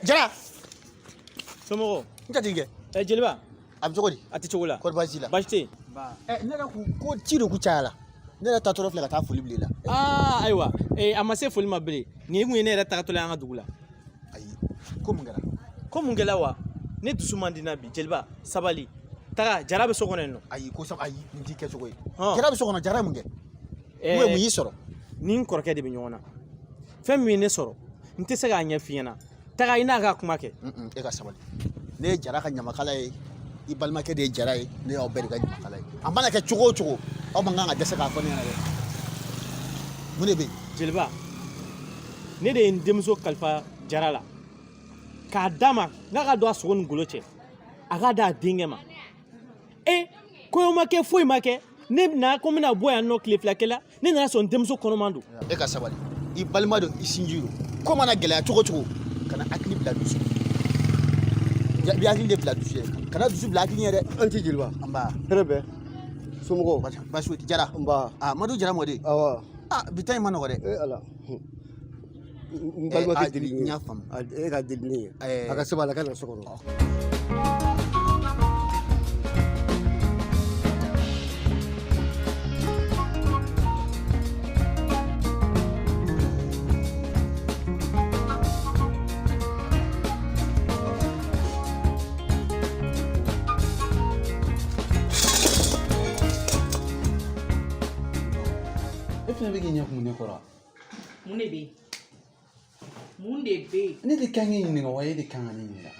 Jara. Somɔgɔw. N jatigikɛ. Jeliba. A bɛ cogo di? A tɛ cogo la. Kɔri baasi t'i la? Baasi tɛ yen. Ne yɛrɛ kun ko ci de kun cayara. Ne yɛrɛ taatɔ filɛ ka taa foli bila i la. Aa ayiwa, a ma se foli ma bilen. Nin kun ye ne yɛrɛ tagatɔla ye an ka dugu la. Ayi, ko mun kɛra? Ko mun kɛra wa? Ne dusu man di n na bi. Jeliba, sabali. Taga, Jara bɛ so kɔnɔ yen nɔ. Ayi, ko ayi, nin t'i kɛcogo ye. Jara bɛ so kɔnɔ, Jara ye mun kɛ? Mun y'i sɔrɔ? Ni n kɔrɔkɛ de bɛ ɲɔgɔn na. Fɛn min ye ne sɔrɔ, n tɛ se k'a ɲɛf'i ɲɛna. Taga i n'a ka kuma kɛ. E ka sabali. Ne ye Jara ka ɲamakala ye, i balimakɛ de ye Jara ye, ne y'aw bɛɛ de ka ɲamakala ye. A mana kɛ cogo o cogo, aw man kan ka dɛsɛ k'a fɔ ne ɲɛna dɛ. Mun de bɛ yen? Jeliba, ne de ye n denmuso kalifa Jara la k'a d'a ma n'a ka don a sogo ni golo cɛ, a k'a d'a denkɛ ma. E, kɔɲɔ ma kɛ, foyi ma kɛ, ne na ko n bɛna bɔ yan nɔ tile fila kɛ la, ne nana sɔrɔ n denmuso kɔnɔman don. E ka sabali, i balima don, i sinji don. Ko mana gɛlɛya cogo o cogo, kana hakili bila dusu. I bɛ hakili de bila dusu ye, kana dusu bila hakili ɲɛ dɛ. An ti Jeliba. Nba. Hɛrɛ bɛ. Somɔgɔw. Baasi foyi tɛ. Jara. Nba. Aa, Madu Jara mɔden. Awɔ. Aa, bi ta in ma nɔgɔ dɛ. E Ala. N balimakɛ deli n y'a faamu. E ka deli ne ye. A ka sabali, a ka na so kɔnɔ. E fana bɛ k'i ɲɛ kumu ne kɔrɔ. Mun de bɛ yen? Mun de bɛ yen? Ne de kan k'i ɲininka wa e de kan ka ne ɲininka?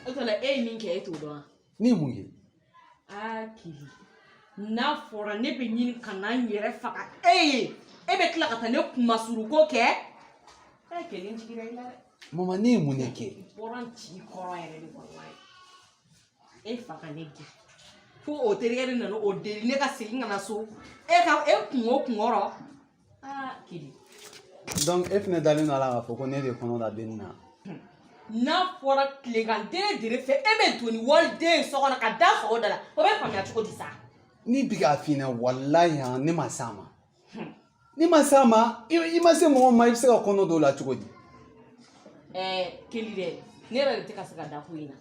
O tɔ la e ye min kɛ e t'o dɔn wa? Ne ye mun kɛ? Aa Kili, n'a fɔra ne bɛ ɲini ka na n yɛrɛ faga e ye, e bɛ tila ka taa ne kunmasuruko kɛ? Ɛ Kili, n jiginna i la dɛ. Mama, ne ye mun de kɛ? I bɔra n ci kɔrɔ yɛrɛ de walayi. E fa ka ne gɛn fo o terikɛ de nana o deli ne ka segin ka na so e ka e kungo kunkɔrɔ. Aa Kili. Donc e fana dalen don a la k'a fɔ ko ne de kɔnɔ da dennin na. N'a fɔra tilegan dere dere fɛ e bɛ don ni waliden ye so kɔnɔ ka da sɔgɔ da la, o bɛ faamuya cogo di sa? Ni bi k'a f'i ɲɛna, walayi han, ne ma s'a ma. Ne ma s'a ma, i ma se mɔgɔ ma, i bɛ se ka kɔnɔ don o la cogo di? Ɛɛ Keli dɛ, ne yɛrɛ de tɛ ka se ka da ko in na.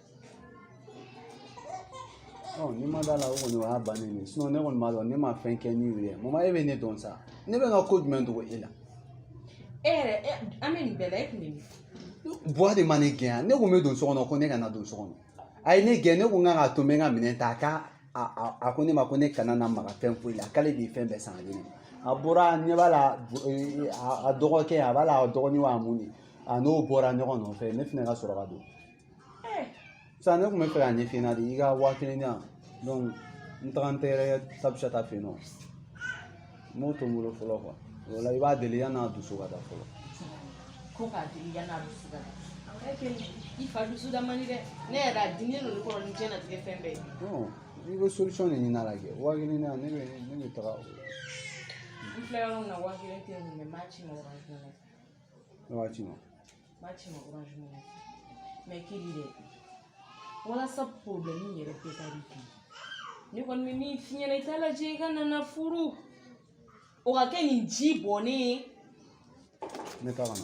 Ɔ, n'i ma da la, o kɔni o y'a bannen de ye. Ne kɔni b'a dɔn ne ma fɛn kɛ ni yɛrɛ. Mama, e bɛ ne dɔn sa. Ne bɛ n ka ko jumɛn dogo e la? E yɛrɛ, an bɛ nin bɛɛ la, e tun bɛ min? Buwa de ma ne gɛn yan. Ne kun bɛ don so kɔnɔ ko ne kana don so kɔnɔ. A ye ne gɛn, ne ko n kan k'a to n bɛ n ka minɛn ta. A ka a ko ne ma ko ne kana na maga fɛn foyi la, k'ale de ye fɛn bɛɛ san ka di ne ma. A bɔra, ɲɛ b'a la, a dɔgɔkɛ, a b'a la, a dɔgɔnin wa mun de, a n'o bɔra ɲɔgɔn nɔfɛ, ne fana ka sɔrɔ ka don. Sisan ne tun bɛ fɛ k'a ɲɛf'i ɲɛna de, i ka 1000 di yan. Donc n taga n tɛgɛ Tabisata fɛ yen nɔ, n m'o to n bolo fɔlɔ quoi. O la i b'a deli yan'a dusu ka da fɔlɔ. Ko k'a deli yan'a dusu ka da. I fa dusu da man di dɛ. Ne yɛrɛ a diminen don ne kɔrɔ ni diɲɛlatigɛ fɛn bɛɛ ye. Non, i bɛ solution de ɲini a la kɛ. 1000 di yan, ne bɛ taga. N filɛ yɔrɔ min na, 1000 tɛ n kun, mais n b'a ci ma Orange Money fɛ. Ne b'a ci ma. N b'a ci ma Orange Money fɛ. Mais Keli dɛ, walasa problème yɛrɛ bɛɛ ka di bi, ne kɔni bɛ min f'i ɲɛna, i t'a lajɛ i ka nana furu. O ka kɛ nin ji bɔnnen ye. Ne ta kana.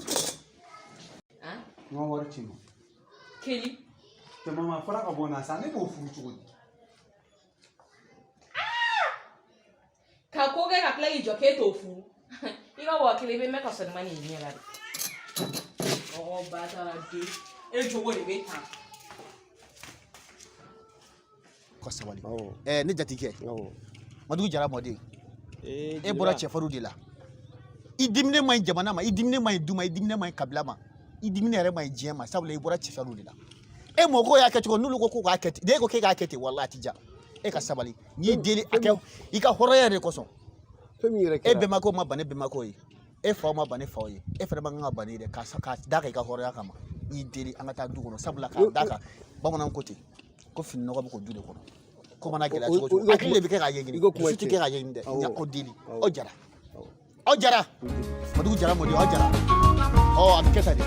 Han? N ka wari ci ma. Keli. Cɛ mama, fara ka bɔ n na sa, ne b'o furu cogo di? Ka ko kɛ ka tila k'i jɔ k'e t'o furu. I ka 1000 i bɛ mɛn ka sɔrɔ i ma nin ɲɛ la dɛ. Mɔgɔ ba taara den, e jogo de bɛ tan. Ka sabali. Ɛɛ, ne jatigikɛ. Madugu Jara mɔden. E bɔra cɛfarinw de la. I diminen man ɲi jamana ma, i diminen man ɲi du ma, i diminen man ɲi kabila ma, i diminen yɛrɛ man ɲi diɲɛ ma, sabula i bɔra cɛfarinw de la. E mɔgɔw y'a kɛ cogo n'olu ko k'u k'a kɛ ten, n'e ko k'e k'a kɛ ten, walahi a ti diya. E ka sabali, n y'i deli a kɛ i ka hɔrɔnya de kosɔn. Fɛn min yɛrɛ E kɛra. bɛnbakɛw ma ban ne bɛnbakɛw ye, e faw ma ban ne faw ye, e fana man kan ka ban ne ye dɛ, k'a d'a kan i ka hɔrɔnya kama. N y'i deli an ka taa du kɔnɔ, sabula k'a d'a kan bamananw ko ten ko fini nɔgɔ bɛ ko du de kɔnɔ. Ko mana gɛlɛya cogo o cogo, hakili de bɛ kɛ k'a ɲɛɲini, dusu tɛ kɛ k'a ɲɛɲini dɛ. N y'aw deli, aw jara, aw jara, Madugu Jara mɔden, aw jara. Ɔ, a bɛ kɛ tan de.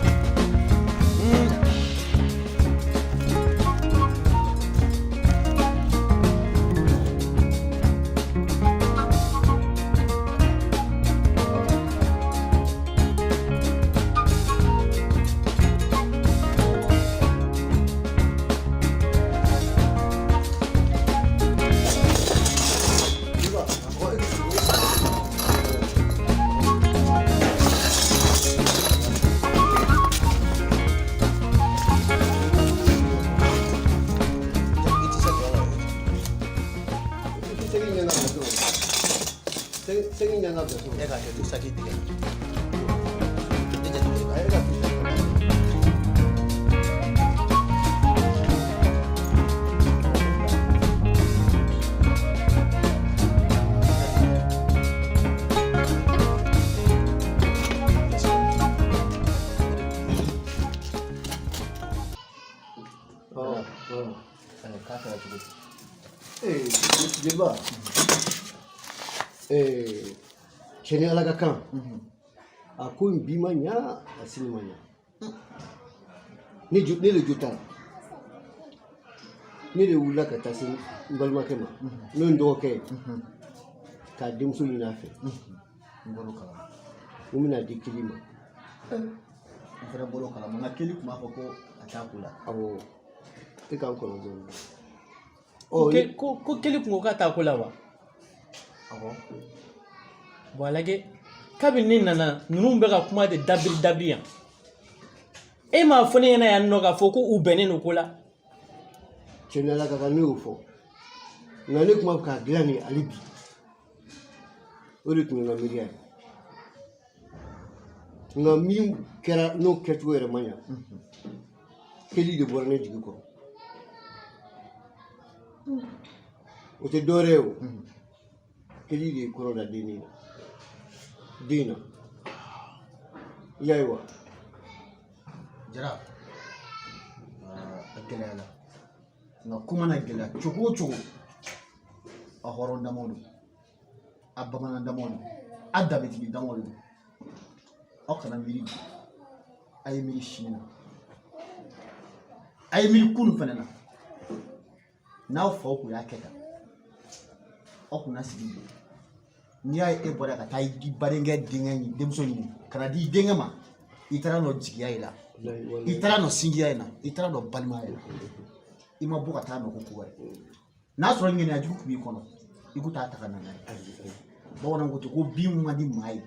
Segin ɲɛna bila so. E ka kɛ to saki tigɛ. K'a kɛra cogo di? Ee, jeliba, ee, cɛ ni Ala ka kan, a ko in bi ma ɲa, a sini ma ɲa. Ne jo, ne de jo t'a la. Ne de wulila ka taa se n balimakɛ ma, n'o ye n dɔgɔkɛ ye, k'a denmuso ɲini a fɛ. N bɔr'o kalama. N bɛna di Keli ma. N fana bɔr'o kalama, nka Keli tun b'a fɔ ko a t'a ko la. Awɔ, e k'an kɔnɔ dɔɔnin. Ko Keli kun ko k'a t'a ko la wa? Awɔ. Bon, a lajɛ, kabini ne nana, ninnu bɛ ka kuma de dabiri dabiri yan. E m'a fɔ ne ɲɛna yan nɔ k'a fɔ ko u bɛnnen don ko la. Cɛ ni Ala ka kan, ne y'o fɔ, nka ne tun b'a fɛ k'a dilan nin hali bi. O de tun ye n ka miiriya ye. Nka min kɛra n'o kɛcogo yɛrɛ ma ɲa, keli de bɔra ne jigi kɔrɔ. O tɛ dɔwɛrɛ ye o, keli de ye kɔnɔ da dennin na, den na. I y'a ye wa? Jara, a gɛlɛyara, nka ko mana gɛlɛya cogo o cogo, a hɔrɔn damaw don, a bamanan damaw don, a danbetigi damaw don. Aw kana miiri bi, a ye miiri sini na, a ye miiri kunun fana na. N'aw faw kun y'a kɛ tan, aw kun na sigi bi. N'i y'a ye e bɔra ka taa i badenkɛ denkɛ ɲini, denmuso ɲini ka na di i denkɛ ma, i taara nɔ jigiya in la, i taara nɔ sinjiya in na, i taara nɔ balimaya in la. I ma bɔ ka taa nɔ ko wɛrɛ. N'a sɔrɔ ŋaniya jugu tun b'i kɔnɔ, i kun t'a ta ka na n'a ye. Bamananw ko ten ko bin min man di maa ye,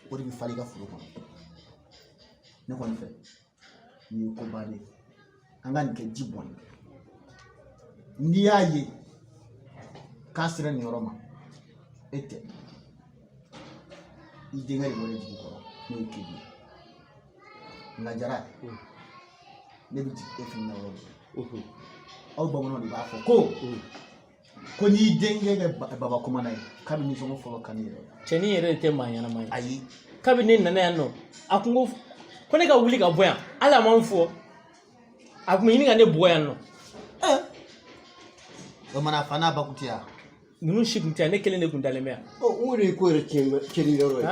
o de bɛ falen i ka foro kɔnɔ. Ne kɔni fɛ, nin ye ko bannen ye. An ka nin kɛ ji bɔn ye. N'i y'a ye k'a sera nin yɔrɔ ma, e tɛ, i denkɛ de bɔra i jigi kɔrɔ, n'o ye Keli ye. Nka Jara, ne bɛ jigin e fɛnɛ na yɔrɔ min, aw bamananw de b'a fɔ ko n'i denkɛ kɛ baba komana ye, k'a bɛ nisɔngɔ fɔlɔ kan i yɛrɛ ye. Cɛnin yɛrɛ de tɛ maa ɲɛnama ye. Ayi. Kabini ne nana yan nɔ, a kun ko ne ka wuli ka bɔ yan, hali a ma n fɔ. A kun bɛ ɲini ka ne bugɔ yan nɔ. O mana fa n'a ba kun tɛ yan. Ninnu si kun tɛ yan, ne kelen de kun dalen bɛ yan. Ɔ, o de ye ko yɛrɛ tiɲɛni yɔrɔ ye.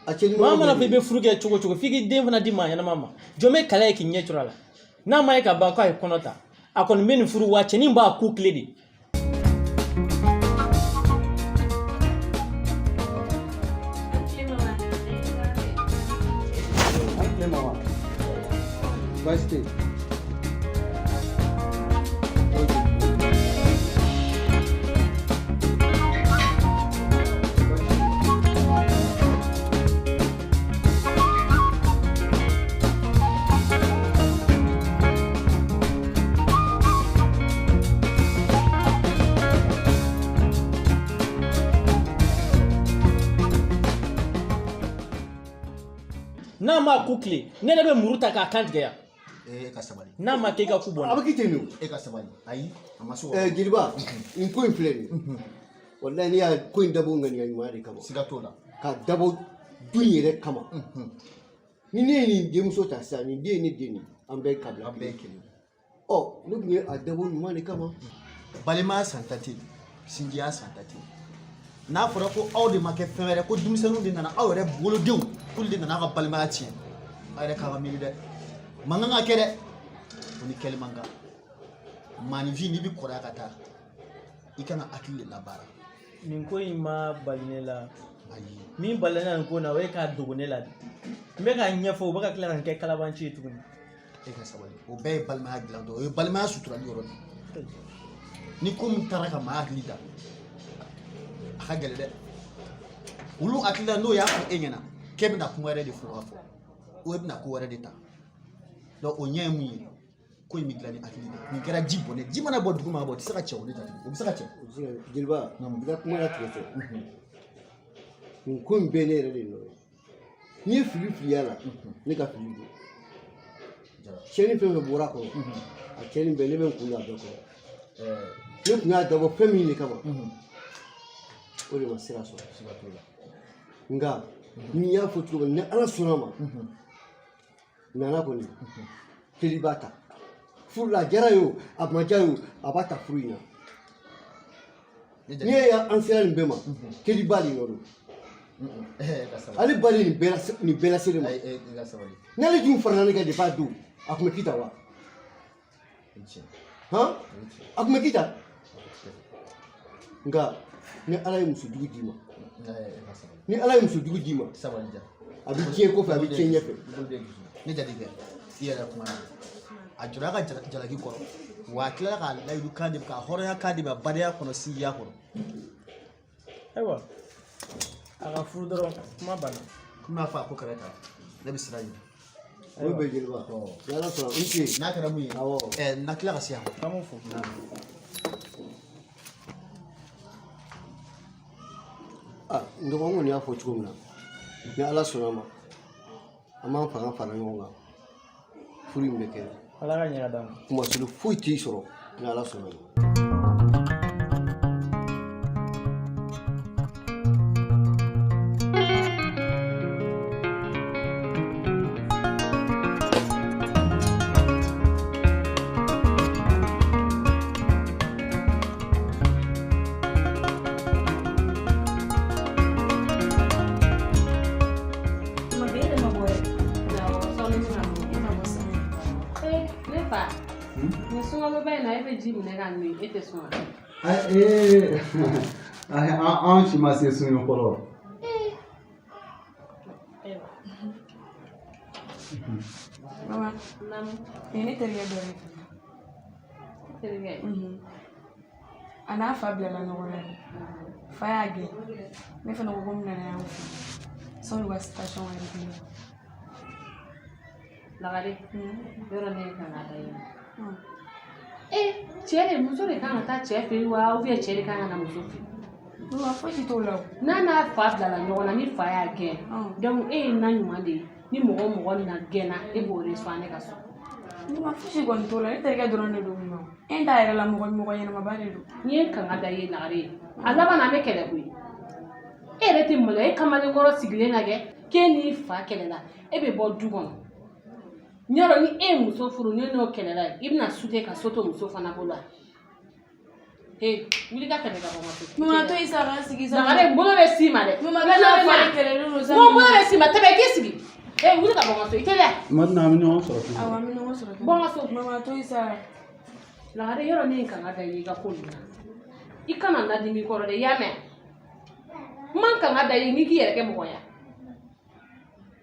A tiɲɛni Maa mana fɔ i bɛ furu kɛ cogo o cogo, f'i k'i den fana di maa ɲɛnama ma. Jɔn bɛ kala ye k'i ɲɛ cɔrɔ a la. N'a ma ye ka ban k'a ye kɔnɔ ta, a kɔni bɛ nin furu wa cɛnin b'a ku tile de. Baasi tɛ yen. N'a ma ku tile, ne yɛrɛ bɛ muru ta k'a kan tigɛ yan. E ka sabali. N'a ma kɛ i ka ku bɔ n na. A bɛ kɛ ten de o. E ka sabali. Ayi, a ma se o. Jeliba, nin ko in filɛ nin ye. Walayi ne y'a ko in dabɔ ŋaniya ɲuman de kama. Siga t'o la. K'a dabɔ du in yɛrɛ kama. Ni ne ye nin denmuso ta sisan, nin den ye ne den de ye, an bɛɛ kabila. An bɛɛ ye kelen. Ɔ, ne tun ye a dabɔ ɲuman de kama. Balimaya san ta tɛ yen, sinjiya san ta tɛ yen. N'a fɔra ko aw de ma kɛ fɛn wɛrɛ, ko denmisɛnninw de nana, aw yɛrɛ wolodenw, k'olu de nana aw ka balimaya tiɲɛ, aw yɛrɛ k'a ka miiri dɛ. Mankan ka kɛ dɛ, o ni kɛli man kan. Maaninfin, n'i bɛ kɔrɔya ka taa, i kan ka hakili de labaara. Nin ko in ma bali ne la. Min bali ne la nin ko in na, o ye k'a dogo ne la de. N bɛ k'a ɲɛfɔ, u bɛ ka tila ka nin kɛ kalabanci ye tuguni. E ka sabali, o bɛɛ ye balimaya dilantɔ, o ye balimaya suturali yɔrɔ de ye. Ni ko min taara ka maa hakili da, a ka gɛlɛn dɛ. Olu hakili la, n'o y'a fɔ e ɲɛna k'e bɛna kuma wɛrɛ de fɔ ka fɔ, o e bɛna ko wɛrɛ de ta. Donc o ɲɛ ye mun ye? Ko in bɛ dilan ni hakili de ye. Nin kɛra ji bɔnnen, ji mana bɔ dugu ma ka bɔ, o tɛ se ka cɛ o de ta tuguni, o bɛ se ka cɛ. Jeliba, i ka kuma latigɛ tɛ. Nin ko in bɛɛ ne yɛrɛ de nɔ ye. N'i ye fili fili y'a la, ne ka fili don. Tiɲɛni fɛn fɛn bɔra a kɔnɔ, a tiɲɛni bɛɛ ne bɛ n kun don a bɛɛ kɔrɔ. Ne tun y'a dabɔ fɛn min de kama, o de ma sira sɔrɔ. Nka n'i y'a fɔ cogo min, ni Ala sɔnna ma, nana kɔni Keli b'a ta furu la. A diyara ye o, a ma diya ye o, a b'a ta furu in na. N'i ye an sera nin bɛɛ ma, Keli ba de nɔ don. Ale ba de nin bɛɛ lase ne ma. N'ale dun farala ne kan depuis a don, a tun bɛ kita wa? Han, a tun bɛ kita. Nka ni Ala ye muso jugu d'i ma, ni Ala ye muso jugu d'i ma, a bɛ tiɲɛ kɔfɛ, a bɛ tiɲɛ ɲɛfɛ. Ne jatigikɛ, i yɛrɛ kuma na, a jɔra a ka jalaki kɔrɔ, wa a tilala k'a layidu kan di, k'a hɔrɔnya kan di ma, badenya kɔnɔ, sinjiya kɔnɔ. Ayiwa, a ka furu dɔrɔn, kuma banna. Komi y'a fɔ a ko kɛra tan, ne bɛ sira ɲini. O bɛ jeliba, ni Ala sɔnna, n ce. N'a kɛra mun ye, awɔ, na tila ka se yan. An b'o fɔ. Ah, n dɔgɔ n kɔni y'a fɔ cogo min na, ni Ala sɔnna a ma, an b'an fanga fara ɲɔgɔn kan, furu in bɛ kɛ. Ala ka ɲɛ ka d'an ma. Kumasulu foyi t'i sɔrɔ ni Ala sɔnna a ma. Ne fa, nin sunkaloba in na e bɛ ji minɛ ka min, e tɛ sun wa? Ee, anw si ma se sun ye fɔlɔ. Mama, nin ye ne terikɛ dɔ ye. Terikɛ? A n'a fa bilala ɲɔgɔn na de. Fa y'a gɛn. Ne fana ko ko n bɛna n'a y'aw fɛ. Sani u ka situation ka réglé. Lagare, yɔrɔ ne kan ka da i la. Ee, cɛ de, muso de kan ka taa cɛ fɛ yen wa, ou bien cɛ de kan ka na muso fɛ yen? Mama, fosi t'o la o. N'a n'a fa bilala ɲɔgɔn na, ni fa y'a gɛn, donc e ye na ɲuman de ye. Ni mɔgɔ o mɔgɔ na gɛnna, e b'o reçoit ne ka so. Mama, fosi kɔni t'o la. Ne terikɛ dɔrɔn de don mama. E t'a yɛrɛ la mɔgɔ mɔgɔ ɲɛnamaba de don. N'i ye kanga da i ye Lagare ye, a laban na an bɛ kɛlɛ koyi. E yɛrɛ tɛ maloya, e kamalenkɔrɔ sigilen lajɛ k'e n'i fa kɛlɛla, e bɛ bɔ du kɔnɔ. N y'a dɔn ni e ye muso furu, ni n'o kɛlɛla, i bɛna sute ka so to muso fana bolo wa? He, wuli ka tɛmɛ ka bɔ n ka so. Mama, to yen sa, ka sigi sa. Lagare, n bolo bɛ s'i ma dɛ. Mama, bɛɛ n'a fa de kɛlɛlen don sa. N ko n bolo bɛ s'i ma, tɛmɛ i k'i sigi. Ee, wuli ka bɔ n ka so, i teliya. Madina, an bɛ ɲɔgɔn sɔrɔ. Awɔ, an bɛ ɲɔgɔn sɔrɔ. Bɔ n ka so. Mama, to yen sa. Lagare, yɔrɔ ne ye kanga da i ye i ka ko ninnu na. I kana ladimi i kɔrɔ dɛ, i y'a mɛn? N man kanga da i ye n'i k'i yɛrɛ kɛ mɔgɔ ye.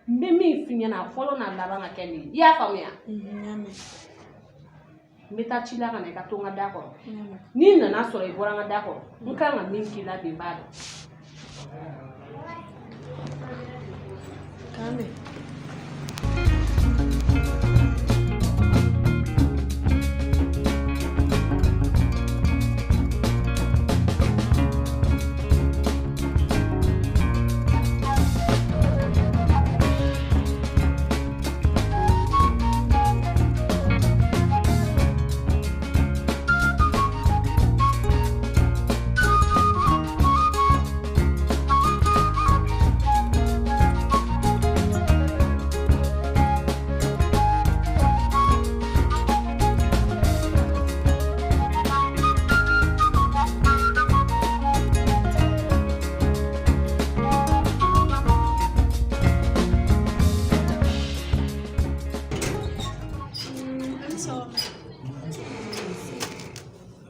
N bɛ min f'i ɲɛna, a fɔlɔ n'a laban ka kɛ nin ye. I y'a faamuya? N y'a mɛn. N bɛ taa ci la ka na i ka to n ka da kɔrɔ. N'i nana sɔrɔ i bɔra n ka da kɔrɔ, n kan ka min k'i la bi, n b'a dɔn. K'an bɛn.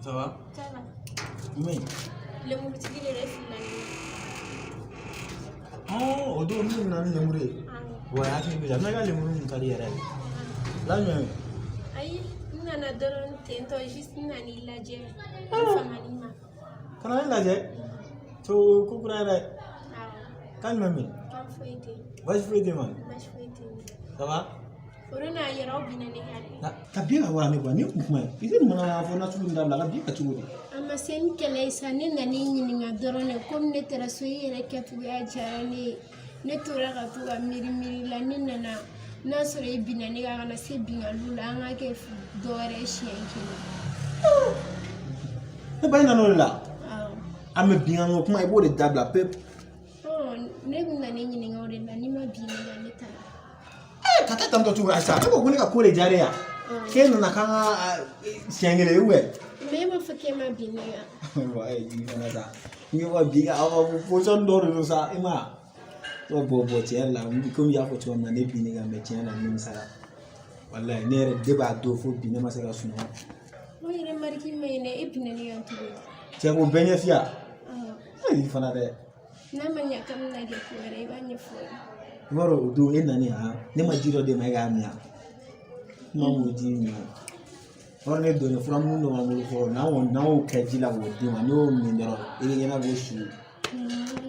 Ça va? Ça va. Oui. Lemurutigi de bɛ filila ni Oh, o don min nana ni lemuru ye. Wa hakili b'i la, n'a ka lemuru min ka di yɛrɛ ye. La jumɛn? Ayi, n nana dɔrɔn ten tɔ, juste n nan'i lajɛ. N famani ma. Ka na ne lajɛ? To ko kura yɛrɛ. Awɔ. Kan jumɛn bɛ yen? Kan foyi tɛ yen. Baasi foyi tɛ ma? Baasi foyi tɛ yen. Ça va? Foro n'a yɛrɛ, aw binna ne kan de. Ka bin ka wa ne kuwa, nin kun kuma ye. I tɛ nin mana fɔ na sugu in dabila, ka bin ka cogo di? A ma se ni kɛlɛ ye sa, ne nan'i ɲininka dɔrɔn de, komi ne taara so, i yɛrɛ kɛcogoya diyara ne ye. Ne tora ka to ka miiri miiri la, ne nana n'a sɔrɔ i binna ne kan, ka na se binkaliw la, an ka kɛ dɔ wɛrɛ ye siɲɛ kelen. Ne ba, i nana o de la. Awɔ. An bɛ binkali ko kuma, i b'o de dabila pewu. Ne kun nana i ɲininka o de la, n'i ma bin ne kan, ne taara. Ka taa tantɔ cogo ayi sa, ne ko ko ne ka ko de diyara e ye k'e nana k'an ka siɲɛ kelen ou bien. Mais e b'a fɔ k'e ma bin ne kan. Wa jigi fana sa, n ko bi ka aw ka position dɔ de don sa, i ma ye. Bon bon, tiɲɛ yɛrɛ la, komi i y'a fɔ cogo min na, ne bin ne kan, mais tiɲɛ la, n nimisara. Walayi, ne yɛrɛ de b'a don fo bi, ne ma se ka sunɔgɔ. O yɛrɛ mariki ma ɲi dɛ, e binna ne kan cogo di? Cɛ k'o bɛɛ ɲɛf'i ye. Ayi fana dɛ. N'a ma ɲɛ k'an bɛna kɛ ko wɛrɛ, i b'a ɲɛfɔ. I b'a dɔn, o don e nalen han, ne ma ji dɔ d'e ma, e k'a min yan. Kuma m'o ji min o. Yɔrɔ ne donnen, furamugu dɔ b'an bolo fɔlɔ, n'an kɔni n'an y'o kɛ ji la k'o d'i ma, n'i y'o min dɔrɔn, i bɛ ɲɛnabɔ su.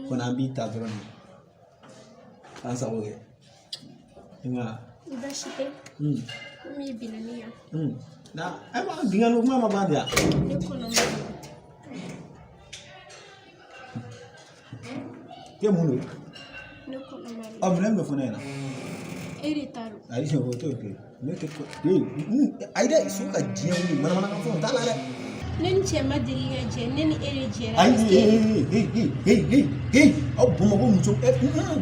Kɔni an b'i ta dɔrɔn de. K'an sago kɛ. I ma ye. Baasi tɛ. Komi i binna ne kan. Na, ayiwa, binkani kuma ma ban de yan. Ne kɔnɔ ma. K'e mun don? Ne kɔnɔma de. Ɔ, minɛn bɛ fɔ ne ɲɛna. E de ta don. Ayi, o t'o ye. Ne tɛ ko ayi dɛ, so ka diɲɛ wuli, manamanakan fɛnw t'a la dɛ. Ne ni cɛ ma deli ka jɛ, ne ni e de jɛra. Ayi, hey, hey, hey, hey, hey, hey, aw Bamakɔ muso,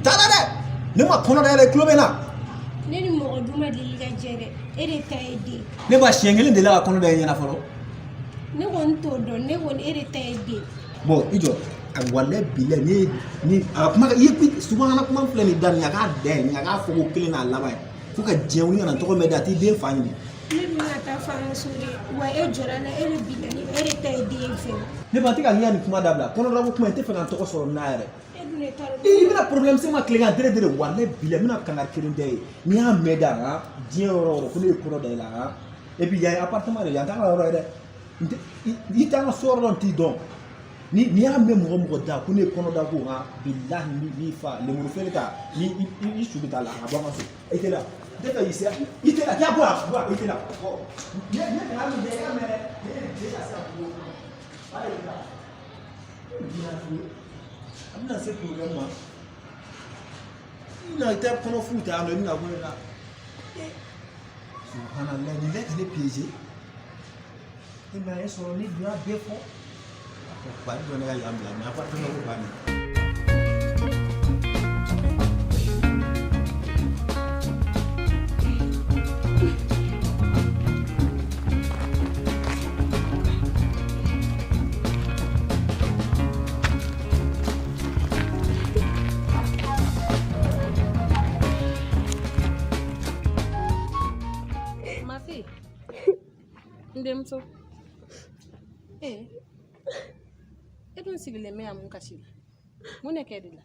t'a la dɛ. Ne ma kɔnɔ da yɛrɛ, tulo bɛ n na. Ne ni mɔgɔ dun ma deli ka jɛ dɛ, e de ta ye den. Ne ba siɲɛ kelen delila ka kɔnɔ da i ɲɛna fɔlɔ. Ne kɔni t'o dɔn, ne kɔni e de ta ye den. Bon, i jɔ, a walayi bilayi, ni ni a kuma i ye subahana kuma filɛ nin da nin a k'a da ye nin a k'a fɔ ko kelen n'a laban ye fo ka diɲɛ wuli ka na tɔgɔ mɛn da a t'i den fa ɲini. Ne bɛna taa fɔ an ka so de, wa e jɔra n na, e de binna ne e de ta ye den ye fɛnɛ. Ne ba tɛ ka n ka nin kuma dabila, kɔnɔdako kuma in tɛ fɛ ka n tɔgɔ sɔrɔ n'a yɛrɛ. E dun de ta don. I bɛna problème se n ma tilegan dere dere, walayi bilayi n bɛna kangari kelen da ye, n'i y'a mɛn da han diɲɛ yɔrɔ o yɔrɔ ko ne ye kɔnɔ da i la han, et puis yan ye appartement de ye, yan t'an ka yɔrɔ ye dɛ, i t'an ka so yɔrɔ dɔn, n t'i dɔn. Ni n'i y'a mɛn mɔgɔ mɔgɔ da ko ne ye kɔnɔ da ko han, bilahi n b'i fa lemuru feere ta ni i su bɛ taa la a bɔ an ka so. I tɛ la, n tɛ fɛ k'i se, i tɛ la, k'i bɔ yan, bɔ yan, i tɛ la. Ne ne kana min kɛ, i y'a mɛn dɛ, ne ye den ka se ka bɔ ba de la. A bɛna se problème ma. I bɛna i tɛ kɔnɔ fu ta yan nɔ, i bɛna bɔ ne la. Subhanallah, nin bɛ ka ne piéger. E ma e sɔrɔ ne dun y'a bɛɛ fɔ. Ba jɔ ne ka yan bila, mais appartement ko bannen. Ma fille, n denmuso. Ee, e dun sigilen bɛ yan mun kasi la? Mun de kɛra i la?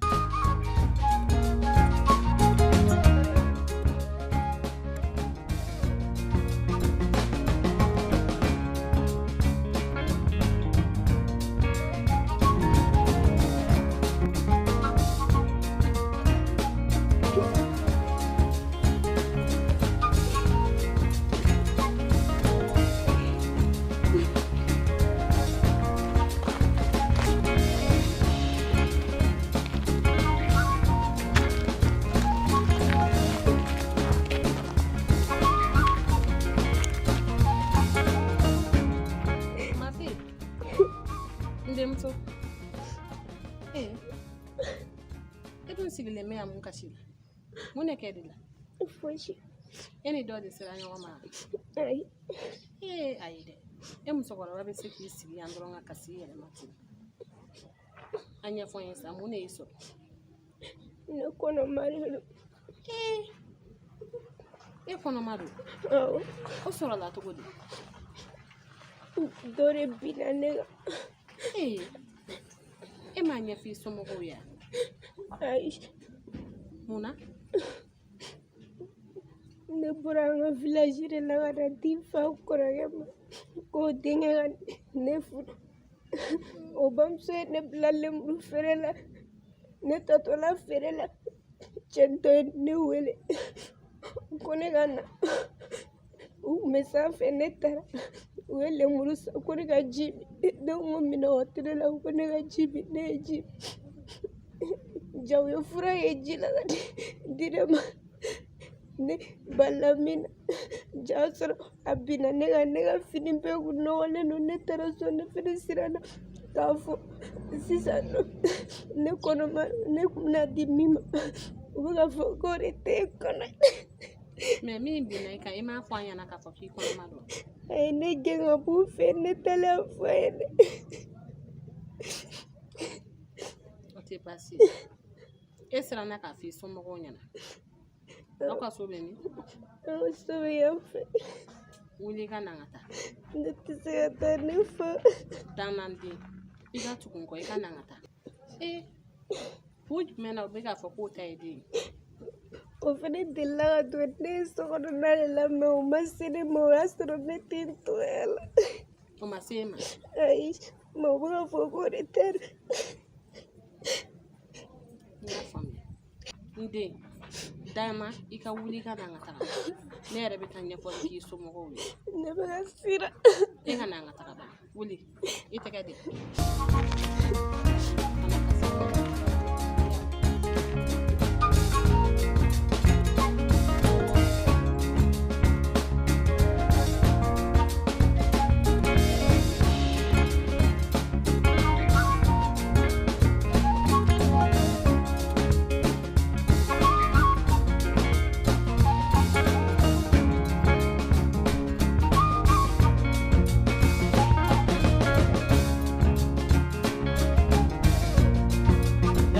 Ma fille, n denmuso. Ee, e dun sigilen bɛ yan mun kasi la? Mun de kɛra i la? Fosi. E ni dɔ de sera ɲɔgɔn ma? Ayi. Ee, ayi dɛ. E musokɔrɔba bɛ se k'i sigi yan dɔrɔn ka kasi i yɛrɛ ma ten. A ɲɛfɔ n ye sa, mun de y'i sɔrɔ? Ne kɔnɔma de don. Ee, e kɔnɔma don? Awɔ. O sɔrɔla cogo di? Dɔ de binna ne kan. Ee, e m'a ɲɛfɔ i somɔgɔw ye wa? Ayi. Mun na? Ne bɔra an ka village de la ka na di n fa kɔrɔkɛ ma k'o denkɛ ka ne furu. O bamuso ye ne bila lemuru feere la. Ne taatɔla feere la, cɛ dɔ ye ne wele ko ne ka na. U kun bɛ sanfɛ, ne taara. U ye lemuru san ko ne ka ji min. Ne ko minɔgɔ tɛ ne la, ko ne ka ji min, ne ye ji min. Ja u ye fura ye ji la ka di ne ma. Ne balila min na, ja sɔrɔ a binna ne kan, ne ka fini bɛɛ kun nɔgɔlen don. Ne taara so, ne fɛnɛ siranna k'a fɔ sisan nɔ ne kɔnɔma, ne kun bɛna di min ma, u bɛ k'a fɔ k'o de tɛ e kɔnɔ. Mais min binna i kan, i m'a fɔ an ɲɛna k'a fɔ k'i kɔnɔma don? A ye ne gɛn ka b'u fɛ, ne taalen a fɔ a ye dɛ. O tɛ baasi ye. E siranna k'a fɔ i somɔgɔw ɲɛna. Aw ka so bɛ min? An ka so bɛ yan fɛ. Wuli i ka na an ka taa. Ne tɛ se ka taa ne fa. Taa n'an den. I ka tugu n kɔ, i ka na an ka taa. Ee, kun jumɛn na u bɛ k'a fɔ k'o ta ye den ye? O fɛnɛ delila ka don ne ye sokɔnɔna de la, mais o ma se ne ma, o y'a sɔrɔ ne tɛ n togoya la. O ma se e ma? Ayi, mais u bɛ k'a fɔ k'o de ta don. N y'a faamuya. N den, dama i ka wuli i ka na an ka taga. Ne yɛrɛ bɛ taa ɲɛfɔli k'i somɔgɔw ye. Ne bɛ ka siran. E ka na an ka taga ban. Wuli, i tɛgɛ di.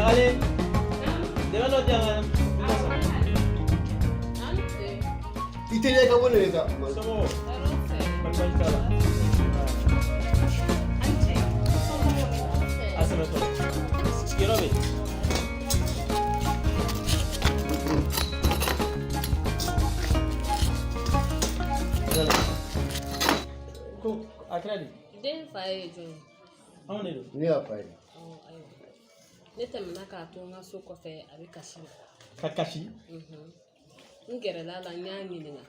Ɲagalen, dɛmɛ dɔ di yan ka I teliya ka bɔ ne de kan. Somɔgɔw? Kɔni baasi t'a la? A sɛbɛ tɔ. Sigiyɔrɔ bɛ yen. Ko a kɛra di? Den fa ye jɔn ye? Anw de don. Ne y'a fa ye. Ɔ, ayiwa. Ne tɛmɛna k'a to n ka so kɔfɛ, a bɛ kasi la. Ka kasi? Mhm. N gɛrɛla a la, n y'a ɲininka.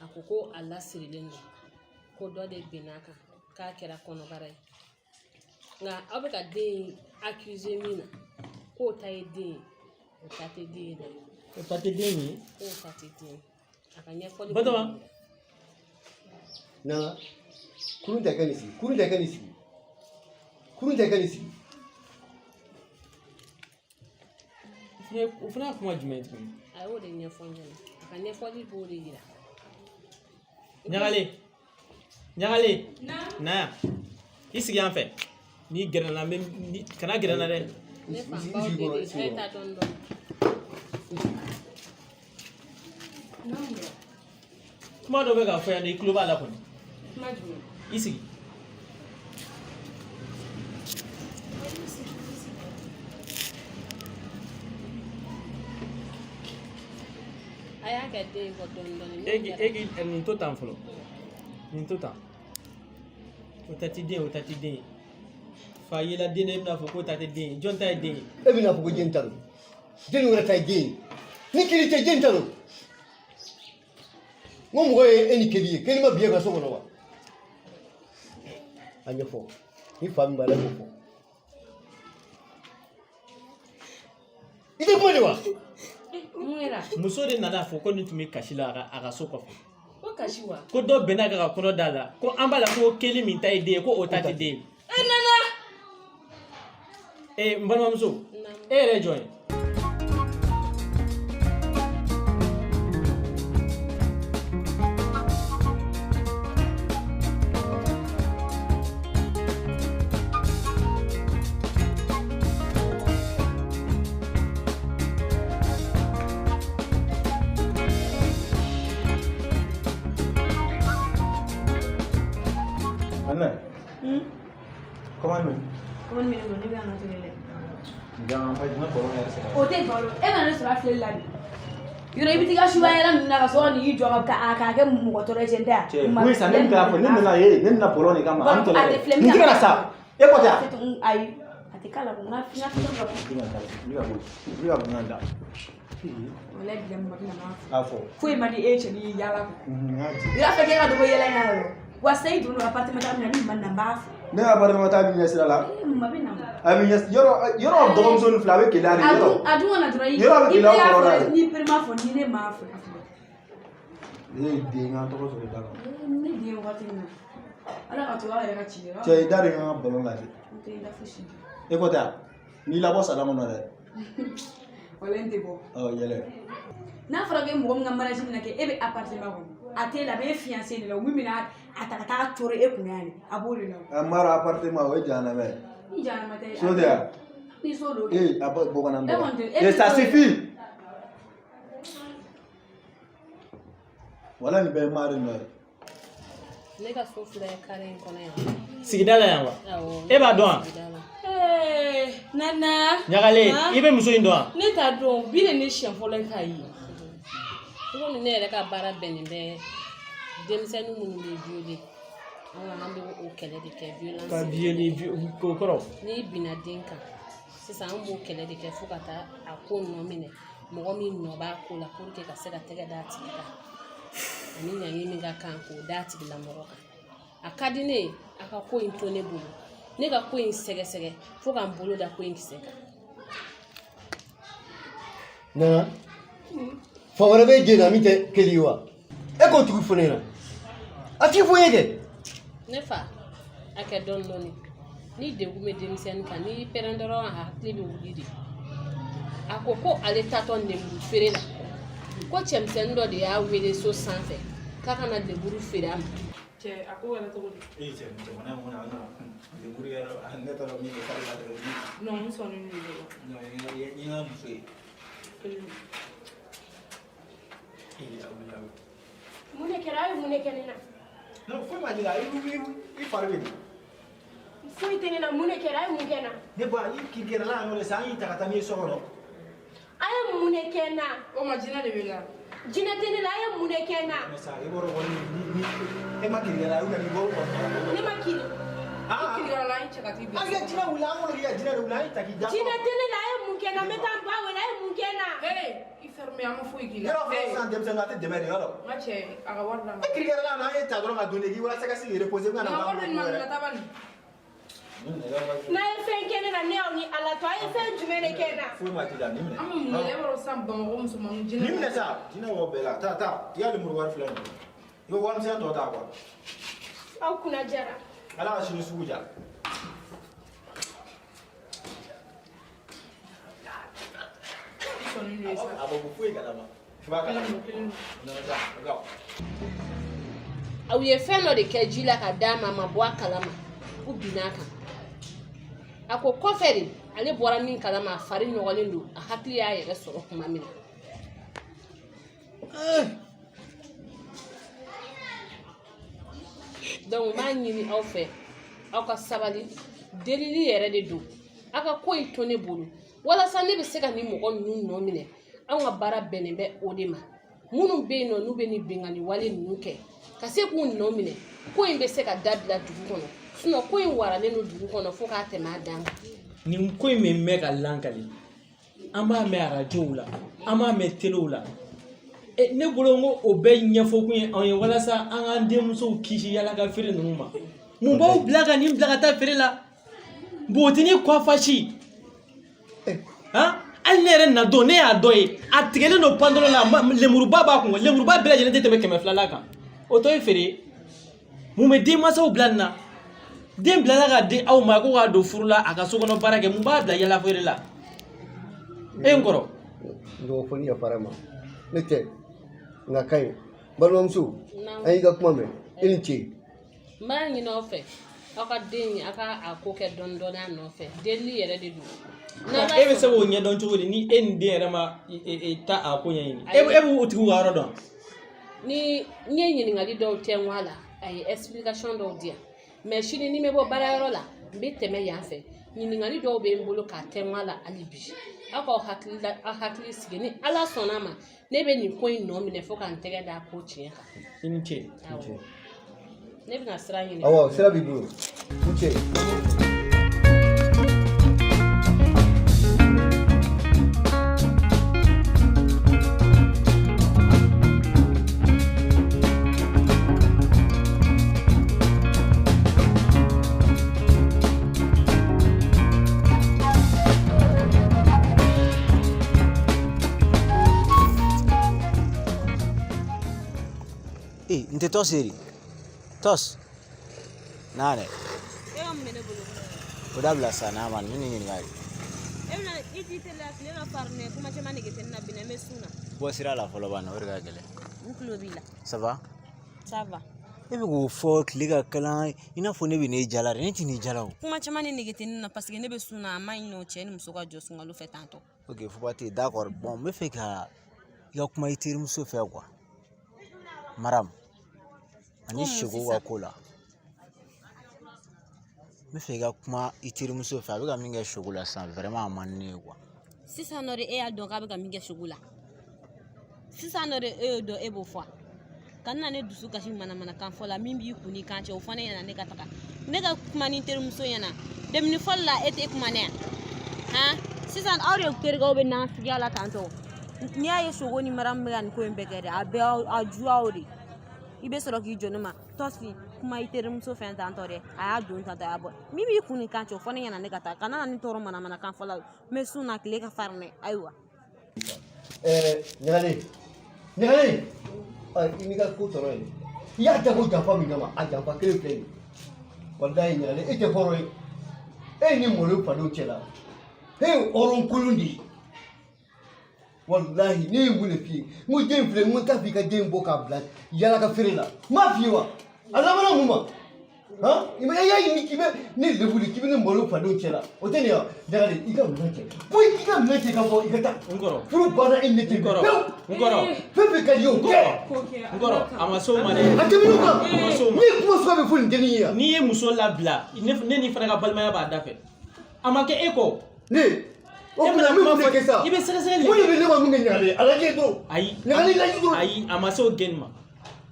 A ko ko a lasirilen don. Ko dɔ de binna a kan, k'a kɛra kɔnɔbara ye. Nka aw bɛ ka den in accuser min na, k'o ta ye den ye, o ta tɛ den ye dɛ. O ta tɛ den ye? K'o ta tɛ den ye. A ka ɲɛfɔli. Batɔma. Nana, kurun tɛ kɛ nin sigi, kurun tɛ kɛ nin sigi. Kurun tɛ kɛ nin sigi. O fana y'a kuma jumɛn ye tuguni? A y'o de ɲɛfɔ n ɲɛna. A ka ɲɛfɔli b'o de yira. Ɲagalen, ɲagalen, na yan. I sigi yan fɛ. N'i gɛrɛ n na, n bɛ kana gɛrɛ n na dɛ. Ne fa n b'aw deli, a ye taa dɔɔni dɔɔni. Kuma dɔ bɛ ka fɔ yan nɔ, i tulo b'a la kɔni. Kuma jumɛn? I sigi. A y'a kɛ den in kɔ dɔɔni dɔɔni. E k'i nin to tan fɔlɔ. Nin to tan. O ta ti den ye, o ta ti den ye. Fa yela den na, e bɛna fɔ k'o ta tɛ den ye. Jɔn ta ye den ye? E bɛna fɔ ko jɛni ta don. Jɛni wɛrɛ ta ye den ye. Ni keli tɛ, jɛni ta don. N ko mɔgɔ ye e ni keli ye. Keli ma bin e ka so kɔnɔ wa? A ɲɛfɔ. Ni fa min b'a la, e b'o fɔ. I tɛ kuma de wa? Mun kɛra? Muso de nana fɔ ko nin tun bɛ kasi la a ka so kɔfɛ. Ko kasi wa? Ko dɔ bɛnna ka kɔnɔ da la. Ko an b'a la ko keli min ta ye den ye, ko o ta tɛ den ye. E nana! Ee, n balimamuso, e yɛrɛ ye jɔn ye? Anna, comment nous? Comment ne bɛ ne bɛ an ka télé lajɛ. Nka O tɛ nkalon, e nana ne sɔrɔ a filɛli la de. Yɔrɔ i bɛ t'i ka suba yɛlɛ ninnu na ka sɔrɔ n'i jɔ ka a k'a kɛ mɔgɔ tɔɔrɔ ye cɛ n tɛ yan. Cɛ, oui, sa ne bɛ k'a fɔ ne nana ye, ne nana bɔlɔn de kama, an tɔlɔ A tɛ filɛ nin tɛ ka na sa. E kɔ tɛ yan. Ayi, a tɛ k'a la ko n ka filɛ ka bɔ. I ka bonya da. Walayi bilahi mama bɛna n'a fɔ. A fɔ. Foyi man di e ye cɛ n'i ye yaala kɔ. N y'a di. I b'a fɛ k'e ka dɔ bɔ yɛlɛ in na yɔrɔ. Wa sayi donna appartement ta min na ni mama na n b'a fɔ. Ne ka appartement ta b'i ɲɛ sira la. Ee mama bɛ na. A b'i ɲɛ yɔrɔ yɔrɔ dɔgɔmuso ni fila a bɛ Keleya de A yɔrɔ. dun a dun kana dɔrɔn i Yɔrɔ bɛ i Keleya bɛɛ y'a kɔrɔ la fɔ de. n'i perema fɔ ni ne m'a fɔ ka fɔ. Ne ye den ka tɔgɔ sɔrɔ i da kan. Ee ne den ye waati min na. Ala ka to aw yɛrɛ ka ci de. Cɛ i da de kan ka bɔlɔn lajɛ. N tɛ i da fosi. E kɔ tɛ yan. N'i labɔ salon kɔnɔ dɛ. Walayi n tɛ bɔ. Ɔ yɛlɛ. N'a fɔra ko mɔgɔ min ka mariage bɛna kɛ e bɛ appartement kɔnɔ. A t'e la a bɛ e fiancé de la o min bɛna a ta ka taa cɔrɔ e kunna yan de a b'o de la o. A mara appartement o ye jahanama ye. Ni jahanama tɛ. So tɛ yan. Ni so don. Ee a bɔ kana n E kɔni tɛ- e dɔgɔ. tɛ Ça so ye. suffit. Wala nin bɛɛ ye maa de nɔ ye. Ne ka so filɛ kare in kɔnɔ yan. Sigida la yan wa? Awɔ. E b'a dɔn wa? Sigida la. Ee, Nana. Ɲagalen, Han? i bɛ muso in dɔn wa? Ne t'a dɔn, bi de ne siɲɛ fɔlɔ ye k'a ye. Komi ne yɛrɛ ka baara bɛnnen bɛ denmisɛnnin minnu bɛ violer, an bɛ o kɛlɛ de kɛ violence. Ka violer k'o kɔrɔ. N'i binna den kan, sisan an b'o kɛlɛ de kɛ fo ka taa a ko nɔ minɛ. Mɔgɔ min nɔ b'a ko la pour que ka se ka tɛgɛ d'a tigi kan. Ani ɲangi min ka kan k'o d'a tigilamɔgɔ kan. A ka di ne ye a ka ko in to ne bolo. Ne ka ko in sɛgɛsɛgɛ fo ka n bolo da ko in kisɛ kan. Nana, fa wɛrɛ bɛ den na min tɛ keli ye wa? E k'o tigi fɔ ne ɲɛna. A tigi fɔ n ye kɛ. Ne fa, a kɛ dɔɔni dɔɔni. Ni degun bɛ denmisɛnnin kan, n'i y'i pɛrɛn dɔrɔn a hakili bɛ wuli de. A ko ko ale taatɔ lemuru feere la. Ko cɛmisɛnnin dɔ de y'a wele so sanfɛ k'a ka na lemuru feere a ma. Cɛ, a ko kɛra cogo di? Ee cɛ, jamana in kɔnɔ yan nɔ, lemuru yɛrɛ, ne t'a dɔn min bɛ k'ale la dɛ. Non, n sɔnnen don i la. Non, i n ka muso ye. Ee, a wulila. Mun de kɛra? A ye mun de kɛ ne na? Non, foyi ma k'i la, i fari bɛ di? Foyi tɛ ne na, mun de kɛra? A ye mun kɛ n na? Ne ba, i kirikɛrɛla yan nɔ de sa, an y'i ta ka taa n'i ye so kɔnɔ. A ye mun de kɛ n na? O ma jinɛ de b'i la. Jinɛ tɛ ne la, a ye mun de kɛ n na? Mais sa, i b'a dɔn kɔni, ni e ma kirikɛla, ou bien n'i bɔr'o kɔnɔ. Ne ma kiri. I kirikɛla, an y'i cɛ ka t'i bila. An ka jinɛ wuli, an kɔnɔ k'i ka jinɛ de wuli, an y'i ta k'i da. Jinɛ tɛ ne la, a ye mun kɛ n na? N bɛ taa n ba wele, a ye mun kɛ n na? Hey, i fermé, an ma foyi k'i la. Yɔrɔ fɔlɔ sisan denmisɛnnin a tɛ dɛmɛ de yɔrɔ. N ka cɛ, a ka wari d'a ma. E kirikɛla yan nɔ, an y'e ta dɔrɔn ka don de k'i walasa ka se k'i reposer, i bɛ ka na Nka baara wari di ma, wɛrɛ. na taa bani. N'a ye fɛn kɛ ne la, ne y'aw ni Ala to, a ye fɛn jumɛn de kɛ n na? Foyi ma k'i la, nin minɛ. An bɛ mun de la? E b'a dɔn sisan Bamakɔ musomaninw jinɛ. Nin minɛ sa, jinɛ b'o bɛɛ la. Taa, taa, i ka lemuru wari filɛ nin ye. I bɛ warimisɛn tɔ ta quoi. Aw kunna jara. Ala ka sini sugu diya. I sɔnnen don sa. A ma bɔ foyi kalama. I b'a kalama. Aw ye fɛn dɔ de kɛ ji la ka d'a ma, a ma bɔ a kalama, u binna a kan. A ko kɔfɛ de ale bɔra min kalama, a fari nɔgɔlen don, a hakili y'a yɛrɛ sɔrɔ tuma min na. Donc n b'a ɲini aw fɛ, aw ka sabali, delili yɛrɛ de don. Aw ka ko in to ne bolo walasa ne bɛ se ka nin mɔgɔ ninnu nɔ minɛ. Anw ka baara bɛnnen bɛ o de ma. Minnu bɛ yen nɔ n'u bɛ nin binkanni wale ninnu kɛ, ka se k'u nɔ minɛ, ko in bɛ se ka dabila dugu kɔnɔ. Sinon ko in waralen don dugu kɔnɔ fo k'a tɛmɛ a dan kan. Nin ko in bɛ mɛn ka lankali, an b'a mɛn arajow la, an b'a mɛn telew la. Ne bolo n ko o bɛɛ ɲɛfɔkun ye anw ye walasa an k'an denmusow kisi yala ka feere ninnu ma. Mun b'aw bila ka nin bila ka taa feere la? Npogotinin kɔfasi han, hali ne yɛrɛ na don ne y'a dɔ ye, a tigɛlen don pantalon la, lemuruba b'a kun, lemuruba bɛɛ lajɛlen tɛ tɛmɛ 200 la kan. O tɔ ye feere ye. Mun bɛ denmansaw bila nin na? Den bilala ka di aw ma ko k'a don furu la, a ka so kɔnɔ baara kɛ, mun b'a bila yala feere la? E n kɔrɔ. N dɔgɔ, fɔ ni yafara ma. Ne tɛ nka ka ɲi. Balimamuso, an y'i ka kuma mɛn, i ni ce. N b'a ɲini aw fɛ, aw ka den in, aw ka a ko kɛ dɔɔni dɔɔni a nɔfɛ. Delili yɛrɛ de don. E bɛ se k'o ɲɛdɔn cogo di ni e ni den yɛrɛ ma taa a ko ɲɛɲini? E b'o tigiw ka yɔrɔ dɔn? Ni n ye ɲininkali dɔw tɛnku a la, a ye explication dɔw di yan. Mais sini ni n bɛ bɔ baarayɔrɔ la, n bɛ tɛmɛ yan fɛ. Ɲininkali dɔw bɛ n bolo k'a tɛnku a la hali bi. Aw k'aw hakili la, aw hakili sigi, ni Ala sɔnna a ma, ne bɛ nin ko in nɔ minɛ fo ka n tɛgɛ da ko tiɲɛ kan. I ni ce. Awɔ. Ne bɛna sira ɲini. Awɔ, sira b'i bolo. I ni ce. Ee, n tɛ tɔs yeri tɔs n'a dɛ. E ka mun bɛ ne bolo? O dabila sa, n'a ma ne ni ɲininka de. E bɛna i t'i teliya, tile ka farin dɛ, kuma caman nege tɛ ne na bi, n bɛ sun na. Bɔ sira la fɔlɔ bani, o de ka gɛlɛn. N tulo b'i la. Ça va? Ça va. E bɛ k'o fɔ tile ka kalan i n'a fɔ ne bɛ n'e jala dɛ, ne tɛ n'i jala o. Kuma caman ne nege tɛ ne na parce que ne bɛ sun na, a man ɲi nɔ cɛ ni muso ka jɔ sunkalo fɛ tantɔ. Ok, foba tɛ yen, d'accord. Bon, n bɛ fɛ ka i ka kuma i terimuso fɛ quoi. Maram ani Seko ka ko la. N bɛ fɛ i ka kuma i terimuso fɛ, a bɛ ka min kɛ Seko la sisan, vraiment a man di ne ye quoi. Sisan nɔ de e y'a dɔn k'a bɛ ka min kɛ Seko la. Sisan nɔ de e y'o dɔn, e b'o fɔ. Kana na ne dusu kasi manamanakan fɔ la, min b'i kun ni kan cɛ, o fɔ ne ɲɛna ne ka taga. Ne ka kuma ni terimuso ɲɛna. Demini fɔlɔ la e tɛ kuma ne yan. Han, sisan aw de terikɛw bɛ nafigiya la tantɔ. N'i y'a ye Seko ni Maramu bɛ ka nin ko in bɛɛ kɛ dɛ, a bɛɛ a juguyaw de. I bɛ sɔrɔ k'i jɔ ne ma. Tɔsi, kuma i terimuso fɛn tantɔ dɛ, a y'a don tantɔ, a y'a bɔ. Min b'i kun ni kan cɛ, o fɔ ne ɲɛna ne ka taa. Kana na ne tɔɔrɔ manamanakan fɔ la. N bɛ sun na, tile ka farin dɛ. Ayiwa. Ɲagalen, ɲagalen, i n'i ka ko tɔnɔ ye. I y'a dabɔ janfa min kama, a janfa kelen filɛ nin ye. Walayi ɲagalen, e tɛ hɔrɔn ye. E ni malo fadenw cɛ la. E ye hɔrɔn kolon de ye. Walahi, ne ye mun de f'i ye? N ko den filɛ, n ko n t'a f'i ka den bɔ k'a bila yala ka feere la. N m'a f'i ye wa? A labanna mun ma? Han, i ma i y'a ɲini k'i bɛ ne lebu de, k'i bɛ ne malo fadenw cɛ la, o tɛ nin ye wa? Ɲagalen, i ka minɛn cɛ, bɔ i ka minɛn cɛ ka bɔ i ka taa. N kɔrɔ. Furu banna e ni ne cɛ N kɔrɔ. pewu. N kɔrɔ. Fɛn fɛn ka di i ye o kɛ. N kɔrɔ, a ma se o ma dɛ. A tɛmɛn'o kan. A ma se o ma. Ne ye kuma suguya bɛ fɔ nin dennin ye yan. N'i ye muso labila, ne ni fana ka balimaya b'a da fɛ. A ma kɛ e kɔ. Ne. O E tuma bɛna n bɛ kuma mun de fɔ kɛ sa? I bɛ sɛgɛsɛgɛli de Mun de kɛ. bɛ ne ma mun kɛ ɲagalen? A lajɛ dɔrɔn. Ayi. Ɲagali lajɛ dɔrɔn. Ayi, a ma se o gɛnni ma.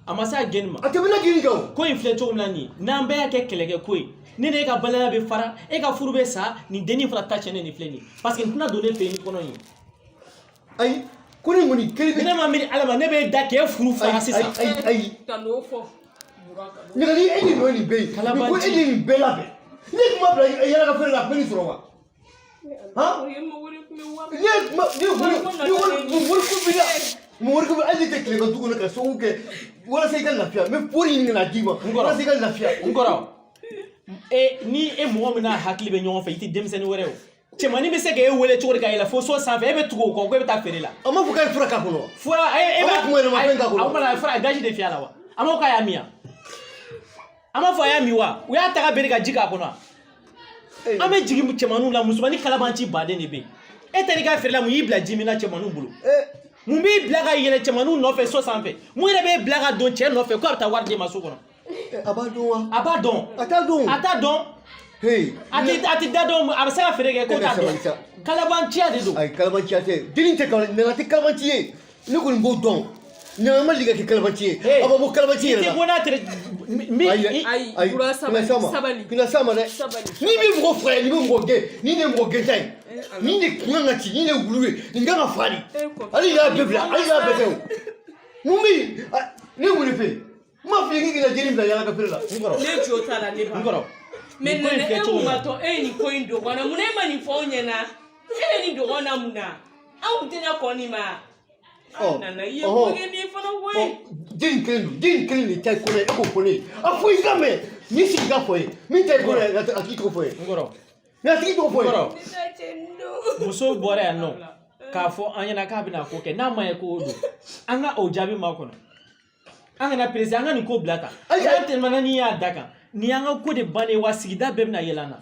A ma se a gɛnni ma. A tɛmɛna gɛnni kan o. Ko in filɛ cogo min na nin ye, n'an bɛɛ y'a kɛ kɛlɛkɛ ko ye, ne n'e ka balimaya bɛ fara, e ka furu bɛ sa, nin dennin fana ta tiɲɛnen nin filɛ nin ye. Parce que n tɛna don ne fɛ yen ni kɔnɔ in ye. Ayi, ko ne kɔni kelen bɛ. Ne ma miiri Ala ma, ne bɛ da k'e furu fara sisan. Ayi, ayi, ayi. Ka n'o fɔ. Ɲagali, e de nɔ ye nin bɛɛ ye. Nin ko e de ye nin bɛɛ labɛn. Ne tun ma bila yala ka feere la, a tun bɛ nin sɔrɔ wa? Han? Ne kuma ne wari ne wari mun wari ko b'i la? Mun wari ko b'i la? Hali ne tɛ tile ka du kɔnɔ ka sababu kɛ walasa i ka lafiya. N bɛ wari ɲini ka na d'i ma walasa i ka lafiya. N kɔrɔ, e ni e mɔgɔ min n'a hakili bɛ ɲɔgɔn fɛ, i tɛ denmisɛnnin wɛrɛ ye o. Cɛmannin bɛ se k'e wele cogo di ka yɛlɛ fo so sanfɛ, e bɛ tugu o kɔ ko e bɛ taa feere la. A ma fɔ k'a ye fura k'a kɔnɔ wa? Fura e A ma kuma yɛlɛma fɛn k'a kɔnɔ. A ma fura gazi de fiyɛ a la wa? A ma fɔ k'a y'a min wa? A ma fɔ a y'a min wa? U y'a ta ka bere ka ji k'a kɔnɔ wa? An bɛ jigin cɛmanninw la, musomannin kalabanci baden de bɛ yen. E taara i ka feere la, mun y'i bila ji min na cɛmanninw bolo? Mun b'i bila ka yɛlɛ cɛmanninw nɔfɛ so sanfɛ? Mun yɛrɛ b'e bila ka don cɛ nɔfɛ ko a bɛ taa wari d'e ma so kɔnɔ? A b'a dɔn wa? A b'a dɔn. A t'a dɔn. A t'a dɔn. A tɛ da dɔn, a bɛ se ka feere kɛ k'o t'a dɔn. Kalabanciya de don. Ayi, kalabanciya tɛ. Dennin tɛ kala nana tɛ kalabanci ye. Ne kɔni b'o dɔn. Nana ma deli ka kɛ kalabanci ye. A ma bɔ kalabanci yɛrɛ la. I tɛ bɔ n'a tere min Ayi, ayi, kana s'a ma. Kana s'a ma dɛ. N'i bɛ mɔgɔ faga n'i bɛ mɔgɔ gɛn, ni ne ye mɔgɔ gɛnta ye. Ni ne kun kan ka ci, ni ne ye wulu ye, nin kan ka faga de. Hali y'a bɛɛ bila, hali y'a bɛɛ kɛ o. Mun bɛ yen? Ne wele fɛ yen. N m'a f'i ye k'i kana jeni bila yala ka feere la. N kɔrɔ. Ne jo t'a la ne ba. N kɔrɔ. Mais Nin ko in Nɛnɛ filɛ e cogo mun min na. b'a tɔ e ye nin ko in dogo an na mun na e ma nin fɔ anw ɲɛna e bɛ nin dogo an na mun na anw tɛna kɔn nin ma. Ɔ, Nana i ye ɔhɔ. ko kɛ nin ye fana koyi. Den kelen don, den kelen de ta ye kɔnɔ ye, e k'o fɔ ne ye. A fɔ i ka mɛn, n'i sigi ka fɔ ye. Min ta ye kɔnɔ ye, a tigi tɔgɔ fɔ ye. N kɔrɔ. Ni a tigi tɔgɔ fɔ ye. N kɔrɔ. Muso bɔra yan nɔ k'a fɔ an ɲɛna k'a bɛna ko kɛ n'a ma ye ko o don an ka o jaabi makɔnɔ an kana perese an ka nin ko bila tan n'an tɛmɛna n'i y'a da kan nin y'an ka ko de bannen wa sigida bɛɛ bɛna yɛlɛ an na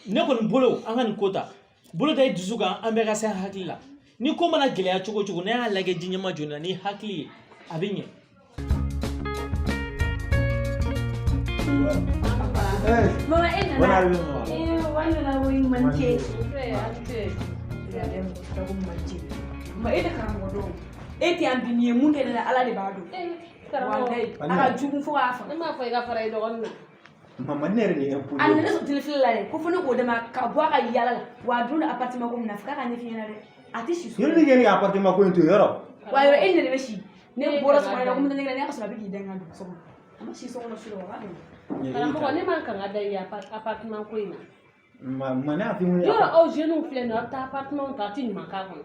ne kɔni bolo an ka nin ko ta bolo da i dusu kan an bɛɛ ka se an hakili la ni ko mana gɛlɛya cogo o cogo n'a y'a lajɛ ji ɲɛma joona ni hakili ye a bɛ ɲɛ. Mama e nana. Bonne arrivée, maman. Eh, wa nana woyi man ce. Ma e tɛ karamɔgɔ dɔn. E tɛ yan bi nin ye mun kɛ ne la Ala de b'a dɔn. Walayi a ka jugu fo k'a faga. Ne m'a fɔ i ka fara i dɔgɔnin na. Mama ne yɛrɛ de ye imposer. A nana ne sɔrɔ telefɔni la dɛ ko fo ne k'o d'a ka bɔ a ka yaala la wa a donna appartement ko min na fo k'a ka ɲɛf'i ɲɛna dɛ a tɛ si so. Yɔrɔ ni kɛ ne ka appartement ko in to yen yɔrɔ. Wa yɔrɔ e ni ne de bɛ si ne bɔra sɔgɔma da ko n bɛ taa ɲɛgɛn na ne y'a sɔrɔ a bɛ k'i da n ka don so kɔnɔ a ma si so kɔnɔ su la wa a b'a dɔn. Karamɔgɔ ne man kan ka da i ye appartement ko in na. Ma ne y'a f'i ye. Yɔrɔ aw jeunes filɛ nin ye aw bɛ taa appartement ta aw tɛ ɲuman k'a kɔnɔ.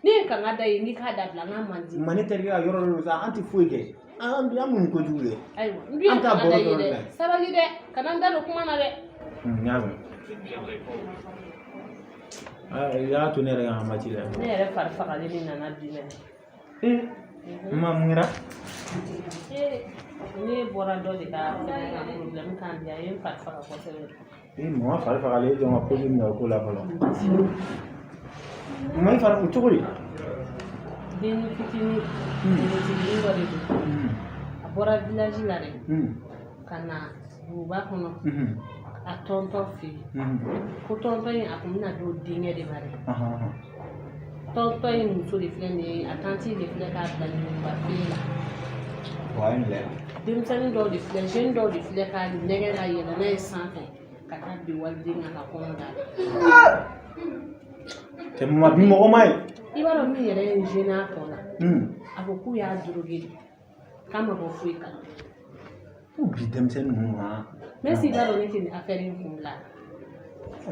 Ne ye kan ka da ye n'i k'a dabila n k'a man di. Ma ne terikɛ ka yɔrɔ dɔ don sa an tɛ foyi kɛ. An an mun kojugu ye. Ayiwa n dun ye An t'a kan ka baro da i ye dɔrɔn dɛ de. sabali dɛ kana n da don kuma na dɛ. N y'a mɛn. Aa i y'a to ne yɛrɛ ka n ka match lajɛ. Ne yɛrɛ fari fagalen de nana bi mɛ. Ee ma mun kɛra? Ee ne bɔra dɔ de ka fɛngɛ kan problème kan bi a ye n fari faga kosɛbɛ. Ee mama fari fagalen e jɔn ka pause minɛ o ko la fɔlɔ. Mama i fari cogo di? Denni fitinin npogotiginin dɔ de don. A bɔra village la dɛ ka na duguba kɔnɔ a tɔntɔn fɛ yen. Ko tɔntɔn in a kun bɛna d'o denkɛ de ma dɛ. Tɔntɔn in muso de filɛ nin ye a tanti de filɛ k'a bila lemuruba feere la. Wa a ye nin lajɛ. Denmisɛnnin dɔw de filɛ jeune dɔw de filɛ k'a nɛgɛ ka yɛlɛ n'a ye sanfɛ ka taa bin waliden kan ka kɔnɔ d'a la. Cɛ mama bi mɔgɔ ma ye. I b'a dɔn min yɛrɛ ye n gêné a tɔ la. A ko k'u y'a drogué de k'a ma bɔ foyi kalama. Ko bi denmisɛnnin ninnu ma. Même si i b'a dɔn ne tɛ nin affaire in kun bila.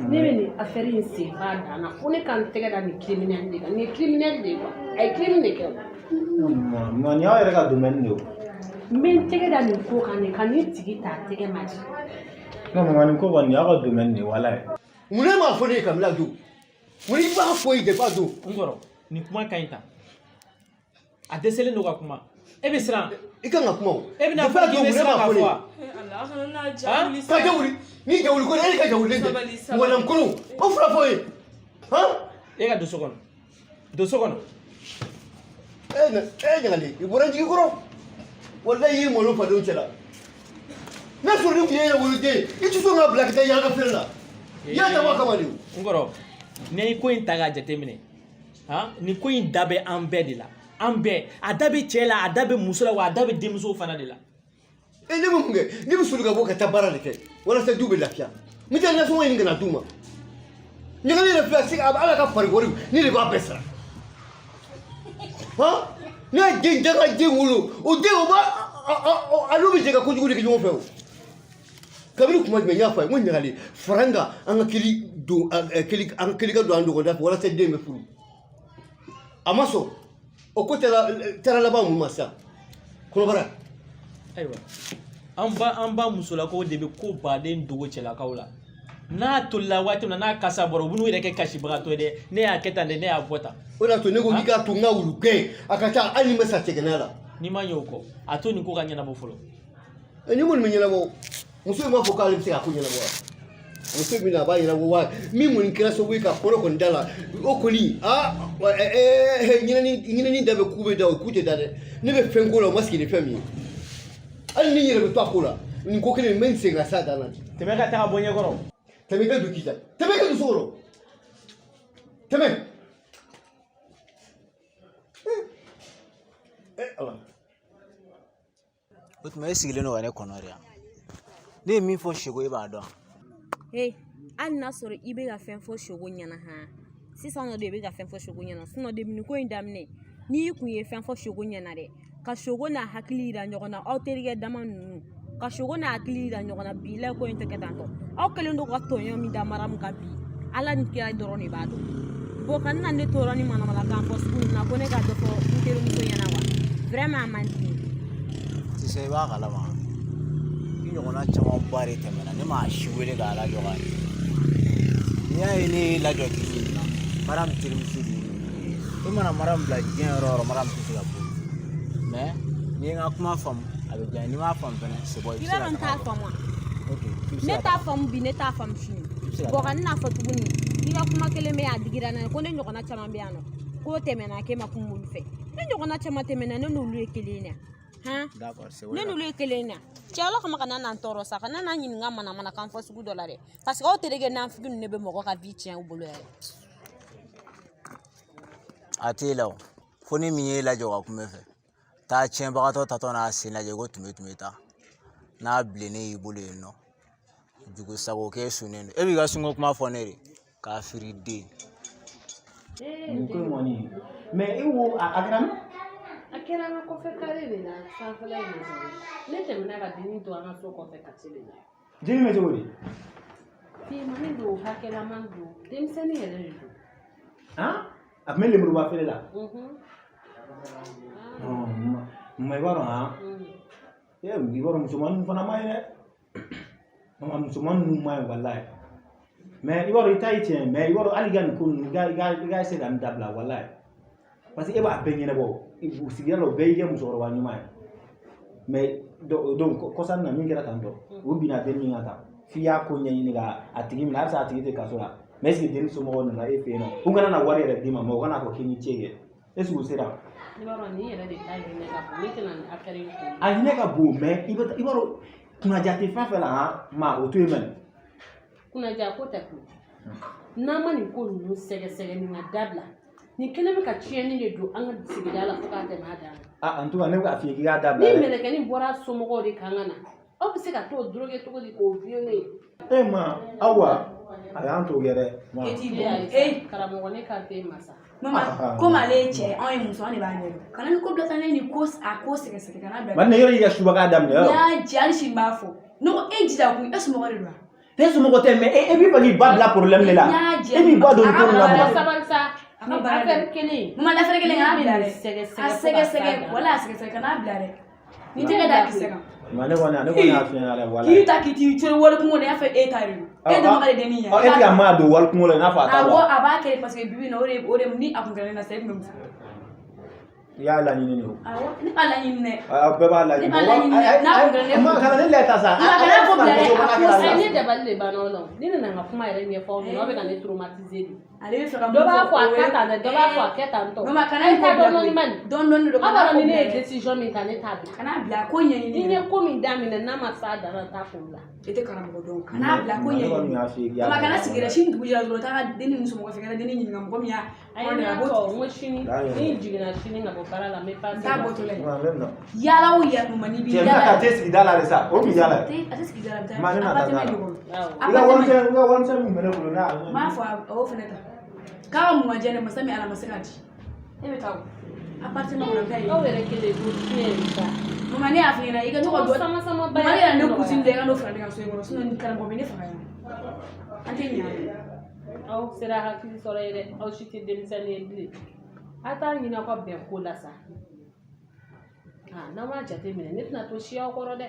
Ne bɛ nin affaire in sen f'a dan na fo ne ka n tɛgɛ da nin criminel de kan nin ye criminel de ye quoi a ye crime de kɛ o. Ma nin y'aw yɛrɛ ka domaine de ye o. N bɛ n tɛgɛ da nin ko kan de ka nin tigi ta a tɛgɛ ma de. Non mama nin ko kɔni nin y'aw ka domaine de ye walayi. Mun ne m'a fɔ ne ye kabini a don? Mun i b'a fɔ ye depuis a don? N kɔrɔ nin kuma ka ɲi tan a dɛsɛlen don ka kuma E bɛ siran. I kan ka kuma o. E bɛna fɔ k'i bɛ siran k'a fɔ wa? Ka jawuli ni jawuli ko e ka jawulen tɛ mɔgɔlankolon o fura fɔ ye han. E ka don so kɔnɔ, don so kɔnɔ. E na e ɲagali i bɔra n jigi kɔrɔ, walayi i y'i malo fadenw cɛ la. N'a sɔrɔ ni tun ye woloden i tɛ sɔn k'a bila ka taa yala ka feere la, i y'a dabɔ a kama de o. N kɔrɔ, n'i ye ko in ta k'a jateminɛ, han, nin ko in da bɛ an bɛɛ de la, an bɛɛ. A da bɛ cɛ la, a da bɛ muso la, wa a da bɛ denmuso fana de la. E ne bɛ mun kɛ? Ne bɛ soli ka bɔ ka taa baara de kɛ walasa du bɛ lafiya. N bɛ taa nasɔngɔ ɲini ka na d'u ma. Ɲagali yɛrɛ filɛ, a se a bɛ ala ka fari wari, ne de b'a bɛɛ sara. Han, ne ye den janga den wolo, o den o b'a a n'u bɛ jɛ ka kojugu de kɛ ɲɔgɔn fɛ o. Kabini kuma jumɛn n y'a fɔ a ye n ko ɲagali fara n kan, an ka keli don, keli an keli ka don an dɔgɔda fɛ walasa den bɛ furu. A ma sɔn. O ko taara laban mun ma sisan? Kɔnɔbara. Ayiwa, an ba musolakaw de bɛ ko baden dogo cɛlakaw la. N'a tolila waati min na, n'a kasa bɔra, u bɛ n'u yɛrɛ kɛ kasibagatɔ ye dɛ. Ne y'a kɛ tan dɛ, ne y'a bɔ tan. O de y'a to ne ko k'i k'a to n ka wulu gɛn a ka taa, hali ni n bɛ sa cɛgɛnɛ la. N'i ma ɲɛ o kɔ, a to nin ko ka ɲɛnabɔ fɔlɔ. Ni kɔni bɛ ɲɛnabɔ, muso in b'a fɔ k'ale bɛ se k'a ko ɲɛnabɔ wa? Muso in bɛna a b'a ɲɛnabɔ wa? Min kɔni kɛra sababu ye ka kɔnɔ kɔni da la, o kɔni aa ɲinɛni da bɛ ku bɛ da, o ku tɛ da dɛ. Ne bɛ fɛn ko la, o ma sigi ni fɛn min ye, hali ni n yɛrɛ bɛ to a ko la, nin ko kelen in n bɛ n sen ka s'a dan na. Tɛmɛ ka taga bɔ ɲɛkɔrɔ. Tɛmɛ i ka don k'i da, tɛmɛ i ka don so kɔnɔ, tɛmɛ. Ala. O tuma e sigilen don ka ne kɔnɔ de yan. Ne ye min fɔ Seko, e b'a dɔn. He, hali n'a sɔrɔ i bɛ ka fɛn fɔ Seko ɲɛna han, sisan nɔ de i bɛ ka fɛn fɔ Seko ɲɛna. Sinon depuis nin ko in daminɛ, n'i kun ye fɛn fɔ Seko ɲɛna dɛ, ka Seko n'a hakili yira ɲɔgɔn na, aw terikɛ dama ninnu, ka Seko n'a hakili yira ɲɔgɔn na, bilahi ko in tɛ kɛ tan tɔ. Aw kɛlen don ka tɔɲɔ min da Maramu kan bi, Ala ni kira dɔrɔn de b'a dɔn. Bon, kana na ne tɔɔrɔ ni manamanakan fɔ sugu ninnu na ko ne ka dɔ fɔ n terimuso ɲɛna wa. Vraiment, a man di n ye. Sisan i b'a kalama, i ɲɔgɔnna camanba de tɛmɛna, ne m'a si wele k'a lajɔ k'a ɲininka. N'i y'a ye ne y'i lajɔ k'i ɲininka, Maramu terimuso de ye. E mana Maramu bila diɲɛ yɔrɔ o yɔrɔ, Maramu tɛ se ka bɔ yen. Mais n'i ye n ka kuma faamu, a bɛ diya n ye. N'i m'a faamu fɛnɛ, c'est bon, i bɛ I se b'a ka dɔn n t'a taga. faamu wa? Ok, i bɛ se Ne ka t'a taga. faamu bi, ne t'a faamu sini. I bɛ se ka Bon, taga. ka n'a fɔ tuguni i ka kuma kelen bɛ yan, a digira n na ko ne ɲɔgɔnna caman bɛ yan nɔ, k'o tɛmɛna k'e ma kuma olu fɛ. Ne ɲɔgɔnna caman tɛmɛna, ne n'olu ye kelen ye han. D'accord, c'est bon. Ne n'olu ye kelen ye. Cɛ, Ala kama, kana n'an tɔɔrɔ sa, kana n'an ɲininka manamanakan fɔ sugu dɔ la dɛ, parce que aw terikɛ nafigi ninnu de bɛ mɔgɔ ka vie tiɲɛ u bolo yɛrɛ. A t'e la o. Fo ni min y'e lajɔ ka kuma e fɛ. Taa tiɲɛbagatɔ tatɔ n'a sen lajɛ ko tun bɛ taa. N'a bilennen y'i bolo yen nɔ. Jugu sago k'e sunnen don. E b'i ka sunko kuma fɔ ne de. K'a firi den. Nin ko in kɔni, mais e ko a kɛra min? A kɛra an ka kɔfɛ kare de la, sanfɛla in de la. Ne tɛmɛna ka dennin to an ka so kɔfɛ kasi de la. Dennin bɛ cogo di? Finmanin don, hakɛlaman don, denmisɛnnin yɛrɛ de don. Han, a tun bɛ lemuruba feere la. Ma, i b'a dɔn han, e i b'a dɔn musomanin ninnu fana man ɲi dɛ. Mama, musomanin ninnu man ɲi walayi. Mais i b'a dɔn i ta ye tiɲɛ ye, mais i b'a dɔn hali i ka nin ko ninnu, i ka essayer ka nin dabila walayi. Parce que e b'a bɛɛ ɲɛnabɔ sigida la, o bɛɛ y'i kɛ musokɔrɔba ɲuman ye. Mais donc kɔsa in na min kɛra tan tɔ, o binna den min kan tan, f'i y'a ko ɲɛɲini ka a tigi minɛ, halisa a tigi tɛ kaso la. Mais est ce que den somɔgɔw nana e fɛ yen nɔ? U kana na wari yɛrɛ d'i ma, mais u kana fɔ k'i ni ce kɛ. Est ce que u sera? I b'a dɔn nin yɛrɛ de ta hinɛ ka bon, ne tɛna nin affaire in kun. A hinɛ ka bon, mais i bɛ i b'a dɔn kunnaja tɛ fɛn fɛn la han, ma o to yen mɛnɛ. Kunnaja ko tɛ koyi. N'an ma nin ko ninnu sɛgɛsɛgɛ, nin ka dabila. Nin kɛlen bɛ ka tiɲɛni de don an ka sigida la fo k'a tɛmɛ a dan kan. Ah, en tout cas ne bɛ k'a f'i ye k'i k'a dabila Ni dɛ. mɛlɛkɛnin bɔra somɔgɔw de kan ka na, aw bɛ se ka t'o droguer cogo di k'o violer? E ma, awa a y'an t'o kɛ dɛ. Ma. E t'i bɔ. E karamɔgɔ, ne kan t'e ma sa. Mama, komi ale ye cɛ ye, anw ye muso, anw de b'a ɲɛdɔn. Kana ni ko bila tan, ne ni ko a ko sɛgɛsɛgɛ, kana bila. Bari ne yɔrɔ y'i ka subaga daminɛ N'i yɔrɔ. y'a jɛ, hali sini n b'a fɔ. Ne ko e jija kun, e somɔgɔ de don wa? Ne somɔgɔ tɛ, mais e b'i fɛ k'i ba bila problème de la. N y'a jɛ. E b'i ba don nin ko ninnu na mun na? Sabali sa. A ka baara de. Affaire kelen. Mama, l'affaire kelen, kana bila dɛ. Sɛgɛsɛgɛ A fo ka s'a sɛgɛsɛgɛ, dan. wala a sɛgɛsɛgɛ, kana bila dɛ. N'i tɛgɛ da kisɛ kan. Ma ne kɔni y'a f'i ɲɛna dɛ walayi. K'i ta k'i t'i cori wari kungo la, i y'a fɔ e ta de don. E dama ka dennin ye. Ɔ, e tɛ ka maa don wari kungo la i n'a fɔ a t'a Awɔ, dɔn. a b'a kɛ parce que bibi in na o de ni a kun kɛra ne na sisan, e tun bɛ mun fɔ? I y'a laɲini de o. Awɔ, ne b'a laɲini dɛ. Aw bɛɛ b'a laɲini. Ne b'a laɲini dɛ. N'a kun kɛra ne Ma kana ne lɛ ta sa. Ma kana ko bila dɛ. A ko Ayi, ne dabali de banna o la. Ne nana n ka kuma yɛrɛ ɲɛfɔ aw ɲɛna, aw bɛ ka ne traumatiser de. Ale bɛ fɛ ka mun Dɔ b'a fɔ fɔ a o kɛ ye- tan dɛ, dɔ b'a fɔ a kɛ tan tɔ. Mama, kana N nin ko ta bila dɔn dɔɔni koyi. man ɲi. Dɔɔni dɔɔni de don, Aw kana b'a dɔn ko ni ne ye bila dɛ. décision min ta, ne t'a bila. Kana bila ko ɲɛɲini. Ni n ye ko min daminɛ n'a ma s'a dan na, n t'a ko bila. E tɛ karamɔgɔ dɔn. Kana bila ko Ne kɔni ɲɛɲini. y'a f'i ye k'i y'a Mama, kana bila. sigi dɛ. Sini dugu jɛra dɔrɔn, taa ka denni ninnu somɔgɔw fɛ, ka taa denni ɲininka mɔgɔ min y'a Ayi, kɔrɔ n de y'a a b'o fɔ n ko sini, N'a yɛrɛ. ni n jiginna sini ka bɔ baara la, n bɛ passer. N t'a bɔtɔ la ye. Ma, ne bɛna. Yala o yala ma n'i bɛ Cɛ, n bɛna taa te sigida la de sa. O tun yala ye. A tɛ sigida la, a bɛ taa Ma, ne bɛna taa appartement n'a de la. kɔnɔ. I ka warimisɛn, i ka warimisɛn min bɛ ne bolo n'a. N b'a fɔ a y'o fana ta. K'a ka mun ka diya ne masa min Ala ma se k'a di. E bɛ taa o. Appartement kɔnɔ a bɛ taa yen. Aw yɛrɛ kelen ko fiɲɛ de sa. Mama, ne y'a f'i ɲɛna i ka to ka dɔ Sama sama ba Mama, ne yɛrɛ ne cousine dɔ i ka n'o fara ne ka so in kɔnɔ sinon ni karamɔgɔ bɛ ne faga yan. An tɛ ɲɛ a la. Aw sera hakili sɔrɔ ye dɛ, aw si tɛ denmisɛnnin ye bilen. A t'a ɲini aw ka bɛn ko la sa. Ah, n'aw m'a jateminɛ, ne tɛna to si aw kɔrɔ dɛ.